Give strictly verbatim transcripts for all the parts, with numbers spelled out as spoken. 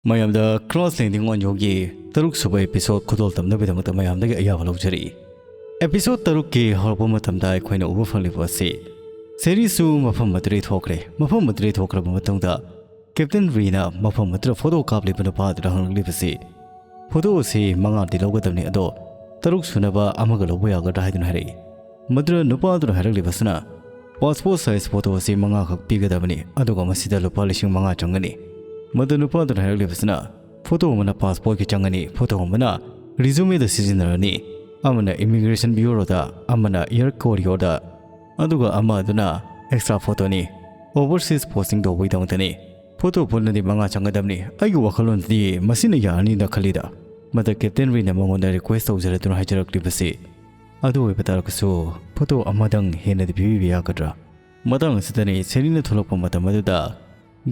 ꯃꯌꯥꯝꯗ Crash Landing on Youꯒꯤ ꯇꯔꯨꯛ ꯁꯨꯕ episode ꯈꯨꯗꯣꯜ ꯇꯝꯅꯕꯒꯤꯗꯃꯛꯇ ꯃꯌꯥꯝꯗꯒꯤ ꯑꯌꯥꯕ ꯂꯧꯖꯔꯤ꯫ Episode ꯇꯔꯨꯛꯀꯤ ꯍꯧꯔꯛꯄ ꯃꯇꯝꯗ ꯑꯩꯈꯣꯏꯅ ꯎꯕ ꯐꯪꯂꯤꯕ ꯑꯁꯤ ꯁꯦꯔꯤꯁꯨ ꯃꯐꯝ ꯑꯗꯨꯗꯒꯤ ꯊꯣꯛꯈ꯭ꯔꯦ꯫ ꯃꯐꯝ ꯑꯗꯨꯗꯒꯤ ꯊꯣꯛꯈ꯭ꯔꯕ ꯃꯇꯨꯡꯗ Captain Reꯅ ꯃꯐꯝ ꯑꯗꯨꯗ photo ꯀꯥꯞꯂꯤꯕ ꯅꯨꯄꯥ ꯑꯗꯨꯗ ꯍꯪꯂꯛꯂꯤꯕꯁꯤ, photo ꯑꯁꯤ ꯃꯉꯥꯗꯤ ꯂꯧꯒꯗꯕꯅꯤ, ꯑꯗꯣ ꯇꯔꯨꯛ ꯁꯨꯅꯕ ꯑꯃꯒ ꯂꯧꯕ ꯌꯥꯒꯗ꯭ꯔꯥ ꯍꯥꯏꯗꯨꯅ ꯍꯥꯏꯔꯛꯏ꯫ ꯃꯗꯨꯗ ꯅꯨꯄꯥ ꯑꯗꯨꯅ ꯍꯥꯏꯔꯛꯂꯤꯕꯁꯤꯅ, passport size photo ꯑꯁꯤ ꯃꯉꯥꯈꯛ ꯄꯤꯒꯗꯕꯅꯤ, ꯑꯗꯨꯒ ꯃꯁꯤꯗ ꯂꯨꯄꯥ ꯂꯤꯁꯤꯡ ꯃꯉꯥ ꯆꯪꯒꯅꯤ꯫ ꯃꯗꯨ ꯅꯨꯄꯥ ꯑꯗꯨꯅ ꯍꯥꯏꯔꯛꯂꯤꯕꯁꯤꯅ, photo ꯑꯃꯅ passportꯀꯤ ꯆꯪꯒꯅꯤ, photo ꯑꯃꯅ resumeꯗ ꯁꯤꯖꯤꯟꯅꯔꯅꯤ, ꯑꯃꯅ immigration bureauꯗ, ꯑꯃꯅ air carrierꯗ, ꯑꯗꯨꯒ ꯑꯃ ꯑꯗꯨꯅ extra photoꯅꯤ, overseas posting ꯇꯧꯕꯒꯤꯗꯃꯛꯇꯅꯤ꯫ Photo ꯄꯨꯟꯅꯗꯤ ꯃꯉꯥ ꯆꯪꯒꯗꯕꯅꯤ꯫ ꯑꯩꯒꯤ ꯋꯥꯈꯜꯂꯣꯟꯗꯗꯤ ꯃꯁꯤꯅ ꯌꯥꯔꯅꯤꯅ ꯈꯜꯂꯤꯗ꯫ ꯃꯗ Captain Reꯅ ꯃꯉꯣꯟꯗ request ꯇꯧꯖꯔꯗꯨꯅ ꯍꯥꯏꯖꯔꯛꯂꯤꯕꯁꯤ, ꯑꯗꯨ ꯑꯣꯏꯕ ꯇꯥꯔꯒꯁꯨ photo ꯑꯃꯗꯪ ꯍꯦꯟꯅꯗꯤ ꯄꯤꯕꯤꯕ ꯌꯥꯒꯗ꯭ꯔꯥ? ꯃꯇꯥꯡ ꯑꯁꯤꯗꯅꯤ ꯁꯦꯔꯤꯅ ꯊꯣꯛꯂꯛꯄ ꯃꯇꯝ ꯑꯗꯨꯗ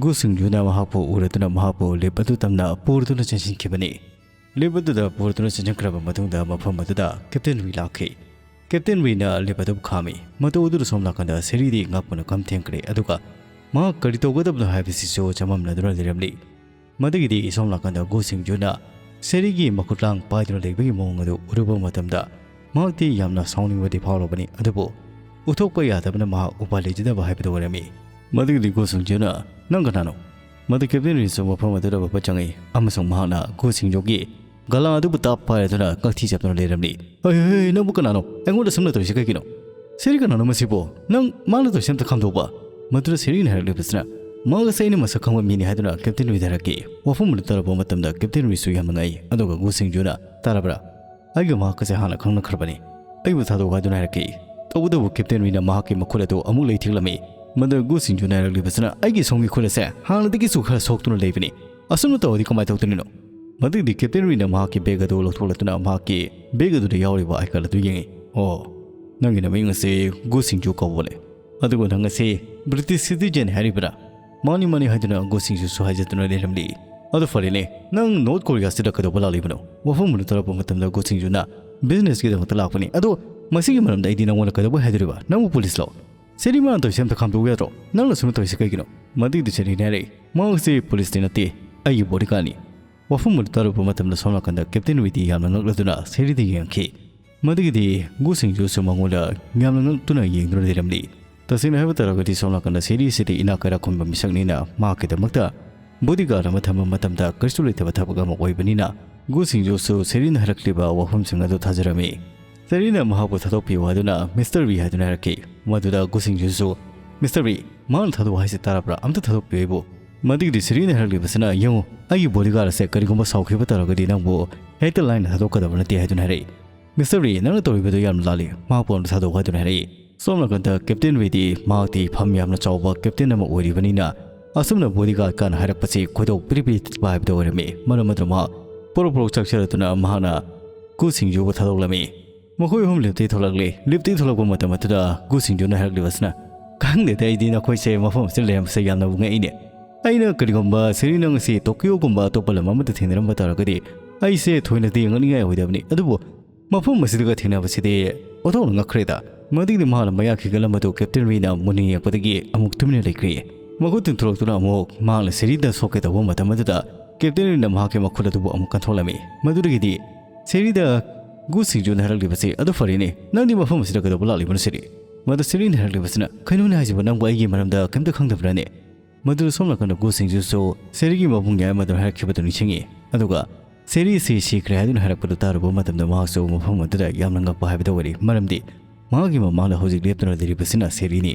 ꯒꯨ ꯁꯤꯡꯖꯨꯅ ꯃꯍꯥꯛꯄꯨ ꯎꯔꯗꯨꯅ ꯃꯍꯥꯛꯄꯨ lift ꯑꯗꯨ ꯇꯝꯅ ꯄꯨꯔꯗꯨꯅ ꯆꯦꯟꯁꯤꯟꯈꯤꯕꯅꯤ꯫ Lift ꯑꯗꯨꯗ ꯄꯨꯔꯗꯨꯅ ꯆꯦꯟꯁꯤꯟꯈ꯭ꯔꯕ ꯃꯇꯨꯡꯗ ꯃꯐꯝ ꯑꯗꯨꯗ Captain ꯔꯤ ꯂꯥꯛꯈꯤ꯫ Captain ꯔꯤꯅ lift ꯑꯗꯨ ꯈꯥꯝꯃꯤ꯫ ꯃꯇꯧ ꯑꯗꯨꯗ ꯁꯣꯝ ꯅꯥꯀꯟꯗ ꯁꯦꯔꯤꯗꯤ ꯉꯛꯄꯅ ꯈꯝ ꯊꯦꯡꯈ꯭ꯔꯦ, ꯑꯗꯨꯒ ꯃꯍꯥꯛ ꯀꯔꯤ ꯇꯧꯒꯗꯕꯅꯣ ꯍꯥꯏꯕꯁꯤꯁꯨ ꯆꯃꯝꯅꯗꯨꯅ ꯂꯩꯔꯝꯂꯤ꯫ ꯃꯗꯨꯒꯤꯗꯤ ꯁꯣꯝ ꯅꯥꯀꯟꯗ ꯒꯨ ꯁꯤꯡꯖꯨꯅ ꯁꯦꯔꯤꯒꯤ ꯃꯈꯨꯠꯂꯥꯡ ꯄꯥꯏꯗꯨꯅ ꯂꯩꯕꯒꯤ ꯃꯑꯣꯡ ꯑꯗꯨ ꯎꯔꯨꯕ ꯃꯇꯝꯗ ꯃꯍꯥꯛꯇꯤ ꯌꯥꯝꯅ ꯁꯥꯎꯅꯤꯡꯕꯗꯤ ꯐꯥꯎꯔꯕꯅꯤ, ꯑꯗꯨꯕꯨ ꯎꯠꯊꯣꯛꯄ ꯌꯥꯗꯕꯅ ꯃꯍꯥꯛ ꯎꯄꯥꯏ ꯂꯩꯖꯗꯕ ꯍꯥꯏꯕꯗꯨ ꯑꯣꯏꯔꯝꯃꯤ꯫ ꯃꯗꯨꯒꯤꯗꯤ ꯒꯨ ꯁꯤꯡꯖꯨꯅ, "ꯅꯪ ꯀꯅꯥꯅꯣ?" ꯃꯗꯨ Captain ꯔꯤꯁꯨ ꯃꯐꯝ ꯑꯗꯨꯗ ꯐꯕ ꯆꯪꯉꯤ ꯑꯃꯁꯨꯡ ꯃꯍꯥꯛꯅ ꯒꯨ ꯁꯤꯡꯖꯨꯒꯤ ꯒꯂꯥ ꯑꯗꯨꯕꯨ ꯇꯥꯞ ꯄꯥꯏꯔꯗꯨꯅ ꯀꯛꯊꯤ ꯆꯞꯇꯨꯅ ꯂꯩꯔꯝꯂꯤ꯫ "ꯍꯩ, ꯍꯩ, ꯍꯩ, ꯅꯪꯕꯨ ꯀꯅꯥꯅꯣ? ꯑꯩꯉꯣꯟꯗ ꯁꯨꯝꯅ ꯇꯧꯔꯤꯁꯤ ꯀꯩꯒꯤꯅꯣ? ꯁꯦꯔꯤ ꯀꯅꯥꯅꯣ ꯃꯁꯤꯕꯣ? ꯅꯪ ꯃꯥꯅ ꯇꯧꯔꯤꯁꯤ ꯑꯝꯇ ꯈꯪꯗꯣꯛꯄ?" ꯃꯗꯨꯗ ꯁꯦꯔꯤꯅ ꯍꯥꯏꯔꯛꯂꯤꯕꯁꯤꯅ, "ꯃꯍꯥꯛ ꯑꯁꯤ ꯑꯩꯅ ꯃꯁꯛ ꯈꯪꯕ ꯃꯤꯅꯤ" ꯍꯥꯏꯗꯨꯅ Captain ꯔꯤꯗ ꯍꯥꯏꯔꯛꯈꯤ꯫ ꯋꯥꯐꯝ ꯑꯗꯨ ꯇꯥꯔꯛꯄ ꯃꯇꯝꯗ Captain ꯔꯤꯁꯨ ꯌꯥꯝꯅ ꯉꯛꯏ, ꯑꯗꯨꯒ ꯒꯨ ꯁꯤꯡꯖꯨꯅ, "ꯇꯥꯔꯕ꯭ꯔꯥ? ꯑꯩꯒ ꯃꯍꯥꯛꯀꯁꯦ ꯍꯥꯟꯅ ꯈꯪꯅꯈ꯭ꯔꯕꯅꯤ꯫ ꯑꯩꯕꯨ ꯊꯥꯗꯣꯛꯎ" ꯍꯥꯏꯗꯨꯅ ꯍꯥꯏꯔꯛꯈꯤ꯫ ꯇꯧꯕꯇꯕꯨ Captain ꯔꯤꯅ ꯃꯍꯥꯛꯀꯤ ꯃꯈꯨꯠ ꯑꯗꯨ ꯑꯃꯨꯛ ꯂꯩꯊꯦꯛꯂꯝꯃꯤ꯫ ꯃꯗꯨ ꯒꯨ ꯁꯤꯡꯖꯨꯅ ꯍꯥꯏꯔꯛꯂꯤꯕꯁꯤꯅ, "ꯑꯩꯒꯤ ꯁꯣꯝꯒꯤ ꯈꯨꯠ ꯑꯁꯦ ꯍꯥꯟꯅꯗꯒꯤꯁꯨ ꯈꯔ ꯁꯣꯛꯇꯨꯅ ꯂꯩꯕꯅꯤ꯫ ꯑꯁꯨꯝꯅ ꯇꯧꯔꯗꯤ ꯀꯃꯥꯏꯅ ꯇꯧꯗꯣꯏꯅꯣ?" ꯃꯗꯨꯒꯤꯗꯤ Captain ꯔꯤꯅ ꯃꯍꯥꯛꯀꯤ bag ꯑꯗꯨ ꯂꯧꯊꯣꯛꯂꯗꯨꯅ ꯃꯍꯥꯛꯀꯤ bag ꯑꯗꯨꯗ ꯌꯥꯎꯔꯤꯕ I card ꯑꯗꯨ ꯌꯦꯡꯉꯤ꯫ "ꯑꯣ, ꯅꯪꯒꯤ ꯅꯃꯤꯡ ꯑꯁꯤ ꯒꯨ ꯁꯤꯡꯖꯨ ꯀꯧꯕꯅꯦ꯫ ꯑꯗꯨꯒ ꯅꯪ ꯑꯁꯤ British citizen ꯍꯥꯏꯔꯤꯕ꯭ꯔꯥ?" "ꯃꯥꯅꯤ, ꯃꯥꯅꯤ" ꯍꯥꯏꯗꯨꯅ ꯒꯨ ꯁꯤꯡꯖꯨꯁꯨ ꯍꯥꯏꯖꯗꯨꯅ ꯂꯩꯔꯝꯂꯤ꯫ "ꯑꯗꯨ ꯐꯔꯦꯅꯦ, ꯅꯪ North Korea ꯁꯤꯗ ꯀꯩꯗꯧꯕ ꯂꯥꯛꯂꯤꯕꯅꯣ?" ꯋꯥꯐꯝ ꯑꯗꯨ ꯇꯥꯔꯛꯄ ꯃꯇꯝꯗ ꯒꯨ ꯁꯤꯡꯖꯨꯅ, "Business ꯀꯤꯗꯃꯛꯇ ꯂꯥꯛꯄꯅꯤ꯫ ꯑꯗꯣ ꯃꯁꯤꯒꯤ ꯃꯔꯝꯗ ꯑꯩꯗꯤ ꯅꯪꯉꯣꯟꯗ ꯀꯩꯗꯧꯕꯩ ꯍꯥꯏꯗꯣꯔꯤꯕ? ꯅꯪꯕꯨ police ꯂꯣ?" "ꯁꯦꯔꯤ, ꯃꯥꯅ ꯇꯧꯔꯤꯁꯦ ꯑꯝꯇ ꯈꯥꯝꯗꯣꯛꯎ ꯌꯥꯗ꯭ꯔꯣ? ꯅꯪꯅ ꯁꯨꯝꯅ ꯇꯧꯔꯤꯁꯦ ꯀꯩꯒꯤꯅꯣ?" ꯃꯗꯨꯒꯤꯗꯤ ꯁꯦꯔꯤꯅ ꯍꯥꯏꯔꯛꯏ, "ꯃꯍꯥꯛꯁꯤ police ꯇꯤ ꯅꯠꯇꯦ, ꯑꯩꯒꯤ ꯕꯣꯗꯤꯒꯥꯔꯗꯅꯤ꯫ ꯋꯥꯐꯝ ꯑꯗꯨ ꯇꯥꯔꯨꯕ ꯃꯇꯝꯗ ꯁꯣꯝ ꯅꯥꯀꯟꯗ ꯀꯦꯞꯇꯦꯟ ꯋꯤꯗꯤ ꯌꯥꯝꯅ ꯉꯛꯂꯗꯨꯅ ꯁꯦꯔꯤꯗ ꯌꯦꯡꯈꯤ꯫ ꯃꯗꯨꯒꯤꯗꯤ ꯒꯨ ꯁꯤꯡꯖꯨꯁꯨ ꯃꯉꯣꯟꯗ ꯌꯥꯝꯅ ꯉꯛꯇꯨꯅ ꯌꯦꯡꯗꯨꯅ ꯂꯩꯔꯝꯂꯤ꯫ ꯇꯁꯦꯡꯅ ꯍꯥꯏꯕ ꯇꯥꯔꯒꯗꯤ ꯁꯣꯝ ꯅꯥꯀꯟꯗ ꯁꯦꯔꯤꯁꯤꯗꯤ ꯏꯅꯥꯛ ꯀꯩꯔꯥꯛ ꯈꯨꯟꯕ ꯃꯤꯁꯛꯅꯤꯅ ꯃꯍꯥꯛꯀꯤꯗꯃꯛꯇ ꯕꯣꯗꯤꯒꯥꯔꯗ ꯑꯃ ꯊꯝꯕ ꯃꯇꯝꯗ ꯀꯔꯤꯁꯨ ꯂꯩꯇꯕ ꯊꯕꯛ ꯑꯃ ꯑꯣꯏꯕꯅꯤꯅ ꯒꯨ ꯁꯤꯡꯖꯨꯁꯨ ꯁꯦꯔꯤꯅ ꯍꯥꯏꯔꯛꯂꯤꯕ ꯋꯥꯐꯝꯁꯤꯡ ꯑꯗꯨ ꯊꯥꯖꯔꯝꯃꯤ꯫ ꯁꯦꯔꯤꯅ ꯃꯍꯥꯛꯄꯨ ꯊꯥꯗꯣꯛꯄꯤꯌꯨ ꯍꯥꯏꯗꯨꯅ ꯃꯤꯁꯇꯔ ꯋꯤ ꯍꯥꯏꯗꯨꯅ ꯍꯥꯏꯔꯛꯈꯤ꯫ ꯃꯗꯨꯗ ꯒꯨ ꯁꯤꯡꯖꯨꯁꯨ, "ꯃꯤꯁꯇꯔ ꯋꯤ, ꯃꯍꯥꯛꯅ ꯊꯥꯗꯣꯛꯑꯣ ꯍꯥꯏꯁꯤ ꯇꯥꯔꯕ꯭ꯔꯥ? ꯑꯝꯇ ꯊꯥꯗꯣꯛꯄꯤꯌꯨ ꯑꯩꯕꯨ꯫" ꯃꯗꯨꯒꯤꯗꯤ ꯁꯦꯔꯤꯅ ꯍꯥꯏꯔꯛꯂꯤꯕꯁꯤꯅ, "ꯌꯦꯡꯉꯨ, ꯑꯩꯒꯤ ꯕꯣꯗꯤꯒꯥꯔꯗ ꯑꯁꯦ ꯀꯔꯤꯒꯨꯝꯕ ꯁꯥꯎꯈꯤꯕ ꯇꯥꯔꯒꯗꯤ ꯅꯪꯕꯨ ꯍꯦꯛꯇ ꯂꯥꯏꯅ ꯊꯥꯗꯣꯛꯀꯗꯕ ꯅꯠꯇꯦ" ꯍꯥꯏꯗꯨꯅ ꯍꯥꯏꯔꯛꯏ꯫ "ꯃꯤꯁꯇꯔ ꯋꯤ, ꯅꯪꯅ ꯇꯧꯔꯤꯕꯗꯨ ꯌꯥꯝꯅ ꯂꯥꯜꯂꯤ, ꯃꯍꯥꯛꯄꯨ ꯑꯝꯇ ꯊꯥꯗꯣꯛꯑꯣ" ꯍꯥꯏꯗꯨꯅ ꯍꯥꯏꯔꯛꯏ꯫ ꯁꯣꯝ ꯅꯥꯀꯟꯗ ꯀꯦꯞꯇꯦꯟ ꯋꯤꯗꯤ ꯃꯍꯥꯛꯇꯤ ꯐꯝ ꯌꯥꯝꯅ ꯆꯥꯎꯕ ꯀꯦꯞꯇꯦꯟ ꯑꯃ ꯑꯣꯏꯔꯤꯕꯅꯤꯅ ꯑꯁꯨꯝꯅ ꯕꯣꯗꯤꯒꯥꯔꯗ ꯀꯥꯟꯅ ꯍꯥꯏꯔꯛꯄꯁꯤ ꯈꯣꯏꯗꯧ ꯄꯤꯔꯤ ꯄꯤꯔꯤ ꯊꯤꯠꯄ ꯍꯥꯏꯕꯗꯨ ꯑꯣꯏꯔꯝꯃꯤ꯫ ꯃꯔꯝ ꯑꯗꯨꯅ ꯃꯍꯥꯛ ꯄꯣꯔꯣꯛ ꯄꯣꯔꯣꯛ ꯆꯥꯛꯆꯔꯗꯨꯅ ꯃꯍꯥꯛꯅ ꯒꯨ ꯁꯤꯡꯖꯨꯕꯨ ꯊꯥꯗꯣꯛꯂꯝꯃꯤ꯫ ꯃꯈꯣꯏ ꯑꯍꯨꯝ ꯂꯤꯐꯇꯒꯤ ꯊꯣꯛꯂꯛꯂꯤ꯫ ꯂꯤꯐꯇꯒꯤ ꯊꯣꯛꯂꯛꯄ ꯃꯇꯝ ꯑꯗꯨꯗ ꯒꯨ ꯁꯤꯡꯖꯨꯅ ꯍꯥꯏꯔꯛꯂꯤꯕꯁꯤꯅ, "ꯈꯪꯗꯦꯗ, ꯑꯩꯗꯤ ꯅꯈꯣꯏꯁꯦ ꯃꯐꯝ ꯑꯁꯤꯗ ꯂꯩꯔꯝꯕꯁꯦ ꯌꯥꯝꯅꯕꯨ ꯉꯛꯏꯅꯦ꯫ ꯑꯩꯅ ꯀꯔꯤꯒꯨꯝꯕ ꯁꯦꯔꯤ ꯅꯪ ꯑꯁꯤ ꯇꯣꯀꯤꯌꯣꯒꯨꯝꯕ ꯑꯇꯣꯞꯄ ꯂꯝ ꯑꯃꯗ ꯊꯦꯡꯅꯔꯝꯕ ꯇꯥꯔꯒꯗꯤ ꯑꯩꯁꯦ ꯊꯣꯏꯅꯗꯤ ꯉꯛꯅꯤꯡꯉꯥꯏ ꯑꯣꯏꯗꯕꯅꯤ, ꯑꯗꯨꯕꯨ ꯃꯐꯝ ꯑꯁꯤꯗꯒ ꯊꯦꯡꯅꯕꯁꯤꯗꯤ ꯑꯣꯟꯊꯣꯛꯅ ꯉꯛꯈ꯭ꯔꯦꯗ꯫" ꯃꯗꯨꯒꯤꯗꯤ ꯃꯍꯥꯛꯅ ꯃꯌꯥ ꯈꯤꯒꯠꯂꯝꯕꯗꯨ ꯀꯦꯞꯇꯦꯟ ꯋꯤꯅ ꯃꯨꯟꯅ ꯌꯦꯡꯉꯛꯄꯗꯒꯤ ꯑꯃꯨꯛ ꯇꯨꯃꯤꯟꯅ ꯂꯩꯈ꯭ꯔꯤ꯫ ꯃꯈꯨꯠ ꯇꯤꯡꯊꯣꯔꯛꯇꯨꯅ ꯑꯃꯨꯛ ꯃꯍꯥꯛꯅ ꯁꯦꯔꯤꯗ ꯁꯣꯛꯀꯦ ꯇꯧꯕ ꯃꯇꯝ ꯑꯗꯨꯗ ꯀꯦꯞꯇꯦꯟ ꯋꯤꯅ ꯃꯍꯥꯛꯀꯤ ꯃꯈꯨꯠ ꯑꯗꯨꯕꯨ ꯑꯃꯨꯛ ꯀꯟꯊꯣꯛꯂꯝꯃꯤ꯫ ꯃꯗꯨꯗꯒꯤꯗꯤ ꯁꯦꯔꯤꯗ ꯒꯨ ꯁꯤꯡꯖꯨꯅ ꯍꯥꯏꯔꯛꯂꯤꯕꯁꯤ, "ꯑꯗꯨ ꯐꯔꯦꯅꯦ, ꯅꯪꯗꯤ ꯃꯐꯝ ꯑꯁꯤꯗ ꯀꯩꯗꯧꯕ ꯂꯥꯛꯂꯤꯕꯅꯣ ꯁꯦꯔꯤ?" ꯃꯗꯨ ꯁꯦꯔꯤꯅ ꯍꯥꯏꯔꯛꯂꯤꯕꯁꯤꯅ, "ꯀꯩꯅꯣꯅꯦ ꯍꯥꯏꯁꯤꯕꯨ, ꯅꯪꯕꯨ ꯑꯩꯒꯤ ꯃꯔꯝꯗ ꯀꯩꯝꯇ ꯈꯪꯗꯕ꯭ꯔꯥꯅꯦ?" ꯃꯗꯨꯗ ꯁꯣꯝ ꯅꯥꯀꯟꯗ ꯒꯨ ꯁꯤꯡꯖꯨꯁꯨ ꯁꯦꯔꯤꯒꯤ ꯃꯕꯨꯡ ꯌꯥꯏꯃ ꯑꯗꯨꯅ ꯍꯥꯏꯔꯛꯈꯤꯕꯗꯨ ꯅꯤꯡꯁꯤꯡꯉꯤ꯫ ꯑꯗꯨꯒ ꯁꯦꯔꯤꯁꯤ ꯁꯤꯈ꯭ꯔꯦ ꯍꯥꯏꯗꯨꯅ ꯍꯥꯏꯔꯛꯄꯗꯨ ꯇꯥꯔꯨꯕ ꯃꯇꯝꯗ ꯃꯍꯥꯛꯁꯨ ꯃꯐꯝ ꯑꯗꯨꯗ ꯌꯥꯝꯅ ꯉꯛꯄ ꯍꯥꯏꯕꯗꯨ ꯑꯣꯏꯔꯤ꯫ ꯃꯔꯝꯗꯤ ꯃꯍꯥꯛꯀꯤ ꯃꯃꯥꯡꯗ ꯍꯧꯖꯤꯛ ꯂꯦꯞꯇꯨꯅ ꯂꯩꯔꯤꯕꯁꯤꯅ ꯁꯦꯔꯤꯅꯤ꯫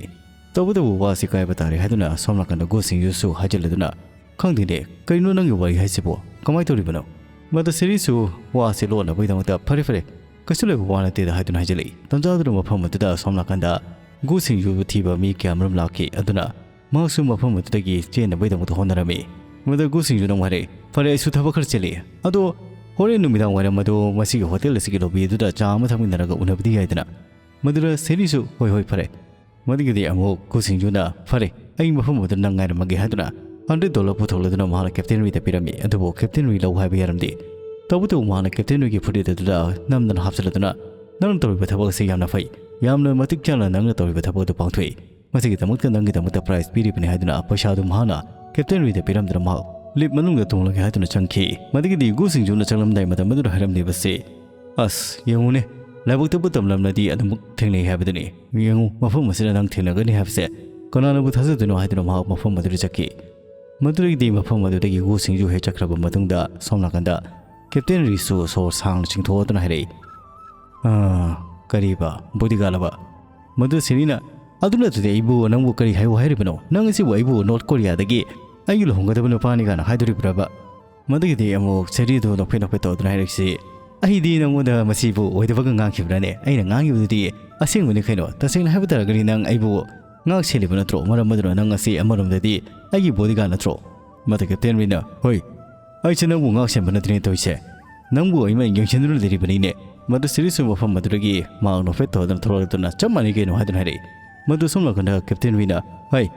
ꯇꯧꯕꯇꯕꯨ ꯋꯥꯁꯤ ꯀꯥꯏꯕ ꯇꯥꯔꯦ ꯍꯥꯏꯗꯨꯅ ꯁꯣꯝ ꯅꯥꯀꯟꯗ ꯒꯨ ꯁꯤꯡꯖꯨꯁꯨ ꯍꯥꯏꯖꯤꯜꯂꯗꯨꯅ, "ꯈꯪꯗꯦꯅꯦ, ꯀꯔꯤꯅꯣ ꯅꯪꯒꯤ ꯋꯥꯔꯤ ꯍꯥꯏꯁꯤꯕꯨ? ꯀꯃꯥꯏꯅ ꯇꯧꯔꯤꯕꯅꯣ?" ꯃꯗꯨ ꯁꯦꯔꯤꯁꯨ ꯋꯥꯁꯤ ꯂꯣꯟꯅꯕꯒꯤꯗꯃꯛꯇ, "ꯐꯔꯦ ꯐꯔꯦ, ꯀꯩꯁꯨ ꯂꯩꯕ ꯋꯥ ꯅꯠꯇꯦꯗ" ꯍꯥꯏꯗꯨꯅ ꯍꯥꯏꯖꯤꯜꯂꯛꯏ꯫ ꯇꯟꯖꯥꯗꯨꯅ ꯃꯐꯝ ꯑꯗꯨꯗ ꯁꯣꯝ ꯅꯥꯀꯟꯗ ꯒꯨ ꯁꯤꯡꯖꯨꯕꯨ ꯊꯤꯕ ꯃꯤ ꯀꯌꯥꯃꯔꯨꯝ ꯂꯥꯛꯈꯤ꯫ ꯑꯗꯨꯅ ꯃꯍꯥꯛꯁꯨ ꯃꯐꯝ ꯑꯗꯨꯗꯒꯤ ꯆꯦꯟꯅꯕꯒꯤꯗꯃꯛꯇ ꯍꯣꯠꯅꯔꯝꯃꯤ꯫ ꯃꯗꯨ ꯒꯨ ꯁꯤꯡꯖꯨꯅ ꯑꯃꯨꯛ ꯍꯥꯏꯔꯛꯏ, "ꯐꯔꯦ, ꯑꯩꯁꯨ ꯊꯕꯛ ꯈꯔ ꯆꯤꯜꯂꯤ꯫ ꯑꯗꯣ ꯍꯣꯔꯦꯟ ꯅꯨꯃꯤꯗꯥꯡ ꯋꯥꯏꯔꯝ ꯑꯗꯨ ꯃꯁꯤꯒꯤ ꯍꯣꯇꯦꯜ ꯑꯁꯤꯒꯤ ꯂꯣꯕꯤ ꯑꯗꯨꯗ ꯆꯥ ꯑꯃ ꯊꯛꯃꯤꯟꯅꯔꯒ ꯎꯅꯕꯗꯤ ꯌꯥꯏꯗꯅ?" ꯃꯗꯨꯗ ꯁꯦꯔꯤꯁꯨ, "ꯍꯣꯏ, ꯍꯣꯏ, ꯐꯔꯦ"꯫ ꯃꯗꯨꯒꯤꯗꯤ ꯑꯃꯨꯛ ꯒꯨ ꯁꯤꯡꯖꯨꯅ, "ꯐꯔꯦ, ꯑꯩ ꯃꯐꯝ ꯑꯗꯨꯗ ꯅꯪ ꯉꯥꯏꯔꯝꯃꯒꯦ" ꯍꯥꯏꯗꯨꯅ ꯍꯟꯗ꯭ꯔꯦꯠ ꯗꯣꯂꯔ ꯄꯨꯊꯣꯛꯂꯗꯨꯅ ꯃꯍꯥꯛꯅ ꯀꯦꯞꯇꯦꯟ ꯋꯤꯗ ꯄꯤꯔꯝꯃꯤ꯫ ꯑꯗꯨꯕꯨ ꯀꯦꯞꯇꯦꯟ ꯋꯤ ꯂꯧ ꯍꯥꯏꯕ ꯌꯥꯔꯝꯗꯦ꯫ ꯇꯧꯕꯇꯕꯨ ꯃꯍꯥꯛꯅ ꯀꯦꯞꯇꯦꯟ ꯋꯤꯒꯤ ꯐꯨꯔꯤꯠ ꯑꯗꯨꯗ ꯅꯝꯗꯅ ꯍꯥꯞꯆꯤꯜꯂꯗꯨꯅ, "ꯅꯪꯅ ꯇꯧꯔꯤꯕ ꯊꯕꯛ ꯑꯁꯤ ꯌꯥꯝꯅ ꯐꯩ꯫ ꯌꯥꯝꯅ ꯃꯇꯤꯛ ꯆꯥꯅ ꯅꯪꯅ ꯇꯧꯔꯤꯕ ꯊꯕꯛ ꯑꯗꯨ ꯄꯥꯡꯊꯣꯛꯏ꯫ ꯃꯁꯤꯒꯤꯗꯃꯛꯇ ꯅꯪꯒꯤꯗꯃꯛꯇ ꯄ꯭ꯔꯥꯏꯖ ꯄꯤꯔꯤꯕꯅꯤ" ꯍꯥꯏꯗꯨꯅ ꯄꯩꯁꯥꯗꯨ ꯃꯍꯥꯛꯅ ꯀꯦꯞꯇꯦꯟ ꯋꯤꯗ ꯄꯤꯔꯝꯗꯨꯅ ꯃꯍꯥꯛ ꯂꯤꯞ ꯃꯅꯨꯡꯗ ꯇꯣꯡꯂꯒꯦ ꯍꯥꯏꯗꯨꯅ ꯆꯪꯈꯤ꯫ ꯃꯗꯨꯒꯤꯗꯤ ꯒꯨ ꯁꯤꯡꯖꯨꯅ ꯆꯪꯂꯝꯗꯥꯏ ꯃꯇꯝ ꯑꯗꯨꯗ ꯍꯥꯏꯔꯝꯂꯤꯕꯁꯤ, "ꯑꯁ, ꯌꯦꯡꯉꯨꯅꯦ, ꯂꯥꯏꯕꯛꯇꯕꯨ ꯇꯝꯂꯝꯂꯗꯤ ꯑꯗꯨꯃꯛ ꯊꯦꯡꯅꯩ ꯍꯥꯏꯕꯗꯨꯅꯤ꯫ ꯌꯦꯡꯉꯨ, ꯃꯐꯝ ꯑꯁꯤꯗ ꯅꯪ ꯊꯦꯡꯅꯒꯅꯤ ꯍꯥꯏꯕꯁꯦ ꯀꯅꯥꯅꯕꯨ ꯊꯥꯖꯗꯣꯏꯅꯣ?" ꯍꯥꯏꯗꯨꯅ ꯃꯍꯥꯛ ꯃꯐꯝ ꯑꯗꯨꯗ ꯆꯠꯈꯤ꯫ ꯃꯗꯨꯗꯒꯤꯗꯤ ꯃꯐꯝ ꯑꯗꯨꯗꯒꯤ ꯒꯨ ꯁꯤꯡꯖꯨ ꯍꯦꯛ ꯆꯠꯈ꯭ꯔꯕ ꯃꯇꯨꯡꯗ ꯁꯣꯝ ꯅꯥꯀꯟꯗ ꯀꯦꯞꯇꯦꯟ ꯔꯤꯁꯨ ꯁꯣꯔ ꯁꯥꯡꯅ ꯆꯤꯡꯊꯣꯛꯇꯨꯅ ꯍꯥꯏꯔꯛꯏ, "ꯑꯥ, ꯀꯔꯤꯕ, ꯕꯣꯗꯤꯒꯥꯔꯗ ꯑꯃ?" ꯃꯗꯨ ꯁꯤꯔꯤꯅ, "ꯑꯗꯨ ꯅꯠꯇ꯭ꯔꯗꯤ ꯑꯩꯕꯨ ꯅꯪꯕꯨ ꯀꯔꯤ ꯍꯥꯏꯌꯨ ꯍꯥꯏꯔꯤꯕꯅꯣ? ꯅꯪ ꯑꯁꯤꯕꯨ ꯑꯩꯕꯨ ꯅꯣꯔꯠ ꯀꯣꯔꯤꯌꯥꯗꯒꯤ ꯑꯩꯒꯤ ꯂꯨꯍꯣꯡꯒꯗꯕ ꯅꯨꯄꯥꯅꯤ ꯀꯥꯏꯅ ꯍꯥꯏꯗꯣꯔꯤꯕ꯭ꯔꯕ?" ꯃꯗꯨꯒꯤꯗꯤ ꯑꯃꯨꯛ ꯁꯦꯔꯤꯗꯨ ꯅꯣꯛꯐꯦꯠ ꯅꯣꯛꯐꯦꯠ ꯇꯧꯗꯨꯅ ꯍꯥꯏꯔꯛꯁꯤ, "ꯑꯩꯗꯤ ꯅꯪꯉꯣꯟꯗ ꯃꯁꯤꯕꯨ ꯑꯣꯏꯗꯕꯒ ꯉꯥꯡꯈꯤꯕ꯭ꯔꯥꯅꯦ? ꯑꯩꯅ ꯉꯥꯡꯉꯤꯕꯗꯨꯗꯤ ꯑꯁꯦꯡꯕꯅꯤ ꯀꯩꯅꯣ꯫ ꯇꯁꯦꯡꯅ ꯍꯥꯏꯕ ꯇꯥꯔꯒꯗꯤ ꯅꯪ ꯑꯩꯕꯨ ꯉꯥꯛ ꯁꯦꯜꯂꯤꯕ ꯅꯠꯇ꯭ꯔꯣ? ꯃꯔꯝ ꯑꯗꯨꯅ ꯅꯪ ꯑꯁꯤ ꯑꯃꯔꯣꯝꯗꯗꯤ ꯑꯩꯒꯤ ꯕꯣꯗꯤꯒꯥꯔꯗ ꯅꯠꯇ꯭ꯔꯣ?" ꯃꯗꯨ ꯀꯦꯞꯇꯦꯟ ꯔꯤꯅ, "ꯍꯣꯏ, ꯑꯩꯁꯦ ꯅꯪꯕꯨ ꯉꯥꯛ ꯁꯦꯟꯕ ꯅꯠꯇꯦꯅꯦ ꯇꯧꯔꯤꯁꯦ꯫ ꯅꯪꯕꯨ ꯑꯩꯅ ꯌꯦꯡꯁꯤꯟꯗꯨꯅ ꯂꯩꯔꯤꯕꯅꯤꯅꯦ꯫" ꯃꯗꯨ ꯁꯤꯔꯤꯁꯨ ꯃꯐꯝ ꯑꯗꯨꯗꯒꯤ ꯃꯍꯥꯛ ꯅꯣꯛꯐꯦꯠ ꯇꯧꯗꯨꯅ ꯊꯣꯛꯂꯛꯇꯨꯅ, "ꯆꯞ ꯃꯥꯟꯅꯩ ꯀꯩꯅꯣ?" ꯍꯥꯏꯗꯨꯅ ꯍꯥꯏꯔꯛꯏ꯫ ꯃꯗꯨ ꯁꯣꯝ ꯅꯥꯀꯟꯗ ꯀꯦꯞꯇꯦꯟ ꯔꯤꯅ, "ꯍꯩ,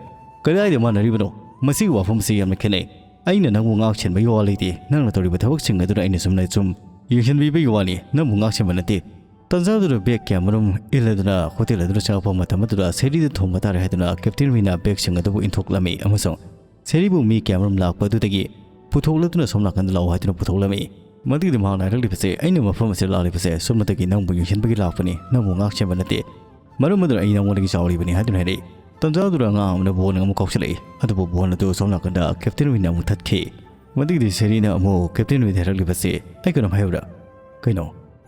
ꯀꯗꯥꯏꯗ ꯃꯥꯟꯅꯔꯤꯕꯅꯣ? ꯃꯁꯤꯒꯤ ꯋꯥꯐꯝ ꯑꯁꯤ ꯌꯥꯝꯅ ꯈꯦꯠꯅꯩ꯫ ꯑꯩꯅ ꯅꯪꯕꯨ ꯉꯥꯛ ꯁꯦꯟꯕꯒꯤ ꯋꯥ ꯂꯩꯇꯦ꯫ ꯅꯪꯅ ꯇꯧꯔꯤꯕ ꯊꯕꯛꯁꯤꯡ ꯑꯗꯨꯗ ꯑꯩꯅ ꯆꯨꯝꯅ ꯁꯨꯝ ꯌꯦꯡꯁꯤꯟꯕꯤꯕꯒꯤ ꯋꯥꯅꯤ, ꯅꯪꯕꯨ ꯉꯥꯛ ꯁꯦꯟꯕ ꯅꯠꯇꯦ꯫" ꯇꯟꯖꯥꯗꯨꯗ ꯕꯦꯒ ꯀꯌꯥ ꯃꯔꯨꯝ ꯏꯜꯂꯗꯨꯅ ꯍꯣꯇꯦꯜ ꯑꯗꯨꯗ ꯆꯪꯉꯛꯄ ꯃꯇꯝ ꯑꯗꯨꯗ ꯁꯦꯔꯤꯗ ꯊꯣꯡꯕ ꯇꯥꯔꯦ ꯍꯥꯏꯗꯨꯅ ꯀꯦꯞꯇꯦꯟ ꯔꯤꯅ ꯕꯦꯒꯁꯤꯡ ꯑꯗꯨꯕꯨ ꯏꯟꯊꯣꯛꯂꯝꯃꯤ ꯑꯃꯁꯨꯡ ꯁꯦꯔꯤꯕꯨ ꯃꯤ ꯀꯌꯥꯃꯔꯨꯝ ꯂꯥꯛꯄ ꯑꯗꯨꯗꯒꯤ ꯄꯨꯊꯣꯛꯂꯗꯨꯅ ꯁꯣꯝ ꯅꯥꯀꯟꯗ ꯂꯥꯛꯑꯣ ꯍꯥꯏꯗꯨꯅ ꯄꯨꯊꯣꯛꯂꯝꯃꯤ꯫ ꯃꯗꯨꯒꯤꯗꯤ ꯃꯍꯥꯛꯅ ꯍꯥꯏꯔꯛꯂꯤꯕꯁꯦ, "ꯑꯩꯅ ꯃꯐꯝ ꯑꯁꯤꯗ ꯂꯥꯛꯂꯤꯕꯁꯦ ꯁꯣꯝꯗꯒꯤ ꯅꯪꯕꯨ ꯌꯦꯡꯁꯤꯟꯕꯒꯤ ꯂꯥꯛꯄꯅꯤ, ꯅꯪꯕꯨ ꯉꯥꯛ ꯁꯦꯟꯕ ꯅꯠꯇꯦ꯫ ꯃꯔꯝ ꯑꯗꯨꯅ ꯑꯩ ꯅꯪꯉꯣꯟꯗꯒꯤ ꯆꯥꯎꯔꯤꯕꯅꯤ" ꯍꯥꯏꯗꯨꯅ ꯍꯥꯏꯔꯛꯏ꯫ ꯇꯟꯖꯥꯗꯨꯗ ꯑꯉꯥꯡ ꯑꯃꯅ ꯕꯣꯜ ꯑꯃ ꯀꯥꯎꯁꯤꯜꯂꯛꯏ꯫ ꯑꯗꯨꯕꯨ ꯕꯣꯜ ꯑꯗꯨ ꯁꯣꯝ ꯅꯥꯀꯟꯗ ꯀꯦꯞꯇꯦꯟ ꯔꯤꯅ ꯑꯃꯨꯛ ꯊꯠꯈꯤ꯫ ꯃꯗꯨꯒꯤꯗꯤ ꯁꯦꯔꯤꯅ ꯑꯃꯨꯛ ꯀꯦꯞꯇꯦꯟ ꯔꯤꯅ ꯍꯥꯏꯔꯛꯂꯤꯕꯁꯦ, "ꯑꯩ ꯀꯩꯅꯣꯝ ꯍꯥꯏꯌꯨꯔꯥ?" "ꯀꯩꯅꯣ?"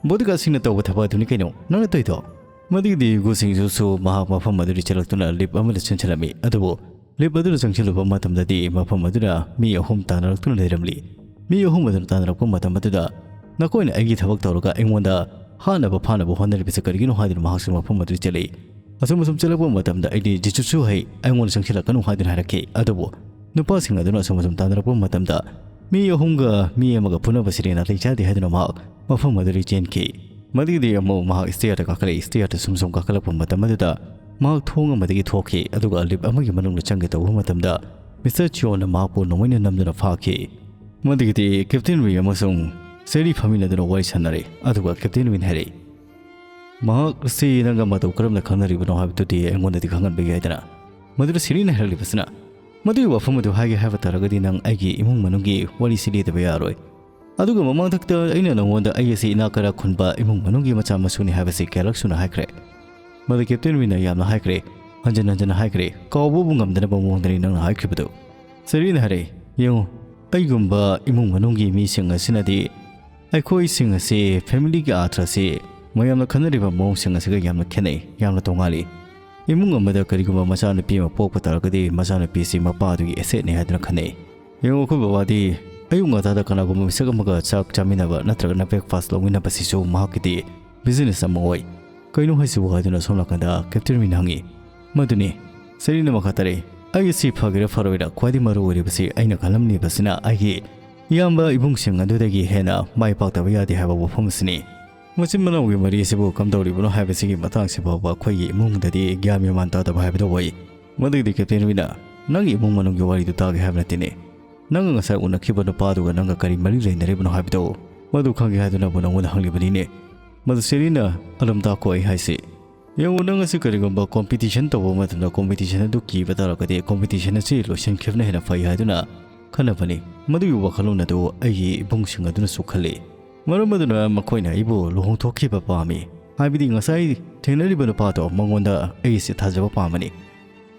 "ꯕꯣꯗꯤꯒꯥꯔꯗꯁꯤꯡꯅ ꯇꯧꯕ ꯊꯕꯛ ꯑꯗꯨꯅꯤ ꯀꯩꯅꯣ ꯅꯪꯅ ꯇꯧꯔꯤꯗꯣ꯫" ꯃꯗꯨꯒꯤꯗꯤ ꯒꯨ ꯁꯤꯡꯖꯨꯁꯨ ꯃꯍꯥꯛ ꯃꯐꯝ ꯑꯗꯨꯗ ꯆꯦꯜꯂꯛꯇꯨꯅ ꯂꯤꯞ ꯑꯃꯗ ꯆꯦꯟꯁꯤꯜꯂꯝꯃꯤ꯫ ꯑꯗꯨꯕꯨ ꯂꯤꯞ ꯑꯗꯨꯗ ꯆꯪꯁꯤꯜꯂꯨꯕ ꯃꯇꯝꯗꯗꯤ ꯃꯐꯝ ꯑꯗꯨꯗ ꯃꯤ ꯑꯍꯨꯝ ꯇꯥꯟꯅꯔꯛꯇꯨꯅ ꯂꯩꯔꯝꯂꯤ꯫ ꯃꯤ ꯑꯍꯨꯝ ꯑꯗꯨꯅ ꯇꯥꯟꯅꯔꯛꯄ ꯃꯇꯝ ꯑꯗꯨꯗ, "ꯅꯈꯣꯏꯅ ꯑꯩꯒꯤ ꯊꯕꯛ ꯇꯧꯔꯒ ꯑꯩꯉꯣꯟꯗ ꯍꯥꯠꯅꯕ ꯐꯥꯅꯕ ꯍꯣꯠꯅꯔꯤꯕꯁꯤ ꯀꯔꯤꯒꯤꯅꯣ?" ꯍꯥꯏꯗꯨꯅ ꯃꯍꯥꯛꯁꯨ ꯃꯐꯝ ꯑꯗꯨꯗ ꯆꯦꯜꯂꯛꯏ꯫ ꯑꯁꯨꯝ ꯑꯁꯨꯝ ꯆꯦꯜꯂꯛꯄ ꯃꯇꯝꯗ, "ꯑꯩꯗꯤ ꯖꯤꯖꯨꯠꯁꯨ ꯍꯩ, ꯑꯩꯉꯣꯟꯗ ꯆꯪꯁꯤꯜꯂꯛꯀꯅꯨ" ꯍꯥꯏꯗꯨꯅ ꯍꯥꯏꯔꯛꯈꯤ꯫ ꯑꯗꯨꯕꯨ ꯅꯨꯄꯥꯁꯤꯡ ꯑꯗꯨꯅ ꯑꯁꯨꯝ ꯑꯁꯨꯝ ꯇꯥꯟꯅꯔꯛꯄ ꯃꯇꯝꯗ, ꯃꯤ ꯑꯍꯨꯝꯒ ꯃꯤ ꯑꯃꯒ ꯐꯨꯅꯕꯁꯤꯗꯤ ꯅꯥꯇꯩ ꯆꯥꯗꯦ ꯍꯥꯏꯗꯨꯅ ꯃꯍꯥꯛ ꯃꯐꯝ ꯑꯗꯨꯗꯒꯤ ꯆꯦꯟꯈꯤ꯫ ꯃꯗꯨꯒꯤꯗꯤ ꯑꯃꯨꯛ ꯃꯍꯥꯛ ꯁ꯭ꯇꯦꯌꯔꯗ ꯀꯥꯈꯠꯂꯛꯏ꯫ ꯁ꯭ꯇꯦꯌꯔꯗ ꯁꯨꯝ ꯁꯨꯝ ꯀꯥꯈꯠꯂꯛꯄ ꯃꯇꯝ ꯑꯗꯨꯗ ꯃꯍꯥꯛ ꯊꯣꯡ ꯑꯃꯗꯒꯤ ꯊꯣꯛꯈꯤ, ꯑꯗꯨꯒ ꯂꯤꯞ ꯑꯃꯒꯤ ꯃꯅꯨꯡꯗ ꯆꯪꯒꯦ ꯇꯧꯕ ꯃꯇꯝꯗ ꯃꯤꯁꯇꯔ ꯆꯤꯌꯣꯟꯅ ꯃꯍꯥꯛꯄꯨ ꯅꯣꯡꯃꯩꯅ ꯅꯝꯗꯨꯅ ꯐꯥꯈꯤ꯫ ꯃꯗꯨꯒꯤꯗꯤ ꯀꯦꯞꯇꯦꯟ ꯔꯤ ꯑꯃꯁꯨꯡ ꯁꯦꯔꯤ ꯐꯝꯃꯤꯟꯅꯗꯨꯅ ꯋꯥꯔꯤ ꯁꯥꯟꯅꯔꯦ, ꯑꯗꯨꯒ ꯀꯦꯞꯇꯦꯟ ꯔꯤꯅ ꯍꯥꯏꯔꯛꯏ, "ꯃꯍꯥꯛ ꯑꯁꯤ ꯅꯪꯒ ꯃꯇꯧ ꯀꯔꯝꯅ ꯈꯪꯅꯔꯤꯕꯅꯣ ꯍꯥꯏꯕꯗꯨꯗꯤ ꯑꯩꯉꯣꯟꯗꯗꯤ ꯈꯪꯍꯟꯕ ꯌꯥꯏꯗꯅ?" ꯃꯗꯨꯗ ꯁꯦꯔꯤꯅ ꯍꯥꯏꯔꯛꯂꯤꯕꯁꯤꯅ, ꯃꯗꯨꯒꯤ ꯋꯥꯐꯝ ꯑꯗꯨ ꯍꯥꯏꯒꯦ ꯍꯥꯏꯕ ꯇꯥꯔꯒꯗꯤ ꯅꯪ ꯑꯩꯒꯤ ꯏꯃꯨꯡ ꯃꯅꯨꯡꯒꯤ ꯋꯥꯔꯤꯁꯤ ꯂꯤꯗꯕ ꯌꯥꯔꯣꯏ꯫ ꯑꯗꯨꯒ ꯃꯃꯥꯡꯊꯛꯇ ꯑꯩꯅ ꯅꯉꯣꯟꯗ ꯑꯩ ꯑꯁꯤ ꯏꯅꯥꯛ ꯀꯩꯔꯥꯛ ꯈꯨꯟꯕ ꯏꯃꯨꯡ ꯃꯅꯨꯡꯒꯤ ꯃꯆꯥ ꯃꯁꯨꯅꯤ ꯍꯥꯏꯕꯁꯤ ꯀꯌꯥꯔꯛ ꯁꯨꯅ ꯍꯥꯏꯈ꯭ꯔꯦ꯫ ꯃꯗꯨ ꯀꯦꯞꯇꯦꯟ ꯋꯤꯟꯅ ꯌꯥꯝꯅ ꯍꯥꯏꯈ꯭ꯔꯦ, ꯍꯟꯖꯤꯟ ꯍꯟꯖꯤꯟ ꯍꯥꯏꯈ꯭ꯔꯦ, ꯀꯥꯎꯕꯕꯨ ꯉꯝꯗꯅꯕ ꯃꯑꯣꯡꯗꯅꯤ ꯅꯪꯅ ꯍꯥꯏꯈ꯭ꯔꯤꯕꯗꯨ꯫ ꯁꯦꯔꯤꯅ ꯍꯥꯏꯔꯦ, "ꯌꯦꯡꯉꯨ, ꯑꯩꯒꯨꯝꯕ ꯏꯃꯨꯡ ꯃꯅꯨꯡꯒꯤ ꯃꯤꯁꯤꯡ ꯑꯁꯤꯅꯗꯤ ꯑꯩꯈꯣꯏꯁꯤꯡ ꯑꯁꯤ, ꯐꯦꯃꯤꯂꯤꯒꯤ ꯑꯥꯔꯊ ꯑꯁꯤ ꯃꯌꯥꯝꯅ ꯈꯟꯅꯔꯤꯕ ꯃꯑꯣꯡꯁꯤꯡ ꯑꯁꯤꯒ ꯌꯥꯝꯅ ꯈꯦꯠꯅꯩ, ꯌꯥꯝꯅ ꯇꯣꯉꯥꯜꯂꯤ꯫ ꯏꯃꯨꯡ ꯑꯃꯗ ꯀꯔꯤꯒꯨꯝꯕ ꯃꯆꯥꯅꯨꯄꯤ ꯑꯃ ꯄꯣꯛꯄ ꯇꯥꯔꯒꯗꯤ ꯃꯆꯥꯅꯨꯄꯤꯁꯤ ꯃꯄꯥꯗꯨꯒꯤ ꯑꯦꯁꯦꯠꯅꯤ ꯍꯥꯏꯗꯨꯅ ꯈꯟꯅꯩ꯫ ꯌꯦꯡꯉꯨ, ꯑꯩꯈꯣꯏ ꯕꯕꯥꯗꯤ ꯑꯌꯨꯛ ꯉꯟꯇꯥꯗ ꯀꯅꯥꯒꯨꯝꯕ ꯃꯤꯁꯛ ꯑꯃꯒ ꯆꯥꯛ ꯆꯥꯃꯤꯟꯅꯕ ꯅꯠꯇ꯭ꯔꯒꯅ ꯕ꯭ꯔꯦꯛꯐꯥꯁ ꯂꯧꯃꯤꯟꯅꯕꯁꯤꯁꯨ ꯃꯍꯥꯛꯀꯤꯗꯤ ꯕꯤꯖꯤꯅꯦꯁ ꯑꯃ ꯑꯣꯏ꯫ ꯀꯩꯅꯣ ꯍꯥꯏꯁꯤꯕꯨ?" ꯍꯥꯏꯗꯨꯅ ꯁꯣꯝ ꯅꯥꯀꯟꯗ ꯀꯦꯞꯇꯦꯟ ꯋꯤꯟꯅ ꯍꯪꯉꯤ꯫ ꯃꯗꯨꯅꯤ꯫ ꯁꯦꯔꯤꯅ ꯃꯈꯥ ꯇꯥꯔꯛꯏ, "ꯑꯩ ꯑꯁꯤ ꯐꯒꯦꯔꯥ ꯐꯔꯣꯏꯔꯥ ꯈ꯭ꯋꯥꯏꯗꯒꯤ ꯃꯔꯨ ꯑꯣꯏꯔꯤꯕꯁꯤ ꯑꯩꯅ ꯈꯜꯂꯝꯂꯤꯕꯁꯤꯅ ꯑꯩꯒꯤ ꯏꯌꯥꯝꯕ ꯏꯕꯨꯡꯁꯤꯡ ꯑꯗꯨꯗꯒꯤ ꯍꯦꯟꯅ ꯃꯥꯏ ꯄꯥꯛꯇꯕ ꯌꯥꯗꯦ ꯍꯥꯏꯕ ꯋꯥꯐꯝ ꯑꯁꯤꯅꯤ꯫ ꯃꯆꯤꯟ ꯃꯅꯥꯎꯒꯤ ꯃꯔꯤ ꯑꯁꯤꯕꯨ ꯀꯝꯗꯧꯔꯤꯕꯅꯣ ꯍꯥꯏꯕꯁꯤꯒꯤ ꯃꯇꯥꯡꯁꯤ ꯐꯥꯎꯕ ꯑꯩꯈꯣꯏꯒꯤ ꯏꯃꯨꯡꯗꯗꯤ ꯒ꯭ꯌꯥꯟ ꯃꯦꯟ ꯃꯥꯟ ꯇꯥꯗꯕ ꯍꯥꯏꯕꯗꯨ ꯑꯣꯏ꯫ ꯃꯗꯨꯒꯤꯗꯤ ꯀꯦꯞꯇꯦꯟ ꯋꯤꯟꯅ, ꯅꯪꯒꯤ ꯏꯃꯨꯡ ꯃꯅꯨꯡꯒꯤ ꯋꯥꯔꯤꯗꯨ ꯇꯥꯒꯦ ꯍꯥꯏꯕ ꯅꯠꯇꯦꯅꯦ꯫ ꯅꯪꯒ ꯉꯁꯥꯏ ꯎꯅꯈꯤꯕ ꯅꯨꯄꯥꯗꯨꯒ ꯅꯪꯒ ꯀꯔꯤ ꯃꯔꯤ ꯂꯩꯅꯔꯤꯕꯅꯣ ꯍꯥꯏꯕꯗꯨ ꯃꯗꯨ ꯈꯪꯒꯦ ꯍꯥꯏꯗꯨꯅꯕꯨ ꯅꯉꯣꯟꯗ ꯍꯪꯂꯤꯕꯅꯤꯅꯦ꯫ ꯃꯗꯨ ꯁꯦꯔꯤꯅ ꯑꯗꯨꯝ ꯇꯥꯛꯈꯣ ꯑꯩ ꯍꯥꯏꯁꯤ꯫ ꯌꯦꯡꯉꯨ, ꯅꯪ ꯑꯁꯤ ꯀꯔꯤꯒꯨꯝꯕ ꯀꯣꯝꯄꯤꯇꯤꯁꯟ ꯇꯧꯕ ꯃꯇꯝꯗ ꯀꯣꯝꯄꯤꯇꯤꯁꯟ ꯑꯗꯨ ꯀꯤꯕ ꯇꯥꯔꯒꯗꯤ ꯀꯣꯝꯄꯤꯇꯤꯁꯟ ꯑꯁꯤ ꯂꯣꯏꯁꯤꯟꯈꯤꯕꯅ ꯍꯦꯟꯅ ꯐꯩ ꯍꯥꯏꯗꯨꯅ ꯈꯟꯅꯕꯅꯤ꯫ ꯃꯗꯨꯒꯤ ꯋꯥꯈꯜꯂꯣꯟ ꯑꯗꯨ ꯑꯩꯒꯤ ꯏꯕꯨꯡꯁꯤꯡ ꯑꯗꯨꯅꯁꯨ ꯈꯜꯂꯤ꯫ ꯃꯔꯝ ꯑꯗꯨꯅ ꯃꯈꯣꯏꯅ ꯑꯩꯕꯨ ꯂꯨꯍꯣꯡꯊꯣꯛꯈꯤꯕ ꯄꯥꯝꯃꯤ꯫ ꯍꯥꯏꯕꯗꯤ ꯉꯁꯥꯏ ꯊꯦꯡꯅꯔꯤꯕ ꯅꯨꯄꯥꯗꯣ ꯃꯉꯣꯟꯗ ꯑꯩꯁꯦ ꯊꯥꯖꯕ ꯄꯥꯝꯕꯅꯤ꯫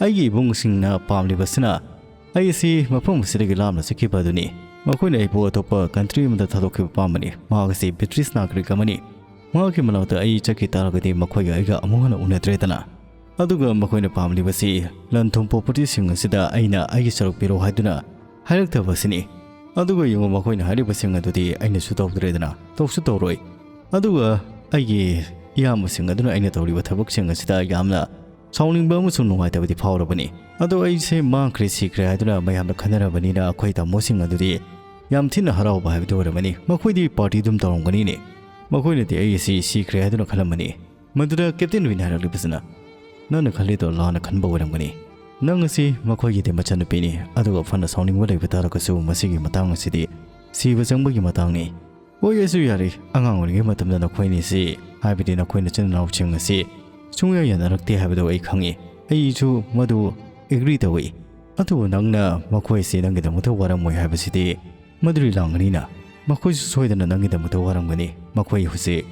ꯑꯩꯒꯤ ꯏꯕꯨꯡꯁꯤꯡꯅ ꯄꯥꯝꯂꯤꯕꯁꯤꯅ ꯑꯩ ꯑꯁꯤ ꯃꯐꯝ ꯑꯁꯤꯗꯒꯤ ꯂꯥꯞꯅ ꯆꯠꯈꯤꯕ ꯑꯗꯨꯅꯤ꯫ ꯃꯈꯣꯏꯅ ꯑꯩꯕꯨ ꯑꯇꯣꯞꯄ ꯀꯟꯇ꯭ꯔꯤ ꯑꯃꯗ ꯊꯥꯗꯣꯛꯈꯤꯕ ꯄꯥꯝꯕꯅꯤ꯫ ꯃꯍꯥꯛ ꯑꯁꯤ ꯕ꯭ꯔꯤꯇꯤꯁ ꯅꯥꯒꯔꯤꯛ ꯑꯃꯅꯤ꯫ ꯃꯍꯥꯛꯀꯤ ꯃꯅꯥꯛꯇ ꯑꯩ ꯆꯠꯈꯤ ꯇꯥꯔꯒꯗꯤ ꯃꯈꯣꯏꯒ ꯑꯩꯒ ꯑꯃꯨꯛ ꯍꯟꯅ ꯎꯅꯗ꯭ꯔꯦꯗꯅ꯫ ꯑꯗꯨꯒ ꯃꯈꯣꯏꯅ ꯄꯥꯝꯂꯤꯕꯁꯤ ꯂꯟ ꯊꯨꯝ ꯄ꯭ꯔꯣꯄꯔꯇꯤꯁꯤꯡ ꯑꯁꯤꯗ ꯑꯩꯅ ꯑꯩꯒꯤ ꯁꯔꯨꯛ ꯄꯤꯔꯣ ꯍꯥꯏꯗꯨꯅ ꯍꯥꯏꯔꯛꯇꯕ ꯑꯁꯤꯅꯤ꯫ ꯑꯗꯨꯒ ꯌꯦꯡꯉꯨ, ꯃꯈꯣꯏꯅ ꯍꯥꯏꯔꯤꯕꯁꯤꯡ ꯑꯗꯨꯗꯤ ꯑꯩꯅꯁꯨ ꯇꯧꯗ꯭ꯔꯦꯗꯅ, ꯇꯧꯁꯨ ꯇꯧꯔꯣꯏ꯫ ꯑꯗꯨꯒ ꯑꯩꯒꯤ ꯏꯌꯥꯝꯕꯁꯤꯡ ꯑꯗꯨꯅ ꯑꯩꯅ ꯇꯧꯔꯤꯕ ꯊꯕꯛꯁꯤꯡ ꯑꯁꯤꯗ ꯌꯥꯝꯅ ꯁꯥꯎꯅꯤꯡꯕ ꯑꯃꯁꯨꯡ ꯅꯨꯡꯉꯥꯏꯇꯕꯗꯤ ꯐꯥꯎꯔꯕꯅꯤ꯫ ꯑꯗꯣ ꯑꯩꯁꯦ ꯃꯥꯡꯈ꯭ꯔꯦ, ꯁꯤꯈ꯭ꯔꯦ ꯍꯥꯏꯗꯨꯅ ꯃꯌꯥꯝꯅ ꯈꯟꯅꯔꯕꯅꯤꯅ ꯑꯩꯈꯣꯏ ꯇꯥꯃꯣꯁꯤꯡ ꯑꯗꯨꯗꯤ ꯌꯥꯝ ꯊꯤꯅ ꯍꯔꯥꯎꯕ ꯍꯥꯏꯕꯗꯨ ꯑꯣꯏꯔꯝꯃꯅꯤ꯫ ꯃꯈꯣꯏꯗꯤ ꯄꯥꯔꯇꯤ ꯑꯗꯨꯝ ꯇꯧꯔꯝꯒꯅꯤꯅꯦ꯫ ꯃꯈꯣꯏꯅꯗꯤ ꯑꯩ ꯑꯁꯤ ꯁꯤꯈ꯭ꯔꯦ ꯍꯥꯏꯗꯨꯅ ꯈꯜꯂꯝꯃꯅꯤ꯫ ꯃꯗꯨꯗ ꯀꯦꯞꯇꯦꯟ ꯋꯤꯟꯅ ꯍꯥꯏꯔꯛꯂꯤꯕꯁꯤꯅ, "ꯅꯪꯅ ꯈꯜꯂꯤꯗꯣ ꯂꯥꯟꯅ ꯈꯟꯕ ꯑꯣꯏꯔꯝꯒꯅꯤ꯫ ꯅꯪ ꯑꯁꯤ ꯃꯈꯣꯏꯒꯤꯗꯤ ꯃꯆꯟꯅꯨꯄꯤꯅꯤ, ꯑꯗꯨꯒ ꯐꯅ ꯁꯥꯎꯅꯤꯡꯕ ꯂꯩꯕ ꯇꯥꯔꯒꯁꯨ ꯃꯁꯤꯒꯤ ꯃꯇꯥꯡ ꯑꯁꯤꯗꯤ ꯁꯤꯕ ꯆꯪꯕꯒꯤ ꯃꯇꯥꯡꯅꯤ꯫ ꯍꯣꯏ, ꯑꯩꯁꯨ ꯌꯥꯔꯤ꯫ ꯑꯉꯥꯡ ꯑꯣꯏꯔꯤꯉꯩ ꯃꯇꯝꯗ ꯅꯈꯣꯏꯅꯤꯁꯤ, ꯍꯥꯏꯕꯗꯤ ꯅꯈꯣꯏ ꯅꯆꯤꯟ ꯅꯅꯥꯎꯁꯤꯡ ꯑꯁꯤ ꯁꯨꯡꯌꯥ ꯌꯥꯅꯔꯛꯇꯦ ꯍꯥꯏꯕꯗꯨ ꯑꯩ ꯈꯪꯏ꯫ ꯑꯩꯁꯨ ꯃꯗꯨ ꯑꯦꯒ꯭ꯔꯤ ꯇꯧꯏ꯫ ꯑꯗꯨꯕꯨ ꯅꯪꯅ ꯃꯈꯣꯏꯁꯤ ꯅꯪꯒꯤꯗꯃꯛꯇ ꯋꯥꯔꯝꯃꯣꯏ ꯍꯥꯏꯕꯁꯤꯗꯤ ꯃꯗꯨꯔꯤ ꯂꯥꯡꯒꯅꯤꯅ꯫ ꯃꯈꯣꯏꯁꯨ ꯁꯣꯏꯗꯅ ꯅꯪꯒꯤꯗꯃꯛꯇ ꯋꯥꯔꯝꯒꯅꯤ꯫ ꯃꯈꯣꯏ ꯍꯧꯖꯤꯛ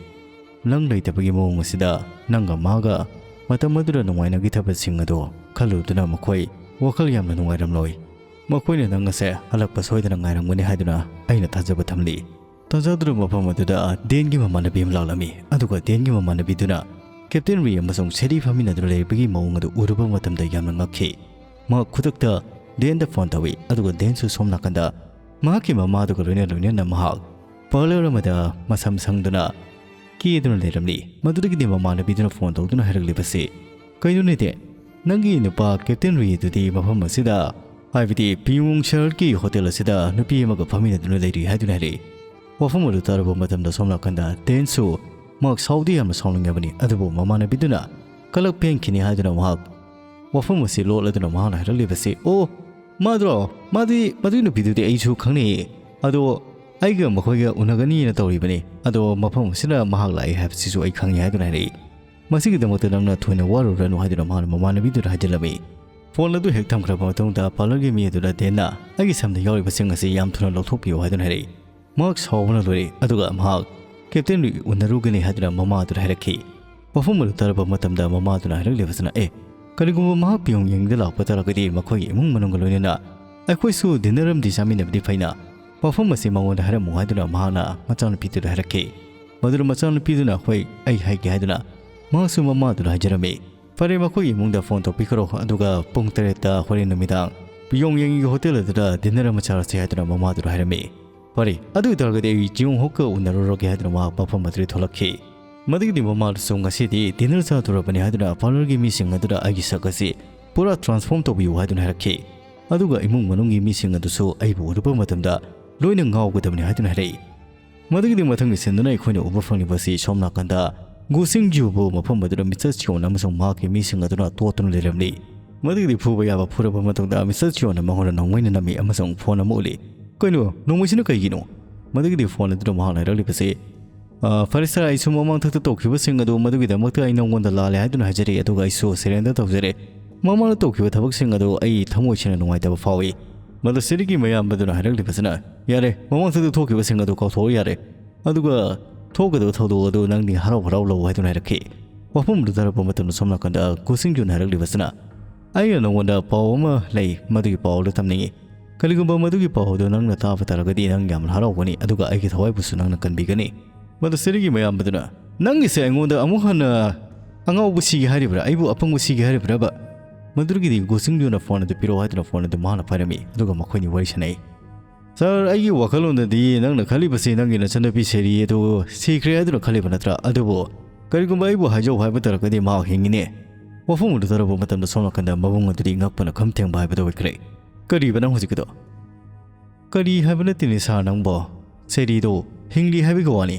ꯅꯪ ꯂꯩꯇꯕꯒꯤ ꯃꯑꯣꯡ ꯑꯁꯤꯗ ꯅꯪꯒ ꯃꯥꯒ ꯃꯇꯝ ꯑꯗꯨꯗ ꯅꯨꯡꯉꯥꯏꯅꯈꯤꯗꯕꯁꯤꯡ ꯑꯗꯣ ꯈꯜꯂꯨꯗꯨꯅ ꯃꯈꯣꯏ ꯋꯥꯈꯜ ꯌꯥꯝꯅ ꯅꯨꯡꯉꯥꯏꯔꯝꯂꯣꯏ꯫ ꯃꯈꯣꯏꯅ ꯅꯪ ꯑꯁꯦ ꯍꯜꯂꯛꯄ ꯁꯣꯏꯗꯅ ꯉꯥꯏꯔꯝꯒꯅꯤ ꯍꯥꯏꯗꯨꯅ ꯑꯩꯅ ꯊꯥꯖꯕ ꯊꯝꯂꯤ꯫ ꯇꯥꯟꯖꯥꯗꯨꯗ ꯃꯐꯝ ꯑꯗꯨꯗ ꯗꯦꯟꯒꯤ ꯃꯃꯥꯟꯅꯕꯤ ꯑꯃ ꯂꯥꯛꯂꯝꯃꯤ꯫ ꯑꯗꯨꯒ ꯗꯦꯟꯒꯤ ꯃꯃꯥꯟꯅꯕꯤꯗꯨꯅ ꯀꯦꯞꯇꯦꯟ ꯔꯤ ꯑꯃꯁꯨꯡ ꯁꯦꯔꯤ ꯐꯝꯃꯤꯟꯅꯗꯨꯅ ꯂꯩꯕꯒꯤ ꯃꯑꯣꯡ ꯑꯗꯨ ꯎꯔꯨꯕ ꯃꯇꯝꯗ ꯌꯥꯝꯅ ꯉꯛꯈꯤ꯫ ꯃꯍꯥꯛ ꯈꯨꯗꯛꯇ ꯗꯦꯟꯗ ꯐꯣꯟ ꯇꯧꯏ, ꯑꯗꯨꯒ ꯗꯦꯟꯁꯨ ꯁꯣꯝ ꯅꯥꯀꯟꯗ ꯃꯍꯥꯛꯀꯤ ꯃꯃꯥꯗꯨꯒ ꯂꯣꯏꯅ ꯂꯣꯏꯅꯅ ꯃꯍꯥꯛ ꯄꯥꯔꯂꯔ ꯑꯃꯗ ꯃꯁꯝ ꯁꯪꯗꯨꯅ ꯀꯦꯗꯨꯅ ꯂꯩꯔꯝꯂꯤ꯫ ꯃꯗꯨꯗꯒꯤꯗꯤ ꯃꯃꯥꯟꯅꯕꯤꯗꯨꯅ ꯐꯣꯟ ꯇꯧꯗꯨꯅ ꯍꯥꯏꯔꯛꯂꯤꯕꯁꯤ, "ꯀꯩꯅꯣꯅꯦ ꯗꯦꯟ, ꯅꯪꯒꯤ ꯅꯨꯄꯥ ꯀꯦꯞꯇꯦꯟ ꯔꯤ ꯑꯗꯨꯗꯤ ꯃꯐꯝ ꯑꯁꯤꯗ, ꯍꯥꯏꯕꯗꯤ ꯄꯤꯌꯣꯡ ꯁꯍꯔꯒꯤ ꯍꯣꯇꯦꯜ ꯑꯁꯤꯗ ꯅꯨꯄꯤ ꯑꯃꯒ ꯐꯝꯃꯤꯟꯅꯗꯨꯅ ꯂꯩꯔꯤ" ꯍꯥꯏꯗꯨꯅ ꯍꯥꯏꯔꯛꯏ꯫ ꯋꯥꯐꯝ ꯑꯗꯨ ꯇꯥꯔꯨꯕ ꯃꯇꯝꯗ ꯁꯣꯝ ꯅꯥꯀꯟꯗ ꯗꯦꯟꯁꯨ ꯃꯍꯥꯛ ꯁꯥꯎꯗꯤ ꯌꯥꯝꯅ ꯁꯥꯎꯅꯤꯡꯉꯕꯅꯤ, ꯑꯗꯨꯕꯨ ꯃꯃꯥꯟꯅꯕꯤꯗꯨꯅ ꯀꯂꯛ ꯐꯦꯡꯈꯤꯅꯤ ꯍꯥꯏꯗꯨꯅ ꯃꯍꯥꯛ ꯋꯥꯐꯝ ꯑꯁꯤ ꯂꯣꯠꯂꯗꯨꯅ ꯃꯍꯥꯛꯅ ꯍꯥꯏꯔꯛꯂꯤꯕꯁꯤ, "ꯑꯣ, ꯃꯥꯗ꯭ꯔꯣ? ꯃꯥꯗꯤ, ꯃꯗꯨꯒꯤ ꯅꯨꯄꯤꯗꯨꯗꯤ ꯑꯩꯁꯨ ꯈꯪꯅꯩꯌꯦ꯫ ꯑꯗꯣ ꯑꯩꯒ ꯃꯈꯣꯏꯒ ꯎꯅꯒꯅꯤꯅ ꯇꯧꯔꯤꯕꯅꯤ꯫ ꯑꯗꯣ ꯃꯐꯝ ꯑꯁꯤꯗ ꯃꯍꯥꯛ ꯂꯥꯛꯏ ꯍꯥꯏꯕꯁꯤꯁꯨ ꯑꯩ ꯈꯪꯉꯤ" ꯍꯥꯏꯗꯨꯅ ꯍꯥꯏꯔꯛꯏ꯫ "ꯃꯁꯤꯒꯤꯗꯃꯛꯇ ꯅꯪꯅ ꯊꯣꯏꯅ ꯋꯥꯔꯨꯔꯅꯨ" ꯍꯥꯏꯗꯨꯅ ꯃꯍꯥꯛꯅ ꯃꯃꯥꯟꯅꯕꯤꯗꯨꯗ ꯍꯥꯏꯖꯤꯜꯂꯝꯃꯤ꯫ ꯐꯣꯟ ꯑꯗꯨ ꯍꯦꯛ ꯊꯝꯈ꯭ꯔꯕ ꯃꯇꯨꯡꯗ ꯄꯥꯔꯂꯔꯒꯤ ꯃꯤ ꯑꯗꯨꯅ ꯗꯦꯟꯅ ꯑꯩꯒꯤ ꯁꯝꯗ ꯌꯥꯎꯔꯤꯕꯁꯤꯡ ꯑꯁꯤ ꯌꯥꯝ ꯊꯨꯅ ꯂꯧꯊꯣꯛꯄꯤꯌꯨ ꯍꯥꯏꯗꯨꯅ ꯍꯥꯏꯔꯛꯏ꯫ ꯃꯍꯥꯛ ꯁꯥꯎꯕꯅ ꯂꯣꯏꯔꯦ, ꯑꯗꯨꯒ ꯃꯍꯥꯛ ꯀꯦꯞꯇꯦꯟ ꯔꯤ ꯎꯅꯔꯨꯒꯅꯤ ꯍꯥꯏꯗꯨꯅ ꯃꯃꯥꯗꯨꯅ ꯍꯥꯏꯔꯛꯈꯤ꯫ ꯋꯥꯐꯝ ꯑꯗꯨ ꯇꯥꯔꯕ ꯃꯇꯝꯗ ꯃꯃꯥꯗꯨꯅ ꯍꯥꯏꯔꯛꯂꯤꯕꯁꯤꯅ, "ꯑꯦ, ꯀꯔꯤꯒꯨꯝꯕ ꯃꯍꯥꯛ ꯄꯤꯌꯣꯡꯌꯦꯡꯗ ꯂꯥꯛꯄ ꯇꯥꯔꯒꯗꯤ ꯃꯈꯣꯏꯒꯤ ꯏꯃꯨꯡ ꯃꯅꯨꯡꯒ ꯂꯣꯏꯅꯅ ꯑꯩꯈꯣꯏꯁꯨ ꯗꯤꯟꯅꯔ ꯑꯃꯗꯤ ꯆꯥꯃꯤꯟꯅꯕꯗꯤ ꯐꯩꯅ, ꯋꯥꯐꯝ ꯑꯁꯤ ꯃꯉꯣꯟꯗ ꯍꯥꯏꯔꯝꯃꯨ" ꯍꯥꯏꯗꯨꯅ ꯃꯍꯥꯛꯅ ꯃꯆꯥꯅꯨꯄꯤꯗꯨꯗ ꯍꯥꯏꯔꯛꯈꯤ꯫ ꯃꯗꯨꯗ ꯃꯆꯥꯅꯨꯄꯤꯗꯨꯅ, "ꯍꯣꯏ, ꯑꯩ ꯍꯥꯏꯒꯦ" ꯍꯥꯏꯗꯨꯅ ꯃꯍꯥꯛꯁꯨ ꯃꯃꯥꯗꯨꯗ ꯍꯥꯏꯖꯔꯝꯃꯤ꯫ ꯐꯔꯦ, ꯃꯈꯣꯏꯒꯤ ꯏꯃꯨꯡꯗ ꯐꯣꯟ ꯇꯧꯕꯤꯈ꯭ꯔꯣ, ꯑꯗꯨꯒ ꯄꯨꯡ ꯇꯔꯦꯠꯇ ꯍꯣꯔꯦꯟ ꯅꯨꯃꯤꯗꯥꯡ ꯄꯤꯌꯣꯡꯌꯦꯡꯒꯤ ꯍꯣꯇꯦꯜ ꯑꯗꯨꯗ ꯗꯤꯟꯅꯔ ꯑꯃ ꯆꯥꯔꯁꯤ ꯍꯥꯏꯗꯨꯅ ꯃꯃꯥꯗꯨꯗ ꯍꯥꯏꯔꯝꯃꯤ꯫ "ꯐꯔꯦ, ꯑꯗꯨ ꯑꯣꯏꯇꯥꯔꯒꯗꯤ ꯑꯩ ꯖꯤꯌꯣꯡ ꯍꯣꯛꯀ ꯎꯅꯔꯨꯔꯒꯦ" ꯍꯥꯏꯗꯨꯅ ꯃꯍꯥꯛ ꯃꯐꯝ ꯑꯗꯨꯗꯒꯤ ꯊꯣꯛꯂꯛꯈꯤ꯫ ꯃꯗꯨꯒꯤꯗꯤ ꯃꯃꯥꯗꯨꯁꯨ ꯉꯁꯤꯗꯤ ꯗꯤꯟꯅꯔ ꯆꯥꯗꯣꯔꯕꯅꯤ ꯍꯥꯏꯗꯨꯅ ꯄꯥꯔꯂꯔꯒꯤ ꯃꯤꯁꯤꯡ ꯑꯗꯨꯗ ꯑꯩꯒꯤ ꯁꯛ ꯑꯁꯤ ꯄꯨꯔꯥ ꯇ꯭ꯔꯥꯟꯁꯐꯣꯔꯝ ꯇꯧꯕꯤꯌꯨ ꯍꯥꯏꯗꯨꯅ ꯍꯥꯏꯔꯛꯈꯤ꯫ ꯑꯗꯨꯒ ꯏꯃꯨꯡ ꯃꯅꯨꯡꯒꯤ ꯃꯤꯁꯤꯡ ꯑꯗꯨꯁꯨ ꯑꯩꯕꯨ ꯎꯔꯨꯕ ꯃꯇꯝꯗ ꯂꯣꯏꯅ ꯉꯥꯎꯒꯗꯕꯅꯤ ꯍꯥꯏꯗꯨꯅ ꯍꯥꯏꯔꯛꯏ꯫ ꯃꯗꯨꯒꯤꯗꯤ ꯃꯊꯪꯒꯤ ꯁꯤꯟꯗꯨꯅ ꯑꯩꯈꯣꯏꯅ ꯎꯕ ꯐꯪꯂꯤꯕꯁꯤ ꯁꯣꯝ ꯅꯥꯀꯟꯗ ꯒꯨꯁꯤꯡꯖꯨꯕꯨ ꯃꯐꯝ ꯑꯗꯨꯗ ꯃꯤꯁꯇꯔ ꯆꯤꯌꯣꯟ ꯑꯃꯁꯨꯡ ꯃꯍꯥꯛꯀꯤ ꯃꯤꯁꯤꯡ ꯑꯗꯨꯅ ꯇꯣꯠꯇꯨꯅ ꯂꯩꯔꯝꯂꯤ꯫ ꯃꯗꯨꯒꯤꯗꯤ ꯐꯨꯕ ꯌꯥꯕ ꯐꯨꯔꯕ ꯃꯇꯨꯡꯗ ꯃꯤꯁꯇꯔ ꯆꯤꯌꯣꯟꯅ ꯃꯉꯣꯟꯗ ꯅꯣꯡꯃꯩꯅ ꯅꯝꯃꯤ ꯑꯃꯁꯨꯡ ꯐꯣꯟ ꯑꯃ ꯎꯠꯂꯤ꯫ "ꯀꯩꯅꯣ, ꯅꯣꯡꯃꯩꯁꯤꯅ ꯀꯩꯒꯤꯅꯣ?" ꯃꯗꯨꯒꯤꯗꯤ ꯐꯣꯟ ꯑꯗꯨꯗ ꯃꯍꯥꯛꯅ ꯍꯥꯏꯔꯛꯂꯤꯕꯁꯤ, "ꯑ, ꯐꯔꯦ ꯁꯥꯔ, ꯑꯩꯁꯨ ꯃꯃꯥꯡꯊꯛꯇ ꯇꯧꯈꯤꯕꯁꯤꯡ ꯑꯗꯨ ꯃꯗꯨꯒꯤꯗꯃꯛꯇ ꯑꯩ ꯅꯉꯣꯟꯗ ꯂꯥꯜꯂꯦ ꯍꯥꯏꯗꯨꯅ ꯍꯥꯏꯖꯔꯤ, ꯑꯗꯨꯒ ꯑꯩꯁꯨ ꯁꯔꯦꯟꯗꯔ ꯇꯧꯖꯔꯦ꯫ ꯃꯃꯥꯡꯗ ꯇꯧꯈꯤꯕ ꯊꯕꯛꯁꯤꯡ ꯑꯗꯨ ꯑꯩ ꯊꯃꯣꯏ ꯁꯦꯡꯅ ꯅꯨꯡꯉꯥꯏꯇꯕ ꯐꯥꯎꯏ꯫ ꯃꯗꯨ ꯁꯤꯔꯤꯒꯤ ꯃꯌꯥꯝꯕꯗꯨꯅ ꯍꯥꯏꯔꯛꯂꯤꯕꯁꯤꯅ, "ꯌꯥꯔꯦ, ꯃꯃꯥꯡꯗ ꯊꯣꯛꯈꯤꯕꯁꯤꯡ ꯑꯗꯨ ꯀꯥꯎꯊꯣꯛꯑꯣ ꯌꯥꯔꯦ꯫ ꯑꯗꯨꯒ ꯊꯣꯛꯀꯗꯕ ꯊꯧꯗꯣꯛ ꯑꯗꯨ ꯅꯪꯗꯤ ꯍꯔꯥꯎ ꯍꯔꯥꯎ ꯂꯧ" ꯍꯥꯏꯗꯨꯅ ꯍꯥꯏꯔꯛꯈꯤ꯫ ꯋꯥꯐꯝ ꯑꯗꯨ ꯇꯥꯔꯛꯄ ꯃꯇꯝꯗ ꯁꯣꯝ ꯅꯥꯀꯟꯗ ꯒꯨꯁꯤꯡꯖꯨꯅ ꯍꯥꯏꯔꯛꯂꯤꯕꯁꯤꯅ, "ꯑꯩꯅ ꯅꯉꯣꯟꯗ ꯄꯥꯎ ꯑꯃ ꯂꯩ, ꯃꯗꯨꯒꯤ ꯄꯥꯎ ꯑꯗꯨ ꯇꯝꯅꯤꯡꯏ꯫ ꯀꯔꯤꯒꯨꯝꯕ ꯃꯗꯨꯒꯤ ꯄꯥꯎ ꯑꯗꯨ ꯅꯪꯅ ꯇꯥꯕ ꯇꯥꯔꯒꯗꯤ ꯅꯪ ꯌꯥꯝꯅ ꯍꯔꯥꯎꯒꯅꯤ, ꯑꯗꯨꯒ ꯑꯩꯒꯤ ꯊꯋꯥꯏꯕꯨꯁꯨ ꯅꯪꯅ ꯀꯟꯕꯤꯒꯅꯤ"꯫ ꯃꯗꯨ ꯁꯤꯔꯤꯒꯤ ꯃꯌꯥꯝꯕꯗꯨꯅ, "ꯅꯪꯒꯤꯁꯦ ꯑꯩꯉꯣꯟꯗ ꯑꯃꯨꯛ ꯍꯟꯅ ꯑꯉꯥꯎꯕ ꯁꯤꯒꯦ ꯍꯥꯏꯔꯤꯕ꯭ꯔꯥ? ꯑꯩꯕꯨ ꯑꯄꯪꯕ ꯁꯤꯒꯦ ꯍꯥꯏꯔꯤꯕ꯭ꯔꯕ?" ꯃꯗꯨꯗꯒꯤꯗꯤ ꯒꯨꯁꯤꯡꯖꯨꯅ ꯐꯣꯟ ꯑꯗꯨ ꯄꯤꯔꯛꯑꯣ ꯍꯥꯏꯗꯨꯅ ꯐꯣꯟ ꯑꯗꯨ ꯃꯍꯥꯛꯅ ꯄꯥꯏꯔꯝꯃꯤ, ꯑꯗꯨꯒ ꯃꯈꯣꯏꯅꯤ ꯋꯥꯔꯤ ꯁꯥꯟꯅꯩ꯫ "ꯁꯥꯔ, ꯑꯩꯒꯤ ꯋꯥꯈꯜꯂꯣꯟꯗꯗꯤ ꯅꯪꯅ ꯈꯜꯂꯤꯕꯁꯤ ꯅꯪꯒꯤ ꯅꯆꯟꯅꯨꯄꯤ ꯁꯦꯔꯤ ꯑꯗꯨ ꯁꯤꯈ꯭ꯔꯦ ꯍꯥꯏꯗꯨꯅ ꯈꯜꯂꯤꯕ ꯅꯠꯇ꯭ꯔꯥ? ꯑꯗꯨꯕꯨ ꯀꯔꯤꯒꯨꯝꯕ ꯑꯩꯕꯨ ꯍꯥꯏꯖꯧ ꯍꯥꯏꯕ ꯇꯥꯔꯒꯗꯤ ꯃꯍꯥꯛ ꯍꯤꯡꯉꯤꯅꯦ"꯫ ꯋꯥꯐꯝ ꯑꯗꯨ ꯇꯥꯔꯕ ꯃꯇꯝꯗ ꯁꯣꯝ ꯅꯥꯀꯟꯗ ꯃꯕꯨꯡ ꯑꯗꯨꯗꯤ ꯉꯛꯄꯅ ꯈꯝ ꯊꯦꯡꯕ ꯍꯥꯏꯕꯗꯨ ꯑꯣꯏꯈ꯭ꯔꯦ꯫ "ꯀꯔꯤꯕ ꯅꯪ ꯍꯧꯖꯤꯛꯀꯤꯗꯣ? ꯀꯔꯤ ꯍꯥꯏꯕ ꯅꯠꯇꯦꯅꯦ ꯁꯥꯔ ꯅꯪꯕꯣ? ꯁꯦꯔꯤꯗꯣ ꯍꯤꯡꯂꯤ ꯍꯥꯏꯕꯒꯤ ꯋꯥꯅꯤ꯫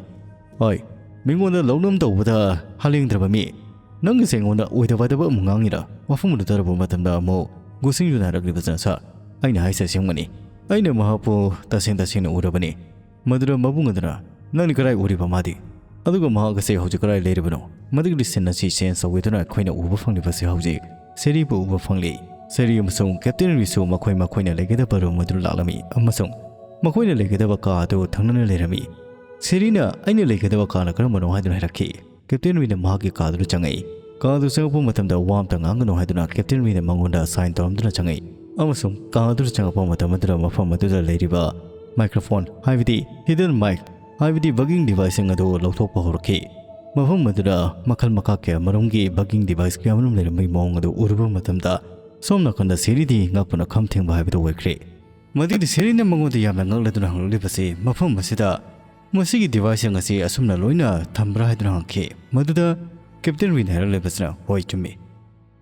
ꯍꯣꯏ, ꯃꯤꯉꯣꯟꯗ ꯂꯧꯅꯝ ꯇꯧꯕꯗ ꯍꯥꯂꯦꯡꯗ꯭ꯔꯕ ꯃꯤ꯫ ꯅꯪꯒꯤꯁꯦ ꯑꯩꯉꯣꯟꯗ ꯑꯣꯏꯗꯕ ꯄꯥꯗꯕ ꯑꯃꯨꯛ ꯉꯥꯡꯉꯤꯔ?" ꯋꯥꯐꯝ ꯑꯗꯨ ꯇꯥꯔꯕ ꯃꯇꯝꯗ ꯑꯃꯨꯛ ꯒꯨꯁꯤꯡꯖꯨꯅ ꯍꯥꯏꯔꯛꯂꯤꯕꯁꯤꯅ, "ꯁꯥꯔ, ꯑꯩꯅ ꯍꯥꯏꯁꯦ ꯑꯁꯦꯡꯕꯅꯤ꯫ ꯑꯩꯅ ꯃꯍꯥꯛꯄꯨ ꯇꯁꯦꯡ ꯇꯁꯦꯡꯅ ꯎꯔꯕꯅꯤ"꯫ ꯃꯗꯨꯗ ꯃꯕꯨꯡ ꯑꯗꯨꯅ, "ꯅꯪꯗꯤ ꯀꯗꯥꯏ ꯎꯔꯤꯕ ꯃꯥꯗꯤ?" ꯑꯗꯨꯒ ꯃꯍꯥꯛ ꯑꯁꯤ ꯍꯧꯖꯤꯛ ꯀꯗꯥꯏ ꯂꯩꯔꯤꯕꯅꯣ? ꯃꯗꯨꯒꯤ scene ꯑꯁꯤ change ꯇꯧꯋꯤ꯫ ꯑꯗꯨꯅ ꯑꯩꯈꯣꯏꯅ ꯎꯕ ꯐꯪꯂꯤꯕꯁꯤ ꯍꯧꯖꯤꯛ ꯁꯦꯔꯤꯕꯨ ꯎꯕ ꯐꯪꯂꯤ꯫ ꯁꯦꯔꯤ ꯑꯃꯁꯨꯡ ꯀꯦꯞꯇꯦꯟ ꯔꯤꯁꯨ ꯃꯈꯣꯏ ꯃꯈꯣꯏꯅ ꯂꯩꯒꯗꯕ room ꯑꯗꯨ ꯂꯥꯛꯂꯝꯃꯤ ꯑꯃꯁꯨꯡ ꯃꯈꯣꯏꯅ ꯂꯩꯒꯗꯕ ꯀꯥ ꯑꯗꯨ ꯊꯪꯅꯅ ꯂꯩꯔꯝꯃꯤ꯫ ꯁꯦꯔꯤꯅ, "ꯑꯩꯅ ꯂꯩꯒꯗꯕ ꯀꯥꯅ ꯀꯔꯝꯕꯅꯣ?" ꯍꯥꯏꯗꯨꯅ ꯍꯥꯏꯔꯛꯈꯤ꯫ ꯀꯦꯞꯇꯦꯟ ꯔꯤꯅ ꯃꯍꯥꯛꯀꯤ ꯀꯥꯗꯨꯗ ꯆꯪꯉꯛꯏ꯫ ꯀꯥꯗꯨ ꯆꯪꯉꯛꯄ ꯃꯇꯝꯗ ꯋꯥ ꯑꯝꯇ ꯉꯥꯡꯒꯅꯨ ꯍꯥꯏꯗꯨꯅ ꯀꯦꯞꯇꯦꯟ ꯔꯤꯅ ꯃꯉꯣꯟꯗ sign ꯇꯧꯔꯝꯗꯨꯅ ꯆꯪꯉꯛꯏ꯫ ꯑꯃꯁꯨꯡ ꯀꯥꯗꯨꯗ ꯆꯪꯉꯛꯄ ꯃꯇꯝ ꯑꯗꯨꯗ ꯃꯐꯝ ꯑꯗꯨꯗ ꯂꯩꯔꯤꯕ microphone, ꯍꯥꯏꯕꯗꯤ hidden mic, ꯍꯥꯏꯕꯗꯤ bugging device ꯁꯤꯡ ꯑꯗꯨ ꯂꯧꯊꯣꯛꯄ ꯍꯧꯔꯛꯈꯤ꯫ ꯃꯐꯝ ꯑꯗꯨꯗ ꯃꯈꯜ ꯃꯈꯥ ꯀꯌꯥ ꯃꯔꯨꯝꯒꯤ bugging device ꯀꯌꯥ ꯃꯔꯨꯝ ꯂꯩꯔꯝꯕꯒꯤ ꯃꯑꯣꯡ ꯑꯗꯨ ꯎꯔꯨꯕ ꯃꯇꯝꯗ ꯁꯣꯝ ꯅꯥꯀꯟꯗ ꯁꯦꯔꯤꯗꯤ ꯉꯛꯄꯅ ꯈꯝ ꯊꯦꯡꯕ ꯍꯥꯏꯕꯗꯨ ꯑꯣꯏꯈ꯭ꯔꯦ꯫ ꯃꯗꯨꯗꯤ ꯁꯦꯔꯤꯅ ꯃꯉꯣꯟꯗ ꯌꯥꯝꯅ ꯉꯛꯂꯗꯨꯅ ꯍꯪꯂꯛꯂꯤꯕꯁꯤ ꯃꯐꯝ ꯑꯁꯤꯗ ꯃꯁꯤꯒꯤ device ꯁꯤꯡ ꯑꯁꯤ ꯑꯁꯨꯝꯅ ꯂꯣꯏꯅ ꯊꯝꯕ꯭ꯔꯥ ꯍꯥꯏꯗꯨꯅ ꯍꯪꯈꯤ꯫ ꯃꯗꯨꯗ ꯀꯦꯞꯇꯦꯟ ꯔꯤꯅ ꯍꯥꯏꯔꯛꯂꯤꯕꯁꯤꯅ, "ꯍꯣꯏ, ꯆꯨꯝꯃꯤ꯫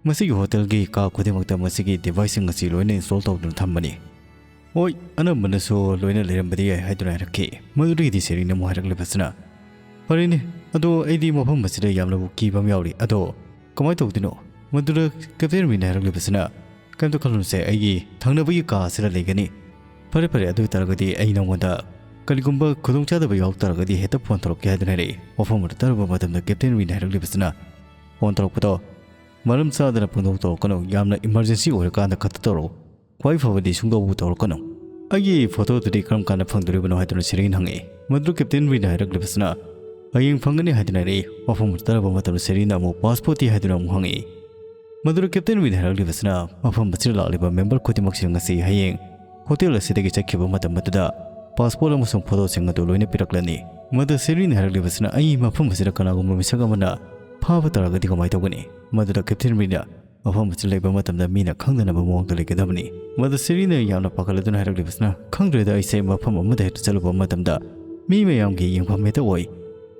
ꯃꯁꯤꯒꯤ ꯍꯣꯇꯦꯜꯒꯤ ꯀꯥ ꯈꯨꯗꯤꯡꯃꯛꯇ ꯃꯁꯤꯒꯤ device ꯁꯤꯡ ꯑꯁꯤ ꯂꯣꯏꯅ install ꯇꯧꯗꯨꯅ ꯊꯝꯕꯅꯤ꯫ ꯍꯣꯏ, ꯑꯅꯝꯕꯅꯁꯨ ꯂꯣꯏꯅ ꯂꯩꯔꯝꯕꯗꯤ ꯌꯥꯏ" ꯍꯥꯏꯗꯨꯅ ꯍꯥꯏꯔꯛꯈꯤ꯫ ꯃꯗꯨꯗꯒꯤꯗꯤ ꯁꯦꯔꯤꯅ ꯑꯃꯨꯛ ꯍꯥꯏꯔꯛꯂꯤꯕꯁꯤꯅ, "ꯐꯔꯦꯅꯦ, ꯑꯗꯣ ꯑꯩꯗꯤ ꯃꯐꯝ ꯑꯁꯤꯗ ꯌꯥꯝꯅꯕꯨ ꯀꯤꯕ ꯑꯃ ꯌꯥꯎꯔꯤ꯫ ꯑꯗꯣ ꯀꯃꯥꯏꯅ ꯇꯧꯗꯣꯏꯅꯣ?" ꯃꯗꯨꯗ ꯀꯦꯞꯇꯦꯟ ꯔꯤꯅ ꯍꯥꯏꯔꯛꯂꯤꯕꯁꯤꯅ, "ꯀꯩꯝꯇ ꯈꯜꯂꯨꯅꯨꯁꯦ, ꯑꯩꯒꯤ ꯊꯪꯅꯕꯒꯤ ꯀꯥ ꯑꯁꯤꯗ ꯂꯩꯒꯅꯤ꯫ ꯐꯔꯦ, ꯐꯔꯦ, ꯑꯗꯨ ꯑꯣꯏ ꯇꯥꯔꯒꯗꯤ ꯑꯩ ꯅꯉꯣꯟꯗ ꯀꯔꯤꯒꯨꯝꯕ ꯈꯨꯗꯣꯡꯆꯥꯗꯕ ꯌꯥꯎꯔꯛ ꯇꯥꯔꯒꯗꯤ ꯍꯦꯛꯇ ꯐꯣꯟ ꯇꯧꯔꯛꯀꯦ" ꯍꯥꯏꯗꯨꯅ ꯍꯥꯏꯔꯛꯏ꯫ ꯋꯥꯐꯝ ꯑꯗꯨ ꯇꯥꯔꯕ ꯃꯇꯝꯗ ꯀꯦꯞꯇꯦꯟ ꯔꯤꯅ ꯍꯥꯏꯔꯛꯂꯤꯕꯁꯤꯅ, "ꯐꯣꯟ ꯇꯧꯔꯛꯄꯗꯣ ꯃꯔꯝ ꯆꯥꯗꯅ ꯄꯪꯇꯧ ꯇꯧꯔꯛꯀꯅꯨ, ꯌꯥꯝꯅ emergency ꯑꯣꯏꯔꯀꯥꯟꯗ ꯈꯛꯇ ꯇꯧꯔꯛꯎ, ꯈ꯭ꯋꯥꯏ ꯐꯕꯗꯤ ꯁꯨꯡꯇꯧꯕꯨ ꯇꯧꯔꯛꯀꯅꯨ꯫ ꯑꯩꯒꯤ ꯐꯣꯇꯣꯗꯨꯗꯤ ꯀꯔꯝ ꯀꯥꯟꯗ ꯐꯪꯗꯣꯔꯤꯕꯅꯣ ꯍꯥꯏꯗꯨꯅ ꯁꯦꯔꯤꯅ ꯍꯪꯉꯛꯏ꯫ ꯃꯗꯨꯗ ꯀꯦꯞꯇꯦꯟ ꯔꯤꯅ ꯍꯥꯏꯔꯛꯂꯤꯕꯁꯤꯅ, ꯍꯌꯦꯡ ꯐꯪꯒꯅꯤ ꯍꯥꯏꯗꯨꯅ ꯍꯥꯏꯔꯛꯏ꯫ ꯋꯥꯐꯝ ꯇꯥꯔꯕ ꯃꯇꯝꯗ ꯁꯦꯔꯤꯅ ꯑꯃꯨꯛ ꯄꯥꯁꯄꯣꯔꯠꯇꯤ ꯍꯥꯏꯗꯨꯅ ꯑꯃꯨꯛ ꯍꯪꯉꯛꯏ꯫ ꯃꯗꯨꯗ ꯀꯦꯞꯇꯦꯟ ꯔꯤꯅ ꯍꯥꯏꯔꯛꯂꯤꯕꯁꯤꯅ, ꯃꯐꯝ ꯑꯁꯤꯗ ꯂꯥꯛꯂꯤꯕ ꯃꯦꯝꯕꯔ ꯈꯨꯗꯤꯡꯃꯛꯁꯤꯡ ꯑꯁꯤ ꯍꯌꯦꯡ ꯍꯣꯇꯦꯜ ꯑꯁꯤꯗꯒꯤ ꯆꯠꯈꯤꯕ ꯃꯇꯝ ꯑꯗꯨꯗ ꯄꯥꯁꯄꯣꯔꯠ ꯑꯃꯁꯨꯡ ꯐꯣꯇꯣꯁꯤꯡ ꯑꯗꯨ ꯂꯣꯏꯅ ꯄꯤꯔꯛꯂꯅꯤ꯫ ꯃꯗꯨ ꯁꯦꯔꯤꯅ ꯍꯥꯏꯔꯛꯂꯤꯕꯁꯤꯅ, ꯑꯩ ꯃꯐꯝ ꯑꯁꯤꯗ ꯀꯅꯥꯒꯨꯝꯕ ꯃꯤꯁꯛ ꯑꯃꯅ ꯐꯥꯕ ꯇꯥꯔꯒꯗꯤ ꯀꯃꯥꯏꯅ ꯇꯧꯒꯅꯤ? ꯃꯗꯨꯗ ꯀꯦꯞꯇꯦꯟ ꯔꯤꯅ, ꯃꯐꯝ ꯑꯁꯤꯗ ꯂꯩꯕ ꯃꯇꯝꯗ ꯃꯤꯅ ꯈꯪꯗꯅꯕ ꯃꯑꯣꯡꯗ ꯂꯩꯒꯗꯕꯅꯤ꯫ ꯃꯗꯨ ꯁꯦꯔꯤꯅ ꯌꯥꯝꯅ ꯄꯥꯈꯠꯂꯗꯨꯅ ꯍꯥꯏꯔꯛꯂꯤꯕꯁꯤꯅ, ꯈꯪꯗ꯭ꯔꯦꯗ, ꯑꯩꯁꯦ ꯃꯐꯝ ꯑꯃꯗ ꯍꯦꯛꯇ ꯆꯠꯂꯨꯕ ꯃꯇꯝꯗ ꯃꯤ ꯃꯌꯥꯝꯒꯤ ꯌꯦꯡꯐꯝ ꯍꯦꯛꯇ ꯑꯣꯏ꯫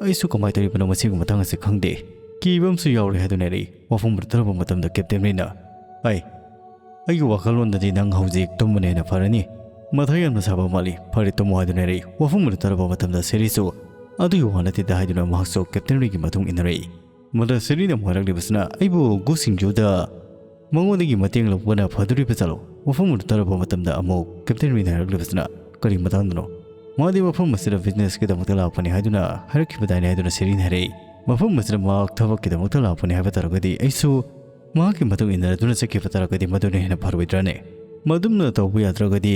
ꯑꯩꯁꯨ ꯀꯃꯥꯏꯅ ꯇꯧꯔꯤꯕꯅꯣ ꯃꯁꯤꯒꯤ ꯃꯇꯥꯡ ꯑꯁꯤ ꯈꯪꯗꯦ꯫ ꯀꯤꯕ ꯑꯃꯁꯨ ꯌꯥꯎꯔꯦ ꯍꯥꯏꯗꯨꯅ ꯍꯥꯏꯔꯛꯏ꯫ ꯋꯥꯐꯝ ꯇꯥꯔꯕ ꯃꯇꯝꯗ ꯀꯦꯞꯇꯦꯟ ꯔꯤꯅ, ꯑꯩ ꯑꯩꯒꯤ ꯋꯥꯈꯜꯂꯣꯟꯗꯗꯤ ꯅꯪ ꯍꯧꯖꯤꯛ ꯇꯨꯝꯕꯅ ꯍꯦꯟꯅ ꯐꯔꯅꯤ꯫ ꯃꯊꯥ ꯌꯥꯝꯅ ꯁꯥꯕ ꯃꯥꯜꯂꯤ꯫ ꯐꯔꯦ, ꯇꯨꯝꯃꯣ ꯍꯥꯏꯗꯨꯅ ꯍꯥꯏꯔꯛꯏ꯫ ꯋꯥꯐꯝ ꯑꯗꯨ ꯇꯥꯔꯕ ꯃꯇꯝꯗ ꯁꯦꯔꯤꯁꯨ ꯑꯗꯨꯒꯤ ꯋꯥ ꯅꯠꯇꯦꯗ ꯍꯥꯏꯗꯨꯅ ꯃꯍꯥꯛꯁꯨ ꯀꯦꯞꯇꯦꯟ ꯔꯤꯒꯤ ꯃꯇꯨꯡ ꯏꯟꯅꯔꯛꯏ꯫ ꯃꯗꯨꯗ ꯁꯦꯔꯤꯅ ꯑꯃꯨꯛ ꯍꯥꯏꯔꯛꯂꯤꯕꯁꯤꯅ, ꯑꯩꯕꯨ ꯒꯨ ꯁꯤꯡꯖꯨꯗ ꯃꯉꯣꯟꯗꯒꯤ ꯃꯇꯦꯡ ꯂꯧꯕꯅ ꯐꯗꯣꯔꯤꯕ ꯖꯥꯠꯂꯣ? ꯋꯥꯐꯝ ꯑꯗꯨ ꯇꯥꯔꯕ ꯃꯇꯝꯗ ꯑꯃꯨꯛ ꯀꯦꯞꯇꯦꯟ ꯔꯤꯅ ꯍꯥꯏꯔꯛꯂꯤꯕꯁꯤꯅ, ꯀꯔꯤ ꯃꯇꯥꯡꯗꯅꯣ? ꯃꯥꯗꯤ ꯃꯐꯝ ꯑꯁꯤꯗ ꯕꯤꯖꯤꯅꯦꯁꯀꯤꯗꯃꯛꯇ ꯂꯥꯛꯄꯅꯤ ꯍꯥꯏꯗꯨꯅ ꯍꯥꯏꯔꯛꯈꯤꯕꯗꯥꯏꯅꯦ ꯍꯥꯏꯗꯨꯅ ꯁꯦꯔꯤꯅ ꯍꯥꯏꯔꯛꯏ꯫ ꯃꯐꯝ ꯑꯁꯤꯗ ꯃꯍꯥꯛ ꯊꯕꯛꯀꯤꯗꯃꯛꯇ ꯂꯥꯛꯄꯅꯤ ꯍꯥꯏꯕ ꯇꯥꯔꯒꯗꯤ ꯑꯩꯁꯨ ꯃꯍꯥꯛꯀꯤ ꯃꯇꯨꯡ ꯏꯟꯅꯗꯨꯅ ꯆꯠꯈꯤꯕ ꯇꯥꯔꯒꯗꯤ ꯃꯗꯨꯅ ꯍꯦꯟꯅ ꯐꯔꯣꯏꯗ꯭ꯔꯅꯦ? ꯃꯗꯨꯝꯅ ꯇꯧꯕ ꯌꯥꯗ꯭ꯔꯒꯗꯤ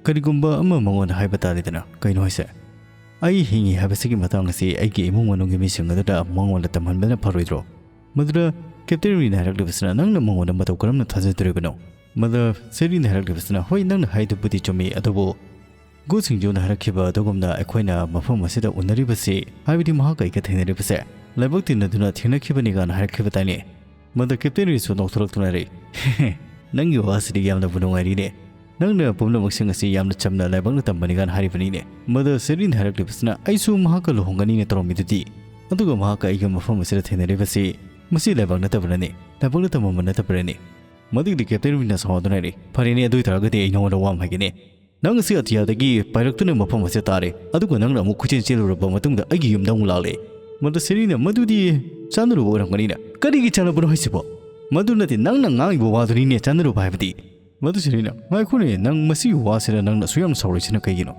ꯀꯔꯤꯒꯨꯝꯕ ꯑꯃ ꯃꯉꯣꯟꯗ ꯍꯥꯏꯕ ꯇꯥꯔꯦꯗꯅ꯫ ꯀꯩꯅꯣ ꯍꯥꯏꯁꯦ? ꯑꯩ ꯍꯤꯡꯉꯤ ꯍꯥꯏꯕꯁꯤꯒꯤ ꯃꯇꯥꯡ ꯑꯁꯤ ꯑꯩꯒꯤ ꯏꯃꯨꯡ ꯃꯅꯨꯡꯒꯤ ꯃꯤꯁꯤꯡ ꯑꯗꯨꯗ ꯃꯉꯣꯟꯗ ꯇꯝꯍꯟꯕꯅ ꯐꯔꯣꯏꯗ꯭ꯔꯣ? ꯃꯗꯨꯗ ꯀꯦꯞꯇꯦꯟ ꯔꯤꯅ ꯍꯥꯏꯔꯛꯂꯤꯕꯁꯤꯅ, ꯅꯪꯅ ꯃꯉꯣꯟꯗ ꯃꯇꯧ ꯀꯔꯝꯅ ꯊꯥꯖꯗꯣꯔꯤꯕꯅꯣ? ꯃꯗꯨꯗ ꯁꯦꯔꯤꯅ ꯍꯥꯏꯔꯛꯂꯤꯕꯁꯤꯅ, ꯍꯣꯏ, ꯅꯪꯅ ꯍꯥꯏꯗꯨꯕꯨꯗꯤ ꯆꯨꯝꯃꯤ, ꯑꯗꯨꯕꯨ ꯒꯨ ꯁꯤꯡꯖꯨꯅ ꯍꯥꯏꯔꯛꯈꯤꯕ ꯑꯗꯨꯒꯨꯝꯅ ꯑꯩꯈꯣꯏꯅ ꯃꯐꯝ ꯑꯁꯤꯗ ꯎꯅꯔꯤꯕꯁꯤ, ꯍꯥꯏꯕꯗꯤ ꯃꯍꯥꯛꯀ ꯑꯩꯒ ꯊꯦꯡꯅꯔꯤꯕꯁꯦ, ꯂꯥꯏꯕꯛ ꯇꯤꯟꯅꯗꯨꯅ ꯊꯦꯡꯅꯈꯤꯕꯅꯤ ꯀꯥꯏꯅ ꯍꯥꯏꯔꯛꯈꯤꯕ ꯇꯥꯏꯅꯦ꯫ ꯃꯗꯨ ꯀꯦꯞꯇꯦꯟ ꯔꯤꯁꯨ ꯅꯣꯛꯊꯣꯔꯛꯇꯨꯅ ꯂꯩ꯫ "ꯅꯪꯒꯤ ꯋꯥꯁꯤꯗꯤ ꯌꯥꯝꯅꯕꯨ ꯅꯨꯡꯉꯥꯏꯔꯤꯅꯦ꯫ ꯅꯪꯅ ꯄꯨꯝꯅꯃꯛꯁꯤꯡ ꯑꯁꯤ ꯌꯥꯝꯅ ꯆꯝꯅ ꯂꯥꯏꯕꯛꯅ ꯇꯝꯕꯅꯤ ꯀꯥꯏꯅ ꯍꯥꯏꯔꯤꯕꯅꯤꯅꯦ꯫" ꯃꯗꯨ ꯁꯦꯔꯤꯟ ꯍꯥꯏꯔꯛꯂꯤꯕꯁꯤꯅ, "ꯑꯩꯁꯨ ꯃꯍꯥꯛꯀ ꯂꯨꯍꯣꯡꯒꯅꯤꯅ ꯇꯧꯔꯝꯃꯤꯗꯨꯗꯤ, ꯑꯗꯨꯒ ꯃꯍꯥꯛꯀ ꯑꯩꯒ ꯃꯐꯝ ꯑꯁꯤꯗ ꯊꯦꯡꯅꯔꯤꯕꯁꯤ ꯃꯁꯤ ꯂꯥꯏꯕꯛ ꯅꯠꯇꯕꯅꯅꯦ, ꯂꯥꯏꯕꯛꯅ ꯇꯝꯃꯝꯕ ꯅꯠꯇꯕ꯭ꯔꯅꯦ?" ꯃꯗꯨꯒꯤꯗꯤ ꯀꯦꯞꯇꯦꯟ ꯔꯤꯅ ꯁꯥꯎꯗꯨꯅ ꯍꯥꯏꯔꯤ, "ꯐꯔꯦꯅꯦ, ꯑꯗꯨ ꯑꯣꯏꯇꯥꯔꯒꯗꯤ ꯑꯩ ꯅꯉꯣꯟꯗ ꯋꯥ ꯑꯃ ꯍꯥꯏꯒꯦꯅꯦ꯫ ꯅꯪ ꯑꯁꯤ ꯑꯇꯤꯌꯥꯗꯒꯤ ꯄꯥꯏꯔꯛꯇꯨꯅ ꯃꯐꯝ ꯑꯁꯤꯗ ꯇꯥꯔꯦ, ꯑꯗꯨꯒ ꯅꯪꯅ ꯑꯃꯨꯛ ꯀꯣꯏꯆꯦꯟ ꯆꯦꯜꯂꯨꯔꯕ ꯃꯇꯨꯡꯗ ꯑꯩꯒꯤ ꯌꯨꯝꯗ ꯑꯃꯨꯛ ꯂꯥꯛꯂꯦ꯫" ꯃꯗꯨ ꯁꯦꯔꯤꯅ, "ꯃꯗꯨꯗꯤ ꯆꯥꯟꯅꯔꯨꯕ ꯑꯣꯏꯔꯝꯒꯅꯤꯅ꯫" "ꯀꯔꯤꯒꯤ ꯆꯥꯟꯅꯕꯅꯣ ꯍꯥꯏꯁꯤꯕꯣ?" "ꯃꯗꯨ ꯅꯠꯇꯦ, ꯅꯪꯅ ꯉꯥꯡꯉꯤꯕ ꯋꯥꯗꯨꯅꯤꯅꯦ ꯆꯥꯟꯅꯔꯨꯕ ꯍꯥꯏꯕꯗꯤ꯫" ꯃꯗꯨ ꯁꯦꯔꯤꯅ, "ꯉꯥꯏꯈꯣꯅꯦ, ꯅꯪ ꯃꯁꯤꯒꯤ ꯋꯥꯁꯤꯗ ꯅꯪꯅ ꯑꯁꯨꯛ ꯌꯥꯝ ꯁꯥꯎꯔꯤꯁꯤꯅ ꯀꯩꯒꯤꯅꯣ?"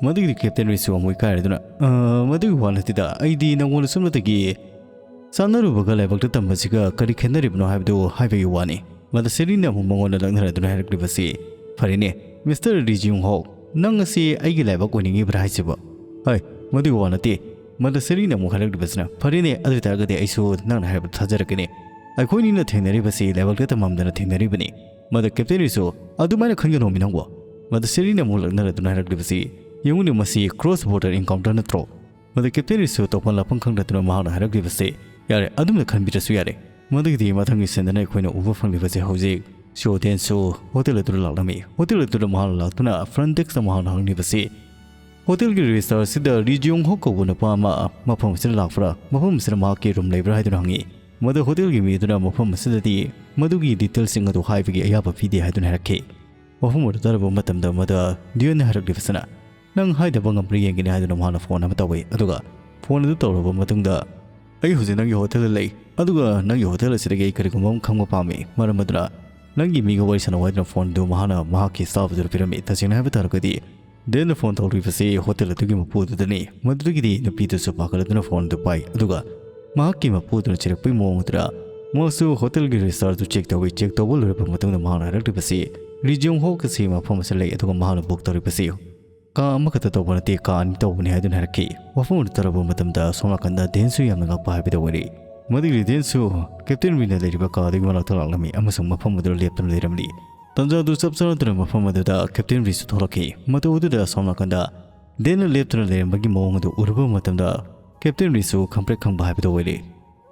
ꯃꯗꯨꯒꯤꯗꯤ ꯀꯦꯞꯇꯦꯟ ꯔꯤꯁꯨ ꯑꯃꯨꯛ ꯏꯀꯥꯏꯔꯗꯨꯅ, "ꯑ, ꯃꯗꯨꯒꯤ ꯋꯥ ꯅꯠꯇꯦꯗ, ꯑꯩꯗꯤ ꯅꯪꯉꯣꯟꯗ ꯁꯨꯞꯅꯇꯒꯤ ꯆꯥꯟꯅꯔꯨꯕꯒ ꯂꯥꯏꯕꯛꯇ ꯇꯝꯕꯁꯤꯒ ꯀꯔꯤ ꯈꯦꯠꯅꯔꯤꯕꯅꯣ ꯍꯥꯏꯕꯗꯨ ꯍꯥꯏꯕꯒꯤ ꯋꯥꯅꯤ꯫ ꯃꯗ ꯁꯦꯔꯤꯅ ꯑꯃꯨꯛ ꯃꯉꯣꯟꯗ ꯂꯛꯅꯔꯗꯨꯅ ꯍꯥꯏꯔꯛꯂꯤꯕꯁꯤ, "ꯐꯔꯦꯅꯦ, ꯃꯤꯁꯇꯔ ꯔꯤ ꯖꯤꯌꯨꯡ ꯍꯣꯛ, ꯅꯪ ꯑꯁꯤ ꯑꯩꯒꯤ ꯂꯥꯏꯕꯛ ꯑꯣꯏꯅꯤꯡꯉꯤꯕ꯭ꯔꯥ ꯍꯥꯏꯁꯤꯕꯣ?" "ꯍꯩ, ꯃꯗꯨꯒꯤ ꯋꯥ ꯅꯠꯇꯦ꯫" ꯃꯗ ꯁꯦꯔꯤꯅ ꯑꯃꯨꯛ ꯍꯥꯏꯔꯛꯂꯤꯕꯁꯤꯅ, "ꯐꯔꯦꯅꯦ, ꯑꯗꯨ ꯑꯣꯏꯇꯥꯔꯒꯗꯤ ꯑꯩꯁꯨ ꯅꯪꯅ ꯍꯥꯏꯕꯗꯨ ꯊꯥꯖꯔꯛꯀꯦꯅꯦ꯫ ꯑꯩꯈꯣꯏꯅꯤꯅ ꯊꯦꯡꯅꯔꯤꯕꯁꯤ ꯂꯥꯏꯕꯛꯇ ꯇꯝꯃꯝꯗꯅ ꯊꯦꯡꯅꯔꯤꯕꯅꯤ꯫" ꯃꯗ ꯀꯦꯞꯇꯦꯟ ꯔꯤꯁꯨ, "ꯑꯗꯨꯃꯥꯏꯅ ꯈꯟꯒꯅꯣꯃꯤ ꯅꯪꯕꯣ꯫" ꯃꯗ ꯁꯦꯔꯤꯅ ꯑꯃꯨꯛ ꯂꯛꯅꯔꯗꯨꯅ ꯍꯥꯏꯔꯛꯂꯤꯕꯁꯤ, "ꯌꯦꯡꯉꯨꯅꯦ, ꯃꯁꯤ cross border encounter ꯅꯠꯇ꯭ꯔꯣ?" ꯃꯗ ꯀꯦꯞꯇꯦꯟ ꯔꯤꯁꯨ ꯇꯧꯐꯝ ꯂꯥꯛꯐꯝ ꯈꯪꯗꯗꯨꯅ ꯃꯍꯥꯛꯅ ꯍꯥꯏꯔꯛꯂꯤꯕꯁꯤ, "ꯌꯥꯔꯦ, ꯑꯗꯨꯝꯅ ꯈꯟꯕꯤꯗ꯭ꯔꯁꯨ ꯌꯥꯔꯦ꯫" ꯃꯗꯨꯒꯤꯗꯤ ꯃꯊꯪꯒꯤ ꯁꯤꯟꯗꯅ ꯑꯩꯈꯣꯏꯅ ꯎꯕ ꯐꯪꯂꯤꯕꯁꯤ ꯍꯧꯖꯤꯛ ꯁꯤꯑꯣ ꯗꯦꯟꯁꯨ ꯍꯣꯇꯦꯜ ꯑꯗꯨꯗ ꯂꯥꯛꯂꯝꯃꯤ꯫ ꯍꯣꯇꯦꯜ ꯑꯗꯨꯗ ꯃꯍꯥꯛꯅ ꯂꯥꯛꯇꯨꯅ front desk ꯇ ꯃꯍꯥꯛꯅ ꯍꯪꯂꯤꯕꯁꯤ, "ꯍꯣꯇꯦꯜꯒꯤ ꯔꯦꯖꯤꯁꯇꯔ ꯑꯁꯤꯗ ꯔꯤ ꯖꯤꯌꯣꯡ ꯍꯣꯛ ꯀꯧꯕ ꯅꯨꯄꯥ ꯑꯃ ꯃꯐꯝ ꯑꯁꯤꯗ ꯂꯥꯛꯄ꯭ꯔꯥ, ꯃꯐꯝ ꯑꯁꯤꯗ ꯃꯍꯥꯛꯀꯤ ꯔꯨꯝ ꯂꯩꯕ꯭ꯔꯥ?" ꯍꯥꯏꯗꯨꯅ ꯍꯪꯉꯤ꯫ ꯃꯗꯨ ꯍꯣꯇꯦꯜꯒꯤ ꯃꯤ ꯑꯗꯨꯅ ꯃꯐꯝ ꯑꯁꯤꯗꯗꯤ ꯃꯗꯨꯒꯤ detail ꯁꯤꯡ ꯑꯗꯨ ꯍꯥꯏꯕꯒꯤ ꯑꯌꯥꯕ ꯄꯤꯗꯦ ꯍꯥꯏꯗꯨꯅ ꯍꯥꯏꯔꯛꯈꯤ꯫ ꯋꯥꯐꯝ ꯑꯗꯨ ꯇꯥꯔꯕ ꯃꯇꯝꯗ ꯃꯗ ꯗꯤꯌꯟꯅ ꯍꯥꯏꯔꯛꯂꯤꯕꯁꯤꯅ, "ꯅꯪ ꯍꯥꯏꯗꯕ ꯉꯝꯕ꯭ꯔꯥ ꯌꯦꯡꯒꯦꯅꯦ" ꯍꯥꯏꯗꯨꯅ ꯃꯍꯥꯛꯅ ꯐꯣꯟ ꯑꯃ ꯇꯧꯏ꯫ ꯑꯗꯨꯒ ꯐꯣꯟ ꯑꯗꯨ ꯇꯧꯔꯕ ꯃꯇꯨꯡꯗ, "ꯑꯩ ꯍꯧꯖꯤꯛ ꯅꯪꯒꯤ ꯍꯣꯇꯦꯜꯗ ꯂꯩ, ꯑꯗꯨꯒ ꯅꯪꯒꯤ ꯍꯣꯇꯦꯜ ꯑꯁꯤꯗꯒꯤ ꯑꯩ ꯀꯔꯤꯒꯨꯝꯕ ꯑꯃ ꯈꯪꯕ ꯄꯥꯝꯃꯤ꯫ ꯃꯔꯝ ꯑꯗꯨꯅ ꯅꯪꯒꯤ ꯃꯤꯒ ꯋꯥꯔꯤ ꯁꯥꯟꯅꯧ" ꯍꯥꯏꯗꯨꯅ ꯐꯣꯟ ꯑꯗꯨ ꯃꯍꯥꯛꯅ ꯃꯍꯥꯛꯀꯤ staff ꯑꯗꯨꯗ ꯄꯤꯔꯝꯃꯤ꯫ ꯇꯁꯦꯡꯅ ꯍꯥꯏꯕ ꯇꯥꯔꯒꯗꯤ, ꯗꯦꯟꯅ ꯐꯣꯟ ꯇꯧꯔꯤꯕꯁꯤ ꯍꯣꯇꯦꯜ ꯑꯗꯨꯒꯤ ꯃꯄꯨ ꯑꯗꯨꯗꯅꯤ꯫ ꯃꯗꯨꯗꯒꯤꯗꯤ ꯅꯨꯄꯤꯗꯨꯁꯨ ꯄꯥꯈꯠꯂꯗꯨꯅ ꯐꯣꯟ ꯑꯗꯨ ꯄꯥꯏ, ꯑꯗꯨꯒ ꯃꯍꯥꯛꯀꯤ ꯃꯄꯨ ꯑꯗꯨꯅ ꯆꯤꯔꯛꯄꯒꯤ ꯃꯑꯣꯡ ꯑꯗꯨꯗ ꯃꯍꯥꯛꯁꯨ ꯍꯣꯇꯦꯜꯒꯤ ꯔꯦꯖꯤꯁꯇꯔ ꯑꯗꯨ check ꯇꯧꯏ꯫ Check ꯇꯧꯕ ꯂꯣꯏꯔꯕ ꯃꯇꯨꯡꯗ ꯃꯍꯥꯛꯅ ꯍꯥꯏꯔꯛꯂꯤꯕꯁꯤ, ꯔꯤ ꯖꯤꯌꯣꯡ ꯍꯣꯛ ꯑꯁꯤ ꯃꯐꯝ ꯑꯁꯤꯗ ꯂꯩ, ꯑꯗꯨꯒ ꯃꯍꯥꯛꯅ book ꯇꯧꯔꯤꯕꯁꯤ ꯀꯥ ꯑꯃꯈꯛꯇ ꯇꯧꯕ ꯅꯠꯇꯦ, ꯀꯥ ꯑꯅꯤ ꯇꯧꯕꯅꯤ ꯍꯥꯏꯗꯨꯅ ꯍꯥꯏꯔꯛꯈꯤ꯫ ꯋꯥꯐꯝ ꯑꯗꯨ ꯇꯥꯔꯕ ꯃꯇꯝꯗ ꯁꯣꯝ ꯅꯥꯀꯟꯗ ꯗꯦꯟꯁꯨ ꯌꯥꯝꯅ ꯉꯛꯄ ꯍꯥꯏꯕꯗꯨ ꯑꯣꯏꯔꯦ꯫ ꯃꯗꯨꯒꯤ ꯗꯦꯟꯁꯨ ꯀꯦꯞꯇꯦꯟ ꯔꯤꯅ ꯂꯩꯔꯤꯕ ꯀꯥ ꯑꯗꯨꯒꯤ ꯃꯅꯥꯛꯇ ꯂꯥꯛꯂꯝꯃꯤ ꯑꯃꯁꯨꯡ ꯃꯐꯝ ꯑꯗꯨꯗ ꯂꯦꯞꯇꯨꯅ ꯂꯩꯔꯝꯂꯤ꯫ ꯇꯟꯖꯥ ꯑꯗꯨ ꯆꯞ ꯆꯥꯅ ꯃꯐꯝ ꯑꯗꯨꯗ ꯀꯦꯞꯇꯦꯟ ꯔꯤꯁꯨ ꯊꯣꯛꯂꯛꯈꯤ꯫ ꯃꯇꯧ ꯑꯗꯨꯗ ꯁꯣꯝ ꯅꯥꯀꯟꯗ ꯗꯦꯟꯅ ꯂꯦꯞꯇꯨꯅ ꯂꯩꯔꯝꯕꯒꯤ ꯃꯑꯣꯡ ꯑꯗꯨ ꯎꯔꯨꯕ ꯃꯇꯝꯗ ꯀꯦꯞꯇꯦꯟ ꯔꯤꯁꯨ ꯈꯪꯄ꯭ꯔꯦꯛ ꯈꯪꯕ ꯍꯥꯏꯕꯗꯨ ꯑꯣꯏꯔꯦ꯫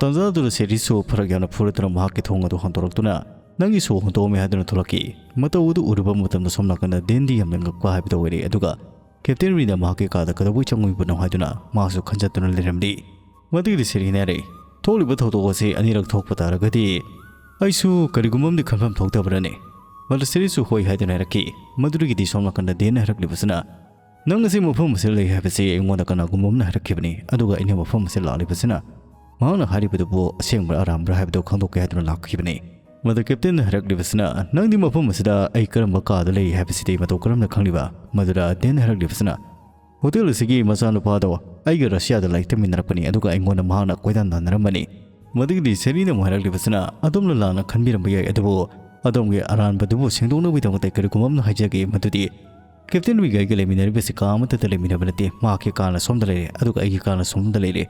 ꯇꯟꯖꯥ ꯑꯗꯨꯗ ꯁꯦꯔꯤꯁꯨ ꯐꯔꯛ ꯌꯥꯝꯅ ꯐꯨꯔꯗꯨꯅ ꯃꯍꯥꯛꯀꯤ ꯊꯣꯡ ꯑꯗꯨ ꯍꯥꯡꯗꯣꯔꯛꯇꯨꯅ, "ꯅꯪꯒꯤ ꯁꯣ ꯍꯣꯡꯗꯣꯛꯑꯝꯃꯤ" ꯍꯥꯏꯗꯨꯅ ꯊꯣꯛꯂꯛꯈꯤ꯫ ꯃꯇꯧ ꯑꯗꯨ ꯎꯔꯨꯕ ꯃꯇꯝꯗ ꯁꯣꯝ ꯅꯥꯀꯟꯗ ꯗꯦꯟꯗꯤ ꯌꯥꯝꯅ ꯉꯛꯄ ꯍꯥꯏꯕꯗꯨ ꯑꯣꯏꯔꯦ, ꯑꯗꯨꯒ ꯀꯦꯞꯇꯦꯟ ꯔꯤꯅ ꯃꯍꯥꯛꯀꯤ ꯀꯥꯗ ꯀꯩꯗꯧꯕꯩ ꯆꯪꯉꯨꯏꯕꯅꯣ ꯍꯥꯏꯗꯨꯅ ꯃꯍꯥꯛꯁꯨ ꯈꯟꯖꯠꯇꯨꯅ ꯂꯩꯔꯝꯂꯤ꯫ ꯃꯗꯨꯒꯤꯗꯤ ꯁꯦꯔꯤꯅ ꯍꯥꯏꯔꯛꯏ, "ꯊꯣꯛꯂꯤꯕ ꯊꯧꯗꯣꯛ ꯑꯁꯤ ꯑꯅꯤꯔꯛ ꯊꯣꯛꯄ ꯇꯥꯔꯒꯗꯤ ꯑꯩꯁꯨ ꯀꯔꯤꯒꯨꯝꯕ ꯑꯃꯗꯤ ꯈꯟꯐꯝ ꯊꯣꯛꯇꯕ꯭ꯔꯅꯦ?" ꯃꯗꯨ ꯁꯦꯔꯤꯁꯨ ꯍꯣꯏ ꯍꯥꯏꯗꯨꯅ ꯍꯥꯏꯔꯛꯈꯤ꯫ ꯃꯗꯨꯗꯒꯤꯗꯤ ꯁꯣꯝ ꯅꯥꯀꯟꯗ ꯗꯦꯟꯅ ꯍꯥꯏꯔꯛꯂꯤꯕꯁꯤꯅ, "ꯅꯪ ꯑꯁꯤ ꯃꯐꯝ ꯑꯁꯤꯗ ꯂꯩ ꯍꯥꯏꯕꯁꯤ ꯑꯩꯉꯣꯟꯗ ꯀꯅꯥꯒꯨꯝꯕ ꯑꯃꯅ ꯍꯥꯏꯔꯛꯈꯤꯕꯅꯤ, ꯑꯗꯨꯒ ꯑꯩꯅ ꯃꯐꯝ ꯑꯁꯤꯗ ꯂꯥꯛꯂꯤꯕꯁꯤꯅ ꯃꯍꯥꯛꯅ ꯍꯥꯏꯔꯤꯕꯗꯨꯕꯨ ꯑꯁꯦꯡꯕ꯭ꯔꯥ ꯑꯔꯥꯟꯕ꯭ꯔꯥ ꯍꯥꯏꯕꯗꯨ ꯈꯪꯗꯣꯛꯀꯦ ꯍꯥꯏꯗꯨꯅ ꯂꯥꯛꯈꯤꯕꯅꯤ꯫" ꯃꯗꯨ ꯀꯦꯞꯇꯦꯟꯅ ꯍꯥꯏꯔꯛꯂꯤꯕꯁꯤꯅ, "ꯅꯪꯗꯤ ꯃꯐꯝ ꯑꯁꯤꯗ ꯑꯩ ꯀꯔꯝꯕ ꯀꯥꯗ ꯂꯩ ꯍꯥꯏꯕꯁꯤꯗꯤ ꯃꯇꯧ ꯀꯔꯝꯅ ꯈꯪꯂꯤꯕ?" ꯃꯗꯨꯗ ꯗꯦꯟꯅ ꯍꯥꯏꯔꯛꯂꯤꯕꯁꯤꯅ, "ꯍꯣꯇꯦꯜ ꯑꯁꯤꯒꯤ ꯃꯆꯥꯅꯨꯄꯥꯗꯣ ꯑꯩꯒ ꯔꯁꯤꯌꯥꯗ ꯂꯥꯏꯔꯤꯛ ꯇꯝꯃꯤꯟꯅꯔꯛꯄꯅꯤ, ꯑꯗꯨꯒ ꯑꯩꯉꯣꯟꯗ ꯃꯍꯥꯛꯅ ꯀꯣꯏꯇꯥꯟ ꯇꯥꯟꯅꯔꯝꯕꯅꯤ꯫ ꯃꯗꯨꯒꯤꯗꯤ ꯁꯦꯔꯤꯅ ꯑꯃꯨꯛ ꯍꯥꯏꯔꯛꯂꯤꯕꯁꯤꯅ, "ꯑꯗꯣꯝꯅ ꯂꯥꯟꯅ ꯈꯟꯕꯤꯔꯝꯕ ꯌꯥꯏ, ꯑꯗꯨꯕꯨ ꯑꯗꯣꯝꯒꯤ ꯑꯔꯥꯟꯕꯗꯨꯕꯨ ꯁꯦꯡꯗꯣꯛꯅꯕꯒꯤꯗꯃꯛꯇ ꯑꯩ ꯀꯔꯤꯒꯨꯝꯕ ꯑꯃ ꯍꯥꯏꯖꯒꯦ, ꯃꯗꯨꯗꯤ ꯀꯦꯞꯇꯦꯟ ꯔꯤꯒ ꯑꯩꯒ ꯂꯩꯃꯤꯟꯅꯔꯤꯕꯁꯤ ꯀꯥ ꯑꯃꯠꯇꯗ ꯂꯩꯃꯤꯟꯅꯕ ꯅꯠꯇꯦ꯫ ꯃꯍꯥꯛꯀꯤ ꯀꯥꯅ ꯁꯣꯝꯗ ꯂꯩꯔꯦ, ꯑꯗꯨꯒ ꯑꯩꯒꯤ ꯀꯥꯅ ꯁꯣꯝꯗ ꯂꯩꯔꯦ꯫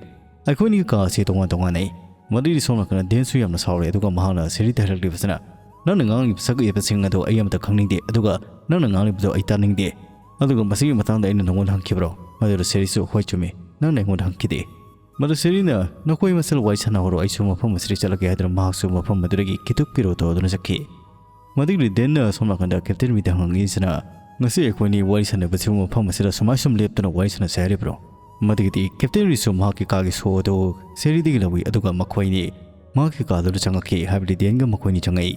ꯑꯩꯈꯣꯏꯅꯤꯒꯤ ꯀꯥ ꯑꯁꯤ ꯇꯣꯉꯥꯟ ꯇꯣꯉꯥꯟꯅꯩ꯫" ꯃꯗꯨꯒꯤꯗꯤ ꯁꯣꯝ ꯅꯥꯀꯟꯗ ꯗꯦꯟꯁꯨ ꯌꯥꯝꯅ ꯁꯥꯎꯔꯦ, ꯑꯗꯨꯒ ꯃꯍꯥꯛꯅ ꯁꯦꯔꯤꯗ ꯍꯥꯏꯔꯛꯂꯤꯕꯁꯤꯅ, "ꯅꯪꯅ ꯉꯥꯡꯂꯤꯕ ꯁꯛ ꯌꯦꯠꯄꯁꯤꯡ ꯑꯗꯨ ꯑꯩ ꯑꯃꯠꯇ ꯈꯪꯅꯤꯡꯗꯦ, ꯑꯗꯨꯒ ꯅꯪꯅ ꯉꯥꯡꯂꯤꯕꯗꯨ ꯑꯩ ꯇꯥꯅꯤꯡꯗꯦ꯫ ꯑꯗꯨꯒ ꯃꯁꯤꯒꯤ ꯃꯇꯥꯡꯗ ꯑꯩꯅ ꯅꯉꯣꯟꯗ ꯍꯪꯈꯤꯕ꯭ꯔꯣ?" ꯃꯗꯨꯗ ꯁꯦꯔꯤꯁꯨ, "ꯍꯣꯏ, ꯆꯨꯝꯃꯤ, ꯅꯪꯅ ꯑꯩꯉꯣꯟꯗ ꯍꯪꯈꯤꯗꯦ꯫" ꯃꯗꯨ ꯁꯦꯔꯤꯅ, "ꯅꯈꯣꯏ ꯃꯁꯦꯜ ꯋꯥꯔꯤ ꯁꯥꯟꯅꯍꯧꯔꯣ, ꯑꯩꯁꯨ ꯃꯐꯝ ꯑꯁꯤꯗ ꯆꯠꯂꯒꯦ" ꯍꯥꯏꯗꯨꯅ ꯃꯍꯥꯛꯁꯨ ꯃꯐꯝ ꯑꯗꯨꯗꯒꯤ ꯀꯤꯇꯨꯛ ꯄꯤꯔꯣ ꯇꯧꯗꯨꯅ ꯆꯠꯈꯤ꯫ ꯃꯗꯨꯒꯤ ꯗꯦꯟꯅ ꯁꯣꯝ ꯅꯥꯀꯟꯗ ꯀꯦꯞꯇꯦꯟ ꯔꯤꯗ ꯍꯪꯉꯛꯏꯁꯤꯅ, "ꯉꯁꯤ ꯑꯩꯈꯣꯏꯅꯤ ꯋꯥꯔꯤ ꯁꯥꯟꯅꯕꯁꯤꯕꯨ ꯃꯐꯝ ꯑꯁꯤꯗ ꯁꯨꯃꯥꯏ ꯁꯨꯝ ꯂꯦꯞꯇꯨꯅ ꯋꯥꯔꯤ ꯁꯥꯟꯅꯁꯦ ꯍꯥꯏꯔꯤꯕ꯭ꯔꯣ?" ꯃꯗꯨꯒꯤꯗꯤ ꯀꯦꯞꯇꯦꯟ ꯔꯤꯁꯨ ꯃꯍꯥꯛꯀꯤ ꯀꯥꯒꯤ ꯁꯣ ꯑꯗꯨ ꯁꯦꯔꯤꯗꯒꯤ ꯂꯧꯏ, ꯑꯗꯨꯒ ꯃꯈꯣꯏꯅꯤ ꯃꯍꯥꯛꯀꯤ ꯀꯥꯗꯨꯗ ꯆꯪꯉꯛꯈꯤ, ꯍꯥꯏꯕꯗꯤ ꯗꯦꯟꯒ ꯃꯈꯣꯏꯅꯤ ꯆꯪꯉꯛꯏ꯫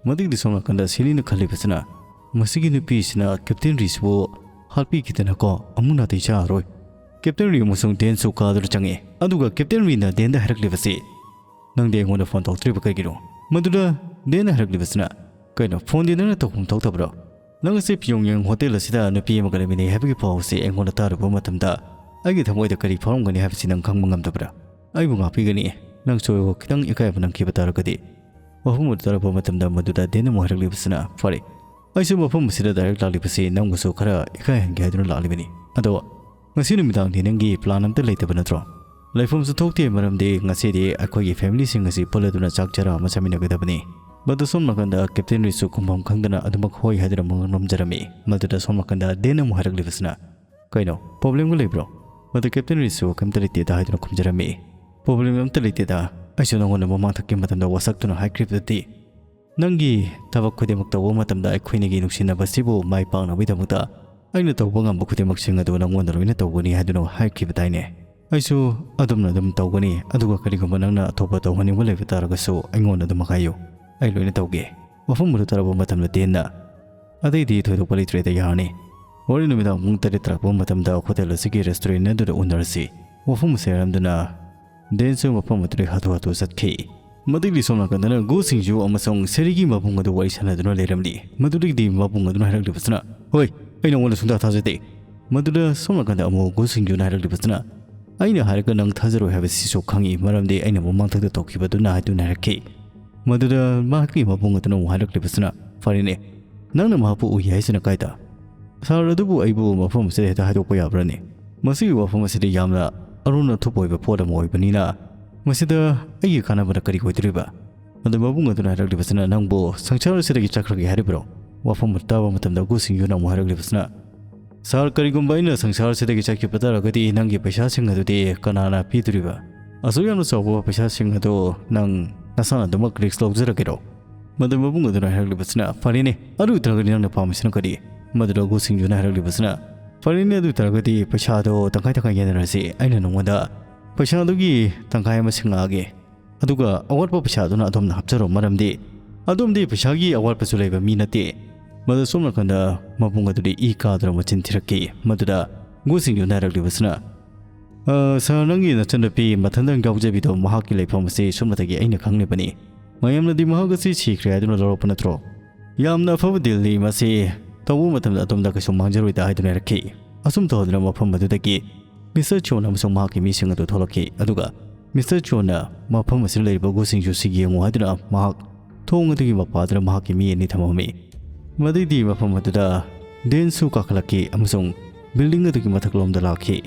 ꯃꯗꯨꯒꯤꯗꯤ ꯁꯣꯝ ꯅꯥꯀꯟꯗ ꯁꯦꯔꯤꯅ ꯈꯜꯂꯤꯕꯁꯤꯅ, "ꯃꯁꯤꯒꯤ ꯅꯨꯄꯤꯁꯤꯅ ꯀꯦꯞꯇꯦꯟ ꯔꯤꯁꯤꯕꯨ ꯍꯥꯠꯄꯤꯈꯤꯗꯅꯀꯣ, ꯑꯃꯨꯛ ꯅꯥꯇꯩ ꯆꯥꯔꯔꯣꯏ꯫" ꯀꯦꯞꯇꯦꯟ ꯔꯤ ꯑꯃꯁꯨꯡ ꯗꯦꯟꯁꯨ ꯀꯥꯗꯨꯗ ꯆꯪꯉꯛꯏ, ꯑꯗꯨꯒ ꯀꯦꯞꯇꯦꯟ ꯔꯤꯅ ꯗꯦꯟꯗ ꯍꯥꯏꯔꯛꯂꯤꯕꯁꯤ, "ꯅꯪꯗꯤ ꯑꯩꯉꯣꯟꯗ ꯐꯣꯟ ꯇꯧꯔꯛꯇ꯭ꯔꯤꯕ ꯀꯩꯒꯤꯅꯣ?" ꯃꯗꯨꯗ ꯗꯦꯟꯅ ꯍꯥꯏꯔꯛꯂꯤꯕꯁꯤꯅ, "ꯀꯩꯅꯣ, ꯐꯣꯟꯗꯤ ꯅꯪꯅ ꯇꯧꯐꯝ ꯊꯣꯛꯇꯕ꯭ꯔꯣ? ꯅꯪ ꯉꯁꯤ ꯄꯤꯌꯣꯡꯌꯥꯡ ꯍꯣꯇꯦꯜ ꯑꯁꯤꯗ ꯅꯨꯄꯤ ꯑꯃꯒ ꯂꯩꯃꯤꯟꯅꯩ ꯍꯥꯏꯕꯒꯤ ꯄꯥꯎ ꯑꯁꯤ ꯑꯩꯉꯣꯟꯗ ꯇꯥꯔꯨꯕ ꯃꯇꯝꯗ ꯑꯩꯒꯤ ꯊꯃꯣꯏꯗ ꯀꯔꯤ ꯐꯥꯎꯔꯝꯒꯅꯤ ꯍꯥꯏꯕꯁꯤ ꯅꯪ ꯈꯪꯕ ꯉꯝꯗꯕ꯭ꯔꯥ? ꯑꯩꯕꯨ ꯉꯥꯛꯄꯤꯒꯅꯤ꯫ ꯅꯪꯁꯨ ꯈꯤꯇꯪ ꯏꯀꯥꯏꯕ ꯅꯪꯈꯤꯕ ꯇꯥꯔꯒꯗꯤ꯫" ꯋꯥꯐꯝ ꯑꯗꯨ ꯇꯥꯔꯛꯄ ꯃꯇꯝꯗ ꯃꯗꯨꯗ ꯗꯦꯟꯅ ꯑꯃꯨꯛ ꯍꯥꯏꯔꯛꯂꯤꯕꯁꯤꯅ, "ꯐꯔꯦ, ꯑꯩꯁꯨ ꯃꯐꯝ ꯑꯁꯤꯗ ꯗꯥꯏꯔꯦꯛ ꯂꯥꯛꯂꯤꯕꯁꯤ ꯅꯪꯕꯨꯁꯨ ꯈꯔ ꯏꯀꯥꯏꯍꯟꯒꯦ ꯍꯥꯏꯗꯨꯅ ꯂꯥꯛꯂꯤꯕꯅꯤ꯫ ꯑꯗꯣ ꯉꯁꯤ ꯅꯨꯃꯤꯗꯥꯡꯗꯤ ꯅꯪꯒꯤ ꯄ꯭ꯂꯥꯟ ꯑꯝꯇ ꯂꯩꯇꯕ ꯅꯠꯇ꯭ꯔꯣ?" "ꯂꯩꯐꯝꯁꯨ ꯊꯣꯛꯇꯦ, ꯃꯔꯝꯗꯤ ꯉꯁꯤꯗꯤ ꯑꯩꯈꯣꯏꯒꯤ ꯐꯦꯃꯤꯂꯤꯁꯤꯡ ꯑꯁꯤ ꯄꯨꯜꯂꯗꯨꯅ ꯆꯥꯛ ꯆꯔꯥ ꯑꯃ ꯆꯥꯃꯤꯟꯅꯒꯗꯕꯅꯤ꯫" ꯃꯗꯨ ꯁꯣꯝ ꯅꯥꯀꯟꯗ ꯀꯦꯞꯇꯦꯟ ꯔꯤꯁꯁꯨ ꯈꯨꯝꯐꯝ ꯈꯪꯗꯅ ꯑꯗꯨꯃꯛ ꯍꯣꯏ ꯍꯥꯏꯗꯨꯅ ꯃꯉꯛ ꯅꯣꯝꯖꯔꯝꯃꯤ꯫ ꯃꯗꯨꯗ ꯁꯣꯝ ꯅꯥꯀꯟꯗ ꯗꯦꯟꯅ ꯑꯃꯨꯛ ꯍꯥꯏꯔꯛꯂꯤꯕꯁꯤꯅ, "ꯀꯩꯅꯣ, ꯄ꯭ꯔꯣꯕ꯭ꯂꯦꯝꯒ ꯂꯩꯕ꯭ꯔꯣ?" ꯃꯗꯨ ꯀꯦꯞꯇꯦꯟ ꯔꯤꯁꯁꯨ "ꯀꯩꯝꯇ ꯂꯩꯇꯦꯗ" ꯍꯥꯏꯗꯨꯅ ꯈꯨꯝꯖꯔꯝꯃꯤ꯫ "ꯄ꯭ꯔꯣꯕ꯭ꯂꯦꯝ ꯑꯝꯇ ꯂꯩꯇꯦꯗ, ꯑꯩꯁꯨ ꯅꯉꯣꯟꯗ ꯃꯃꯥꯡꯊꯛꯀꯤ ꯃꯇꯝꯗ ꯋꯥꯁꯛꯇꯨꯅ ꯍꯥꯏꯈ꯭ꯔꯤꯕꯗꯨꯗꯤ, ꯅꯪꯒꯤ ꯊꯕꯛ ꯈꯨꯗꯤꯡꯃꯛ ꯇꯧꯕ ꯃꯇꯝꯗ ꯑꯩꯈꯣꯏꯅꯤꯒꯤ ꯅꯨꯡꯁꯤꯅꯕꯁꯤꯕꯨ ꯃꯥꯏ ꯄꯥꯛꯅꯕꯒꯤꯗꯃꯛꯇ ꯑꯩꯅ ꯇꯧꯕ ꯉꯝꯕ ꯈꯨꯗꯤꯡꯃꯛꯁꯤꯡ ꯑꯗꯨ ꯅꯉꯣꯟꯗ ꯂꯣꯏꯅ ꯇꯧꯒꯅꯤ ꯍꯥꯏꯗꯨꯅ ꯍꯥꯏꯈꯤꯕ ꯇꯥꯏꯅꯦ꯫ ꯑꯩꯁꯨ ꯑꯗꯨꯝꯅ ꯑꯗꯨꯝ ꯇꯧꯒꯅꯤ, ꯑꯗꯨꯒ ꯀꯔꯤꯒꯨꯝꯕ ꯅꯪꯅ ꯑꯇꯣꯞꯄ ꯇꯧꯍꯟꯅꯤꯡꯕ ꯂꯩꯕ ꯇꯥꯔꯒꯁꯨ ꯑꯩꯉꯣꯟꯗ ꯑꯗꯨꯝ ꯍꯥꯏꯌꯨ, ꯑꯩ ꯂꯣꯏꯅ ꯇꯧꯒꯦ꯫" ꯋꯥꯐꯝ ꯑꯗꯨ ꯇꯥꯔꯕ ꯃꯇꯝꯗ ꯗꯦꯟꯅ, "ꯑꯇꯩꯗꯤ ꯊꯣꯏꯗꯣꯛꯄ ꯂꯩꯇ꯭ꯔꯦꯗ, ꯌꯥꯔꯅꯤ꯫ ꯍꯣꯔꯦꯟ ꯅꯨꯃꯤꯗꯥꯡ ꯄꯨꯡ ꯇꯔꯦꯠ ꯇꯥꯔꯛꯄ ꯃꯇꯝꯗ ꯍꯣꯇꯦꯜ ꯑꯁꯤꯒꯤ ꯔꯦꯁꯇꯨꯔꯦꯟ ꯑꯗꯨꯗ ꯎꯅꯔꯁꯤ꯫" ꯋꯥꯐꯝ ꯑꯁꯤ ꯍꯥꯏꯔꯝꯗꯨꯅ ꯗꯦꯟꯁꯨ ꯃꯐꯝ ꯑꯗꯨꯗꯒꯤ ꯍꯥꯊꯨ ꯍꯥꯊꯨ ꯆꯠꯈꯤ꯫ ꯃꯗꯨꯒꯤ ꯁꯣꯝ ꯅꯥꯀꯟꯗꯅ ꯒꯨ ꯁꯤꯡꯖꯨ ꯑꯃꯁꯨꯡ ꯁꯦꯔꯤꯒꯤ ꯃꯕꯨꯡ ꯑꯗꯨ ꯋꯥꯔꯤ ꯁꯥꯟꯅꯗꯨꯅ ꯂꯩꯔꯝꯂꯤ꯫ ꯃꯗꯨꯗꯒꯤꯗꯤ ꯃꯕꯨꯡ ꯑꯗꯨꯅ ꯍꯥꯏꯔꯛꯂꯤꯕꯁꯤꯅ, "ꯍꯣꯏ, ꯑꯩ ꯅꯉꯣꯟꯗ ꯁꯨꯡꯊꯥ ꯊꯥꯖꯗꯦ꯫" ꯃꯗꯨꯗ ꯁꯣꯝ ꯅꯥꯀꯟꯗ ꯑꯃꯨꯛ ꯒꯨ ꯁꯤꯡꯖꯨꯅ ꯍꯥꯏꯔꯛꯂꯤꯕꯁꯤꯅ, ꯑꯩꯅ ꯍꯥꯏꯔꯒ ꯅꯪ ꯊꯥꯖꯔꯣꯏ ꯍꯥꯏꯕꯁꯤꯁꯨ ꯈꯪꯏ, ꯃꯔꯝꯗꯤ ꯑꯩꯅ ꯃꯃꯥꯡꯊꯛꯇ ꯇꯧꯈꯤꯕꯗꯨꯅ ꯍꯥꯏꯗꯨꯅ ꯍꯥꯏꯔꯛꯈꯤ꯫ ꯃꯗꯨꯗ ꯃꯍꯥꯛꯀꯤ ꯃꯕꯨꯡ ꯑꯗꯨꯅ ꯑꯃꯨꯛ ꯍꯥꯏꯔꯛꯂꯤꯕꯁꯤꯅ, "ꯐꯔꯦꯅꯦ, ꯅꯪꯅ ꯃꯍꯥꯛꯄꯨ ꯎꯏ ꯍꯥꯏꯁꯤꯅ ꯀꯥꯏꯗ? ꯁꯍꯔ ꯑꯗꯨꯕꯨ ꯑꯩꯕꯨ ꯃꯐꯝ ꯑꯁꯤꯗ ꯍꯦꯛꯇ ꯍꯥꯏꯗꯣꯛꯄ ꯌꯥꯕ꯭ꯔꯅꯦ? ꯃꯁꯤꯒꯤ ꯋꯥꯐꯝ ꯑꯁꯤꯗꯤ ꯌꯥꯝꯅ ꯑꯔꯣꯟ ꯑꯊꯨꯞ ꯑꯣꯏꯕ ꯄꯣꯠ ꯑꯃ ꯑꯣꯏꯕꯅꯤꯅ ꯃꯁꯤꯗ ꯑꯩꯒꯤ ꯀꯥꯟꯅꯕꯅ ꯀꯔꯤ ꯑꯣꯏꯗꯣꯔꯤꯕ?" ꯑꯗꯨ ꯃꯕꯨꯡ ꯑꯗꯨꯅ ꯍꯥꯏꯔꯛꯂꯤꯕꯁꯤꯅ, "ꯅꯪꯕꯨ ꯁꯪꯁꯥꯔ ꯑꯁꯤꯗꯒꯤ ꯆꯠꯈ꯭ꯔꯒꯦ ꯍꯥꯏꯔꯤꯕ꯭ꯔꯣ?" ꯋꯥꯐꯝ ꯑꯗꯨ ꯇꯥꯕ ꯃꯇꯝꯗ ꯒꯨ ꯁꯤꯡꯌꯨꯅ ꯑꯃꯨꯛ ꯍꯥꯏꯔꯛꯂꯤꯕꯁꯤꯅ, "ꯁꯍꯔ, ꯀꯔꯤꯒꯨꯝꯕ ꯑꯩꯅ ꯁꯪꯁꯥꯔ ꯑꯁꯤꯗꯒꯤ ꯆꯠꯈꯤꯕ ꯇꯥꯔꯒꯗꯤ ꯅꯪꯒꯤ ꯄꯩꯁꯥꯁꯤꯡ ꯑꯗꯨꯗꯤ ꯀꯅꯥꯅ ꯄꯤꯗꯣꯔꯤꯕ? ꯑꯁꯨꯛ ꯌꯥꯝꯅ ꯆꯥꯎꯕ ꯄꯩꯁꯥꯁꯤꯡ ꯑꯗꯨ ꯅꯪ ꯅꯁꯥꯅ ꯑꯗꯨꯃꯛ ꯔꯤꯁꯛ ꯂꯧꯖꯔꯒꯦꯔꯣ?" ꯃꯗꯨ ꯃꯕꯨꯡ ꯑꯗꯨꯅ ꯍꯥꯏꯔꯛꯂꯤꯕꯁꯤꯅ, "ꯐꯔꯦꯅꯦ, ꯑꯗꯨ ꯑꯣꯏꯇꯥꯔꯒꯗꯤ ꯅꯪꯅ ꯄꯥꯝꯃꯤꯁꯤꯅ ꯀꯔꯤ?" ꯃꯗꯨꯗ ꯒꯨ ꯁꯤꯡꯌꯨꯅ ꯍꯥꯏꯔꯛꯂꯤꯕꯁꯤꯅ, "ꯐꯔꯦꯅꯦ, ꯑꯗꯨ ꯑꯣꯏꯇꯥꯔꯒꯗꯤ ꯄꯩꯁꯥꯗꯣ ꯇꯪꯈꯥꯏ ꯇꯪꯈꯥꯏ ꯌꯦꯟꯅꯔꯁꯤ꯫ ꯑꯩꯅ ꯅꯉꯣꯟꯗ ꯄꯩꯁꯥꯗꯨꯒꯤ ꯇꯪꯈꯥꯏ ꯑꯃ ꯁꯤꯡꯉꯛꯑꯒꯦ, ꯑꯗꯨꯒ ꯑꯋꯥꯠꯄ ꯄꯩꯁꯥꯗꯨꯅ ꯑꯗꯣꯝꯅ ꯍꯥꯞꯆꯔꯣ, ꯃꯔꯝꯗꯤ ꯑꯗꯣꯝꯗꯤ ꯄꯩꯁꯥꯒꯤ ꯑꯋꯥꯠꯄꯁꯨ ꯂꯩꯕ ꯃꯤ ꯅꯠꯇꯦ꯫" ꯃꯗꯨ ꯁꯣꯝ ꯅꯥꯀꯟꯗ ꯃꯕꯨꯡ ꯑꯗꯨꯗꯤ ꯏ ꯀꯥꯗꯨꯅ ꯃꯆꯤꯟ ꯊꯤꯔꯛꯈꯤ꯫ ꯃꯗꯨꯗ ꯒꯨ ꯁꯤꯡꯌꯨꯅ ꯍꯥꯏꯔꯛꯂꯤꯕꯁꯤꯅ, "ꯑ, ꯁꯥꯔ, ꯅꯪꯒꯤ ꯅꯆꯟꯅꯨꯄꯤ ꯃꯊꯟꯗ ꯌꯥꯎꯖꯕꯤꯗꯣ, ꯃꯍꯥꯛꯀꯤ ꯂꯩꯐꯝ ꯑꯁꯤ ꯁꯣꯝꯗꯒꯤ ꯑꯩꯅ ꯈꯪꯂꯤꯕꯅꯤ꯫ ꯃꯌꯥꯝꯅꯗꯤ ꯃꯍꯥꯛ ꯑꯁꯤ ꯁꯤꯈ꯭ꯔꯦ ꯍꯥꯏꯗꯨꯅ ꯂꯧꯔꯛꯄ ꯅꯠꯇ꯭ꯔꯣ? ꯌꯥꯝꯅ ꯑꯐꯕ ꯗꯤꯜꯅꯤ ꯃꯁꯤ꯫ ꯇꯧꯕ ꯃꯇꯝꯗ ꯑꯗꯣꯝꯗ ꯀꯩꯁꯨ ꯃꯥꯡꯖꯔꯣꯏꯗ" ꯍꯥꯏꯗꯨꯅ ꯍꯥꯏꯔꯛꯈꯤ꯫ ꯑꯁꯨꯝ ꯇꯧꯗꯨꯅ ꯃꯐꯝ ꯑꯗꯨꯗꯒꯤ ꯃꯤꯁꯇꯔ ꯆꯣꯟ ꯑꯃꯁꯨꯡ ꯃꯍꯥꯛꯀꯤ ꯃꯤꯁꯤꯡ ꯑꯗꯨ ꯊꯣꯛꯂꯛꯈꯤ꯫ ꯑꯗꯨꯒ ꯃꯤꯁꯇꯔ ꯆꯣꯟꯅ ꯃꯐꯝ ꯑꯁꯤꯗ ꯂꯩꯔꯤꯕ ꯒꯨ ꯁꯤꯡꯌꯨꯁꯤ ꯌꯦꯡꯉꯨ ꯍꯥꯏꯗꯨꯅ ꯃꯍꯥꯛ ꯊꯣꯡ ꯑꯗꯨꯒꯤ ꯃꯄꯥꯗꯨꯗ ꯃꯍꯥꯛꯀꯤ ꯃꯤ ꯑꯅꯤ ꯊꯝꯃꯝꯃꯤ꯫ ꯃꯗꯩꯗꯤ ꯃꯐꯝ ꯑꯗꯨꯗ ꯗꯦꯟꯁꯨ ꯀꯥꯈꯠꯂꯛꯈꯤ ꯑꯃꯁꯨꯡ ꯕꯤꯜꯗꯤꯡ ꯑꯗꯨꯒꯤ ꯃꯊꯛꯂꯣꯝꯗ ꯂꯥꯛꯈꯤ꯫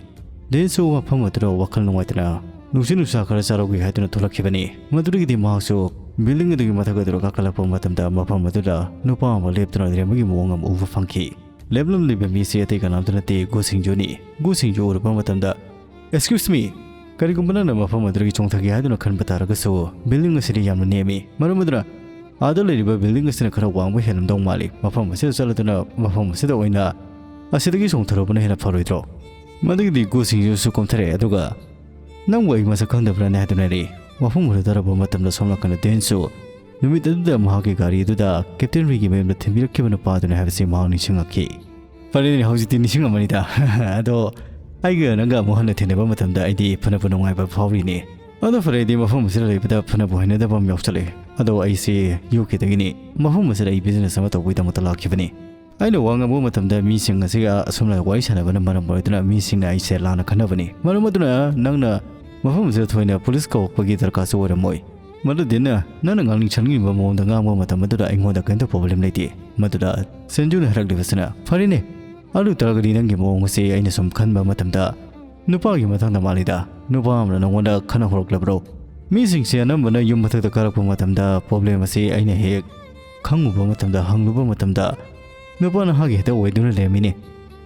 ꯗꯦꯟꯁꯨ ꯃꯐꯝ ꯑꯗꯨꯗ ꯋꯥꯈꯜ ꯅꯨꯡꯉꯥꯏꯇꯅ ꯅꯨꯡꯁꯤꯠ ꯅꯨꯡꯁꯥ ꯈꯔ ꯆꯥꯔꯧꯒꯦ ꯍꯥꯏꯗꯨꯅ ꯊꯣꯛꯂꯛꯈꯤꯕꯅꯤ꯫ ꯃꯗꯨꯗꯒꯤꯗꯤ ꯃꯍꯥꯛꯁꯨ ꯕꯤꯜꯗꯤꯡ ꯑꯗꯨꯒꯤ ꯃꯊꯛ ꯑꯗꯨꯗ ꯀꯥꯈꯠꯂꯛꯄ ꯃꯇꯝꯗ ꯃꯐꯝ ꯑꯗꯨꯗ ꯅꯨꯄꯥ ꯑꯃ ꯂꯦꯞꯇꯨꯅ ꯂꯩꯔꯝꯕꯒꯤ ꯃꯑꯣꯡ ꯑꯃ ꯎꯕ ꯐꯪꯈꯤ꯫ ꯂꯦꯞꯂꯝꯂꯤꯕ ꯃꯤꯁꯤ ꯑꯇꯩ ꯀꯅꯥꯝꯇ ꯅꯠꯇꯦ, ꯒꯨ ꯁꯤꯡꯖꯨꯅꯤ꯫ ꯒꯨ ꯁꯤꯡꯖꯨ ꯎꯔꯨꯕ ꯃꯇꯝꯗ, "Excuse me, ꯀꯔꯤꯒꯨꯝꯕ ꯅꯪꯅ ꯃꯐꯝ ꯑꯗꯨꯗꯒꯤ ꯆꯣꯡꯊꯒꯦ ꯍꯥꯏꯗꯨꯅ ꯈꯟꯕ ꯇꯥꯔꯒꯁꯨ, ꯕꯤꯜꯗꯤꯡ ꯑꯁꯤꯗꯤ ꯌꯥꯝꯅ ꯅꯦꯝꯃꯤ, ꯃꯔꯝ ꯑꯗꯨꯅ ꯑꯥꯗ ꯂꯩꯔꯤꯕ ꯕꯤꯜꯗꯤꯡ ꯑꯁꯤꯅ ꯈꯔ ꯋꯥꯡꯕ ꯍꯦꯜꯂꯝꯗꯧ ꯃꯥꯜꯂꯤ꯫ ꯃꯐꯝ ꯑꯁꯤꯗ ꯆꯠꯂꯗꯨꯅ ꯃꯐꯝ ꯑꯁꯤꯗ ꯑꯣꯏꯅ ꯑꯁꯤꯗꯒꯤ ꯆꯣꯡꯊꯔꯨꯕꯅ ꯍꯦꯟꯅ ꯐꯔꯣꯏꯗ꯭ꯔꯣ?" ꯃꯗꯨꯒꯤꯗꯤ ꯒꯨ ꯁꯤꯡꯖꯨꯁꯨ ꯀꯨꯝꯊꯔꯛꯑꯦ, ꯑꯗꯨꯒ, "ꯅꯪꯕꯨ ꯑꯩ ꯃꯁꯛ ꯈꯪꯗꯕ꯭ꯔꯥꯅꯦ?" ꯍꯥꯏꯗꯨꯅ ꯂꯩ꯫ ꯋꯥꯐꯝ ꯑꯗꯨ ꯇꯥꯔꯕ ꯃꯇꯝꯗ ꯁꯣꯝ ꯅꯥꯀꯟꯗ ꯗꯦꯟꯁꯨ ꯅꯨꯃꯤꯠ ꯑꯗꯨꯗ ꯃꯍꯥꯛꯀꯤ ꯒꯥꯔꯤ ꯑꯗꯨꯗ ꯀꯦꯞꯇꯦꯟ ꯔꯤꯒꯤ ꯃꯌꯨꯝꯗ ꯊꯤꯟꯕꯤꯔꯛꯈꯤꯕ ꯅꯨꯄꯥꯗꯨꯅꯤ ꯍꯥꯏꯕꯁꯤ ꯃꯍꯥꯛ ꯅꯤꯡꯁꯤꯡꯂꯛꯈꯤ꯫ "ꯐꯔꯦꯅꯦ, ꯍꯧꯖꯤꯛꯇꯤ ꯅꯤꯡꯁꯤꯡꯉꯝꯃꯅꯤꯗ꯫ ꯑꯗꯣ ꯑꯩꯒ ꯅꯪꯒ ꯑꯃꯨꯛ ꯍꯟꯅ ꯊꯦꯡꯅꯕ ꯃꯇꯝꯗ ꯑꯩꯗꯤ ꯐꯅꯕꯨ ꯅꯨꯡꯉꯥꯏꯕ ꯐꯥꯎꯔꯤꯅꯦ꯫ ꯑꯗꯣ ꯐꯔꯦ, ꯑꯩꯗꯤ ꯃꯐꯝ ꯑꯁꯤꯗ ꯂꯩꯕꯗ ꯐꯅꯕꯨ ꯍꯩꯅꯗꯕ ꯑꯃ ꯌꯥꯎꯁꯜꯂꯛꯑꯦ꯫ ꯑꯗꯣ ꯑꯩꯁꯦ ꯌꯨ ꯀꯦꯗꯒꯤꯅꯤ꯫ ꯃꯐꯝ ꯑꯁꯤꯗ ꯑꯩ ꯕꯤꯖꯤꯅꯦꯁ ꯑꯃ ꯇꯧꯕꯒꯤꯗꯃꯛꯇ ꯂꯥꯛꯈꯤꯕꯅꯤ꯫ ꯑꯩꯅ ꯋꯥ ꯉꯥꯡꯕ ꯃꯇꯝꯗ ꯃꯤꯁꯤꯡ ꯑꯁꯤꯒ ꯑꯁꯨꯝꯅ ꯋꯥꯔꯤ ꯁꯥꯟꯅꯕꯅ ꯃꯔꯝ ꯑꯣꯏꯗꯨꯅ ꯃꯤꯁꯤꯡꯅ ꯑꯩꯁꯦ ꯂꯥꯟꯅ ꯈꯟꯅꯕꯅꯤ꯫ ꯃꯔꯝ ꯑꯗꯨꯅ ꯅꯪꯅ ꯃꯐꯝ ꯑꯁꯤꯗ ꯊꯣꯏꯅ ꯄꯨꯂꯤꯁ ꯀꯧꯔꯛꯄꯒꯤ ꯗꯔꯀꯥꯔꯁꯨ ꯑꯣꯏꯔꯝꯃꯣꯏ꯫ ꯃꯗꯨ ꯗꯦꯟꯅ ꯅꯪꯅ ꯉꯥꯡꯅꯤꯡ ꯁꯥꯅꯤꯡꯉꯤꯕ ꯃꯑꯣꯡꯗ ꯉꯥꯡꯕ ꯃꯇꯝ ꯑꯗꯨꯗ ꯑꯩꯉꯣꯟꯗ ꯀꯔꯤꯝꯇ ꯄ꯭ꯔꯣꯕ꯭ꯂꯦꯝ ꯂꯩꯇꯦ꯫ ꯃꯗꯨꯗ ꯁꯦꯟꯖꯨꯅ ꯍꯥꯏꯔꯛꯂꯤꯕꯁꯤꯅ, "ꯐꯔꯦꯅꯦ, ꯑꯗꯨ ꯑꯣꯏ ꯇꯥꯔꯒꯗꯤ ꯅꯪꯒꯤ ꯃꯑꯣꯡ ꯑꯁꯤ ꯑꯩꯅ ꯁꯨꯝ ꯈꯟꯕ ꯃꯇꯝꯗ ꯅꯨꯄꯥꯒꯤ ꯃꯇꯥꯡꯗ ꯃꯥꯜꯂꯤꯗ꯫ ꯅꯨꯄꯥ ꯑꯃꯅ ꯅꯪꯉꯣꯟꯗ ꯈꯟꯅ ꯍꯧꯔꯛꯂꯕ꯭ꯔꯣ?" ꯃꯤꯁꯤꯡꯁꯦ ꯑꯅꯝꯕꯅ ꯌꯨꯝ ꯃꯊꯛꯇ ꯀꯥꯔꯛꯄ ꯃꯇꯝꯗ ꯄ꯭ꯔꯣꯕ꯭ꯂꯦꯝ ꯑꯁꯤ ꯑꯩꯅ ꯍꯦꯛ ꯈꯪꯉꯨꯕ ꯃꯇꯝꯗ, ꯍꯪꯂꯨꯕ ꯃꯇꯝꯗ, ꯅꯨꯄꯥ ꯅꯍꯥꯒꯤ ꯍꯦꯛꯇ ꯑꯣꯏꯗꯨꯅ ꯂꯩꯔꯝꯃꯤꯅꯦ꯫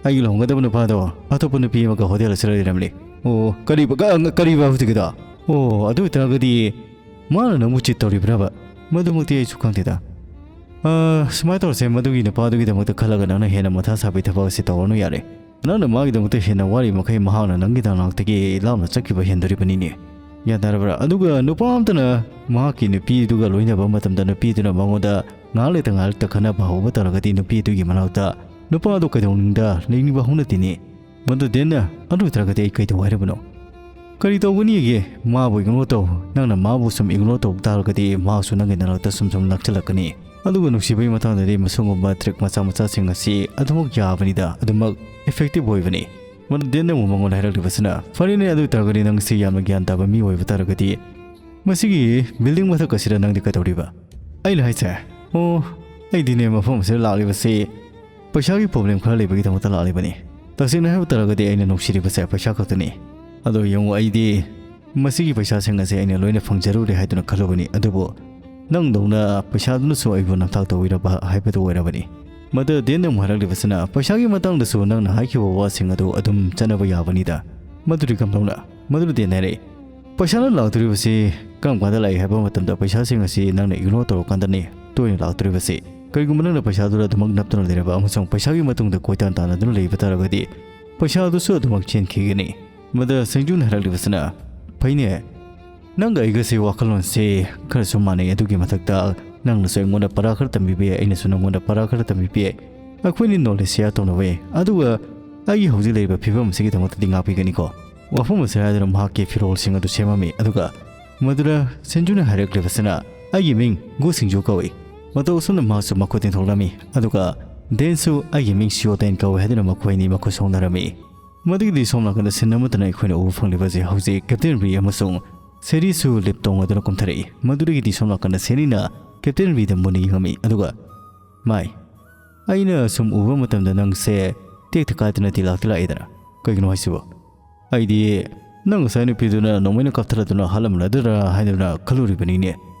ꯑꯩꯒꯤ ꯂꯨꯍꯣꯡꯒꯗꯕ ꯅꯨꯄꯥꯗꯣ ꯑꯇꯣꯞꯄ ꯅꯨꯄꯤ ꯑꯃꯒ ꯍꯣꯇꯦꯜ ꯑꯁꯤꯗ ꯂꯩꯔꯝꯂꯦ꯫ ꯑꯣ, ꯀꯔꯤꯕ, ꯀ-, ꯀꯔꯤꯕ ꯍꯧꯖꯤꯛꯀꯤꯗꯣ? ꯑꯣ, ꯑꯗꯨ ꯑꯣꯏꯇꯥꯔꯒꯗꯤ ꯃꯥꯅ ꯅꯪꯕꯨ ꯆꯤꯠ ꯇꯧꯔꯤꯕ꯭ꯔꯕ? ꯃꯗꯨꯃꯛꯇꯤ ꯑꯩꯁꯨ ꯈꯪꯗꯦꯗ꯫ ꯑ, ꯁꯨꯃꯥꯏꯅ ꯇꯧꯔꯁꯦ, ꯃꯗꯨꯒꯤ ꯅꯨꯄꯥꯗꯨꯒꯤꯗꯃꯛꯇ ꯈꯜꯂꯒ ꯅꯪꯅ ꯍꯦꯟꯅ ꯃꯊꯥ ꯁꯥꯕꯒꯤ ꯊꯕꯛ ꯑꯁꯤ ꯇꯧꯔꯅꯨ ꯌꯥꯔꯦ꯫ ꯅꯪꯅ ꯃꯥꯒꯤꯗꯃꯛꯇ ꯍꯦꯟꯅ ꯋꯥꯔꯤ ꯃꯈꯩ ꯃꯍꯥꯛꯅ ꯅꯪꯒꯤꯗꯃꯛꯇꯒꯤ ꯂꯥꯞꯅ ꯆꯠꯈꯤꯕ ꯍꯦꯟꯗꯣꯔꯤꯕꯅꯤꯅꯦ꯫ ꯒ꯭ꯌꯥꯟ ꯇꯥꯔꯕ꯭ꯔꯥ? ꯑꯗꯨꯒ ꯅꯨꯄꯥ ꯑꯃꯇꯅ ꯃꯍꯥꯛꯀꯤ ꯅꯨꯄꯤꯗꯨꯒ ꯂꯣꯏꯅꯕ ꯃꯇꯝꯗ ꯅꯨꯄꯤꯗꯨꯅ ꯃꯉꯣꯟꯗ ꯉꯥꯏꯍꯥꯛ ꯂꯩꯇ ꯉꯥꯏꯍꯥꯛ ꯂꯩꯇ ꯈꯟꯅꯕ ꯍꯧꯕ ꯇꯥꯔꯒꯗꯤ ꯅꯨꯄꯤꯗꯨꯒꯤ ꯃꯅꯥꯛꯇ ꯅꯨꯄꯥꯗꯨ ꯀꯩꯗꯧꯅꯨꯡꯗ ꯂꯩꯅꯤꯡꯕ ꯍꯧꯅꯗꯦꯅꯦ꯫ ꯃꯗꯨ ꯗꯦꯟꯅ, "ꯑꯗꯨ ꯑꯣꯏꯇꯥꯔꯒꯗꯤ ꯑꯩ ꯀꯩꯗꯧ ꯍꯥꯏꯔꯕꯅꯣ?" "ꯀꯔꯤ ꯇꯧꯒꯅꯤꯒꯦ? ꯃꯥꯕꯨ ꯏꯒꯅꯣꯔ ꯇꯧ꯫ ꯅꯪꯅ ꯃꯥꯕꯨ ꯁꯨꯝ ꯏꯒꯅꯣꯔ ꯇꯧ ꯇꯥꯔꯒꯗꯤ ꯃꯍꯥꯛꯁꯨ ꯅꯪꯒꯤ ꯅꯥꯛꯇ ꯁꯨꯝ ꯁꯨꯝ ꯅꯛꯁꯤꯜꯂꯛꯀꯅꯤ꯫ ꯑꯗꯨꯒ ꯅꯨꯡꯁꯤꯕꯒꯤ ꯃꯇꯥꯡꯗꯗꯤ ꯃꯁꯤꯒꯨꯝꯕ ꯇ꯭ꯔꯤꯛ ꯃꯆꯥ ꯃꯆꯥꯁꯤꯡ ꯑꯁꯤ ꯑꯗꯨꯃꯛ ꯌꯥꯕꯅꯤꯗ, ꯑꯗꯨꯃꯛ ꯏꯐꯦꯛꯇꯤꯚ ꯑꯣꯏꯕꯅꯤ꯫" ꯃꯗꯨ ꯗꯦꯟꯅ ꯑꯃꯨꯛ ꯃꯉꯣꯟꯗ ꯍꯥꯏꯔꯛꯂꯤꯕꯁꯤꯅ, "ꯐꯔꯦꯅꯦ, ꯑꯗꯨ ꯑꯣꯏꯇꯥꯔꯒꯗꯤ ꯅꯪꯁꯤ ꯌꯥꯝꯅ ꯒ꯭ꯌꯥꯟ ꯇꯥꯕ ꯃꯤ ꯑꯣꯏꯕ ꯇꯥꯔꯒꯗꯤ ꯃꯁꯤꯒꯤ ꯕꯤꯜꯗꯤꯡ ꯃꯊꯛ ꯑꯁꯤꯗ ꯅꯪꯗꯤ ꯀꯩꯗꯧꯔꯤꯕ?" ꯑꯩꯅ ꯍꯥꯏꯁꯦ, "ꯑꯣ, ꯑꯩꯗꯤꯅꯦ ꯃꯐꯝ ꯑꯁꯤꯗ ꯂꯥꯛꯂꯤꯕꯁꯤ ꯄꯩꯁꯥꯒꯤ ꯄ꯭ꯔꯣꯕ꯭ꯂꯦꯝ ꯈꯔ ꯂꯩꯕꯒꯤꯗꯃꯛꯇ ꯂꯥꯛꯂꯤꯕꯅꯤ꯫ ꯇꯁꯦꯡꯅ ꯍꯥꯏꯕ ꯇꯥꯔꯒꯗꯤ ꯑꯩꯅ ꯅꯨꯡꯁꯤꯔꯤꯕꯁꯦ ꯄꯩꯁꯥ ꯈꯛꯇꯅꯤ꯫ ꯑꯗꯣ ꯌꯦꯡꯉꯨ, ꯑꯩꯗꯤ ꯃꯁꯤꯒꯤ ꯄꯩꯁꯥꯁꯤꯡ ꯑꯁꯦ ꯑꯩꯅ ꯂꯣꯏꯅ ꯐꯪꯖꯔꯨꯔꯦ ꯍꯥꯏꯗꯨꯅ ꯈꯜꯂꯨꯕꯅꯤ꯫ ꯑꯗꯨꯕꯨ ꯅꯪꯗꯧꯅ ꯄꯩꯁꯥꯗꯨꯅꯁꯨ ꯑꯩꯕꯨ ꯅꯝꯊꯥꯛ ꯇꯧꯕꯤꯔꯕ ꯍꯥꯏꯕꯗꯨ ꯑꯣꯏꯔꯕꯅꯤ꯫" ꯃꯗꯨ ꯗꯦꯟꯅ ꯑꯃꯨꯛ ꯍꯥꯏꯔꯛꯂꯤꯕꯁꯤꯅ, "ꯄꯩꯁꯥꯒꯤ ꯃꯇꯥꯡꯗꯁꯨ ꯅꯪꯅ ꯍꯥꯏꯈꯤꯕ ꯋꯥꯁꯤꯡ ꯑꯗꯨ ꯑꯗꯨꯝ ꯆꯠꯅꯕ ꯌꯥꯕꯅꯤꯗ, ꯃꯗꯨꯗꯤ ꯀꯝꯗꯧꯅ?" ꯃꯗꯨꯗ ꯗꯦꯟꯅ ꯍꯥꯏꯔꯛꯏ, "ꯄꯩꯁꯥꯅ ꯂꯥꯛꯇꯣꯔꯤꯕꯁꯤ ꯀꯔꯝ ꯀꯥꯟꯗ ꯂꯥꯛꯏ ꯍꯥꯏꯕ ꯃꯇꯝꯗ ꯄꯩꯁꯥꯁꯤꯡ ꯑꯁꯤ ꯅꯪꯅ ꯏꯒꯅꯣꯔ ꯇꯧꯔꯀꯥꯟꯗꯅꯤ ꯇꯣꯏꯅ ꯂꯥꯛꯇꯣꯔꯤꯕꯁꯤ꯫ ꯀꯔꯤꯒꯨꯝꯕ ꯅꯪꯅ ꯄꯩꯁꯥꯗꯨꯗ ꯑꯗꯨꯃꯛ ꯅꯞꯇꯨꯅ ꯂꯩꯔꯕ ꯑꯃꯁꯨꯡ ꯄꯩꯁꯥꯒꯤ ꯃꯇꯨꯡꯗ ꯀꯣꯏꯇꯥꯟ ꯇꯥꯟꯅꯗꯨꯅ ꯂꯩꯕ ꯇꯥꯔꯒꯗꯤ ꯄꯩꯁꯥꯗꯨꯁꯨ ꯑꯗꯨꯃꯛ ꯆꯦꯟꯈꯤꯒꯅꯤ꯫" ꯃꯗꯨ ꯁꯦꯡꯖꯨꯅ ꯍꯥꯏꯔꯛꯂꯤꯕꯁꯤꯅ, "ꯐꯩꯅꯦ, ꯅꯪꯒ ꯑꯩꯒꯁꯤ ꯋꯥꯈꯜꯂꯣꯟꯁꯤ ꯈꯔꯁꯨ ꯃꯥꯟꯅꯩ꯫ ꯑꯗꯨꯒꯤ ꯃꯊꯛꯇ ꯅꯪꯅꯁꯨ ꯑꯩꯉꯣꯟꯗ ꯄꯔꯥ ꯈꯔ ꯇꯝꯕꯤꯕ ꯌꯥꯏ, ꯑꯩꯅꯁꯨ ꯅꯪꯉꯣꯟꯗ ꯄꯔꯥ ꯈꯔ ꯇꯝꯕꯤꯕ ꯌꯥꯏ꯫ ꯑꯩꯈꯣꯏꯅꯤ ꯅꯣꯂꯦꯖ ꯁꯤꯌꯥꯔ ꯇꯧꯅꯕ ꯌꯥꯏ꯫ ꯑꯗꯨꯒ ꯑꯩꯒꯤ ꯍꯧꯖꯤꯛ ꯂꯩꯔꯤꯕ ꯐꯤꯕꯝ ꯑꯁꯤꯒꯤꯗꯃꯛꯇꯗꯤ ꯉꯥꯛꯄꯤꯒꯅꯤꯀꯣ꯫" ꯋꯥꯐꯝ ꯑꯁꯤ ꯍꯥꯏꯗꯨꯅ ꯃꯍꯥꯛꯀꯤ ꯐꯤꯔꯣꯜꯁꯤꯡ ꯑꯗꯨ ꯁꯦꯝꯃꯝꯃꯤ꯫ ꯑꯗꯨꯒ ꯃꯗꯨꯗ ꯁꯦꯟꯖꯨꯅ ꯍꯥꯏꯔꯛꯂꯤꯕꯁꯤꯅ, "ꯑꯩꯒꯤ ꯃꯤꯡ ꯒꯨ ꯁꯤꯡꯖꯨ ꯀꯧꯏ꯫" ꯃꯇꯧ ꯑꯁꯨꯝꯅ ꯃꯍꯥꯛꯁꯨ ꯃꯈꯨꯠ ꯇꯤꯡꯊꯣꯛꯂꯝꯃꯤ꯫ ꯑꯗꯨꯒ ꯗꯦꯟꯁꯨ ꯑꯩꯒꯤ ꯃꯤꯡ ꯁꯤꯌꯣ ꯗꯦꯟ ꯀꯧꯏ ꯍꯥꯏꯗꯨꯅ ꯃꯈꯣꯏ ꯑꯅꯤ ꯃꯈꯨꯠ ꯁꯣꯛꯅꯔꯝꯃꯤ꯫ ꯃꯗꯨꯒꯤꯗꯤ ꯁꯣꯝ ꯅꯥꯀꯟꯗ ꯁꯤꯟ ꯑꯃꯠꯇꯅ ꯑꯩꯈꯣꯏꯅ ꯎꯕ ꯐꯪꯂꯤꯕꯁꯦ ꯍꯧꯖꯤꯛ ꯀꯦꯞꯇꯦꯟ ꯔꯤ ꯑꯃꯁꯨꯡ ꯁꯦꯔꯤꯁꯨ ꯂꯤꯞ ꯇꯣꯡꯂꯗꯨꯅ ꯀꯨꯝꯊꯔꯛꯏ꯫ ꯃꯗꯨꯗꯒꯤꯗꯤ ꯁꯣꯝ ꯅꯥꯀꯟꯗ ꯁꯦꯔꯤꯅ ꯀꯦꯞꯇꯦꯟ ꯔꯤꯗ ꯃꯨꯟꯅ ꯌꯦꯡꯉꯝꯃꯤ, ꯑꯗꯨꯒ "ꯃꯥꯏ, ꯑꯩꯅ ꯁꯨꯝ ꯎꯕ ꯃꯇꯝꯗ ꯅꯪꯁꯦ ꯇꯦꯛꯇ ꯀꯥꯏꯗꯅꯗꯤ ꯂꯥꯛꯇꯤ ꯂꯥꯛꯏꯗꯅ, ꯀꯩꯒꯤꯅꯣ ꯍꯥꯏꯁꯤꯕꯣ?" "ꯑꯩꯗꯤ ꯅꯪ ꯉꯁꯥꯏ ꯅꯨꯄꯤꯗꯨꯅ ꯅꯣꯡꯃꯩꯅ ꯀꯥꯞꯊꯔꯗꯨꯅ ꯍꯥꯠꯂꯝꯂꯗ꯭ꯔꯥ ꯍꯥꯏꯗꯨꯅ ꯈꯜꯂꯨꯔꯤꯕꯅꯤꯅꯦ꯫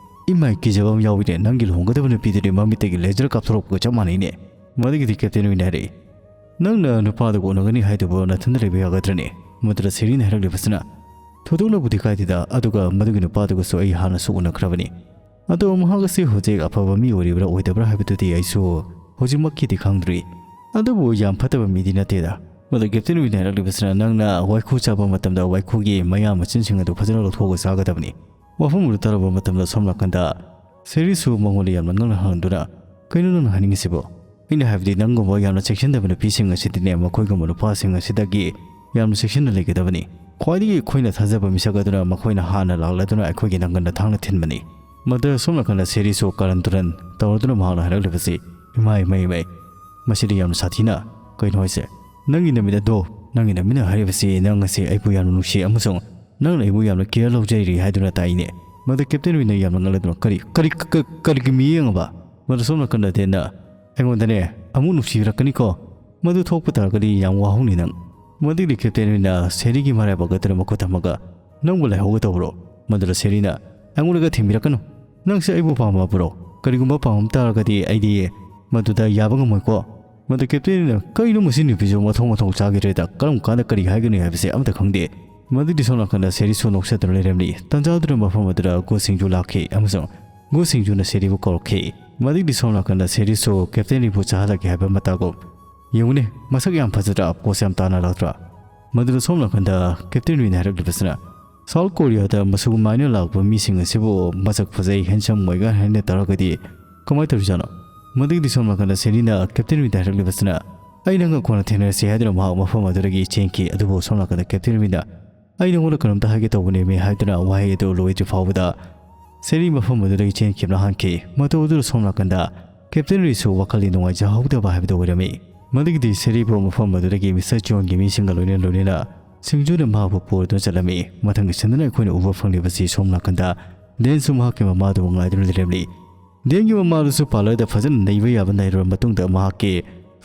ꯏꯃꯥꯏ, ꯀꯤꯖꯕ ꯑꯃ ꯌꯥꯎꯏꯅꯦ, ꯅꯪꯒꯤ ꯂꯨꯍꯣꯡꯒꯗꯕ ꯅꯨꯄꯤꯗꯨꯗꯤ ꯃꯃꯤꯠꯇꯒꯤ ꯂꯦꯖꯔ ꯀꯥꯞꯊꯣꯔꯛꯄꯒ ꯆꯞ ꯃꯥꯟꯅꯩꯅꯦ꯫" ꯃꯗꯨꯒꯤꯗꯤ ꯀꯦꯞꯇꯦꯟ ꯔꯤꯅ ꯍꯥꯏꯔꯛꯏ, "ꯅꯪꯅ ꯅꯨꯄꯥꯗꯨꯒ ꯎꯅꯒꯅꯤ ꯍꯥꯏꯗꯨꯕꯨ ꯅꯊꯟꯗ ꯂꯩꯕ ꯌꯥꯒꯗ꯭ꯔꯅꯦ?" ꯃꯗꯨꯗ ꯁꯦꯔꯤꯅ ꯍꯥꯏꯔꯛꯂꯤꯕꯁꯤꯅ, "ꯊꯣꯏꯗꯣꯛꯅꯕꯨꯗꯤ ꯀꯥꯏꯗꯦꯗ, ꯑꯗꯨꯒ ꯃꯗꯨꯒꯤ ꯅꯨꯄꯥꯗꯨꯒꯁꯨ ꯑꯩ ꯍꯥꯟꯅꯁꯨ ꯎꯅꯈ꯭ꯔꯕꯅꯤ꯫ ꯑꯗꯣ ꯃꯍꯥꯛ ꯑꯁꯤ ꯍꯧꯖꯤꯛ ꯑꯐꯕ ꯃꯤ ꯑꯣꯏꯔꯤꯕ꯭ꯔꯥ ꯑꯣꯏꯗꯕ꯭ꯔꯥ ꯍꯥꯏꯕꯗꯨꯗꯤ ꯑꯩꯁꯨ ꯍꯧꯖꯤꯛꯃꯛꯀꯤꯗꯤ ꯈꯪꯗ꯭ꯔꯤ꯫ ꯑꯗꯨꯕꯨ ꯌꯥꯝ ꯐꯠꯇꯕ ꯃꯤꯗꯤ ꯅꯠꯇꯦꯗ꯫" ꯃꯗꯨ ꯀꯦꯞꯇꯦꯟ ꯔꯤꯅ ꯍꯥꯏꯔꯛꯂꯤꯕꯁꯤꯅ, "ꯅꯪꯅ ꯋꯥꯏꯈꯨ ꯆꯥꯕ ꯃꯇꯝꯗ ꯋꯥꯏꯈꯨꯒꯤ ꯃꯌꯥ ꯃꯆꯤꯟꯁꯤꯡ ꯑꯗꯨ ꯐꯖꯅ ꯂꯧꯊꯣꯛꯑꯒ ꯆꯥꯒꯗꯕꯅꯤ꯫" ꯋꯥꯐꯝ ꯑꯗꯨ ꯇꯥꯔꯕ ꯃꯇꯝꯗ ꯁꯣꯝ ꯅꯥꯀꯟꯗ ꯁꯦꯔꯤꯁꯨ ꯃꯉꯣꯟꯗ ꯌꯥꯝꯅ ꯉꯛꯅ ꯍꯪꯗꯨꯅ, "ꯀꯩꯅꯣ ꯅꯪꯅ ꯍꯥꯏꯅꯤꯡꯉꯤꯁꯤꯕꯣ?" "ꯑꯩꯅ ꯍꯥꯏꯕꯗꯤ ꯅꯪꯒꯨꯝꯕ ꯌꯥꯝꯅ ꯆꯦꯛꯁꯤꯟꯗꯕ ꯅꯨꯄꯤꯁꯤꯡ ꯑꯁꯤꯗꯤꯅꯦ, ꯃꯈꯣꯏꯒꯨꯝꯕ ꯅꯨꯄꯥꯁꯤꯡ ꯑꯁꯤꯗꯒꯤ ꯌꯥꯝꯅ ꯆꯦꯛꯁꯤꯟꯅ ꯂꯩꯒꯗꯕꯅꯤ꯫ ꯈ꯭ꯋꯥꯏꯗꯒꯤ ꯑꯩꯈꯣꯏꯅ ꯊꯥꯖꯕ ꯃꯤꯁꯛ ꯑꯗꯨꯅ ꯃꯈꯣꯏꯅ ꯍꯥꯟꯅ ꯂꯥꯛꯂꯗꯨꯅ ꯑꯩꯈꯣꯏꯒꯤ ꯅꯪꯒꯟꯗ ꯊꯥꯡꯅ ꯊꯤꯟꯕꯅꯤ꯫" ꯃꯗꯨ ꯁꯣꯝ ꯅꯥꯀꯟꯗ ꯁꯦꯔꯤꯁꯨ ꯀꯥꯔꯟ ꯇꯨꯔꯟ ꯇꯧꯔꯗꯨꯅ ꯃꯍꯥꯛꯅ ꯍꯥꯏꯔꯛꯂꯤꯕꯁꯤ, "ꯏꯃꯥꯏ, ꯏꯃꯥꯏ, ꯏꯃꯥꯏ, ꯃꯁꯤꯗꯤ ꯌꯥꯝꯅ ꯁꯥꯊꯤꯅ꯫ ꯀꯩꯅꯣ ꯍꯥꯏꯁꯦ? ꯅꯪꯒꯤ ꯅꯃꯤꯠ ꯑꯗꯣ, ꯅꯪꯒꯤ ꯅꯃꯤꯠꯅ ꯍꯥꯏꯔꯤꯕꯁꯤ ꯅꯪ ꯑꯁꯤ ꯑꯩꯕꯨ ꯌꯥꯝꯅ ꯅꯨꯡꯁꯤ ꯑꯃꯁꯨꯡ ꯅꯪꯅ ꯑꯩꯕꯨ ꯌꯥꯝꯅ ꯀꯤꯌꯔ ꯂꯧꯖꯔꯤ ꯍꯥꯏꯗꯨꯅ ꯇꯥꯛꯏꯅꯦ꯫" ꯃꯗꯨ ꯀꯦꯞꯇꯦꯟ ꯔꯤꯅ ꯌꯥꯝꯅ ꯉꯛꯂꯗꯨꯅ, "ꯀꯔꯤ, ꯀꯔꯤ, ꯀ-, ꯀ-, ꯀꯔꯤꯒꯤ ꯃꯤꯠꯌꯦꯡ ꯑꯕ?" ꯃꯗꯨ ꯁꯣꯝ ꯅꯥꯀꯟꯗ ꯗꯦꯟꯅ, "ꯑꯩꯉꯣꯟꯗꯅꯦ ꯑꯃꯨꯛ ꯅꯨꯡꯁꯤꯔꯛꯀꯅꯤꯀꯣ꯫ ꯃꯗꯨ ꯊꯣꯛꯄ ꯇꯥꯔꯒꯗꯤ ꯌꯥꯝ ꯋꯥꯍꯧꯅꯤ ꯅꯪ꯫" ꯃꯗꯨꯒꯤ ꯀꯦꯞꯇꯦꯟ ꯔꯤꯅ ꯁꯦꯔꯤꯒꯤ ꯃꯔꯥꯏꯕꯛ ꯑꯗꯨꯗ ꯃꯈꯨꯠ ꯊꯝꯃꯒ, "ꯅꯪꯕꯨ ꯂꯩꯍꯧꯒꯗꯧꯕ꯭ꯔꯣ?" ꯃꯗꯨꯗ ꯁꯦꯔꯤꯅ, "ꯑꯩꯉꯣꯟꯗꯒ ꯊꯤꯡꯕꯤꯔꯛꯀꯅꯨ꯫ ꯅꯪꯁꯦ ꯑꯩꯕꯨ ꯄꯥꯝꯃꯕ꯭ꯔꯣ? ꯀꯔꯤꯒꯨꯝꯕ ꯄꯥꯝꯃꯝ ꯇꯥꯔꯒꯗꯤ ꯑꯩꯗꯤ ꯃꯗꯨꯗ ꯌꯥꯕ ꯉꯝꯃꯣꯏꯀꯣ꯫" ꯃꯗꯨ ꯀꯦꯞꯇꯦꯟꯅ, "ꯀꯩꯅꯣ ꯃꯁꯤ ꯅꯨꯄꯤꯁꯨ ꯃꯊꯣꯡ ꯃꯊꯣꯡ ꯆꯥꯈꯤꯗ꯭ꯔꯦꯗ, ꯀꯔꯝ ꯀꯥꯟꯗ ꯀꯔꯤ ꯍꯥꯏꯒꯅꯤ ꯍꯥꯏꯕꯁꯦ ꯑꯃꯠꯇ ꯈꯪꯗꯦ꯫" ꯃꯗꯨꯗꯤ ꯁꯣꯝ ꯅꯥꯀꯟꯗ ꯁꯦꯔꯤꯁꯨ ꯅꯣꯛꯆꯗꯨꯅ ꯂꯩꯔꯝꯂꯤ꯫ ꯇꯟꯖꯥ ꯑꯗꯨꯅ ꯃꯐꯝ ꯑꯗꯨꯗ ꯒꯨ ꯁꯤꯡꯖꯨ ꯂꯥꯛꯈꯤ ꯑꯃꯁꯨꯡ ꯒꯨ ꯁꯤꯡꯖꯨꯅ ꯁꯦꯔꯤꯕꯨ ꯀꯧꯔꯛꯈꯤ꯫ ꯃꯗꯨꯗꯤ ꯁꯣꯝ ꯅꯥꯀꯟꯗ ꯁꯦꯔꯤꯁꯨ ꯀꯦꯞꯇꯦꯟ ꯔꯤꯕꯨ ꯆꯥꯍꯜꯂꯛꯀꯦ ꯍꯥꯏꯕ ꯃꯇꯥꯒꯨꯝ, "ꯌꯦꯡꯉꯨꯅꯦ, ꯃꯁꯛ ꯌꯥꯝ ꯐꯖꯗ꯭ꯔꯥ? ꯄꯣꯁ ꯌꯥꯝ ꯇꯥꯅ ꯂꯥꯛꯇ꯭ꯔꯥ?" ꯃꯗꯨꯗ ꯁꯣꯝ ꯅꯥꯀꯟꯗ ꯀꯦꯞꯇꯦꯟ ꯔꯤꯅ ꯍꯥꯏꯔꯛꯂꯤꯕꯁꯤꯅ, "ꯁꯥꯎꯠ ꯀꯣꯔꯤꯌꯥꯗ ꯃꯁꯨꯃꯥꯏꯅ ꯂꯥꯛꯄ ꯃꯤꯁꯤꯡ ꯑꯁꯤꯕꯨ ꯃꯁꯛ ꯐꯖꯩ, ꯍꯦꯟꯁꯝ ꯑꯣꯏꯒ ꯍꯥꯏꯅ ꯇꯥꯔꯒꯗꯤ ꯀꯃꯥꯏꯅ ꯇꯧꯔꯤꯖꯥꯠꯅꯣ?" ꯃꯗꯨꯒꯤꯗꯤ ꯁꯣꯝ ꯅꯥꯀꯟꯗ ꯁꯦꯔꯤꯅ ꯀꯦꯞꯇꯦꯟ ꯔꯤꯗ ꯍꯥꯏꯔꯛꯂꯤꯕꯁꯤꯅ, "ꯑꯩ ꯅꯪꯒ ꯀꯣꯟꯅ ꯊꯦꯡꯅꯔꯁꯤ" ꯍꯥꯏꯗꯨꯅ ꯃꯍꯥꯛ ꯃꯐꯝ ꯑꯗꯨꯗꯒꯤ ꯆꯦꯟꯈꯤ꯫ ꯑꯗꯨꯕꯨ ꯁꯣꯝ ꯅꯥꯀꯟꯗ ꯀꯦꯞꯇꯦꯟ ꯔꯤꯅ, "ꯑꯩ ꯅꯉꯣꯟꯗ ꯀꯩꯅꯣꯝꯇ ꯍꯥꯏꯒꯦ ꯇꯧꯕꯅꯦꯃꯤ" ꯍꯥꯏꯗꯨꯅ ꯋꯥꯍꯩ ꯑꯗꯨ ꯂꯣꯏꯗ꯭ꯔꯤ ꯐꯥꯎꯕꯗ ꯁꯦꯔꯤ ꯃꯐꯝ ꯑꯗꯨꯗꯒꯤ ꯆꯦꯟꯈꯤꯕꯅ ꯍꯥꯟꯈꯤ꯫ ꯃꯇꯧ ꯑꯗꯨꯗ ꯁꯣꯝ ꯅꯥꯀꯟꯗ ꯀꯦꯞꯇꯦꯟ ꯔꯤꯁꯨ ꯋꯥꯈꯜꯗꯤ ꯅꯨꯡꯉꯥꯏꯖꯍꯧꯗꯕ ꯍꯥꯏꯕꯗꯨ ꯑꯣꯏꯔꯝꯃꯤ꯫ ꯃꯗꯨꯒꯤꯗꯤ ꯁꯦꯔꯤꯕꯨ ꯃꯐꯝ ꯑꯗꯨꯗꯒꯤ ꯃꯤꯁꯇꯔ ꯆꯣꯟꯒꯤ ꯃꯤꯁꯤꯡꯒ ꯂꯣꯏꯅ ꯂꯣꯏꯅꯅ ꯁꯤꯡꯖꯨꯅ ꯃꯍꯥꯛꯄꯨ ꯄꯨꯔꯗꯨꯅ ꯆꯠꯂꯝꯃꯤ꯫ ꯃꯊꯪꯒꯤ ꯁꯤꯟꯗꯨꯅ ꯑꯩꯈꯣꯏꯅ ꯎꯕ ꯐꯪꯂꯤꯕꯁꯤ ꯁꯣꯝ ꯅꯥꯀꯟꯗ ꯗꯦꯟꯁꯨ ꯃꯍꯥꯛꯀꯤ ꯃꯃꯥꯗꯨꯕꯨ ꯉꯥꯏꯗꯨꯅ ꯂꯩꯔꯝꯂꯤ꯫ ꯗꯦꯟꯒꯤ ꯃꯃꯥꯗꯨꯁꯨ ꯄꯥꯔꯂꯔꯗ ꯐꯖꯅ ꯅꯩꯕ ꯌꯥꯕ ꯅꯩꯔꯕ ꯃꯇꯨꯡꯗ ꯃꯍꯥꯛꯀꯤ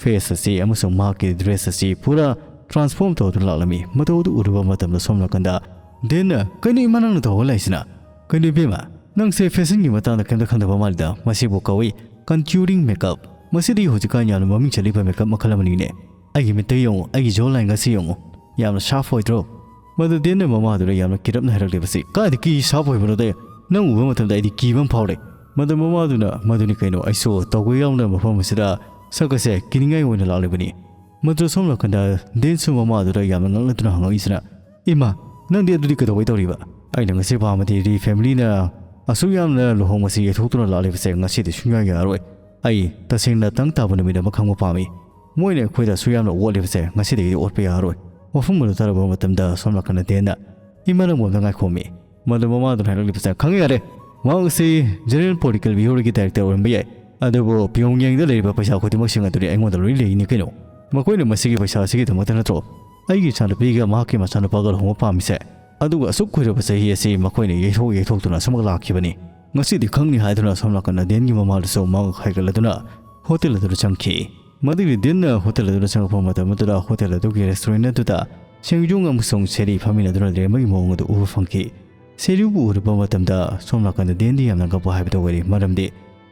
ꯐꯦꯁ ꯑꯁꯤ ꯑꯃꯁꯨꯡ ꯃꯍꯥꯛꯀꯤ ꯗ꯭ꯔꯦꯁ ꯑꯁꯤ ꯄꯨꯔꯥ ꯇ꯭ꯔꯥꯟꯁꯐꯣꯔꯝ ꯇꯧꯗꯨꯅ ꯂꯥꯛꯂꯝꯃꯤ꯫ ꯃꯇꯧ ꯑꯗꯨ ꯎꯔꯨꯕ ꯃꯇꯝꯗ ꯁꯣꯝ ꯅꯥꯀꯟꯗ ꯗꯦꯟꯅ, "ꯀꯩꯅꯣ ꯏꯃꯥ ꯅꯪꯅ ꯇꯧꯕ ꯂꯥꯛꯏꯁꯤꯅ? ꯀꯩꯅꯣ ꯏꯕꯦꯝꯃ, ꯅꯪꯁꯦ ꯐꯦꯁꯟꯒꯤ ꯃꯇꯥꯡꯗ ꯀꯩꯝꯇ ꯈꯪꯗꯕ ꯃꯥꯜꯂꯤꯗ꯫ ꯃꯁꯤꯕꯨ ꯀꯧꯏ ꯀꯟꯇ꯭ꯌꯨꯔꯤꯡ ꯃꯦꯀꯞ꯫ ꯃꯁꯤꯗꯤ ꯍꯧꯖꯤꯛꯀꯥꯟ ꯌꯥꯝꯅ ꯃꯃꯤꯡ ꯆꯠꯂꯤꯕ ꯃꯦꯀꯞ ꯃꯈꯜ ꯑꯃꯅꯤꯅꯦ꯫ ꯑꯩꯒꯤ ꯃꯤꯠꯇ ꯌꯦꯡꯉꯨ, ꯑꯩꯒꯤ ꯖꯣ ꯂꯥꯏꯟꯒꯁꯤ ꯌꯦꯡꯉꯨ꯫ ꯌꯥꯝꯅ ꯁꯥꯔꯞ ꯑꯣꯏꯗ꯭ꯔꯣ?" ꯃꯗꯨ ꯗꯦꯟꯅ ꯃꯃꯥꯗꯨꯗ ꯌꯥꯝꯅ ꯀꯤꯔꯞꯅ ꯍꯥꯏꯔꯛꯂꯤꯕꯁꯤ, "ꯀꯥꯏꯗꯒꯤ ꯁꯥꯔꯞ ꯑꯣꯏꯕꯅꯣꯗ? ꯅꯪ ꯎꯕ ꯃꯇꯝꯗ ꯑꯩꯗꯤ ꯀꯤꯕ ꯑꯃ ꯐꯥꯎꯔꯦ꯫" ꯃꯗꯨ ꯃꯃꯥꯗꯨꯅ, "ꯃꯗꯨꯅꯤ ꯀꯩꯅꯣ, ꯑꯩꯁꯨ ꯇꯧꯕ ꯌꯥꯎꯅ ꯃꯐꯝ ꯑꯁꯤꯗ ꯁꯛ ꯑꯁꯦ ꯀꯤꯅꯤꯡꯉꯥꯏ ꯑꯣꯏꯅ ꯂꯥꯛꯂꯤꯕꯅꯤ꯫" ꯃꯗꯨ ꯁꯣꯝ ꯅꯥꯀꯟꯗ ꯗꯦꯟꯁꯨ ꯃꯃꯥꯗꯨꯗ ꯌꯥꯝꯅ ꯉꯛꯅꯗꯨꯅ ꯍꯪꯉꯛꯏꯁꯤꯅ, "ꯏꯃꯥ, ꯅꯪꯗꯤ ꯑꯗꯨꯗꯤ ꯀꯩꯗꯧꯕꯩ ꯇꯧꯔꯤꯕ? ꯑꯩꯅ ꯉꯁꯤ ꯄꯥꯝꯕꯗꯤ ꯔꯤ ꯐꯦꯃꯤꯂꯤꯅ ꯑꯁꯨꯛ ꯌꯥꯝꯅ ꯂꯨꯍꯣꯡꯕꯁꯤ ꯌꯩꯊꯣꯛꯇꯨꯅ ꯂꯥꯛꯂꯤꯕꯁꯦ ꯉꯁꯤꯗꯤ ꯁꯨꯡꯌꯥ ꯌꯥꯔꯔꯣꯏ꯫ ꯑꯩ ꯇꯁꯦꯡꯅ ꯇꯪ ꯇꯥꯕ ꯅꯨꯃꯤꯠ ꯑꯃ ꯈꯪꯕ ꯄꯥꯝꯃꯤ꯫ ꯃꯣꯏꯅ ꯑꯩꯈꯣꯏꯗ ꯑꯁꯨꯛ ꯌꯥꯝꯅ ꯑꯣꯠꯂꯤꯕꯁꯦ ꯉꯁꯤꯗꯒꯤꯗꯤ ꯑꯣꯠꯄ ꯌꯥꯔꯔꯣꯏ꯫" ꯋꯥꯐꯝ ꯑꯗꯨ ꯇꯥꯔꯕ ꯃꯇꯝꯗ ꯁꯣꯝ ꯅꯥꯀꯟꯗ ꯗꯦꯟꯅ, "ꯏꯃꯥ, ꯅꯪꯕꯨ ꯑꯝꯇ ꯉꯥꯏꯈꯣꯃꯤ꯫" ꯃꯗꯨ ꯃꯃꯥꯗꯨꯅ ꯍꯥꯏꯔꯛꯂꯤꯕꯁꯦ, "ꯈꯪꯉꯦ, ꯌꯥꯔꯦ꯫ ꯃꯍꯥꯛ ꯑꯁꯤ ꯖꯦꯅꯔꯦꯜ ꯄꯣꯂꯤꯇꯤꯀꯦꯜ ꯕ꯭ꯌꯨꯔꯣꯒꯤ ꯗꯥꯏꯔꯦꯛꯇꯔ ꯑꯣꯏꯔꯝꯕ ꯌꯥꯏ, ꯑꯗꯨꯕꯨ ꯄꯤꯌꯣꯡꯌꯦꯡꯗ ꯂꯩꯔꯤꯕ ꯄꯩꯁꯥ ꯈꯨꯗꯤꯡꯃꯛꯁꯤꯡ ꯑꯗꯨꯗꯤ ꯑꯩꯉꯣꯟꯗ ꯂꯣꯏ ꯂꯩꯅꯤ ꯀꯩꯅꯣ꯫ ꯃꯈꯣꯏꯅ ꯃꯁꯤꯒꯤ ꯄꯩꯁꯥ ꯑꯁꯤꯒꯤꯗꯃꯛꯇ ꯅꯠꯇ꯭ꯔꯣ ꯑꯩꯒꯤ ꯏꯆꯥꯅꯨꯄꯤꯒ ꯃꯍꯥꯛꯀꯤ ꯃꯆꯥꯅꯨꯄꯥꯒ ꯂꯨꯍꯣꯡꯕ ꯄꯥꯝꯃꯤꯁꯦ? ꯑꯗꯨꯒ ꯑꯁꯨꯛ ꯀꯨꯏꯔꯕ ꯆꯍꯤ ꯑꯁꯤ ꯃꯈꯣꯏꯅ ꯌꯩꯊꯣꯛ ꯌꯩꯊꯣꯛꯇꯨꯅ ꯑꯁꯨꯃꯛ ꯂꯥꯛꯈꯤꯕꯅꯤ꯫ ꯉꯁꯤꯗꯤ ꯈꯪꯅꯤ" ꯍꯥꯏꯗꯨꯅ ꯁꯣꯝ ꯅꯥꯀꯟꯗ ꯗꯦꯟꯒꯤ ꯃꯃꯥꯗꯨꯁꯨ ꯃꯉꯛ ꯍꯥꯏꯒꯠꯂꯗꯨꯅ ꯍꯣꯇꯦꯜ ꯑꯗꯨꯗ ꯆꯪꯈꯤ꯫ ꯃꯗꯨꯒꯤ ꯗꯦꯟꯅ ꯍꯣꯇꯦꯜ ꯑꯗꯨꯗ ꯆꯪꯂꯛꯄ ꯃꯇꯝ ꯑꯗꯨꯗ ꯍꯣꯇꯦꯜ ꯑꯗꯨꯒꯤ ꯔꯦꯁꯇꯨꯔꯦꯟ ꯑꯗꯨꯗ ꯁꯦꯡꯖꯣꯡ ꯑꯃꯁꯨꯡ ꯁꯦꯔꯤ ꯐꯝꯃꯤꯟꯅꯗꯨꯅ ꯂꯩꯔꯝꯕꯒꯤ ꯃꯑꯣꯡ ꯑꯗꯨ ꯎꯕ ꯐꯪꯈꯤ꯫ ꯁꯦꯔꯤꯕꯨ ꯎꯔꯨꯕ ꯃꯇꯝꯗ ꯁꯣꯝ ꯅꯥꯀꯟꯗ ꯗꯦꯟꯗꯤ ꯌꯥꯝꯅ ꯉꯛꯄ ꯍꯥꯏꯕꯗꯨ ꯑꯣꯏꯔꯦ, ꯃꯔꯝꯗꯤ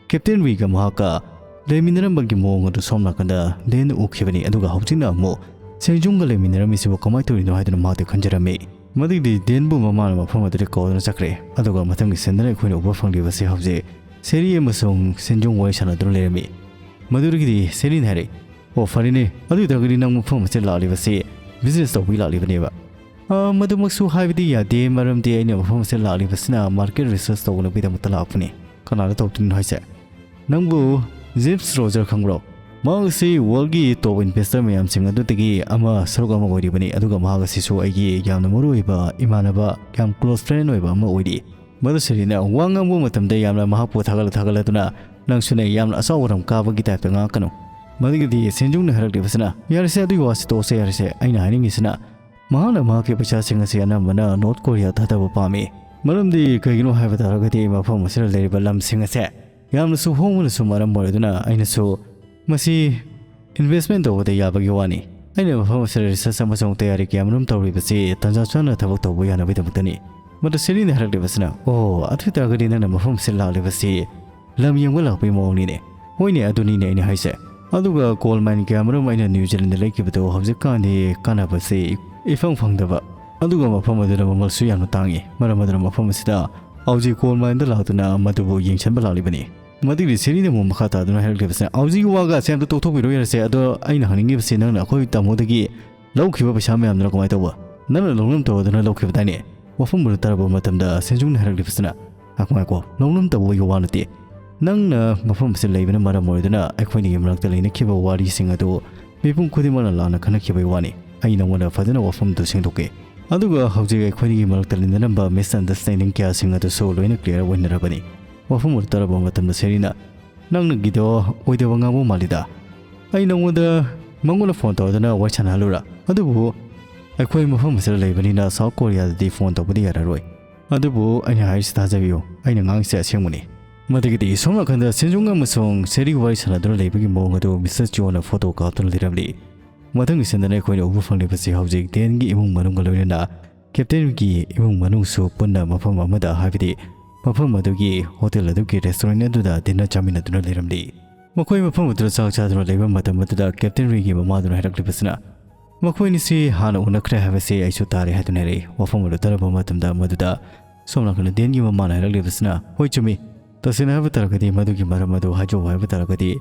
ꯀꯦꯞꯇꯦꯟ ꯋꯤꯒ ꯃꯍꯥꯛꯀ ꯂꯩꯃꯤꯟꯅꯔꯝꯕꯒꯤ ꯃꯑꯣꯡ ꯑꯗꯨ ꯁꯣꯝ ꯅꯥꯀꯟꯗ ꯗꯦꯟꯅ ꯎꯈꯤꯕꯅꯤ꯫ ꯑꯗꯨꯒ ꯍꯧꯖꯤꯛꯅ ꯑꯃꯨꯛ ꯁꯦꯡꯖꯣꯡꯒ ꯂꯩꯃꯤꯟꯅꯔꯝꯃꯤꯁꯤꯕꯨ ꯀꯃꯥꯏꯅ ꯇꯧꯔꯤꯅꯣ ꯍꯥꯏꯗꯨꯅ ꯃꯍꯥꯛꯇꯤ ꯈꯟꯖꯔꯝꯃꯤ꯫ ꯃꯗꯨꯒꯤꯗꯤ ꯗꯦꯟꯕꯨ ꯃꯃꯥꯅ ꯃꯐꯝ ꯑꯗꯨꯗ ꯀꯧꯗꯨꯅ ꯆꯠꯈ꯭ꯔꯦ꯫ ꯑꯗꯨꯒ ꯃꯊꯪꯒꯤ ꯁꯤꯟꯗꯅ ꯑꯩꯈꯣꯏꯅ ꯎꯕ ꯐꯪꯂꯤꯕꯁꯤ ꯍꯧꯖꯤꯛ ꯁꯦꯔꯤ ꯑꯃꯁꯨꯡ ꯁꯦꯟꯖꯣꯡ ꯋꯥꯔꯤ ꯁꯥꯟꯅꯗꯨꯅ ꯂꯩꯔꯝꯃꯤ꯫ ꯃꯗꯨꯗꯒꯤꯗꯤ ꯁꯦꯔꯤꯅ ꯍꯥꯏꯔꯛꯏ, "ꯑꯣ, ꯐꯔꯦꯅꯦ, ꯑꯗꯨ ꯑꯣꯏꯇꯥꯔꯒꯗꯤ ꯅꯪ ꯃꯐꯝ ꯑꯁꯤꯗ ꯂꯥꯛꯂꯤꯕꯁꯤ ꯕꯤꯖꯤꯅꯦꯁ ꯇꯧꯕꯒꯤ ꯂꯥꯛꯂꯤꯕꯅꯦꯕ?" "ꯑ, ꯃꯗꯨꯃꯛꯁꯨ ꯍꯥꯏꯕꯗꯤ ꯌꯥꯗꯦ, ꯃꯔꯝꯗꯤ ꯑꯩꯅ ꯃꯐꯝ ꯑꯁꯤꯗ ꯂꯥꯛꯂꯤꯕꯁꯤꯅ ꯃꯥꯔꯀꯦꯠ ꯔꯤꯁꯔꯁ ꯇꯧꯅꯕꯒꯤꯗꯃꯛꯇ ꯂꯥꯛꯄꯅꯤ꯫" "ꯀꯅꯥꯗ ꯇꯧꯗꯣꯏꯅꯣ ꯍꯥꯏꯁꯦ?" "ꯅꯪꯕꯨ ꯖꯦꯝꯁ ꯔꯣꯖꯔ ꯈꯪꯕ꯭ꯔꯣ? ꯃꯍꯥꯛ ꯑꯁꯤ ꯋꯥꯔꯜꯒꯤ ꯇꯣꯞ ꯏꯟꯚꯦꯁꯇꯔ ꯃꯌꯥꯝꯁꯤꯡ ꯑꯗꯨꯗꯒꯤ ꯑꯃ, ꯁꯔꯨꯛ ꯑꯃ ꯑꯣꯏꯔꯤꯕꯅꯤ꯫ ꯑꯗꯨꯒ ꯃꯍꯥꯛ ꯑꯁꯤꯁꯨ ꯑꯩꯒꯤ ꯌꯥꯝꯅ ꯃꯔꯨ ꯑꯣꯏꯕ ꯏꯃꯥꯟꯅꯕ, ꯌꯥꯝ ꯀ꯭ꯂꯣꯁ ꯐ꯭ꯔꯦꯟ ꯑꯣꯏꯕ ꯑꯃ ꯑꯣꯏꯔꯤ꯫" ꯃꯗꯨ ꯁꯦꯔꯤꯅ ꯋꯥ ꯉꯥꯡꯕ ꯃꯇꯝꯗ ꯌꯥꯝꯅ ꯃꯍꯥꯛꯄꯨ ꯊꯥꯒꯠꯂ ꯊꯥꯒꯠꯂꯗꯨꯅ, ꯅꯪꯁꯨꯅꯦ, ꯌꯥꯝꯅ ꯑꯆꯥꯎꯕ ꯔꯝ ꯀꯥꯕꯒꯤ ꯇꯥꯏꯞꯇ ꯉꯥꯡꯉꯛꯀꯅꯨ꯫ ꯃꯗꯨꯒꯤꯗꯤ ꯁꯦꯟꯖꯨꯡꯅ ꯍꯥꯏꯔꯛꯂꯤꯕꯁꯤꯅ, "ꯌꯥꯔꯦꯁꯦ, ꯑꯗꯨꯒꯤ ꯋꯥꯁꯤ ꯇꯣꯛꯁꯦ ꯌꯥꯔꯦꯁꯦ꯫ ꯑꯩꯅ ꯍꯥꯏꯅꯤꯡꯉꯤꯁꯤꯅ, ꯃꯍꯥꯛꯅ ꯃꯍꯥꯛꯀꯤ ꯄꯩꯁꯥꯁꯤꯡ ꯑꯁꯤ ꯑꯅꯝꯕꯅ ꯅꯣꯔꯠ ꯀꯣꯔꯤꯌꯥ ꯊꯥꯗꯕ ꯄꯥꯝꯃꯤ꯫ ꯃꯔꯝꯗꯤ ꯀꯩꯒꯤꯅꯣ ꯍꯥꯏꯕ ꯇꯥꯔꯒꯗꯤ ꯃꯐꯝ ꯑꯁꯤꯗ ꯂꯩꯔꯤꯕ ꯂꯝꯁꯤꯡ ꯑꯁꯦ ꯌꯥꯝꯅꯁꯨ ꯍꯣꯡꯕꯅꯁꯨ ꯃꯔꯝ ꯑꯣꯏꯔꯗꯨꯅ ꯑꯩꯅꯁꯨ ꯃꯁꯤ ꯏꯟꯚꯦꯁ꯭ꯠꯃꯦꯟꯠ ꯇꯧꯕꯗ ꯌꯥꯕꯒꯤ ꯋꯥꯅꯤ꯫ ꯑꯩꯅ ꯃꯐꯝ ꯑꯁꯤꯗ ꯔꯤꯁꯔꯆ ꯑꯃꯁꯨꯡ ꯇꯌꯥꯔꯤ ꯀꯌꯥꯃꯔꯨꯝ ꯇꯧꯔꯤꯕꯁꯤ ꯇꯥꯟꯖꯥ ꯆꯥꯅ ꯊꯕꯛ ꯇꯧꯕ ꯌꯥꯅꯕꯒꯤꯗꯃꯛꯇꯅꯤ꯫" ꯃꯗꯨ ꯁꯦꯔꯤꯅ ꯍꯥꯏꯔꯛꯂꯤꯕꯁꯤꯅ, "ꯑꯣ, ꯑꯗꯨ ꯑꯣꯏꯇꯥꯔꯒꯗꯤ ꯅꯪꯅ ꯃꯐꯝ ꯑꯁꯤꯗ ꯂꯥꯛꯂꯤꯕꯁꯤ ꯂꯝ ꯌꯦꯡꯕ ꯂꯥꯛꯄꯒꯤ ꯃꯑꯣꯡꯅꯤꯅꯦ꯫" "ꯍꯣꯏꯅꯦ, ꯑꯗꯨꯅꯤꯅꯦ ꯑꯩꯅ ꯍꯥꯏꯁꯦ꯫ ꯑꯗꯨꯒ ꯀꯣꯜ ꯃꯥꯏꯟ ꯀꯌꯥꯃꯔꯨꯝ ꯑꯩꯅ ꯅ꯭ꯌꯨ ꯖꯤꯂꯦꯟꯗ ꯂꯩꯈꯤꯕꯗꯣ ꯍꯧꯖꯤꯛꯀꯥꯟꯗꯤ ꯀꯥꯟꯅꯕꯁꯤ ꯏꯐꯪ ꯐꯪꯗꯕ꯫ ꯑꯗꯨꯒ ꯃꯐꯝ ꯑꯗꯨꯗ ꯃꯃꯜꯁꯨ ꯌꯥꯝꯅ ꯇꯥꯡꯉꯤ꯫ ꯃꯔꯝ ꯑꯗꯨꯅ ꯃꯐꯝ ꯑꯁꯤꯗ ꯍꯧꯖꯤꯛ ꯀꯣꯜ ꯃꯥꯏꯟꯗ ꯂꯥꯛꯇꯨꯅ ꯃꯗꯨꯕꯨ ꯌꯦꯡꯁꯤꯟꯕ ꯂꯥꯛꯂꯤꯕꯅꯤ꯫" ꯃꯗꯨꯒꯤ ꯁꯦꯔꯤꯅ ꯑꯃꯨꯛ ꯃꯈꯥ ꯇꯥꯗꯨꯅ ꯍꯥꯏꯔꯛꯂꯤꯕꯁꯤꯅ, "ꯍꯧꯖꯤꯛꯀꯤ ꯋꯥꯒꯁꯦ ꯑꯝꯇ ꯇꯣꯛꯊꯣꯛꯄꯤꯔꯣ ꯌꯥꯔꯁꯦ꯫ ꯑꯗꯣ ꯑꯩꯅ ꯍꯪꯅꯤꯡꯉꯤꯕꯁꯤ ꯅꯪꯅ ꯑꯩꯈꯣꯏ ꯇꯥꯃꯣꯗꯒꯤ ꯂꯧꯈꯤꯕ ꯄꯩꯁꯥ ꯃꯌꯥꯝꯗꯨꯅ ꯀꯃꯥꯏꯅ ꯇꯧꯕ? ꯅꯪꯅ ꯂꯧꯅꯝ ꯇꯧꯔꯗꯨꯅ ꯂꯧꯈꯤꯕꯗꯥꯏꯅꯦ?" ꯋꯥꯐꯝ ꯑꯗꯨ ꯇꯥꯔꯕ ꯃꯇꯝꯗ ꯁꯦꯟꯖꯨꯡꯅ ꯍꯥꯏꯔꯛꯂꯤꯕꯁꯤꯅ, "ꯉꯥꯏꯈꯣ, ꯉꯥꯏꯈꯣ, ꯂꯧꯅꯝ ꯇꯧꯕꯒꯤ ꯋꯥ ꯅꯠꯇꯦ꯫ ꯅꯪꯅ ꯃꯐꯝ ꯑꯁꯤꯗ ꯂꯩꯕꯅ ꯃꯔꯝ ꯑꯣꯏꯔꯗꯨꯅ ꯑꯩꯈꯣꯏꯅꯤꯒꯤ ꯃꯔꯛꯇ ꯂꯩꯅꯈꯤꯕ ꯋꯥꯔꯤꯁꯤꯡ ꯑꯗꯨ ꯃꯤꯄꯨꯝ ꯈꯨꯗꯤꯡꯃꯛꯅ ꯂꯥꯟꯅ ꯈꯟꯅꯈꯤꯕꯒꯤ ꯋꯥꯅꯤ꯫ ꯑꯩ ꯅꯪꯉꯣꯟꯗ ꯐꯖꯅ ꯋꯥꯐꯝꯗꯨ ꯁꯦꯡꯗꯣꯛꯀꯦ꯫ ꯑꯗꯨꯒ ꯍꯧꯖꯤꯛ ꯑꯩꯈꯣꯏꯅꯤꯒꯤ ꯃꯔꯛꯇ ꯂꯩꯅꯔꯝꯕ ꯃꯤꯁꯑꯟꯗꯔꯁ꯭ꯇꯦꯟꯗꯤꯡ ꯀꯌꯥꯁꯤꯡ ꯑꯗꯨꯁꯨ ꯂꯣꯏꯅ ꯀ꯭ꯂꯤꯌꯥꯔ ꯑꯣꯏꯅꯔꯕꯅꯤ꯫" ꯋꯥꯐꯝ ꯑꯗꯨ ꯇꯥꯔꯕ ꯃꯇꯝꯗ ꯁꯦꯔꯤꯅ, "ꯅꯪꯅꯒꯤꯗꯣ ꯑꯣꯏꯗꯕ ꯉꯥꯡꯕ ꯃꯥꯜꯂꯤꯗ꯫ ꯑꯩ ꯅꯪꯉꯣꯟꯗ, ꯃꯉꯣꯟꯗ ꯐꯣꯟ ꯇꯧꯔꯗꯨꯅ ꯋꯥꯔꯤ ꯁꯥꯟꯅꯍꯜꯂꯨꯔꯥ? ꯑꯗꯨꯕꯨ ꯑꯩꯈꯣꯏ ꯃꯐꯝ ꯑꯁꯤꯗ ꯂꯩꯕꯅꯤꯅ ꯁꯥꯎꯠ ꯀꯣꯔꯤꯌꯥꯗꯗꯤ ꯐꯣꯟ ꯇꯧꯕꯗꯤ ꯌꯥꯔꯔꯣꯏ꯫ ꯑꯗꯨꯕꯨ ꯑꯩꯅ ꯍꯥꯏꯔꯤꯁꯤ ꯊꯥꯖꯕꯤꯌꯨ, ꯑꯩꯅ ꯉꯥꯡꯉꯤꯁꯤ ꯑꯁꯦꯡꯕꯅꯤ꯫" ꯃꯗꯨꯒꯤꯗꯤ ꯁꯣꯝ ꯅꯥꯀꯟꯗ ꯁꯦꯟꯖꯨꯡ ꯑꯃꯁꯨꯡ ꯁꯦꯔꯤ ꯋꯥꯔꯤ ꯁꯥꯟꯅꯗꯨꯅ ꯂꯩꯕꯒꯤ ꯃꯑꯣꯡ ꯑꯗꯨ ꯃꯤꯁꯇꯔ ꯆꯤꯑꯣꯅ ꯐꯣꯇꯣ ꯀꯥꯞꯇꯨꯅ ꯂꯩꯔꯝꯂꯤ꯫ ꯃꯊꯪꯒꯤ ꯁꯤꯟꯗꯅ ꯑꯩꯈꯣꯏꯅ ꯎꯕ ꯐꯪꯂꯤꯕꯁꯤ ꯍꯧꯖꯤꯛ ꯗꯦꯟꯒꯤ ꯏꯃꯨꯡ ꯃꯅꯨꯡꯒ ꯂꯣꯏꯅꯅ ꯀꯦꯞꯇꯦꯟꯒꯤ ꯏꯃꯨꯡ ꯃꯅꯨꯡꯁꯨ ꯄꯨꯟꯅ ꯃꯐꯝ ꯑꯃꯗ, ꯍꯥꯏꯕꯗꯤ ꯃꯐꯝ ꯑꯗꯨꯒꯤ ꯍꯣꯇꯦꯜ ꯑꯗꯨꯒꯤ ꯔꯦꯁꯇꯨꯔꯦꯟ ꯑꯗꯨꯗ ꯗꯤꯟꯅꯔ ꯆꯥꯃꯤꯟꯅꯗꯨꯅ ꯂꯩꯔꯝꯂꯤ꯫ ꯃꯈꯣꯏ ꯃꯐꯝ ꯑꯗꯨꯗ ꯆꯥꯛ ꯆꯥꯗꯨꯅ ꯂꯩꯕ ꯃꯇꯝ ꯑꯗꯨꯗ ꯀꯦꯞꯇꯦꯟ ꯔꯤꯒꯤ ꯃꯃꯥꯗꯨꯅ ꯍꯥꯏꯔꯛꯂꯤꯕꯁꯤꯅ, "ꯃꯈꯣꯏꯅꯤꯁꯤ ꯍꯥꯟꯅ ꯎꯅꯈ꯭ꯔꯦ ꯍꯥꯏꯕꯁꯤ ꯑꯩꯁꯨ ꯇꯥꯔꯦ" ꯍꯥꯏꯗꯨꯅ ꯍꯥꯏꯔꯛꯏ꯫ ꯋꯥꯐꯝ ꯑꯗꯨ ꯇꯥꯔꯕ ꯃꯇꯝꯗ ꯃꯗꯨꯗ ꯁꯣꯝ ꯅꯥꯀꯟꯗ ꯗꯦꯟꯒꯤ ꯃꯃꯥꯅ ꯍꯥꯏꯔꯛꯂꯤꯕꯁꯤꯅ, "ꯍꯣꯏ, ꯆꯨꯝꯃꯤ꯫ ꯇꯁꯦꯡꯅ ꯍꯥꯏꯕ ꯇꯥꯔꯒꯗꯤ ꯃꯗꯨꯒꯤ ꯃꯔꯝ ꯑꯗꯨ ꯍꯥꯏꯖꯧ ꯍꯥꯏꯕ ꯇꯥꯔꯒꯗꯤ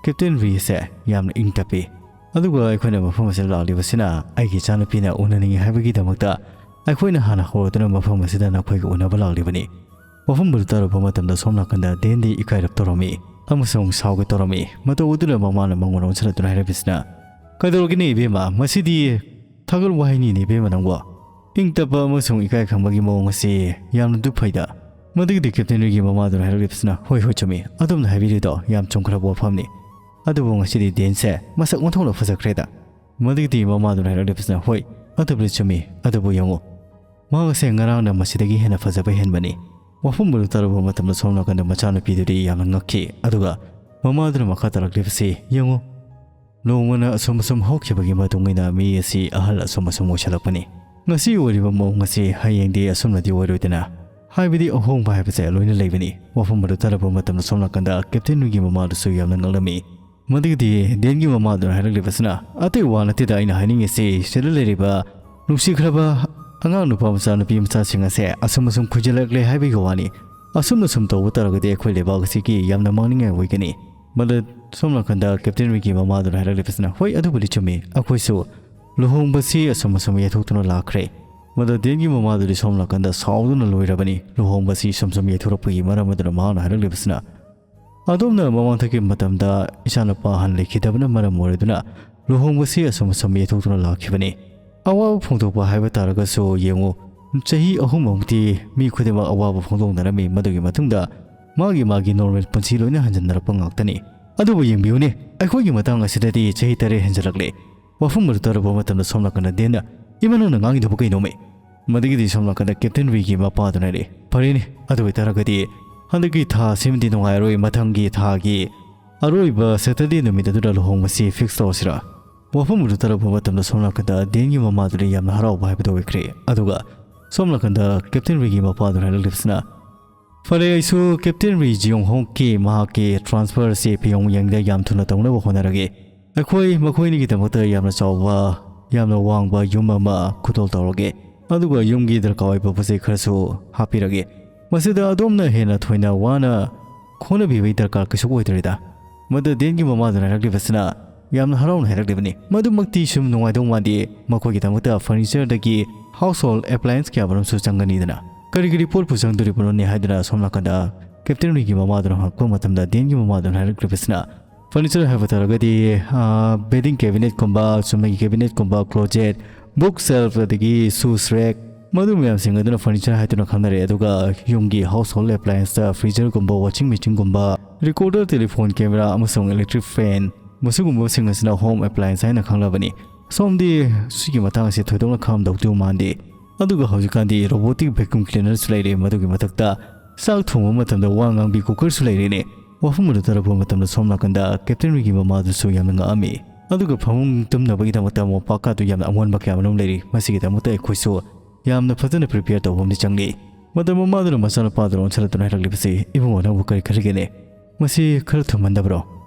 ꯀꯦꯞꯇꯦꯟ ꯔꯤꯁꯦ ꯌꯥꯝꯅ ꯏꯪ ꯇꯞꯄꯤ꯫ ꯑꯗꯨꯒ ꯑꯩꯈꯣꯏꯅ ꯃꯐꯝ ꯑꯁꯤꯗ ꯂꯥꯛꯂꯤꯕꯁꯤꯅ ꯑꯩꯒꯤ ꯏꯆꯥꯅꯨꯄꯤꯅ ꯎꯅꯅꯤꯡꯉꯤ ꯍꯥꯏꯕꯒꯤꯗꯃꯛꯇ ꯑꯩꯈꯣꯏꯅ ꯍꯥꯟꯅ ꯍꯧꯔꯗꯨꯅ ꯃꯐꯝ ꯑꯁꯤꯗ ꯅꯈꯣꯏꯒ ꯎꯅꯕ ꯂꯥꯛꯂꯤꯕꯅꯤ꯫" ꯋꯥꯐꯝ ꯑꯗꯨ ꯇꯥꯔꯨꯕ ꯃꯇꯝꯗ ꯁꯣꯝ ꯅꯥꯀꯟꯗ ꯗꯦꯟꯗꯤ ꯏꯀꯥꯏꯔꯞ ꯇꯧꯔꯝꯃꯤ ꯑꯃꯁꯨꯡ ꯁꯥꯎꯒꯦ ꯇꯧꯔꯝꯃꯤ꯫ ꯃꯇꯧ ꯑꯗꯨꯗ ꯃꯃꯥꯅ ꯃꯉꯣꯟꯗ ꯑꯣꯟꯁꯤꯜꯂꯗꯨꯅ ꯍꯥꯏꯔꯛꯄꯁꯤꯅ, "ꯀꯩꯗꯧꯔꯒꯦꯅꯦ ꯏꯕꯦꯝꯃ? ꯃꯁꯤꯗꯤ ꯊꯥꯒꯠ ꯋꯥꯍꯩꯅꯤꯅꯦ ꯏꯕꯦꯝꯃ ꯅꯪꯕꯣ꯫ ꯏꯪ ꯇꯞꯄ ꯑꯃꯁꯨꯡ ꯏꯀꯥꯏ ꯈꯪꯕꯒꯤ ꯃꯑꯣꯡ ꯑꯁꯤ ꯌꯥꯝꯅ ꯗꯨ ꯐꯩꯗ꯫ ꯃꯗꯨꯒꯤꯗꯤ ꯀꯦꯞꯇꯦꯟ ꯔꯤꯒꯤ ꯃꯃꯥꯗꯨꯅ ꯍꯥꯏꯔꯛꯂꯤꯕꯁꯤꯅ, "ꯍꯣꯏ, ꯍꯣꯏ, ꯆꯨꯝꯃꯤ, ꯑꯗꯣꯝꯅ ꯍꯥꯏꯕꯤꯔꯤꯗꯣ ꯌꯥꯝ ꯆꯨꯝꯈ꯭ꯔꯕ ꯋꯥꯐꯝꯅꯤ꯫ ꯑꯗꯨꯕꯨ ꯉꯁꯤꯗꯤ ꯗꯦꯟꯁꯦ ꯃꯁꯛ ꯑꯣꯟꯊꯣꯛꯅ ꯐꯖꯈ꯭ꯔꯦꯗ"꯫ ꯃꯗꯨꯒꯤꯗꯤ ꯃꯃꯥꯗꯨꯅ ꯍꯥꯏꯔꯛꯂꯤꯕꯁꯤꯅ, "ꯍꯣꯏ, ꯑꯗꯨꯕꯨꯗꯤ ꯆꯨꯝꯃꯤ, ꯑꯗꯨꯕꯨ ꯌꯦꯡꯉꯨ, ꯃꯍꯥꯛ ꯑꯁꯦ ꯉꯔꯥꯡꯅ ꯃꯁꯤꯗꯒꯤ ꯍꯦꯟꯅ ꯐꯖꯕ ꯍꯦꯟꯕꯅꯤ"꯫ ꯋꯥꯐꯝ ꯑꯗꯨ ꯇꯥꯔꯨꯕ ꯃꯇꯝꯗ ꯁꯣꯝ ꯅꯥꯀꯟꯗ ꯃꯆꯥꯅꯨꯄꯤꯗꯨꯗꯤ ꯌꯥꯝꯅ ꯉꯛꯈꯤ꯫ ꯑꯗꯨꯒ ꯃꯃꯥꯗꯨꯅ ꯃꯈꯥ ꯇꯥꯔꯛꯂꯤꯕꯁꯤ ꯌꯦꯡꯉꯨ, ꯅꯣꯡꯃꯅ ꯑꯁꯨꯝ ꯑꯁꯨꯝ ꯍꯧꯈꯤꯕꯒꯤ ꯃꯇꯨꯡ ꯏꯟꯅ ꯃꯤ ꯑꯁꯤ ꯑꯍꯜ ꯑꯁꯨꯝ ꯑꯁꯨꯝ ꯑꯣꯏꯁꯜꯂꯛꯄꯅꯤ꯫ ꯉꯁꯤ ꯑꯣꯏꯔꯤꯕ ꯃꯑꯣꯡ ꯑꯁꯤ ꯍꯌꯦꯡꯗꯤ ꯑꯁꯨꯝꯅꯗꯤ ꯑꯣꯏꯔꯣꯏꯗꯅ, ꯍꯥꯏꯕꯗꯤ ꯑꯍꯣꯡꯕ ꯍꯥꯏꯕꯁꯦ ꯂꯣꯏꯅ ꯂꯩꯕꯅꯤ꯫ ꯋꯥꯐꯝ ꯑꯗꯨ ꯇꯥꯔꯕ ꯃꯇꯝꯗ ꯁꯣꯝ ꯅꯥꯀꯟꯗ ꯀꯦꯞꯇꯦꯟ ꯔꯤꯒꯤ ꯃꯃꯥꯗꯨꯁꯨ ꯌꯥꯝꯅ ꯉꯛꯂꯝꯃꯤ꯫ ꯃꯗꯨꯒꯤꯗꯤ ꯗꯦꯟꯒꯤ ꯃꯃꯥꯗꯨꯅ ꯍꯥꯏꯔꯛꯂꯤꯕꯁꯤꯅ, "ꯑꯇꯩ ꯋꯥ ꯅꯠꯇꯦꯗ ꯑꯩꯅ ꯍꯥꯏꯅꯤꯡꯉꯤꯁꯤ, ꯁꯤꯗ ꯂꯩꯔꯤꯕ ꯅꯨꯡꯁꯤꯈ꯭ꯔꯕ ꯑꯉꯥꯡ ꯅꯨꯄꯥ ꯃꯆꯥ ꯅꯨꯄꯤ ꯃꯆꯥꯁꯤꯡ ꯑꯁꯦ ꯑꯁꯨꯝ ꯑꯁꯨꯝ ꯈꯨꯏꯖꯤꯜꯂꯛꯂꯦ ꯍꯥꯏꯕꯒꯤ ꯋꯥꯅꯤ꯫ ꯑꯁꯨꯝꯅ ꯁꯨꯝ ꯇꯧꯕ ꯇꯥꯔꯒꯗꯤ ꯑꯩꯈꯣꯏ ꯂꯩꯕꯥꯛ ꯑꯁꯤꯒꯤ ꯌꯥꯝꯅ ꯃꯥꯡꯅꯤꯡꯉꯥꯏ ꯑꯣꯏꯒꯅꯤ"꯫ ꯃꯗꯨ ꯁꯣꯝ ꯅꯥꯀꯟꯗ ꯀꯦꯞꯇꯦꯟ ꯔꯤꯒꯤ ꯃꯃꯥꯗꯨꯅ ꯍꯥꯏꯔꯛꯂꯤꯕꯁꯤꯅ, "ꯍꯣꯏ, ꯑꯗꯨꯕꯨꯗꯤ ꯆꯨꯝꯃꯤ, ꯑꯩꯈꯣꯏꯁꯨ ꯂꯨꯍꯣꯡꯕꯁꯤ ꯑꯁꯨꯝ ꯑꯁꯨꯝ ꯌꯩꯊꯣꯛꯇꯨꯅ ꯂꯥꯛꯈ꯭ꯔꯦ"꯫ ꯃꯗꯨ ꯗꯦꯟꯒꯤ ꯃꯃꯥꯗꯨꯗꯤ ꯁꯣꯝ ꯅꯥꯀꯟꯗ ꯁꯥꯎꯗꯨꯅ ꯂꯣꯏꯔꯕꯅꯤ꯫ ꯂꯨꯍꯣꯡꯕꯁꯤ ꯁꯨꯝ ꯁꯨꯝ ꯌꯩꯊꯣꯔꯛꯄꯒꯤ ꯃꯔꯝ ꯑꯗꯨꯅ ꯃꯍꯥꯛꯅ ꯍꯥꯏꯔꯛꯂꯤꯕꯁꯤꯅ, "ꯑꯗꯣꯝꯅ ꯃꯃꯥꯡꯊꯛꯀꯤ ꯃꯇꯝꯗ ꯏꯆꯥꯅꯨꯄꯥ ꯑꯍꯟ ꯂꯩꯈꯤꯗꯕꯅ ꯃꯔꯝ ꯑꯣꯏꯔꯗꯨꯅ ꯂꯨꯍꯣꯡꯕꯁꯤ ꯑꯁꯨꯝ ꯑꯁꯨꯝ ꯌꯩꯊꯣꯛꯇꯨꯅ ꯂꯥꯛꯈꯤꯕꯅꯤ꯫ ꯑꯋꯥꯕ ꯐꯣꯡꯗꯣꯛꯄ ꯍꯥꯏꯕ ꯇꯥꯔꯒꯁꯨ ꯌꯦꯡꯉꯨ, ꯆꯍꯤ ꯑꯍꯨꯝꯃꯨꯛꯇꯤ ꯃꯤ ꯈꯨꯗꯤꯡꯃꯛ ꯑꯋꯥꯕ ꯐꯣꯡꯗꯣꯛꯅꯔꯝꯃꯤ꯫ ꯃꯗꯨꯒꯤ ꯃꯇꯨꯡꯗ ꯃꯥꯒꯤ ꯃꯥꯒꯤ ꯅꯣꯔꯃꯦꯜ ꯄꯨꯟꯁꯤ ꯂꯣꯏꯅ ꯍꯟꯖꯤꯟꯅꯔꯛꯄ ꯉꯥꯛꯇꯅꯤ꯫ ꯑꯗꯨꯕꯨ ꯌꯦꯡꯕꯤꯌꯨꯅꯦ, ꯑꯩꯈꯣꯏꯒꯤ ꯃꯇꯥꯡ ꯑꯁꯤꯗꯗꯤ ꯆꯍꯤ ꯇꯔꯦꯠ ꯍꯦꯟꯖꯜꯂꯛꯂꯦ"꯫ ꯋꯥꯐꯝ ꯑꯗꯨ ꯇꯥꯔꯨꯕ ꯃꯇꯝꯗ ꯁꯣꯝ ꯅꯥꯀꯟꯗ ꯗꯦꯟꯅ, "ꯏꯃꯥ, ꯅꯪꯅ ꯉꯥꯡꯉꯤꯗꯨꯕꯨ ꯀꯩꯅꯣꯃꯤ?" ꯃꯗꯨꯒꯤꯗꯤ ꯁꯣꯝ ꯅꯥꯀꯟꯗ ꯀꯦꯞꯇꯦꯟ ꯔꯤꯒꯤ ꯃꯄꯥꯗꯨꯅ ꯍꯥꯏꯔꯛꯏ, "ꯐꯔꯦꯅꯦ, ꯑꯗꯨ ꯑꯣꯏꯇꯥꯔꯒꯗꯤ ꯍꯟꯗꯛꯀꯤ ꯊꯥ ꯑꯁꯤꯃꯗꯤ ꯅꯨꯡꯉꯥꯏꯔꯣꯏ, ꯃꯊꯪꯒꯤ ꯊꯥꯒꯤ ꯑꯔꯣꯏꯕ ꯁꯦꯇꯔꯗꯦ ꯅꯨꯃꯤꯠ ꯑꯗꯨꯗ ꯂꯨꯍꯣꯡꯕꯁꯤ ꯐꯤꯛꯁ ꯇꯧꯔꯁꯤꯔꯥ?" ꯋꯥꯐꯝ ꯑꯗꯨ ꯇꯥꯔꯛꯄ ꯃꯇꯝꯗ ꯁꯣꯝ ꯅꯥꯀꯟꯗ ꯗꯦꯟꯒꯤ ꯃꯃꯥꯗꯨꯅ ꯌꯥꯝꯅ ꯍꯔꯥꯎꯕ ꯍꯥꯏꯕꯗꯨ ꯑꯣꯏꯈ꯭ꯔꯦ꯫ ꯑꯗꯨꯒ ꯁꯣꯝ ꯅꯥꯀꯟꯗ ꯀꯦꯞꯇꯦꯟ ꯔꯤꯒꯤ ꯃꯄꯥꯗꯨꯅ ꯍꯥꯏꯔꯛꯂꯤꯕꯁꯤꯅ, "ꯐꯔꯦ, ꯑꯩꯁꯨ ꯀꯦꯞꯇꯦꯟ ꯔꯤ ꯖꯤꯌꯣꯡ ꯍꯣꯛꯀꯤ ꯃꯍꯥꯛꯀꯤ ꯇ꯭ꯔꯥꯟꯁꯐꯔ ꯑꯁꯤ ꯐꯤꯌꯣꯡ ꯌꯥꯡꯗ ꯌꯥꯝ ꯊꯨꯅ ꯇꯧꯅꯕ ꯍꯣꯠꯅꯔꯒꯦ꯫ ꯑꯩꯈꯣꯏ ꯃꯈꯣꯏꯅꯤꯒꯤꯗꯃꯛꯇ ꯌꯥꯝꯅ ꯆꯥꯎꯕ, ꯌꯥꯝꯅ ꯋꯥꯡꯕ ꯌꯨꯝ ꯑꯃ ꯈꯨꯗꯣꯜ ꯇꯧꯔꯒꯦ꯫ ꯑꯗꯨꯒ ꯌꯨꯝꯒꯤ ꯗꯔꯀꯥꯔ ꯑꯣꯏꯕ ꯄꯣꯠ ꯆꯩ ꯈꯔꯁꯨ ꯍꯥꯞꯄꯤꯔꯒꯦ꯫ ꯃꯁꯤꯗ ꯑꯗꯣꯝꯅ ꯍꯦꯟꯅ ꯊꯣꯏꯅ ꯋꯥꯅ ꯍꯣꯠꯅꯕꯤꯕꯒꯤ ꯗꯔꯀꯥꯔ ꯀꯩꯁꯨ ꯑꯣꯏꯗ꯭ꯔꯦꯗ"꯫ ꯃꯗꯨ ꯗꯦꯟꯒꯤ ꯃꯃꯥꯗꯨꯅ ꯍꯥꯏꯔꯛꯂꯤꯕꯁꯤꯅ ꯌꯥꯝꯅ ꯍꯔꯥꯎꯅ ꯍꯥꯏꯔꯛꯂꯤꯕꯅꯤ꯫ "ꯃꯗꯨꯃꯛꯇꯤ ꯁꯨꯝ ꯅꯨꯡꯉꯥꯏꯗꯧ ꯃꯥꯟꯗꯦ꯫ ꯃꯈꯣꯏꯒꯤꯗꯃꯛꯇ ꯐꯔꯅꯤꯆꯔꯗꯒꯤ ꯍꯥꯎꯁ ꯍꯣꯜ ꯑꯦꯄ꯭ꯂꯥꯌꯦꯟꯁ ꯀꯌꯥꯃꯔꯨꯝꯁꯨ ꯆꯪꯒꯅꯤꯗꯅ꯫ ꯀꯔꯤ ꯀꯔꯤ ꯄꯣꯠꯄꯨ ꯆꯪꯗꯣꯔꯤꯕꯅꯣꯅꯦ?" ꯍꯥꯏꯗꯨꯅ ꯁꯣꯝ ꯅꯥꯀꯟꯗ ꯀꯦꯞꯇꯦꯟ ꯔꯤꯒꯤ ꯃꯃꯥꯗꯨꯅ ꯍꯪꯉꯛꯄ ꯃꯇꯝꯗ ꯗꯦꯟꯒꯤ ꯃꯃꯥꯗꯨꯅ ꯍꯥꯏꯔꯛꯂꯤꯕꯁꯤꯅ, "ꯐꯔꯅꯤꯆꯔ ꯍꯥꯏꯕ ꯇꯥꯔꯒꯗꯤ, ꯑꯥ, ꯕꯦꯗꯤꯡ ꯀꯦꯕꯤꯅꯦꯠꯀꯨꯝꯕ, ꯆꯨꯝꯅꯒꯤ ꯀꯦꯕꯤꯅꯦꯠꯀꯨꯝꯕ, ꯀ꯭ꯂꯣꯖꯦꯠ, ꯕꯨꯛ ꯁꯦꯜꯐ, ꯑꯗꯒꯤ ꯁꯨꯁ ꯔꯦꯛ, ꯃꯗꯨ ꯃꯌꯥꯝꯁꯤꯡ ꯑꯗꯨꯅ furniture ꯍꯥꯏꯗꯨꯅ ꯈꯪꯅꯔꯦ, ꯑꯗꯨꯒ ꯌꯨꯝꯒꯤ household applianceꯇ freezerꯒꯨꯝꯕ, washing machineꯒꯨꯝꯕ, recorder, telephone camera ꯑꯃꯁꯨꯡ electric fan, ꯃꯁꯤꯒꯨꯝꯕꯁꯤꯡ ꯑꯁꯤꯅ home appliance ꯍꯥꯏꯅ ꯈꯪꯅꯕꯅꯤ꯫ ꯁꯣꯝꯗꯤ ꯁꯤꯒꯤ ꯃꯇꯥꯡ ꯑꯁꯤ ꯊꯣꯏꯗꯣꯛꯅ ꯈꯪꯉꯝꯗꯧꯗꯤ ꯃꯥꯟꯗꯦ꯫ ꯑꯗꯨꯒ ꯍꯧꯖꯤꯛꯀꯥꯟꯗꯤ robotic vacuum cleanerꯁꯨ ꯂꯩꯔꯦ, ꯃꯗꯨꯒꯤ ꯃꯊꯛꯇ ꯆꯥꯛ ꯊꯣꯡꯕ ꯃꯇꯝꯗ ꯋꯥ ꯉꯥꯡꯕꯤ cookerꯁꯨ ꯂꯩꯔꯦꯅꯦ꯫ ꯋꯥꯐꯝ ꯑꯗꯨ ꯇꯥꯔꯛꯄ ꯃꯇꯝꯗ ꯁꯣꯝ ꯅꯥꯀꯟꯗ Captain Reedꯒꯤ ꯃꯃꯥꯗꯨꯁꯨ ꯌꯥꯝꯅ ꯉꯛꯑꯝꯃꯤ꯫ ꯑꯗꯨꯒ ꯐꯃꯨꯡ ꯇꯨꯝꯅꯕꯒꯤꯗꯃꯛꯇ ꯃꯣꯝꯄꯥꯛꯀꯥꯗꯨ ꯌꯥꯝꯅ ꯑꯃꯣꯟꯕ ꯀꯌꯥ ꯃꯔꯨꯝ ꯂꯩꯔꯤ꯫ ꯃꯁꯤꯒꯤꯗꯃꯛꯇ ꯑꯩꯈꯣꯏꯁꯨ ꯌꯥꯝꯅ ꯐꯖꯅ prepare ꯇꯧꯕ ꯑꯃꯗꯤ ꯆꯪꯂꯤ꯫ ꯃꯇꯝ ꯃꯃꯥꯗꯨꯅ ꯃꯆꯥꯅꯨꯄꯥꯗꯨ ꯑꯣꯟꯁꯤꯜꯂꯛꯇꯨꯅ ꯍꯥꯏꯔꯛꯂꯤꯕꯁꯤ, "ꯏꯕꯨꯡꯉꯣ, ꯅꯪꯕꯨ ꯀꯔꯤ ꯈꯜꯂꯤꯒꯦꯅꯦ? ꯃꯁꯤ ꯈꯔ ꯊꯨꯝꯃꯟꯗꯕ꯭ꯔꯣ?"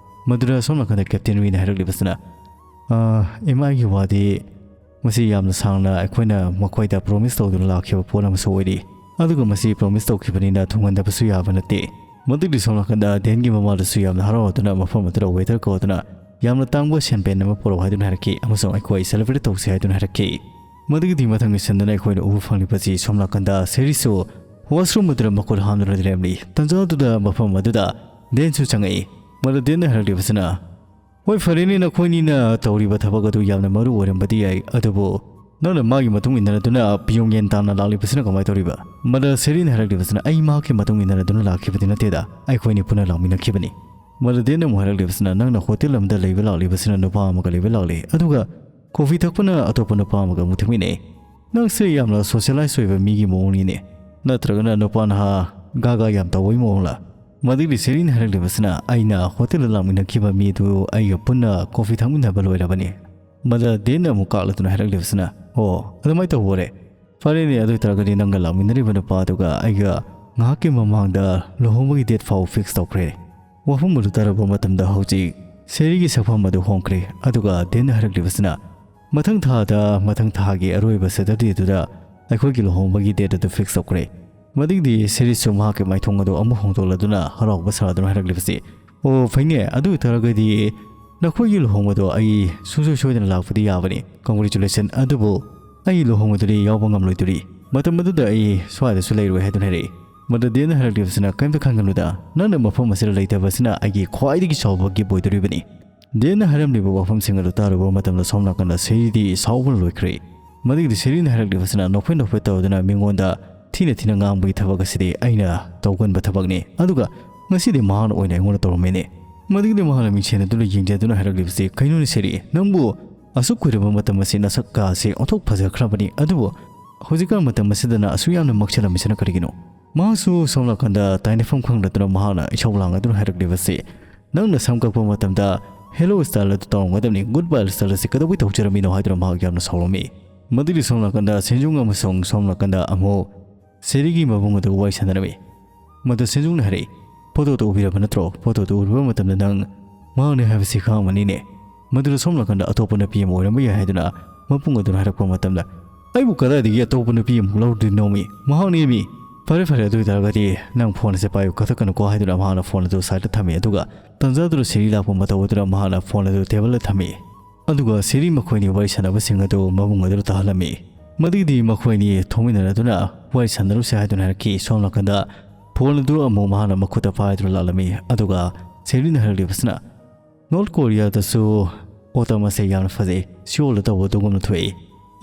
ꯃꯗꯨꯗ ꯁꯣꯝ ꯅꯥꯀꯟꯗ Captain Reedꯅ ꯍꯥꯏꯔꯛꯂꯤꯕꯁꯤꯅ, "ꯑꯥ, ꯏꯃꯥꯒꯤ ꯋꯥꯗꯤ ꯃꯁꯤ ꯌꯥꯝꯅ ꯁꯥꯡꯅ ꯑꯩꯈꯣꯏꯅ ꯃꯈꯣꯏꯗ promise ꯇꯧꯗꯨꯅ ꯂꯥꯛꯈꯤꯕ ꯄꯣꯠ ꯑꯃꯁꯨ ꯑꯣꯏꯔꯤ꯫ ꯑꯗꯨꯒ ꯃꯁꯤ promise ꯇꯧꯈꯤꯕꯅꯤꯅ ꯊꯨꯡꯍꯟꯗꯕꯁꯨ ꯌꯥꯕ ꯅꯠꯇꯦ꯫" ꯃꯗꯨꯒꯤ ꯁꯣꯝ ꯅꯥꯀꯟꯗ Danꯒꯤ ꯃꯃꯥꯗꯨꯁꯨ ꯌꯥꯝꯅ ꯍꯔꯥꯎꯗꯨꯅ ꯃꯐꯝ ꯑꯗꯨꯗ waiter ꯀꯧꯗꯨꯅ ꯌꯥꯝꯅ ꯇꯥꯡꯕ champagne ꯑꯃ ꯄꯨꯔꯛꯎ ꯍꯥꯏꯗꯨꯅ ꯍꯥꯏꯔꯛꯈꯤ ꯑꯃꯁꯨꯡ ꯑꯩꯈꯣꯏ celebrate ꯇꯧꯁꯤ ꯍꯥꯏꯗꯨꯅ ꯍꯥꯏꯔꯛꯈꯤ꯫ ꯃꯗꯨꯒꯤꯗꯤ ꯃꯊꯪꯒꯤ sceneꯗꯅ ꯑꯩꯈꯣꯏꯅ ꯎꯕ ꯐꯪꯂꯤꯕꯁꯤ ꯁꯣꯝ ꯅꯥꯀꯟꯗ Sherryꯁꯨ washroom ꯑꯗꯨꯗ ꯃꯈꯨꯠ ꯍꯥꯝꯗꯨꯅ ꯂꯩꯔꯝꯂꯤ꯫ ꯇꯟꯖꯥ ꯑꯗꯨꯗ ꯃꯐꯝ ꯑꯗꯨꯗ Danꯁꯨ ꯆꯪꯉꯛꯏ꯫ ꯃꯗꯨ Danꯅ ꯍꯥꯏꯔꯛꯂꯤꯕꯁꯤꯅ, "ꯍꯣꯏ, ꯐꯔꯦꯅꯦ, ꯅꯈꯣꯏꯅꯤꯅ ꯇꯧꯔꯤꯕ ꯊꯕꯛ ꯑꯗꯨ ꯌꯥꯝꯅ ꯃꯔꯨ ꯑꯣꯏꯔꯝꯕꯗꯤ ꯌꯥꯏ, ꯑꯗꯨꯕꯨ ꯅꯪꯅ ꯃꯥꯒꯤ ꯃꯇꯨꯡ ꯏꯟꯅꯗꯨꯅ ꯄꯤꯌꯣꯡ ꯌꯦꯟ ꯇꯥꯅ ꯂꯥꯛꯂꯤꯕꯁꯤꯅ ꯀꯃꯥꯏꯅ ꯇꯧꯔꯤꯕ?" ꯃꯗꯨꯗ Sherryꯅ ꯍꯥꯏꯔꯛꯂꯤꯕꯁꯤꯅ, "ꯑꯩ ꯃꯍꯥꯛꯀꯤ ꯃꯇꯨꯡ ꯏꯟꯅꯗꯨꯅ ꯂꯥꯛꯈꯤꯕꯗꯤ ꯅꯠꯇꯦꯗ, ꯑꯩꯈꯣꯏꯅꯤ ꯄꯨꯟꯅ ꯂꯥꯛꯃꯤꯟꯅꯈꯤꯕꯅꯤ꯫" ꯃꯗꯨꯗ Danꯅ ꯑꯃꯨꯛ ꯍꯥꯏꯔꯛꯂꯤꯕꯁꯤꯅ, "ꯅꯪꯅ hotel ꯑꯃꯗ ꯂꯩꯕ ꯂꯥꯛꯂꯤꯕꯁꯤꯅ ꯅꯨꯄꯥ ꯑꯃꯒ ꯂꯩꯕ ꯂꯥꯛꯂꯤ, ꯑꯗꯨꯒ coffee ꯊꯛꯄꯅ ꯑꯇꯣꯞꯄ ꯅꯨꯄꯥ ꯑꯃꯒ ꯑꯃꯨꯛ ꯊꯛꯃꯤꯟꯅꯩ꯫ ꯅꯪꯁꯦ ꯌꯥꯝꯅ socialize ꯑꯣꯏꯕ ꯃꯤꯒꯤ ꯃꯑꯣꯡꯅꯤꯅꯦ, ꯅꯠꯇ꯭ꯔꯒꯅ ꯅꯨꯄꯥ ꯅꯍꯥ ꯒꯥꯒꯥ ꯌꯥꯝ ꯇꯧꯕꯒꯤ ꯃꯑꯣꯡꯂ?" ꯃꯗꯨꯒꯤ Sherryꯅ ꯍꯥꯏꯔꯛꯂꯤꯕꯁꯤꯅ, "ꯑꯩꯅ hotelꯗ ꯂꯥꯛꯃꯤꯟꯅꯈꯤꯕ ꯃꯤꯗꯨ ꯑꯩꯒ ꯄꯨꯟꯅ coffee ꯊꯛꯃꯤꯟꯅꯕ ꯂꯣꯏꯔꯕꯅꯤ꯫" ꯃꯗꯨꯗ Danꯅ ꯑꯃꯨꯛ ꯀꯥꯛꯂꯗꯨꯅ ꯍꯥꯏꯔꯛꯂꯤꯕꯁꯤꯅ, "ꯑꯣ, ꯑꯗꯨꯃꯥꯏꯅ ꯇꯧꯕ ꯑꯣꯏꯔꯦ꯫ ꯐꯔꯦꯅꯦ, ꯑꯗꯨ ꯑꯣꯏꯇꯥꯔꯒꯗꯤ ꯅꯪꯒ ꯂꯥꯛꯃꯤꯟꯅꯔꯤꯕ ꯅꯨꯄꯥꯗꯨꯒ ꯑꯩꯒ ꯉꯥꯏꯍꯥꯛꯀꯤ ꯃꯃꯥꯡꯗ ꯂꯨꯍꯣꯡꯕꯒꯤ date ꯐꯥꯎ fix ꯇꯧꯈ꯭ꯔꯦ꯫" ꯋꯥꯐꯝ ꯑꯗꯨ ꯇꯥꯔꯕ ꯃꯇꯝꯗ ꯍꯧꯖꯤꯛ Sherryꯒꯤ ꯁꯛꯐꯝ ꯑꯗꯨ ꯍꯣꯡꯈ꯭ꯔꯦ, ꯑꯗꯨꯒ Danꯅ ꯍꯥꯏꯔꯛꯂꯤꯕꯁꯤꯅ, "ꯃꯊꯪ ꯊꯥꯗ, ꯃꯊꯪ ꯊꯥꯒꯤ ꯑꯔꯣꯏꯕ Saturdayꯗꯨꯗ ꯑꯩꯈꯣꯏꯒꯤ ꯂꯨꯍꯣꯡꯕꯒꯤ date ꯑꯗꯨ fix ꯇꯧꯈ꯭ꯔꯦ꯫" ꯃꯗꯨꯒꯤꯗꯤ Sherryꯁꯨ ꯃꯍꯥꯛꯀꯤ ꯃꯥꯏꯊꯣꯡ ꯑꯗꯨ ꯑꯃꯨꯛ ꯍꯣꯡꯗꯣꯛꯂꯗꯨꯅ ꯍꯔꯥꯎꯕ ꯁꯥꯗꯨꯅ ꯍꯥꯏꯔꯛꯂꯤꯕꯁꯤ, "ꯑꯣ, ꯐꯩꯅꯦ, ꯑꯗꯨ ꯑꯣꯏꯇꯥꯔꯒꯗꯤ ꯅꯈꯣꯏꯒꯤ ꯂꯨꯍꯣꯡꯕꯗꯣ ꯑꯩ ꯁꯨꯡꯁꯣꯏ ꯁꯣꯏꯗꯅ ꯂꯥꯛꯄꯗꯤ ꯌꯥꯕꯅꯤ꯫ Congratulation, ꯑꯗꯨꯕꯨ ꯑꯩ ꯂꯨꯍꯣꯡꯕꯗꯨꯗꯤ ꯌꯥꯎꯕ ꯉꯝꯂꯣꯏꯗꯣꯔꯤ꯫ ꯃꯇꯝ ꯑꯗꯨꯗ ꯑꯩ ꯁ꯭ꯋꯥꯏꯗꯁꯨ ꯂꯩꯔꯣꯏ" ꯍꯥꯏꯗꯨꯅ ꯍꯥꯏꯔꯛꯏ꯫ ꯃꯗꯨꯗ Danꯅ ꯍꯥꯏꯔꯛꯂꯤꯕꯁꯤꯅ, "ꯀꯔꯤꯝꯇ ꯈꯟꯒꯅꯨꯗ, ꯅꯪꯅ ꯃꯐꯝ ꯑꯁꯤꯗ ꯂꯩꯇꯕꯁꯤꯅ ꯑꯩꯒꯤ ꯈ꯭ꯋꯥꯏꯗꯒꯤ ꯆꯥꯎꯕ gift ꯑꯣꯏꯗꯣꯔꯤꯕꯅꯤ꯫" Danꯅ ꯍꯥꯏꯔꯝꯂꯤꯕ ꯋꯥꯐꯝꯁꯤꯡ ꯑꯗꯨ ꯇꯥꯔꯨꯕ ꯃꯇꯝꯗ ꯁꯣꯝ ꯅꯥꯀꯟꯗ Sherryꯗꯤ ꯁꯥꯎꯕꯅ ꯂꯣꯏꯈ꯭ꯔꯦ꯫ ꯃꯗꯨꯒꯤꯗꯤ ꯁꯦꯔꯤꯅ ꯍꯥꯏꯔꯛꯂꯤꯕꯁꯤꯅ ꯅꯣꯛꯐꯦꯠ ꯅꯣꯛꯐꯦꯠ ꯇꯧꯗꯨꯅ ꯃꯤꯉꯣꯟꯗ ꯊꯤꯅ ꯊꯤꯅ ꯉꯥꯡꯕꯒꯤ ꯊꯕꯛ ꯑꯁꯤꯗꯤ ꯑꯩꯅ ꯇꯧꯒꯟꯕ ꯊꯕꯛꯅꯤ, ꯑꯗꯨꯒ ꯉꯁꯤꯗꯤ ꯃꯍꯥꯛꯅ ꯑꯣꯏꯅ ꯑꯩꯉꯣꯟꯗ ꯇꯧꯔꯝꯃꯦꯅꯦ꯫ ꯃꯗꯨꯒꯤꯗꯤ ꯃꯍꯥꯛꯅ ꯃꯤꯡꯁꯦꯟ ꯑꯗꯨꯗ ꯌꯦꯡꯖꯗꯨꯅ ꯍꯥꯏꯔꯛꯂꯤꯕꯁꯤ, "ꯀꯩꯅꯣꯅꯦ ꯁꯦꯔꯤ, ꯅꯪꯕꯨ ꯑꯁꯨꯛ ꯀꯨꯏꯔꯕ ꯃꯇꯝ ꯑꯁꯤ ꯅꯁꯛ ꯀꯥꯁꯦ ꯑꯣꯟꯊꯣꯛ ꯐꯖꯈ꯭ꯔꯕꯅꯤ, ꯑꯗꯨꯕꯨ ꯍꯧꯖꯤꯛꯀꯥꯟ ꯃꯇꯝ ꯑꯁꯤꯗꯅ ꯑꯁꯨꯛ ꯌꯥꯝꯅ ꯃꯛꯁꯤꯜꯂꯝꯃꯤꯁꯤꯅ ꯀꯔꯤꯒꯤꯅꯣ?" ꯃꯍꯥꯛꯁꯨ ꯁꯣꯝ ꯅꯥꯀꯟꯗ ꯇꯥꯏꯅꯐꯝ ꯈꯪꯗꯗꯨꯅ ꯃꯍꯥꯛꯅ ꯏꯁꯧ ꯂꯥꯡꯉꯗꯨꯅ ꯍꯥꯏꯔꯛꯂꯤꯕꯁꯤ, "ꯅꯪꯅ ꯁꯝ ꯀꯛꯄ ꯃꯇꯝꯗ hello style ꯑꯗꯨ ꯇꯧꯔꯝꯒꯗꯕꯅꯤ, goodbye style ꯑꯁꯤ ꯀꯩꯗꯧꯕꯩ ꯇꯧꯖꯔꯝꯃꯤꯅꯣ?" ꯍꯥꯏꯗꯨꯅ ꯃꯍꯥꯛ ꯌꯥꯝꯅ ꯁꯥꯎꯔꯝꯃꯤ꯫ ꯃꯗꯨꯒꯤ ꯁꯣꯝ ꯅꯥꯀꯟꯗ ꯁꯦꯟꯖꯨꯡ ꯑꯃꯁꯨꯡ ꯁꯣꯝ ꯅꯥꯀꯟꯗ ꯑꯃꯨꯛ ꯁꯦꯔꯤꯒꯤ ꯃꯕꯨꯡ ꯑꯗꯨ ꯋꯥꯔꯤ ꯁꯥꯟꯅꯔꯝꯃꯤ꯫ ꯃꯗꯨ ꯁꯦꯟꯖꯨꯡꯅ ꯍꯥꯏꯔꯛꯏ, "ꯐꯣꯇꯣꯗꯨ ꯎꯕꯤꯔꯕ ꯅꯠꯇ꯭ꯔꯣ? ꯐꯣꯇꯣꯗꯨ ꯎꯔꯨꯕ ꯃꯇꯝꯗ ꯅꯪ ꯃꯍꯥꯛꯅꯤ ꯍꯥꯏꯕꯁꯤ ꯈꯪꯉꯝꯃꯅꯤꯅꯦ꯫ ꯃꯗꯨꯗ ꯁꯣꯝ ꯅꯥꯀꯟꯗ ꯑꯇꯣꯞꯄ ꯅꯨꯄꯤ ꯑꯃ ꯑꯣꯏꯔꯝꯕ ꯌꯥꯏ" ꯍꯥꯏꯗꯨꯅ ꯃꯕꯨꯡ ꯑꯗꯨꯅ ꯍꯥꯏꯔꯛꯄ ꯃꯇꯝꯗ, "ꯑꯩꯕꯨ ꯀꯗꯥꯏꯗꯒꯤ ꯑꯇꯣꯞꯄ ꯅꯨꯄꯤ ꯑꯃꯨꯛ ꯂꯧꯔꯨꯗꯣꯏꯅꯣꯃꯤ? ꯃꯍꯥꯛꯅꯦꯃꯤ꯫ ꯐꯔꯦ, ꯐꯔꯦ, ꯑꯗꯨ ꯑꯣꯏꯇꯥꯔꯒꯗꯤ ꯅꯪ ꯐꯣꯟ ꯑꯁꯦ ꯄꯥꯏꯌꯨ, ꯀꯛꯊꯠꯀꯅꯨꯀꯣ" ꯍꯥꯏꯗꯨꯅ ꯃꯍꯥꯛꯅ ꯐꯣꯟ ꯑꯗꯨ ꯁꯥꯏꯗꯇ ꯊꯝꯃꯤ꯫ ꯑꯗꯨꯒ ꯇꯟꯖꯥꯗꯨꯗ ꯁꯦꯔꯤ ꯂꯥꯛꯄ ꯃꯇꯧ ꯑꯗꯨꯅ ꯃꯍꯥꯛꯅ ꯐꯣꯟ ꯑꯗꯨ ꯇꯦꯕꯜꯗ ꯊꯝꯃꯤ꯫ ꯑꯗꯨꯒ ꯁꯦꯔꯤ ꯃꯈꯣꯏꯅꯤ ꯋꯥꯔꯤ ꯁꯥꯟꯅꯕꯁꯤꯡ ꯑꯗꯨ ꯃꯕꯨꯡ ꯑꯗꯨꯗ ꯇꯥꯍꯜꯂꯝꯃꯤ꯫ ꯃꯗꯨꯒꯤꯗꯤ ꯃꯈꯣꯏꯅꯤ ꯊꯣꯡꯃꯤꯟꯅꯔꯗꯨꯅ ꯋꯥꯔꯤ ꯁꯥꯟꯅꯔꯨꯁꯦ ꯍꯥꯏꯗꯨꯅ ꯍꯥꯏꯔꯛꯈꯤ꯫ ꯁꯣꯝ ꯅꯥꯀꯟꯗ ꯐꯣꯟ ꯑꯗꯨ ꯑꯃꯨꯛ ꯃꯍꯥꯛꯅ ꯃꯈꯨꯠꯇ ꯄꯥꯏꯗꯨꯅ ꯂꯥꯛꯂꯝꯃꯤ꯫ ꯑꯗꯨꯒ ꯁꯦꯔꯤꯅ ꯍꯥꯏꯔꯛꯂꯤꯕꯁꯤꯅ, "ꯅꯣꯔꯠ ꯀꯣꯔꯤꯌꯥꯗꯁꯨ ꯑꯣꯇꯝ ꯑꯁꯦ ꯌꯥꯝꯅ ꯐꯖꯩ, ꯁꯤꯑꯣꯜꯗ ꯇꯧꯕ ꯑꯗꯨꯒꯨꯝꯅ ꯊꯣꯛꯏ꯫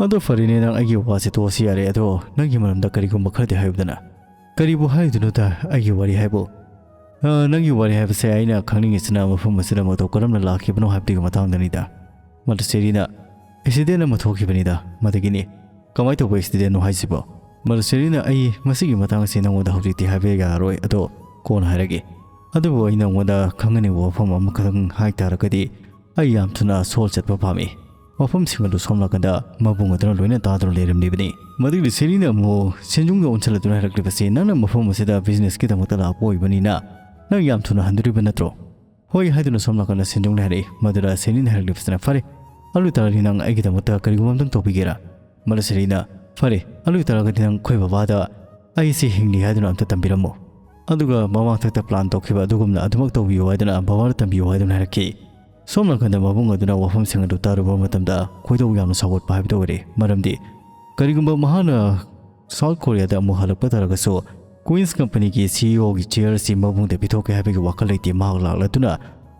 ꯑꯗꯣ ꯐꯔꯦꯅꯦ, ꯅꯪ ꯑꯩꯒꯤ ꯋꯥꯁꯦ ꯇꯣꯛꯑꯁꯤ ꯌꯥꯔꯦ, ꯑꯗꯣ ꯅꯪꯒꯤ ꯃꯔꯝꯗ ꯀꯔꯤꯒꯨꯝꯕ ꯈꯔꯗꯤ ꯍꯥꯏꯌꯨꯗꯅ꯫" "ꯀꯔꯤꯕꯨ ꯍꯥꯏꯗꯣꯏꯅꯣꯗ, ꯑꯩꯒꯤ ꯋꯥꯔꯤ ꯍꯥꯏꯕꯨ? ꯑ, ꯅꯪꯒꯤ ꯋꯥꯔꯤ ꯍꯥꯏꯕꯁꯦ ꯑꯩꯅ ꯈꯪꯅꯤꯡꯉꯤꯁꯤꯅ ꯃꯐꯝ ꯑꯁꯤꯗ ꯃꯇꯧ ꯀꯔꯝꯅ ꯂꯥꯛꯈꯤꯕꯅꯣ ꯍꯥꯏꯕꯗꯨꯒꯤ ꯃꯇꯥꯡꯗꯅꯤꯗ꯫" ꯃꯗꯨ ꯁꯦꯔꯤꯅ, "ꯑꯦꯛꯁꯤꯗꯦꯟ ꯑꯃ ꯊꯣꯛꯈꯤꯕꯅꯤꯗ, ꯃꯗꯨꯒꯤꯅꯤ꯫" "ꯀꯃꯥꯏꯅ ꯇꯧꯕ ꯑꯦꯛꯁꯤꯗꯦꯟꯅꯣ ꯍꯥꯏꯁꯤꯕꯣ?" ꯃꯗꯨ ꯁꯦꯔꯤꯅ, "ꯑꯩ ꯃꯁꯤꯒꯤ ꯃꯇꯥꯡꯁꯤ ꯅꯪꯉꯣꯟꯗ ꯍꯧꯖꯤꯛꯇꯤ ꯍꯥꯏꯕ ꯌꯥꯔꯣꯏ, ꯑꯗꯣ ꯀꯣꯟꯅ ꯍꯥꯏꯔꯒꯦ꯫ ꯑꯗꯨꯕꯨ ꯑꯩ ꯅꯪꯉꯣꯟꯗ ꯈꯪꯍꯟꯅꯤꯡꯕ ꯋꯥꯐꯝ ꯑꯃꯈꯛꯇꯪ ꯍꯥꯏ ꯇꯥꯔꯒꯗꯤ, ꯑꯩ ꯌꯥꯝ ꯊꯨꯅ ꯁꯣꯜ ꯆꯠꯄ ꯄꯥꯝꯃꯤ꯫" ꯋꯥꯐꯝꯁꯤꯡ ꯑꯗꯨ ꯁꯣꯝ ꯅꯥꯀꯟꯗ ꯃꯕꯨꯡ ꯑꯗꯨꯅ ꯂꯣꯏꯅ ꯇꯥꯗꯨꯅ ꯂꯩꯔꯝꯂꯤꯕꯅꯤ꯫ ꯃꯗꯨꯒꯤꯗꯤ ꯁꯦꯔꯤꯅ ꯑꯃꯨꯛ ꯁꯦꯟꯖꯨꯡꯗ ꯑꯣꯟꯁꯤꯜꯂꯗꯨꯅ ꯍꯥꯏꯔꯛꯂꯤꯕꯁꯤ, "ꯅꯪꯅ ꯃꯐꯝ ꯑꯁꯤꯗ ꯕꯤꯖꯤꯅꯦꯁꯀꯤꯗꯃꯛꯇ ꯂꯥꯛꯄ ꯑꯣꯏꯕꯅꯤꯅ ꯅꯪ ꯌꯥꯝ ꯊꯨꯅ ꯍꯟꯗꯣꯔꯤꯕ ꯅꯠꯇ꯭ꯔꯣ?" "ꯍꯣꯏ" ꯍꯥꯏꯗꯨꯅ ꯁꯣꯝ ꯅꯥꯀꯟꯗ ꯁꯦꯟꯖꯨꯡꯅ ꯍꯥꯏꯔꯛꯏ꯫ ꯃꯗꯨꯗ ꯁꯦꯔꯤꯅ ꯍꯥꯏꯔꯛꯂꯤꯕꯁꯤꯅ, "ꯐꯔꯦ, ꯑꯗꯨ ꯑꯣꯏꯇꯥꯔꯗꯤ ꯅꯪ ꯑꯩꯒꯤꯗꯃꯛꯇ ꯀꯔꯤꯒꯨꯝꯕ ꯑꯝꯇꯪ ꯇꯧꯕꯤꯒꯦꯔꯥ?" ꯃꯗꯨ ꯁꯦꯔꯤꯅ, "ꯐꯔꯦ, ꯑꯗꯨ ꯑꯣꯏꯇꯥꯔꯒꯗꯤ ꯅꯪ ꯑꯩꯈꯣꯏ ꯕꯕꯥꯗ ꯑꯩꯁꯤ ꯍꯤꯡꯂꯤ ꯍꯥꯏꯗꯨꯅ ꯑꯝꯇ ꯇꯝꯕꯤꯔꯝꯃꯣ꯫ ꯑꯗꯨꯒ ꯃꯃꯥꯡꯊꯛꯇ ꯄ꯭ꯂꯥꯟ ꯇꯧꯈꯤꯕ ꯑꯗꯨꯒꯨꯝꯅ ꯑꯗꯨꯃꯛ ꯇꯧꯕꯤꯌꯨ ꯍꯥꯏꯗꯨꯅ ꯕꯕꯥꯗ ꯇꯝꯕꯤꯌꯨ" ꯍꯥꯏꯗꯨꯅ ꯍꯥꯏꯔꯛꯈꯤ꯫ ꯁꯣꯝ ꯅꯥꯀꯟꯗ ꯃꯕꯨꯡ ꯑꯗꯨꯅ ꯋꯥꯐꯝꯁꯤꯡ ꯑꯗꯨ ꯇꯥꯔꯨꯕ ꯃꯇꯝꯗ ꯈꯣꯏꯗꯧ ꯌꯥꯝꯅ ꯁꯥꯎꯒꯠꯄ ꯍꯥꯏꯕꯗꯨ ꯑꯣꯏꯔꯦ꯫ ꯃꯔꯝꯗꯤ ꯀꯔꯤꯒꯨꯝꯕ ꯃꯍꯥꯛꯅ ꯁꯥꯎꯠ ꯀꯣꯔꯤꯌꯥꯗ ꯑꯃꯨꯛ ꯍꯜꯂꯛꯄ ꯇꯥꯔꯒꯁꯨ, ꯀ꯭ꯋꯤꯟꯁ ꯀꯝꯄꯅꯤꯒꯤ ꯁꯤ ꯏ ꯑꯣꯒꯤ ꯆꯤꯌꯔ ꯑꯁꯤ ꯃꯕꯨꯡꯗ ꯄꯤꯊꯣꯛꯀꯦ ꯍꯥꯏꯕꯒꯤ ꯋꯥꯈꯜ ꯂꯩꯇꯦ꯫ ꯃꯍꯥꯛ ꯂꯥꯛꯂꯗꯨꯅ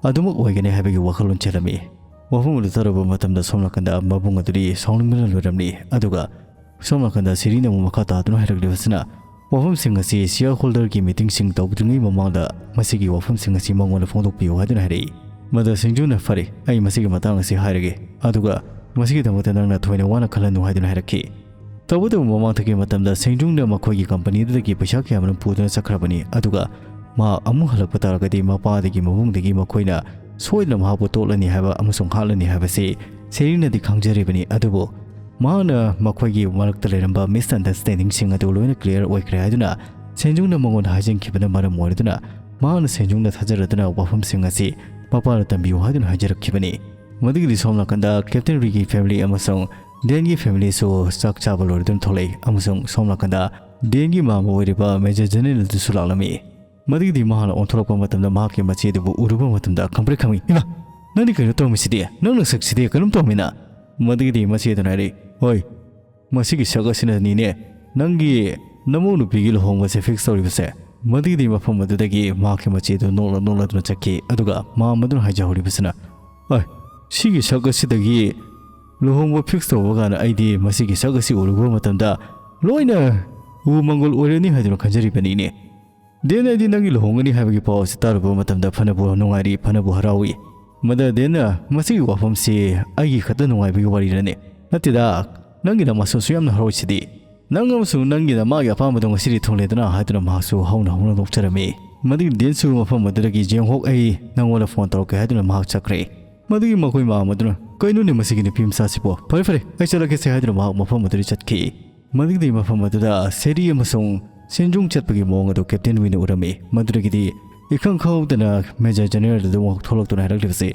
ꯑꯗꯨꯃꯛ ꯑꯣꯏꯒꯅꯤ ꯍꯥꯏꯕꯒꯤ ꯋꯥꯈꯜꯂꯣꯟ ꯆꯦꯜꯂꯝꯃꯤ꯫ ꯋꯥꯐꯝ ꯑꯗꯨ ꯇꯥꯔꯨꯕ ꯃꯇꯝꯗ ꯁꯣꯝ ꯅꯥꯀꯟꯗ ꯃꯕꯨꯡ ꯑꯗꯨꯗꯤ ꯁꯥꯎꯅꯤꯡꯕꯅ ꯂꯣꯏꯔꯝꯂꯤ꯫ ꯑꯗꯨꯒ ꯁꯣꯝ ꯅꯥꯀꯟꯗ ꯁꯦꯔꯤꯅ ꯑꯃꯨꯛ ꯃꯈꯥ ꯇꯥꯗꯨꯅ ꯍꯥꯏꯔꯛꯂꯤꯕꯁꯤꯅ, ꯋꯥꯐꯝꯁꯤꯡ ꯑꯁꯤ ꯁꯤꯌꯔ ꯍꯣꯜꯗꯔꯒꯤ ꯃꯤꯇꯤꯡꯁꯤꯡ ꯇꯧꯗ꯭ꯔꯤꯉꯩ ꯃꯃꯥꯡꯗ ꯃꯁꯤꯒꯤ ꯋꯥꯐꯝꯁꯤꯡ ꯑꯁꯤ ꯃꯉꯣꯟꯗ ꯐꯣꯡꯗꯣꯛꯄꯤꯌꯨ ꯍꯥꯏꯗꯨꯅ ꯍꯥꯏꯔꯛꯏ꯫ ꯃꯗ ꯁꯤꯡꯖꯨꯅ, "ꯐꯔꯦ, ꯑꯩ ꯃꯁꯤꯒꯤ ꯃꯇꯥꯡ ꯑꯁꯤ ꯍꯥꯏꯔꯒꯦ, ꯑꯗꯨꯒ ꯃꯁꯤꯒꯤꯗꯃꯛꯇ ꯅꯪꯅ ꯊꯣꯏꯅ ꯋꯥꯅ ꯈꯜꯂꯅꯨ" ꯍꯥꯏꯗꯨꯅ ꯍꯥꯏꯔꯛꯈꯤ꯫ ꯇꯧꯕꯇꯕꯨ ꯃꯃꯥꯡꯊꯛꯀꯤ ꯃꯇꯝꯗ ꯁꯦꯡꯖꯨꯡꯅ ꯃꯈꯣꯏꯒꯤ ꯀꯝꯄꯅꯤꯗꯨꯗꯒꯤ ꯄꯩꯁꯥ ꯀꯌꯥ ꯑꯃꯔꯣꯝ ꯄꯨꯗꯨꯅ ꯆꯠꯈ꯭ꯔꯕꯅꯤ, ꯑꯗꯨꯒ ꯃꯍꯥꯛ ꯑꯃꯨꯛ ꯍꯜꯂꯛꯄ ꯇꯥꯔꯒꯗꯤ ꯃꯄꯥꯗꯒꯤ ꯃꯕꯨꯡꯗꯒꯤ ꯃꯈꯣꯏꯅ ꯁꯣꯏꯗꯅ ꯃꯍꯥꯛꯄꯨ ꯇꯣꯠꯂꯅꯤ ꯍꯥꯏꯕ ꯑꯃꯁꯨꯡ ꯍꯥꯠꯂꯅꯤ ꯍꯥꯏꯕꯁꯤ ꯁꯦꯔꯤꯅꯗꯤ ꯈꯪꯖꯔꯤꯕꯅꯤ꯫ ꯑꯗꯨꯕꯨ ꯃꯍꯥꯛꯅ ꯃꯈꯣꯏꯒꯤ ꯃꯔꯛꯇ ꯂꯩꯔꯝꯕ ꯃꯤꯁꯑꯟꯗꯔꯁ꯭ꯇꯦꯟꯗꯤꯡꯁꯤꯡ ꯑꯗꯨ ꯂꯣꯏꯅ ꯀ꯭ꯂꯤꯌꯥꯔ ꯑꯣꯏꯈ꯭ꯔꯦ ꯍꯥꯏꯗꯨꯅ ꯁꯦꯡꯖꯨꯡꯅ ꯃꯉꯣꯟꯗ ꯍꯥꯏꯖꯤꯟꯈꯤꯕꯅ ꯃꯔꯝ ꯑꯣꯏꯔꯗꯨꯅ ꯃꯍꯥꯛꯅ ꯁꯦꯡꯖꯨꯡꯗ ꯊꯥꯖꯔꯗꯨꯅ ꯋꯥꯐꯝꯁꯤꯡ ꯑꯁꯤ ꯃꯄꯥꯗ ꯇꯝꯕꯤꯌꯨ ꯍꯥꯏꯗꯨꯅ ꯍꯥꯏꯖꯔꯛꯈꯤꯕꯅꯤ꯫ ꯃꯗꯨꯒꯤꯗꯤ ꯁꯣꯝ ꯅꯥꯀꯟꯗ ꯀꯦꯞꯇꯦꯟ ꯔꯤꯒꯤ ꯐꯦꯃꯤꯂꯤ ꯑꯃꯁꯨꯡ ꯗꯦꯟꯒꯤ ꯐꯦꯃꯤꯂꯤꯁꯨ ꯆꯥꯛ ꯆꯥꯕ ꯂꯣꯏꯔꯗꯨꯅ ꯊꯣꯛꯂꯛꯏ ꯑꯃꯁꯨꯡ ꯁꯣꯝ ꯅꯥꯀꯟꯗ ꯗꯦꯟꯒꯤ ꯃꯥꯝꯃ ꯑꯣꯏꯔꯤꯕ ꯃꯦꯖꯔ ꯖꯦꯅꯔꯦꯜ ꯑꯗꯨꯁꯨ ꯂꯥꯛꯂꯝꯃꯤ꯫ ꯃꯗꯨꯒꯤꯗꯤ ꯃꯍꯥꯛꯅ ꯑꯣꯟꯊꯣꯔꯛꯄ ꯃꯇꯝꯗ ꯃꯍꯥꯛꯀꯤ ꯃꯆꯦ ꯑꯗꯨꯕꯨ ꯎꯔꯨꯕ ꯃꯇꯝꯗ ꯈꯪꯄ꯭ꯔꯦꯛ ꯈꯪꯏ꯫ "ꯏꯃꯥ, ꯅꯪꯗꯤ ꯀꯩꯅꯣ ꯇꯧꯔꯝꯃꯤꯁꯤꯗꯤ? ꯅꯪ ꯅꯁꯛꯁꯤꯗꯤ ꯀꯩꯅꯣꯝ ꯇꯧꯔꯝꯃꯤꯅ?" ꯃꯗꯨꯒꯤꯗꯤ ꯃꯆꯦ ꯑꯗꯨꯅ ꯍꯥꯏꯔꯛꯏ, "ꯍꯣꯏ, ꯃꯁꯤꯒꯤ ꯁꯛ ꯑꯁꯤꯅꯅꯤꯅꯦ ꯅꯪꯒꯤ ꯅꯃꯧ ꯅꯨꯄꯤꯒꯤ ꯂꯨꯍꯣꯡꯕꯁꯦ ꯐꯤꯛꯁ ꯇꯧꯔꯤꯕꯁꯦ꯫" ꯃꯗꯨꯒꯤꯗꯤ ꯃꯐꯝ ꯑꯗꯨꯗꯒꯤ ꯃꯍꯥꯛꯀꯤ ꯃꯆꯦ ꯑꯗꯨ ꯅꯣꯛꯂ ꯅꯣꯛꯂꯗꯨꯅ ꯆꯠꯈꯤ꯫ ꯑꯗꯨꯒ ꯃꯥꯝꯃ ꯑꯗꯨꯅ ꯍꯥꯏꯖꯍꯧꯔꯤꯕꯁꯤꯅ, "ꯑꯩ, ꯁꯤꯒꯤ ꯁꯛ ꯑꯁꯤꯗꯒꯤ ꯂꯨꯍꯣꯡꯕ ꯐꯤꯛꯁ ꯇꯧꯕ ꯀꯥꯟꯗ ꯑꯩꯗꯤ ꯃꯁꯤꯒꯤ ꯁꯛ ꯑꯁꯤ ꯎꯔꯨꯕ ꯃꯇꯝꯗ ꯂꯣꯏꯅ ꯎ ꯃꯪꯒꯣꯜ ꯑꯣꯏꯔꯅꯤ ꯍꯥꯏꯗꯨꯅ ꯈꯟꯖꯔꯤꯕꯅꯤꯅꯦ꯫ ꯗꯦꯟ, ꯑꯩꯗꯤ ꯅꯪꯒꯤ ꯂꯨꯍꯣꯡꯒꯅꯤ ꯍꯥꯏꯕꯒꯤ ꯄꯥꯎ ꯑꯁꯤ ꯇꯥꯔꯨꯕ ꯃꯇꯝꯗ ꯐꯅꯕꯨ ꯅꯨꯡꯉꯥꯏꯔꯤ, ꯐꯅꯕꯨ ꯍꯔꯥꯎꯏ꯫" ꯃꯗ ꯗꯦꯟꯅ ꯃꯁꯤꯒꯤ ꯋꯥꯐꯝꯁꯤ ꯑꯩꯒꯤ ꯈꯛꯇ ꯅꯨꯡꯉꯥꯏꯕꯒꯤ ꯋꯥꯔꯤꯔꯅꯦ? ꯅꯠꯇꯦꯗ, ꯅꯪꯒꯤ ꯅꯃꯥꯁꯨꯁꯨ ꯌꯥꯝꯅ ꯍꯔꯥꯎꯏꯁꯤꯗꯤ꯫ "ꯅꯪ ꯑꯃꯁꯨꯡ ꯅꯪꯒꯤ ꯅꯃꯥꯒꯤ ꯑꯄꯥꯝꯕꯗꯣ ꯉꯁꯤꯗꯤ ꯊꯨꯡꯂꯦꯗꯅ" ꯍꯥꯏꯗꯨꯅ ꯃꯍꯥꯛꯁꯨ ꯍꯧꯅ ꯍꯧꯅ ꯅꯣꯛꯆꯔꯝꯃꯤ꯫ ꯃꯗꯨꯒꯤ ꯗꯦꯟꯁꯨ ꯃꯐꯝ ꯑꯗꯨꯗꯒꯤ, "ꯖꯦꯡꯍꯣꯛ, ꯑꯩ ꯅꯪꯉꯣꯟꯗ ꯐꯣꯟ ꯇꯧꯔꯛꯀꯦ" ꯍꯥꯏꯗꯨꯅ ꯃꯍꯥꯛ ꯆꯠꯈ꯭ꯔꯦ꯫ ꯃꯗꯨꯒꯤ ꯃꯈꯣꯏ ꯃꯥꯝꯃ ꯑꯗꯨꯅ, "ꯀꯩꯅꯣꯅꯦ ꯃꯁꯤꯒꯤ ꯅꯨꯄꯤ ꯃꯆꯥꯁꯤꯕꯣ? ꯐꯔꯦ, ꯐꯔꯦ, ꯑꯩ ꯆꯠꯂꯒꯦꯁꯦ" ꯍꯥꯏꯗꯨꯅ ꯃꯍꯥꯛ ꯃꯐꯝ ꯑꯗꯨꯗꯒꯤ ꯆꯠꯈꯤ꯫ ꯃꯗꯨꯒꯤꯗꯤ ꯃꯐꯝ ꯑꯗꯨꯗ ꯁꯦꯔꯤ ꯑꯃꯁꯨꯡ ꯁꯦꯟꯖꯨꯡ ꯆꯠꯄꯒꯤ ꯃꯑꯣꯡ ꯑꯗꯨ ꯀꯦꯞꯇꯦꯟ ꯋꯤꯅ ꯎꯔꯝꯃꯤ꯫ ꯃꯗꯨꯗꯒꯤꯗꯤ ꯏꯈꯪ ꯈꯪꯍꯧꯗꯅ ꯃꯦꯖꯔ ꯖꯦꯅꯔꯦꯜ ꯑꯗꯨ ꯑꯃꯨꯛ ꯊꯣꯛꯂꯛꯇꯨꯅ ꯍꯥꯏꯔꯛꯂꯤꯕꯁꯤ,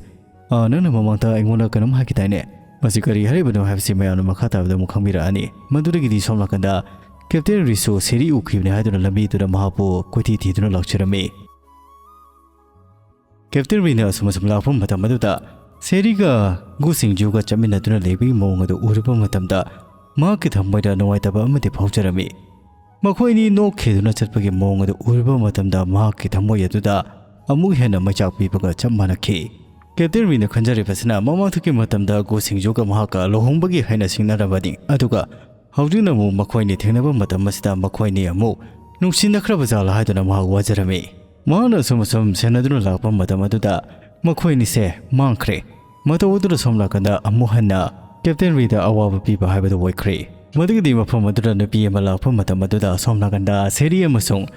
"ꯑꯥ, ꯅꯪꯅ ꯃꯃꯥꯡꯗ ꯑꯩꯉꯣꯟꯗ ꯀꯩꯅꯣꯝ ꯍꯥꯏꯈꯤꯗꯥꯏꯅꯦ? ꯃꯁꯤ ꯀꯔꯤ ꯍꯥꯏꯔꯤꯕꯅꯣ ꯍꯥꯏꯕꯁꯤ ꯃꯌꯥꯝꯅ ꯃꯈꯥ ꯇꯥꯕꯗ ꯑꯃꯨꯛ ꯈꯪꯕꯤꯔꯛꯑꯅꯤ꯫" ꯃꯗꯨꯗꯒꯤꯗꯤ ꯁꯣꯝ ꯅꯥꯀꯟꯗ ꯀꯦꯞꯇꯦꯟ ꯔꯤꯁꯨ ꯁꯦꯔꯤ ꯎꯈꯤꯕꯅꯤ ꯍꯥꯏꯗꯨꯅ ꯂꯝꯕꯤꯗꯨꯗ ꯃꯍꯥꯛꯄꯨ ꯀꯣꯏꯊꯤ ꯊꯤꯗꯨꯅ ꯂꯥꯛꯆꯔꯝꯃꯤ꯫ ꯀꯦꯞꯇꯦꯟ ꯔꯤꯅ ꯑꯁꯨꯝ ꯑꯁꯨꯝ ꯂꯥꯛꯄ ꯃꯇꯝ ꯑꯗꯨꯗ ꯁꯦꯔꯤꯒ ꯒꯨ ꯁꯤꯡꯖꯨꯒ ꯆꯠꯃꯤꯟꯅꯗꯨꯅ ꯂꯩꯕꯒꯤ ꯃꯑꯣꯡ ꯑꯗꯨ ꯎꯔꯨꯕ ꯃꯇꯝꯗ ꯃꯍꯥꯛꯀꯤ ꯊꯃꯣꯏꯗ ꯅꯨꯡꯉꯥꯏꯇꯕ ꯑꯃꯗꯤ ꯐꯥꯎꯖꯔꯝꯃꯤ꯫ ꯃꯈꯣꯏ ꯑꯅꯤ ꯅꯣꯛꯈꯤꯗꯨꯅ ꯆꯠꯄꯒꯤ ꯃꯑꯣꯡ ꯑꯗꯨ ꯎꯔꯨꯕ ꯃꯇꯝꯗ ꯃꯍꯥꯛꯀꯤ ꯊꯃꯣꯏ ꯑꯗꯨꯗ ꯑꯃꯨꯛ ꯍꯦꯟꯅ ꯃꯩꯆꯥꯛ ꯄꯤꯕꯒ ꯆꯞ ꯃꯥꯟꯅꯈꯤ꯫ ꯀꯦꯞꯇꯦꯟ ꯔꯤꯅ ꯈꯟꯖꯔꯤꯕꯁꯤꯅ ꯃꯃꯥꯡꯊꯛꯀꯤ ꯃꯇꯝꯗ ꯒꯨ ꯁꯤꯡꯖꯨꯒ ꯃꯍꯥꯛꯀ ꯂꯨꯍꯣꯡꯕꯒꯤ ꯍꯥꯏꯅ ꯁꯤꯡꯅꯔꯝꯕꯅꯤ, ꯑꯗꯨꯒ ꯍꯧꯖꯤꯛꯅ ꯑꯃꯨꯛ ꯃꯈꯣꯏꯅꯤ ꯊꯦꯡꯅꯕ ꯃꯇꯝ ꯑꯁꯤꯗ ꯃꯈꯣꯏꯅꯤ ꯑꯃꯨꯛ ꯅꯨꯡꯁꯤꯅꯈ꯭ꯔꯕ ꯖꯥꯠꯂ ꯍꯥꯏꯗꯨꯅ ꯃꯍꯥꯛ ꯋꯥꯖꯔꯝꯃꯤ꯫ ꯃꯍꯥꯛꯅ ꯑꯁꯨꯝ ꯑꯁꯨꯝ ꯁꯦꯟꯅꯗꯨꯅ ꯂꯥꯛꯄ ꯃꯇꯝ ꯑꯗꯨꯗ ꯃꯈꯣꯏ ꯑꯅꯤꯁꯦ ꯃꯥꯡꯈ꯭ꯔꯦ꯫ ꯃꯇꯧ ꯑꯗꯨꯅ ꯁꯣꯝ ꯅꯥꯀꯟꯗ ꯑꯃꯨꯛ ꯍꯟꯅ ꯀꯦꯞꯇꯦꯟ ꯔꯤꯗ ꯑꯋꯥꯕ ꯄꯤꯕ ꯍꯥꯏꯕꯗꯨ ꯑꯣꯏꯈ꯭ꯔꯦ꯫ ꯃꯗꯨꯒꯤꯗꯤ ꯃꯐꯝ ꯑꯗꯨꯗ ꯅꯨꯄꯤ ꯑꯃ ꯂꯥꯛꯄ ꯃꯇꯝ ꯑꯗꯨꯗ ꯁꯣꯝ ꯅꯥꯀꯟꯗ ꯁꯦꯔꯤ ꯑꯃꯁꯨꯡ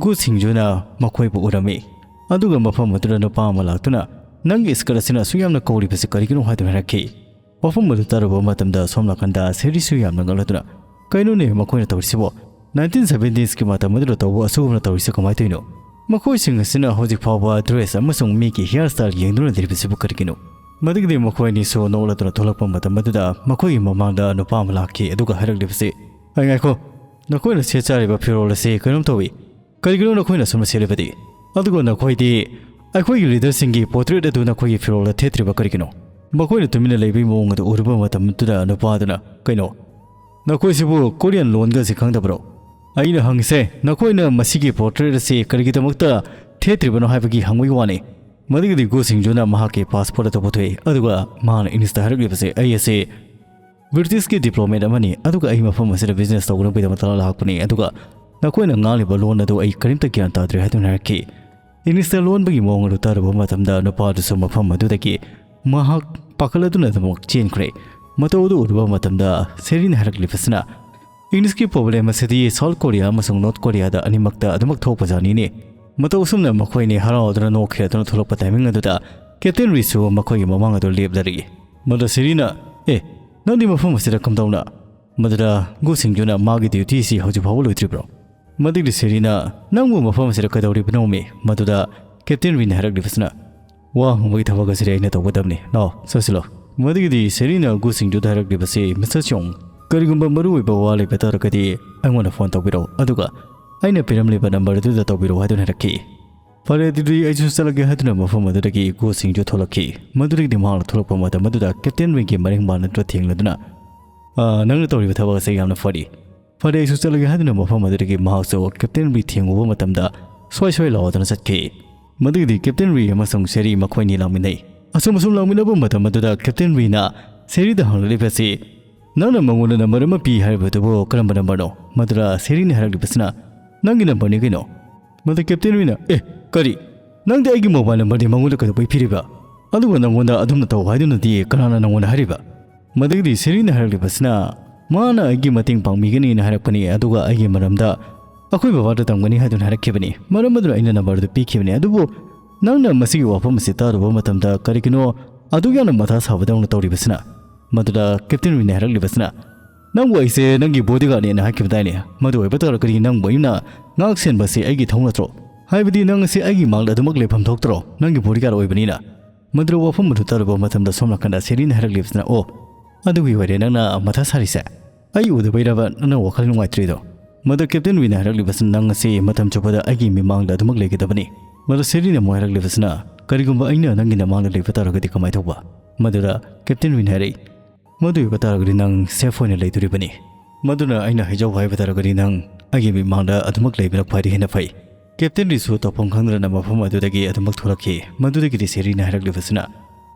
ꯒꯨ ꯁꯤꯡꯖꯨꯅ ꯃꯈꯣꯏꯕꯨ ꯎꯔꯝꯃꯤ꯫ ꯑꯗꯨꯒ ꯃꯐꯝ ꯑꯗꯨꯗ ꯅꯨꯄꯥ ꯑꯃ ꯂꯥꯛꯇꯨꯅ, "ꯅꯪꯒꯤ ꯁ꯭ꯀꯔꯠ ꯑꯁꯤꯅ ꯑꯁꯨꯛ ꯌꯥꯝꯅ ꯀꯧꯔꯤꯕꯁꯤ ꯀꯔꯤꯒꯤꯅꯣ?" ꯍꯥꯏꯗꯨꯅ ꯍꯥꯏꯔꯛꯈꯤ꯫ ꯋꯥꯐꯝ ꯑꯗꯨ ꯇꯥꯔꯨꯕ ꯃꯇꯝꯗ ꯁꯣꯝ ꯅꯥꯀꯟꯗ ꯁꯦꯔꯤꯁꯨ ꯌꯥꯝꯅ ꯉꯛꯂꯗꯨꯅ, "ꯀꯩꯅꯣꯅꯦ ꯃꯈꯣꯏꯅ ꯇꯧꯔꯤꯁꯤꯕꯣ? ꯅꯥꯏꯟꯇꯤꯟ ꯁꯚꯦꯟꯇꯤꯁꯀꯤ ꯃꯇꯝ ꯑꯗꯨꯗ ꯇꯧꯕ ꯑꯁꯤꯒꯨꯝꯅ ꯇꯧꯔꯤꯁꯤ ꯀꯃꯥꯏꯅ ꯇꯧꯔꯤꯅꯣ? ꯃꯈꯣꯏꯁꯤꯡ ꯑꯁꯤꯅ ꯍꯧꯖꯤꯛ ꯐꯥꯎꯕ ꯗ꯭ꯔꯦꯁ ꯑꯃꯁꯨꯡ ꯃꯤꯒꯤ ꯍꯤꯌꯔ ꯁ꯭ꯇꯥꯏꯜ ꯌꯦꯡꯗꯨꯅ ꯂꯩꯔꯤꯕꯁꯤꯕꯨ ꯀꯔꯤꯒꯤꯅꯣ?" ꯃꯗꯨꯒꯤꯗꯤ ꯃꯈꯣꯏ ꯑꯅꯤꯁꯨ ꯅꯣꯛꯂꯗꯨꯅ ꯊꯣꯛꯂꯛꯄ ꯃꯇꯝ ꯑꯗꯨꯗ ꯃꯈꯣꯏꯒꯤ ꯃꯃꯥꯡꯗ ꯅꯨꯄꯥ ꯑꯃ ꯂꯥꯛꯈꯤ, ꯑꯗꯨꯒ ꯍꯥꯏꯔꯛꯂꯤꯕꯁꯤ, "ꯑꯩ ꯉꯥꯏꯈꯣ, ꯅꯈꯣꯏꯅ ꯁꯦꯠ ꯆꯥꯔꯤꯕ ꯐꯤꯔꯣꯜ ꯑꯁꯤ ꯀꯩꯅꯣꯝ ꯇꯧꯏ꯫ ꯀꯔꯤꯒꯤꯅꯣ ꯅꯈꯣꯏꯅ ꯑꯁꯨꯝꯅ ꯁꯦꯠꯂꯤꯕꯗꯤ? ꯑꯗꯨꯒ ꯅꯈꯣꯏꯗꯤ ꯑꯩꯈꯣꯏꯒꯤ ꯂꯤꯗꯔꯁꯤꯡꯒꯤ ꯄꯣꯔꯇ꯭ꯔꯦꯠ ꯑꯗꯨ ꯅꯈꯣꯏꯒꯤ ꯐꯤꯔꯣꯜꯗ ꯊꯦꯠꯇ꯭ꯔꯤꯕ ꯀꯔꯤꯒꯤꯅꯣ?" ꯃꯈꯣꯏꯅ ꯇꯨꯃꯤꯟꯅ ꯂꯩꯕꯒꯤ ꯃꯑꯣꯡ ꯑꯗꯨ ꯎꯔꯨꯕ ꯃꯇꯝꯗꯨꯗ ꯅꯨꯄꯥꯗꯨꯅ, "ꯀꯩꯅꯣ, ꯅꯈꯣꯏꯁꯤꯕꯨ ꯀꯣꯔꯤꯌꯟ ꯂꯣꯟꯒꯁꯤ ꯈꯪꯗꯕ꯭ꯔꯣ? ꯑꯩꯅ ꯍꯪꯉꯤꯁꯦ, ꯅꯈꯣꯏꯅ ꯃꯁꯤꯒꯤ ꯄꯣꯔꯇ꯭ꯔꯦꯠ ꯑꯁꯤ ꯀꯔꯤꯒꯤꯗꯃꯛꯇ ꯊꯦꯠꯇ꯭ꯔꯤꯕꯅꯣ ꯍꯥꯏꯕꯒꯤ ꯍꯪꯕꯒꯤ ꯋꯥꯅꯤ꯫" ꯃꯗꯨꯒꯤꯗꯤ ꯒꯨ ꯁꯤꯡꯖꯨꯅ ꯃꯍꯥꯛꯀꯤ ꯄꯥꯁꯄꯣꯔꯠ ꯑꯗꯨ ꯄꯨꯊꯣꯛꯏ, ꯑꯗꯨꯒ ꯃꯍꯥꯛꯅ ꯏꯪꯂꯤꯁꯇ ꯍꯥꯏꯔꯛꯂꯤꯕꯁꯦ, "ꯑꯩ ꯑꯁꯤ ꯕ꯭ꯔꯤꯇꯤꯁꯀꯤ ꯗꯤꯄ꯭ꯂꯣꯃꯦꯠ ꯑꯃꯅꯤ, ꯑꯗꯨꯒ ꯑꯩ ꯃꯐꯝ ꯑꯁꯤꯗ ꯕꯤꯖꯤꯅꯦꯁ ꯇꯧꯅꯕꯒꯤꯗꯃꯛꯇ ꯂꯥꯛꯄꯅꯤ, ꯑꯗꯨꯒ ꯅꯈꯣꯏꯅ ꯉꯥꯡꯂꯤꯕ ꯂꯣꯟ ꯑꯗꯨ ꯑꯩ ꯀꯔꯤꯝꯇ ꯒ꯭ꯌꯥꯟ ꯇꯥꯗ꯭ꯔꯦ" ꯍꯥꯏꯗꯨꯅ ꯍꯥꯏꯔꯛꯈꯤ꯫ ꯏꯪꯂꯤꯁꯇ ꯂꯣꯟꯕꯒꯤ ꯃꯑꯣꯡ ꯑꯗꯨ ꯇꯥꯔꯨꯕ ꯃꯇꯝꯗ ꯅꯨꯄꯥꯗꯨꯁꯨ ꯃꯐꯝ ꯑꯗꯨꯗꯒꯤ ꯃꯍꯥꯛ ꯄꯥꯈꯠꯂꯗꯨꯅ ꯑꯗꯨꯃꯛ ꯆꯦꯟꯈ꯭ꯔꯦ꯫ ꯃꯇꯧ ꯑꯗꯨ ꯎꯔꯨꯕ ꯃꯇꯝꯗ ꯁꯦꯔꯤꯅ ꯍꯥꯏꯔꯛꯂꯤꯕꯁꯤꯅ, "ꯏꯪꯂꯤꯁꯀꯤ ꯄ꯭ꯔꯣꯕ꯭ꯂꯦꯝ ꯑꯁꯤꯗꯤ ꯁꯥꯎꯠ ꯀꯣꯔꯤꯌꯥ ꯑꯃꯁꯨꯡ ꯅꯣꯔꯠ ꯀꯣꯔꯤꯌꯥꯗ ꯑꯅꯤꯃꯛꯇ ꯑꯗꯨꯃꯛ ꯊꯣꯛꯄꯖꯥꯠꯅꯤꯅꯦ꯫" ꯃꯇꯧ ꯑꯁꯨꯝꯅ ꯃꯈꯣꯏꯅꯤ ꯍꯔꯥꯎꯗꯨꯅ ꯅꯣꯛꯈꯤꯗꯨꯅ ꯊꯣꯛꯂꯛꯄ ꯇꯥꯏꯃꯤꯡ ꯑꯗꯨꯗ ꯀꯦꯞꯇꯦꯟ ꯔꯤꯁꯨ ꯃꯈꯣꯏꯒꯤ ꯃꯃꯥꯡ ꯑꯗꯨ ꯂꯦꯞꯂꯔꯤ꯫ ꯃꯗꯨꯗ ꯁꯦꯔꯤꯅ, "ꯑꯦ, ꯅꯪꯗꯤ ꯃꯐꯝ ꯑꯁꯤꯗ ꯀꯝꯗꯧꯅ?" ꯃꯗꯨꯗ ꯒꯨ ꯁꯤꯡꯖꯨꯅ ꯃꯥꯒꯤ ꯗ꯭ꯌꯨꯇꯤ ꯑꯁꯤ ꯍꯧꯖꯤꯛ ꯐꯥꯎꯕ ꯂꯣꯏꯗ꯭ꯔꯤꯕ꯭ꯔꯣ? ꯃꯗꯨꯒꯤ ꯁꯦꯔꯤꯅ, "ꯅꯪꯕꯨ ꯃꯐꯝ ꯑꯁꯤꯗ ꯀꯩꯗꯧꯔꯤꯕꯅꯣꯃꯤ?" ꯃꯗꯨꯗ ꯀꯦꯞꯇꯦꯟ ꯔꯤꯅ ꯍꯥꯏꯔꯛꯂꯤꯕꯁꯤꯅ, "ꯋꯥ ꯉꯥꯡꯕꯒꯤ ꯊꯕꯛ ꯑꯁꯤꯗꯤ ꯑꯩꯅ ꯇꯧꯒꯗꯕꯅꯤ꯫ ꯂꯥꯛꯑꯣ, ꯆꯠꯁꯤꯜꯂꯣ꯫" ꯃꯗꯨꯒꯤꯗꯤ ꯁꯦꯔꯤꯅ ꯒꯨ ꯁꯤꯡꯖꯨꯗ ꯍꯥꯏꯔꯛꯂꯤꯕꯁꯤ, "ꯃꯤꯁꯇꯔ ꯆꯣꯡ, ꯀꯔꯤꯒꯨꯝꯕ ꯃꯔꯨꯑꯣꯏꯕ ꯋꯥ ꯂꯩꯕ ꯇꯥꯔꯒꯗꯤ ꯑꯩꯉꯣꯟꯗ ꯐꯣꯟ ꯇꯧꯕꯤꯔꯛꯎ, ꯑꯗꯨꯒ ꯑꯩꯅ ꯄꯤꯔꯝꯂꯤꯕ ꯅꯝꯕꯔ ꯑꯗꯨꯗ ꯇꯧꯕꯤꯔꯛꯎ" ꯍꯥꯏꯗꯨꯅ ꯍꯥꯏꯔꯛꯈꯤ꯫ "ꯐꯔꯦ, ꯑꯗꯨꯗꯤ ꯑꯩꯁꯨ ꯆꯠꯂꯒꯦ" ꯍꯥꯏꯗꯨꯅ ꯃꯐꯝ ꯑꯗꯨꯗꯒꯤ ꯒꯨ ꯁꯤꯡꯖꯨ ꯊꯣꯛꯂꯛꯈꯤ꯫ ꯃꯗꯨꯗꯒꯤꯗꯤ ꯃꯍꯥꯛꯅ ꯊꯣꯛꯂꯛꯄ ꯃꯇꯝ ꯑꯗꯨꯗ ꯀꯦꯞꯇꯦꯟ ꯔꯤꯒꯤ ꯃꯔꯤꯡ ꯃꯥꯟꯅꯗꯨꯅ ꯊꯦꯡꯂꯗꯨꯅ, "ꯑꯥ, ꯅꯪꯅ ꯇꯧꯔꯤꯕ ꯊꯕꯛ ꯑꯁꯤ ꯌꯥꯝꯅ ꯐꯔꯤ꯫ ꯐꯔꯦ, ꯑꯩꯁꯨ ꯆꯠꯂꯒꯦ" ꯍꯥꯏꯗꯨꯅ ꯃꯐꯝ ꯑꯗꯨꯗꯒꯤ ꯃꯍꯥꯛꯁꯨ ꯀꯦꯞꯇꯦꯟ ꯔꯤ ꯊꯦꯡꯉꯨꯕ ꯃꯇꯝꯗ ꯁ꯭ꯋꯥꯏ ꯁ꯭ꯋꯥꯏ ꯂꯥꯎꯗꯨꯅ ꯆꯠꯈꯤ꯫ ꯃꯗꯨꯒꯤꯗꯤ ꯀꯦꯞꯇꯦꯟ ꯔꯤ ꯑꯃꯁꯨꯡ ꯁꯦꯔꯤ ꯃꯈꯣꯏꯅꯤ ꯂꯥꯛꯃꯤꯟꯅꯩ꯫ ꯑꯁꯨꯝ ꯑꯁꯨꯝ ꯂꯥꯛꯃꯤꯟꯅꯕ ꯃꯇꯝ ꯑꯗꯨꯗ ꯀꯦꯞꯇꯦꯟ ꯔꯤꯅ ꯁꯦꯔꯤꯗ ꯍꯪꯂꯛꯂꯤꯕꯁꯤ, "ꯅꯪꯅ ꯃꯉꯣꯟꯗ ꯅꯝꯕꯔ ꯑꯃ ꯄꯤ ꯍꯥꯏꯔꯤꯕꯗꯨꯕꯨ ꯀꯔꯝꯕ ꯅꯝꯕꯔꯅꯣ?" ꯃꯗꯨꯗ ꯁꯦꯔꯤꯅ ꯍꯥꯏꯔꯛꯂꯤꯕꯁꯤꯅ, "ꯅꯪꯒꯤ ꯅꯝꯕꯔꯅꯤ ꯀꯩꯅꯣ?" ꯃꯗꯨ ꯀꯦꯞꯇꯦꯟ ꯔꯤꯅ, "ꯑꯦ, ꯀꯔꯤ? ꯅꯪꯗꯤ ꯑꯩꯒꯤ ꯃꯣꯕꯥꯏꯜ ꯅꯝꯕꯔꯗꯤ ꯃꯉꯣꯟꯗ ꯀꯩꯗꯧꯕꯩ ꯄꯤꯔꯤꯕ? ꯑꯗꯨꯒ ꯅꯪꯉꯣꯟꯗ ꯑꯗꯨꯝꯅ ꯇꯧ ꯍꯥꯏꯗꯨꯅꯗꯤ ꯀꯅꯥꯅ ꯅꯪꯉꯣꯟꯗ ꯍꯥꯏꯔꯤꯕ?" ꯃꯗꯨꯒꯤꯗꯤ ꯁꯦꯔꯤꯅ ꯍꯥꯏꯔꯛꯂꯤꯕꯁꯤꯅ, "ꯃꯥꯅ ꯑꯩꯒꯤ ꯃꯇꯦꯡ ꯄꯥꯡꯕꯤꯒꯅꯤꯅ ꯍꯥꯏꯔꯛꯄꯅꯤ, ꯑꯗꯨꯒ ꯑꯩꯒꯤ ꯃꯔꯝꯗ ꯑꯩꯈꯣꯏ ꯕꯕꯥꯗ ꯇꯝꯒꯅꯤ ꯍꯥꯏꯗꯨꯅ ꯍꯥꯏꯔꯛꯈꯤꯕꯅꯤ꯫ ꯃꯔꯝ ꯑꯗꯨꯅ ꯑꯩꯅ ꯅꯝꯕꯔꯗꯨ ꯄꯤꯈꯤꯕꯅꯤ꯫ ꯑꯗꯨꯕꯨ ꯅꯪꯅ ꯃꯁꯤꯒꯤ ꯋꯥꯐꯝ ꯑꯁꯤ ꯇꯥꯔꯨꯕ ꯃꯇꯝꯗ ꯀꯔꯤꯒꯤꯅꯣ ꯑꯗꯨꯛ ꯌꯥꯝꯅ ꯃꯊꯥ ꯁꯥꯕꯗꯧꯅ ꯇꯧꯔꯤꯕꯁꯤꯅ?" ꯃꯗꯨꯗ ꯀꯦꯞꯇꯦꯟ ꯔꯤꯅ ꯍꯥꯏꯔꯛꯂꯤꯕꯁꯤꯅ, "ꯅꯪꯕꯨ ꯑꯩꯁꯦ ꯅꯪꯒꯤ ꯕꯣꯗꯤꯒꯥꯔꯗꯅꯦꯅ ꯍꯥꯏꯈꯤꯕꯗꯥꯏꯅꯦ? ꯃꯗꯨ ꯑꯣꯏꯕ ꯇꯥꯔꯒꯗꯤ ꯅꯪꯕꯨ ꯑꯩꯅ ꯉꯥꯛ ꯁꯦꯟꯕꯁꯤ ꯑꯩꯒꯤ ꯊꯧ ꯅꯠꯇ꯭ꯔꯣ? ꯍꯥꯏꯕꯗꯤ ꯅꯪ ꯑꯁꯤ ꯑꯩꯒꯤ ꯃꯥꯡꯗ ꯑꯗꯨꯃꯛ ꯂꯦꯞꯐꯝ ꯊꯣꯛꯇ꯭ꯔꯣ, ꯅꯪꯒꯤ ꯕꯣꯗꯤꯒꯥꯔꯗ ꯑꯣꯏꯕꯅꯤꯅ?" ꯃꯗꯨꯗ ꯋꯥꯐꯝ ꯑꯗꯨ ꯇꯥꯔꯨꯕ ꯃꯇꯝꯗ ꯁꯣꯝ ꯅꯥꯀꯟꯗ ꯁꯦꯔꯤꯅ ꯍꯥꯏꯔꯛꯂꯤꯕꯁꯤꯅ, "ꯑꯣ, ꯑꯗꯨꯒꯤ ꯑꯣꯏꯔꯦ ꯅꯪꯅ ꯃꯊꯥ ꯁꯥꯔꯤꯁꯦ? ꯑꯩ ꯎꯗꯕꯩꯔꯕ ꯅꯪꯅ ꯋꯥꯈꯜ ꯅꯨꯡꯉꯥꯏꯇ꯭ꯔꯤꯗꯣ?" ꯃꯗꯨ ꯀꯦꯞꯇꯦꯟ ꯔꯤꯅ ꯍꯥꯏꯔꯛꯂꯤꯕꯁꯤꯅ, "ꯅꯪ ꯑꯁꯤ ꯃꯇꯝ ꯆꯨꯞꯄꯗ ꯑꯩꯒꯤ ꯃꯤꯃꯥꯡꯗ ꯑꯗꯨꯃꯛ ꯂꯩꯒꯗꯕꯅꯤ꯫" ꯃꯗꯨ ꯁꯦꯔꯤꯅ ꯑꯃꯨꯛ ꯍꯥꯏꯔꯛꯂꯤꯕꯁꯤꯅ, "ꯀꯔꯤꯒꯨꯝꯕ ꯑꯩꯅ ꯅꯪꯒꯤ ꯅꯃꯥꯡꯗ ꯂꯩꯕ ꯇꯥꯔꯒꯗꯤ ꯀꯃꯥꯏꯅ ꯇꯧꯕ?" ꯃꯗꯨꯗ ꯀꯦꯞꯇꯦꯟ ꯔꯤꯅ ꯍꯥꯏꯔꯛꯏ, "ꯃꯗꯨ ꯑꯣꯏꯕ ꯇꯥꯔꯒꯗꯤ ꯅꯪ ꯁꯦꯐ ꯑꯣꯏꯅ ꯂꯩꯗꯣꯔꯤꯕꯅꯤ꯫ ꯃꯗꯨꯅ ꯑꯩꯅ ꯍꯥꯏꯖꯧ ꯍꯥꯏꯕ ꯇꯥꯔꯒꯗꯤ ꯅꯪ ꯑꯩꯒꯤ ꯃꯤꯠꯃꯥꯡꯗ ꯑꯗꯨꯃꯛ ꯂꯩꯕꯅ ꯈ꯭ꯋꯥꯏꯗꯒꯤ ꯍꯦꯟꯅ ꯐꯩ꯫" ꯀꯦꯞꯇꯦꯟ ꯔꯤꯁꯨ ꯇꯧꯐꯝ ꯈꯪꯗꯅ ꯃꯐꯝ ꯑꯗꯨꯗꯒꯤ ꯑꯗꯨꯃꯛ ꯊꯣꯛꯂꯛꯈꯤ꯫ ꯃꯗꯨꯗꯒꯤꯗꯤ ꯁꯦꯔꯤꯅ ꯍꯥꯏꯔꯛꯂꯤꯕꯁꯤꯅ,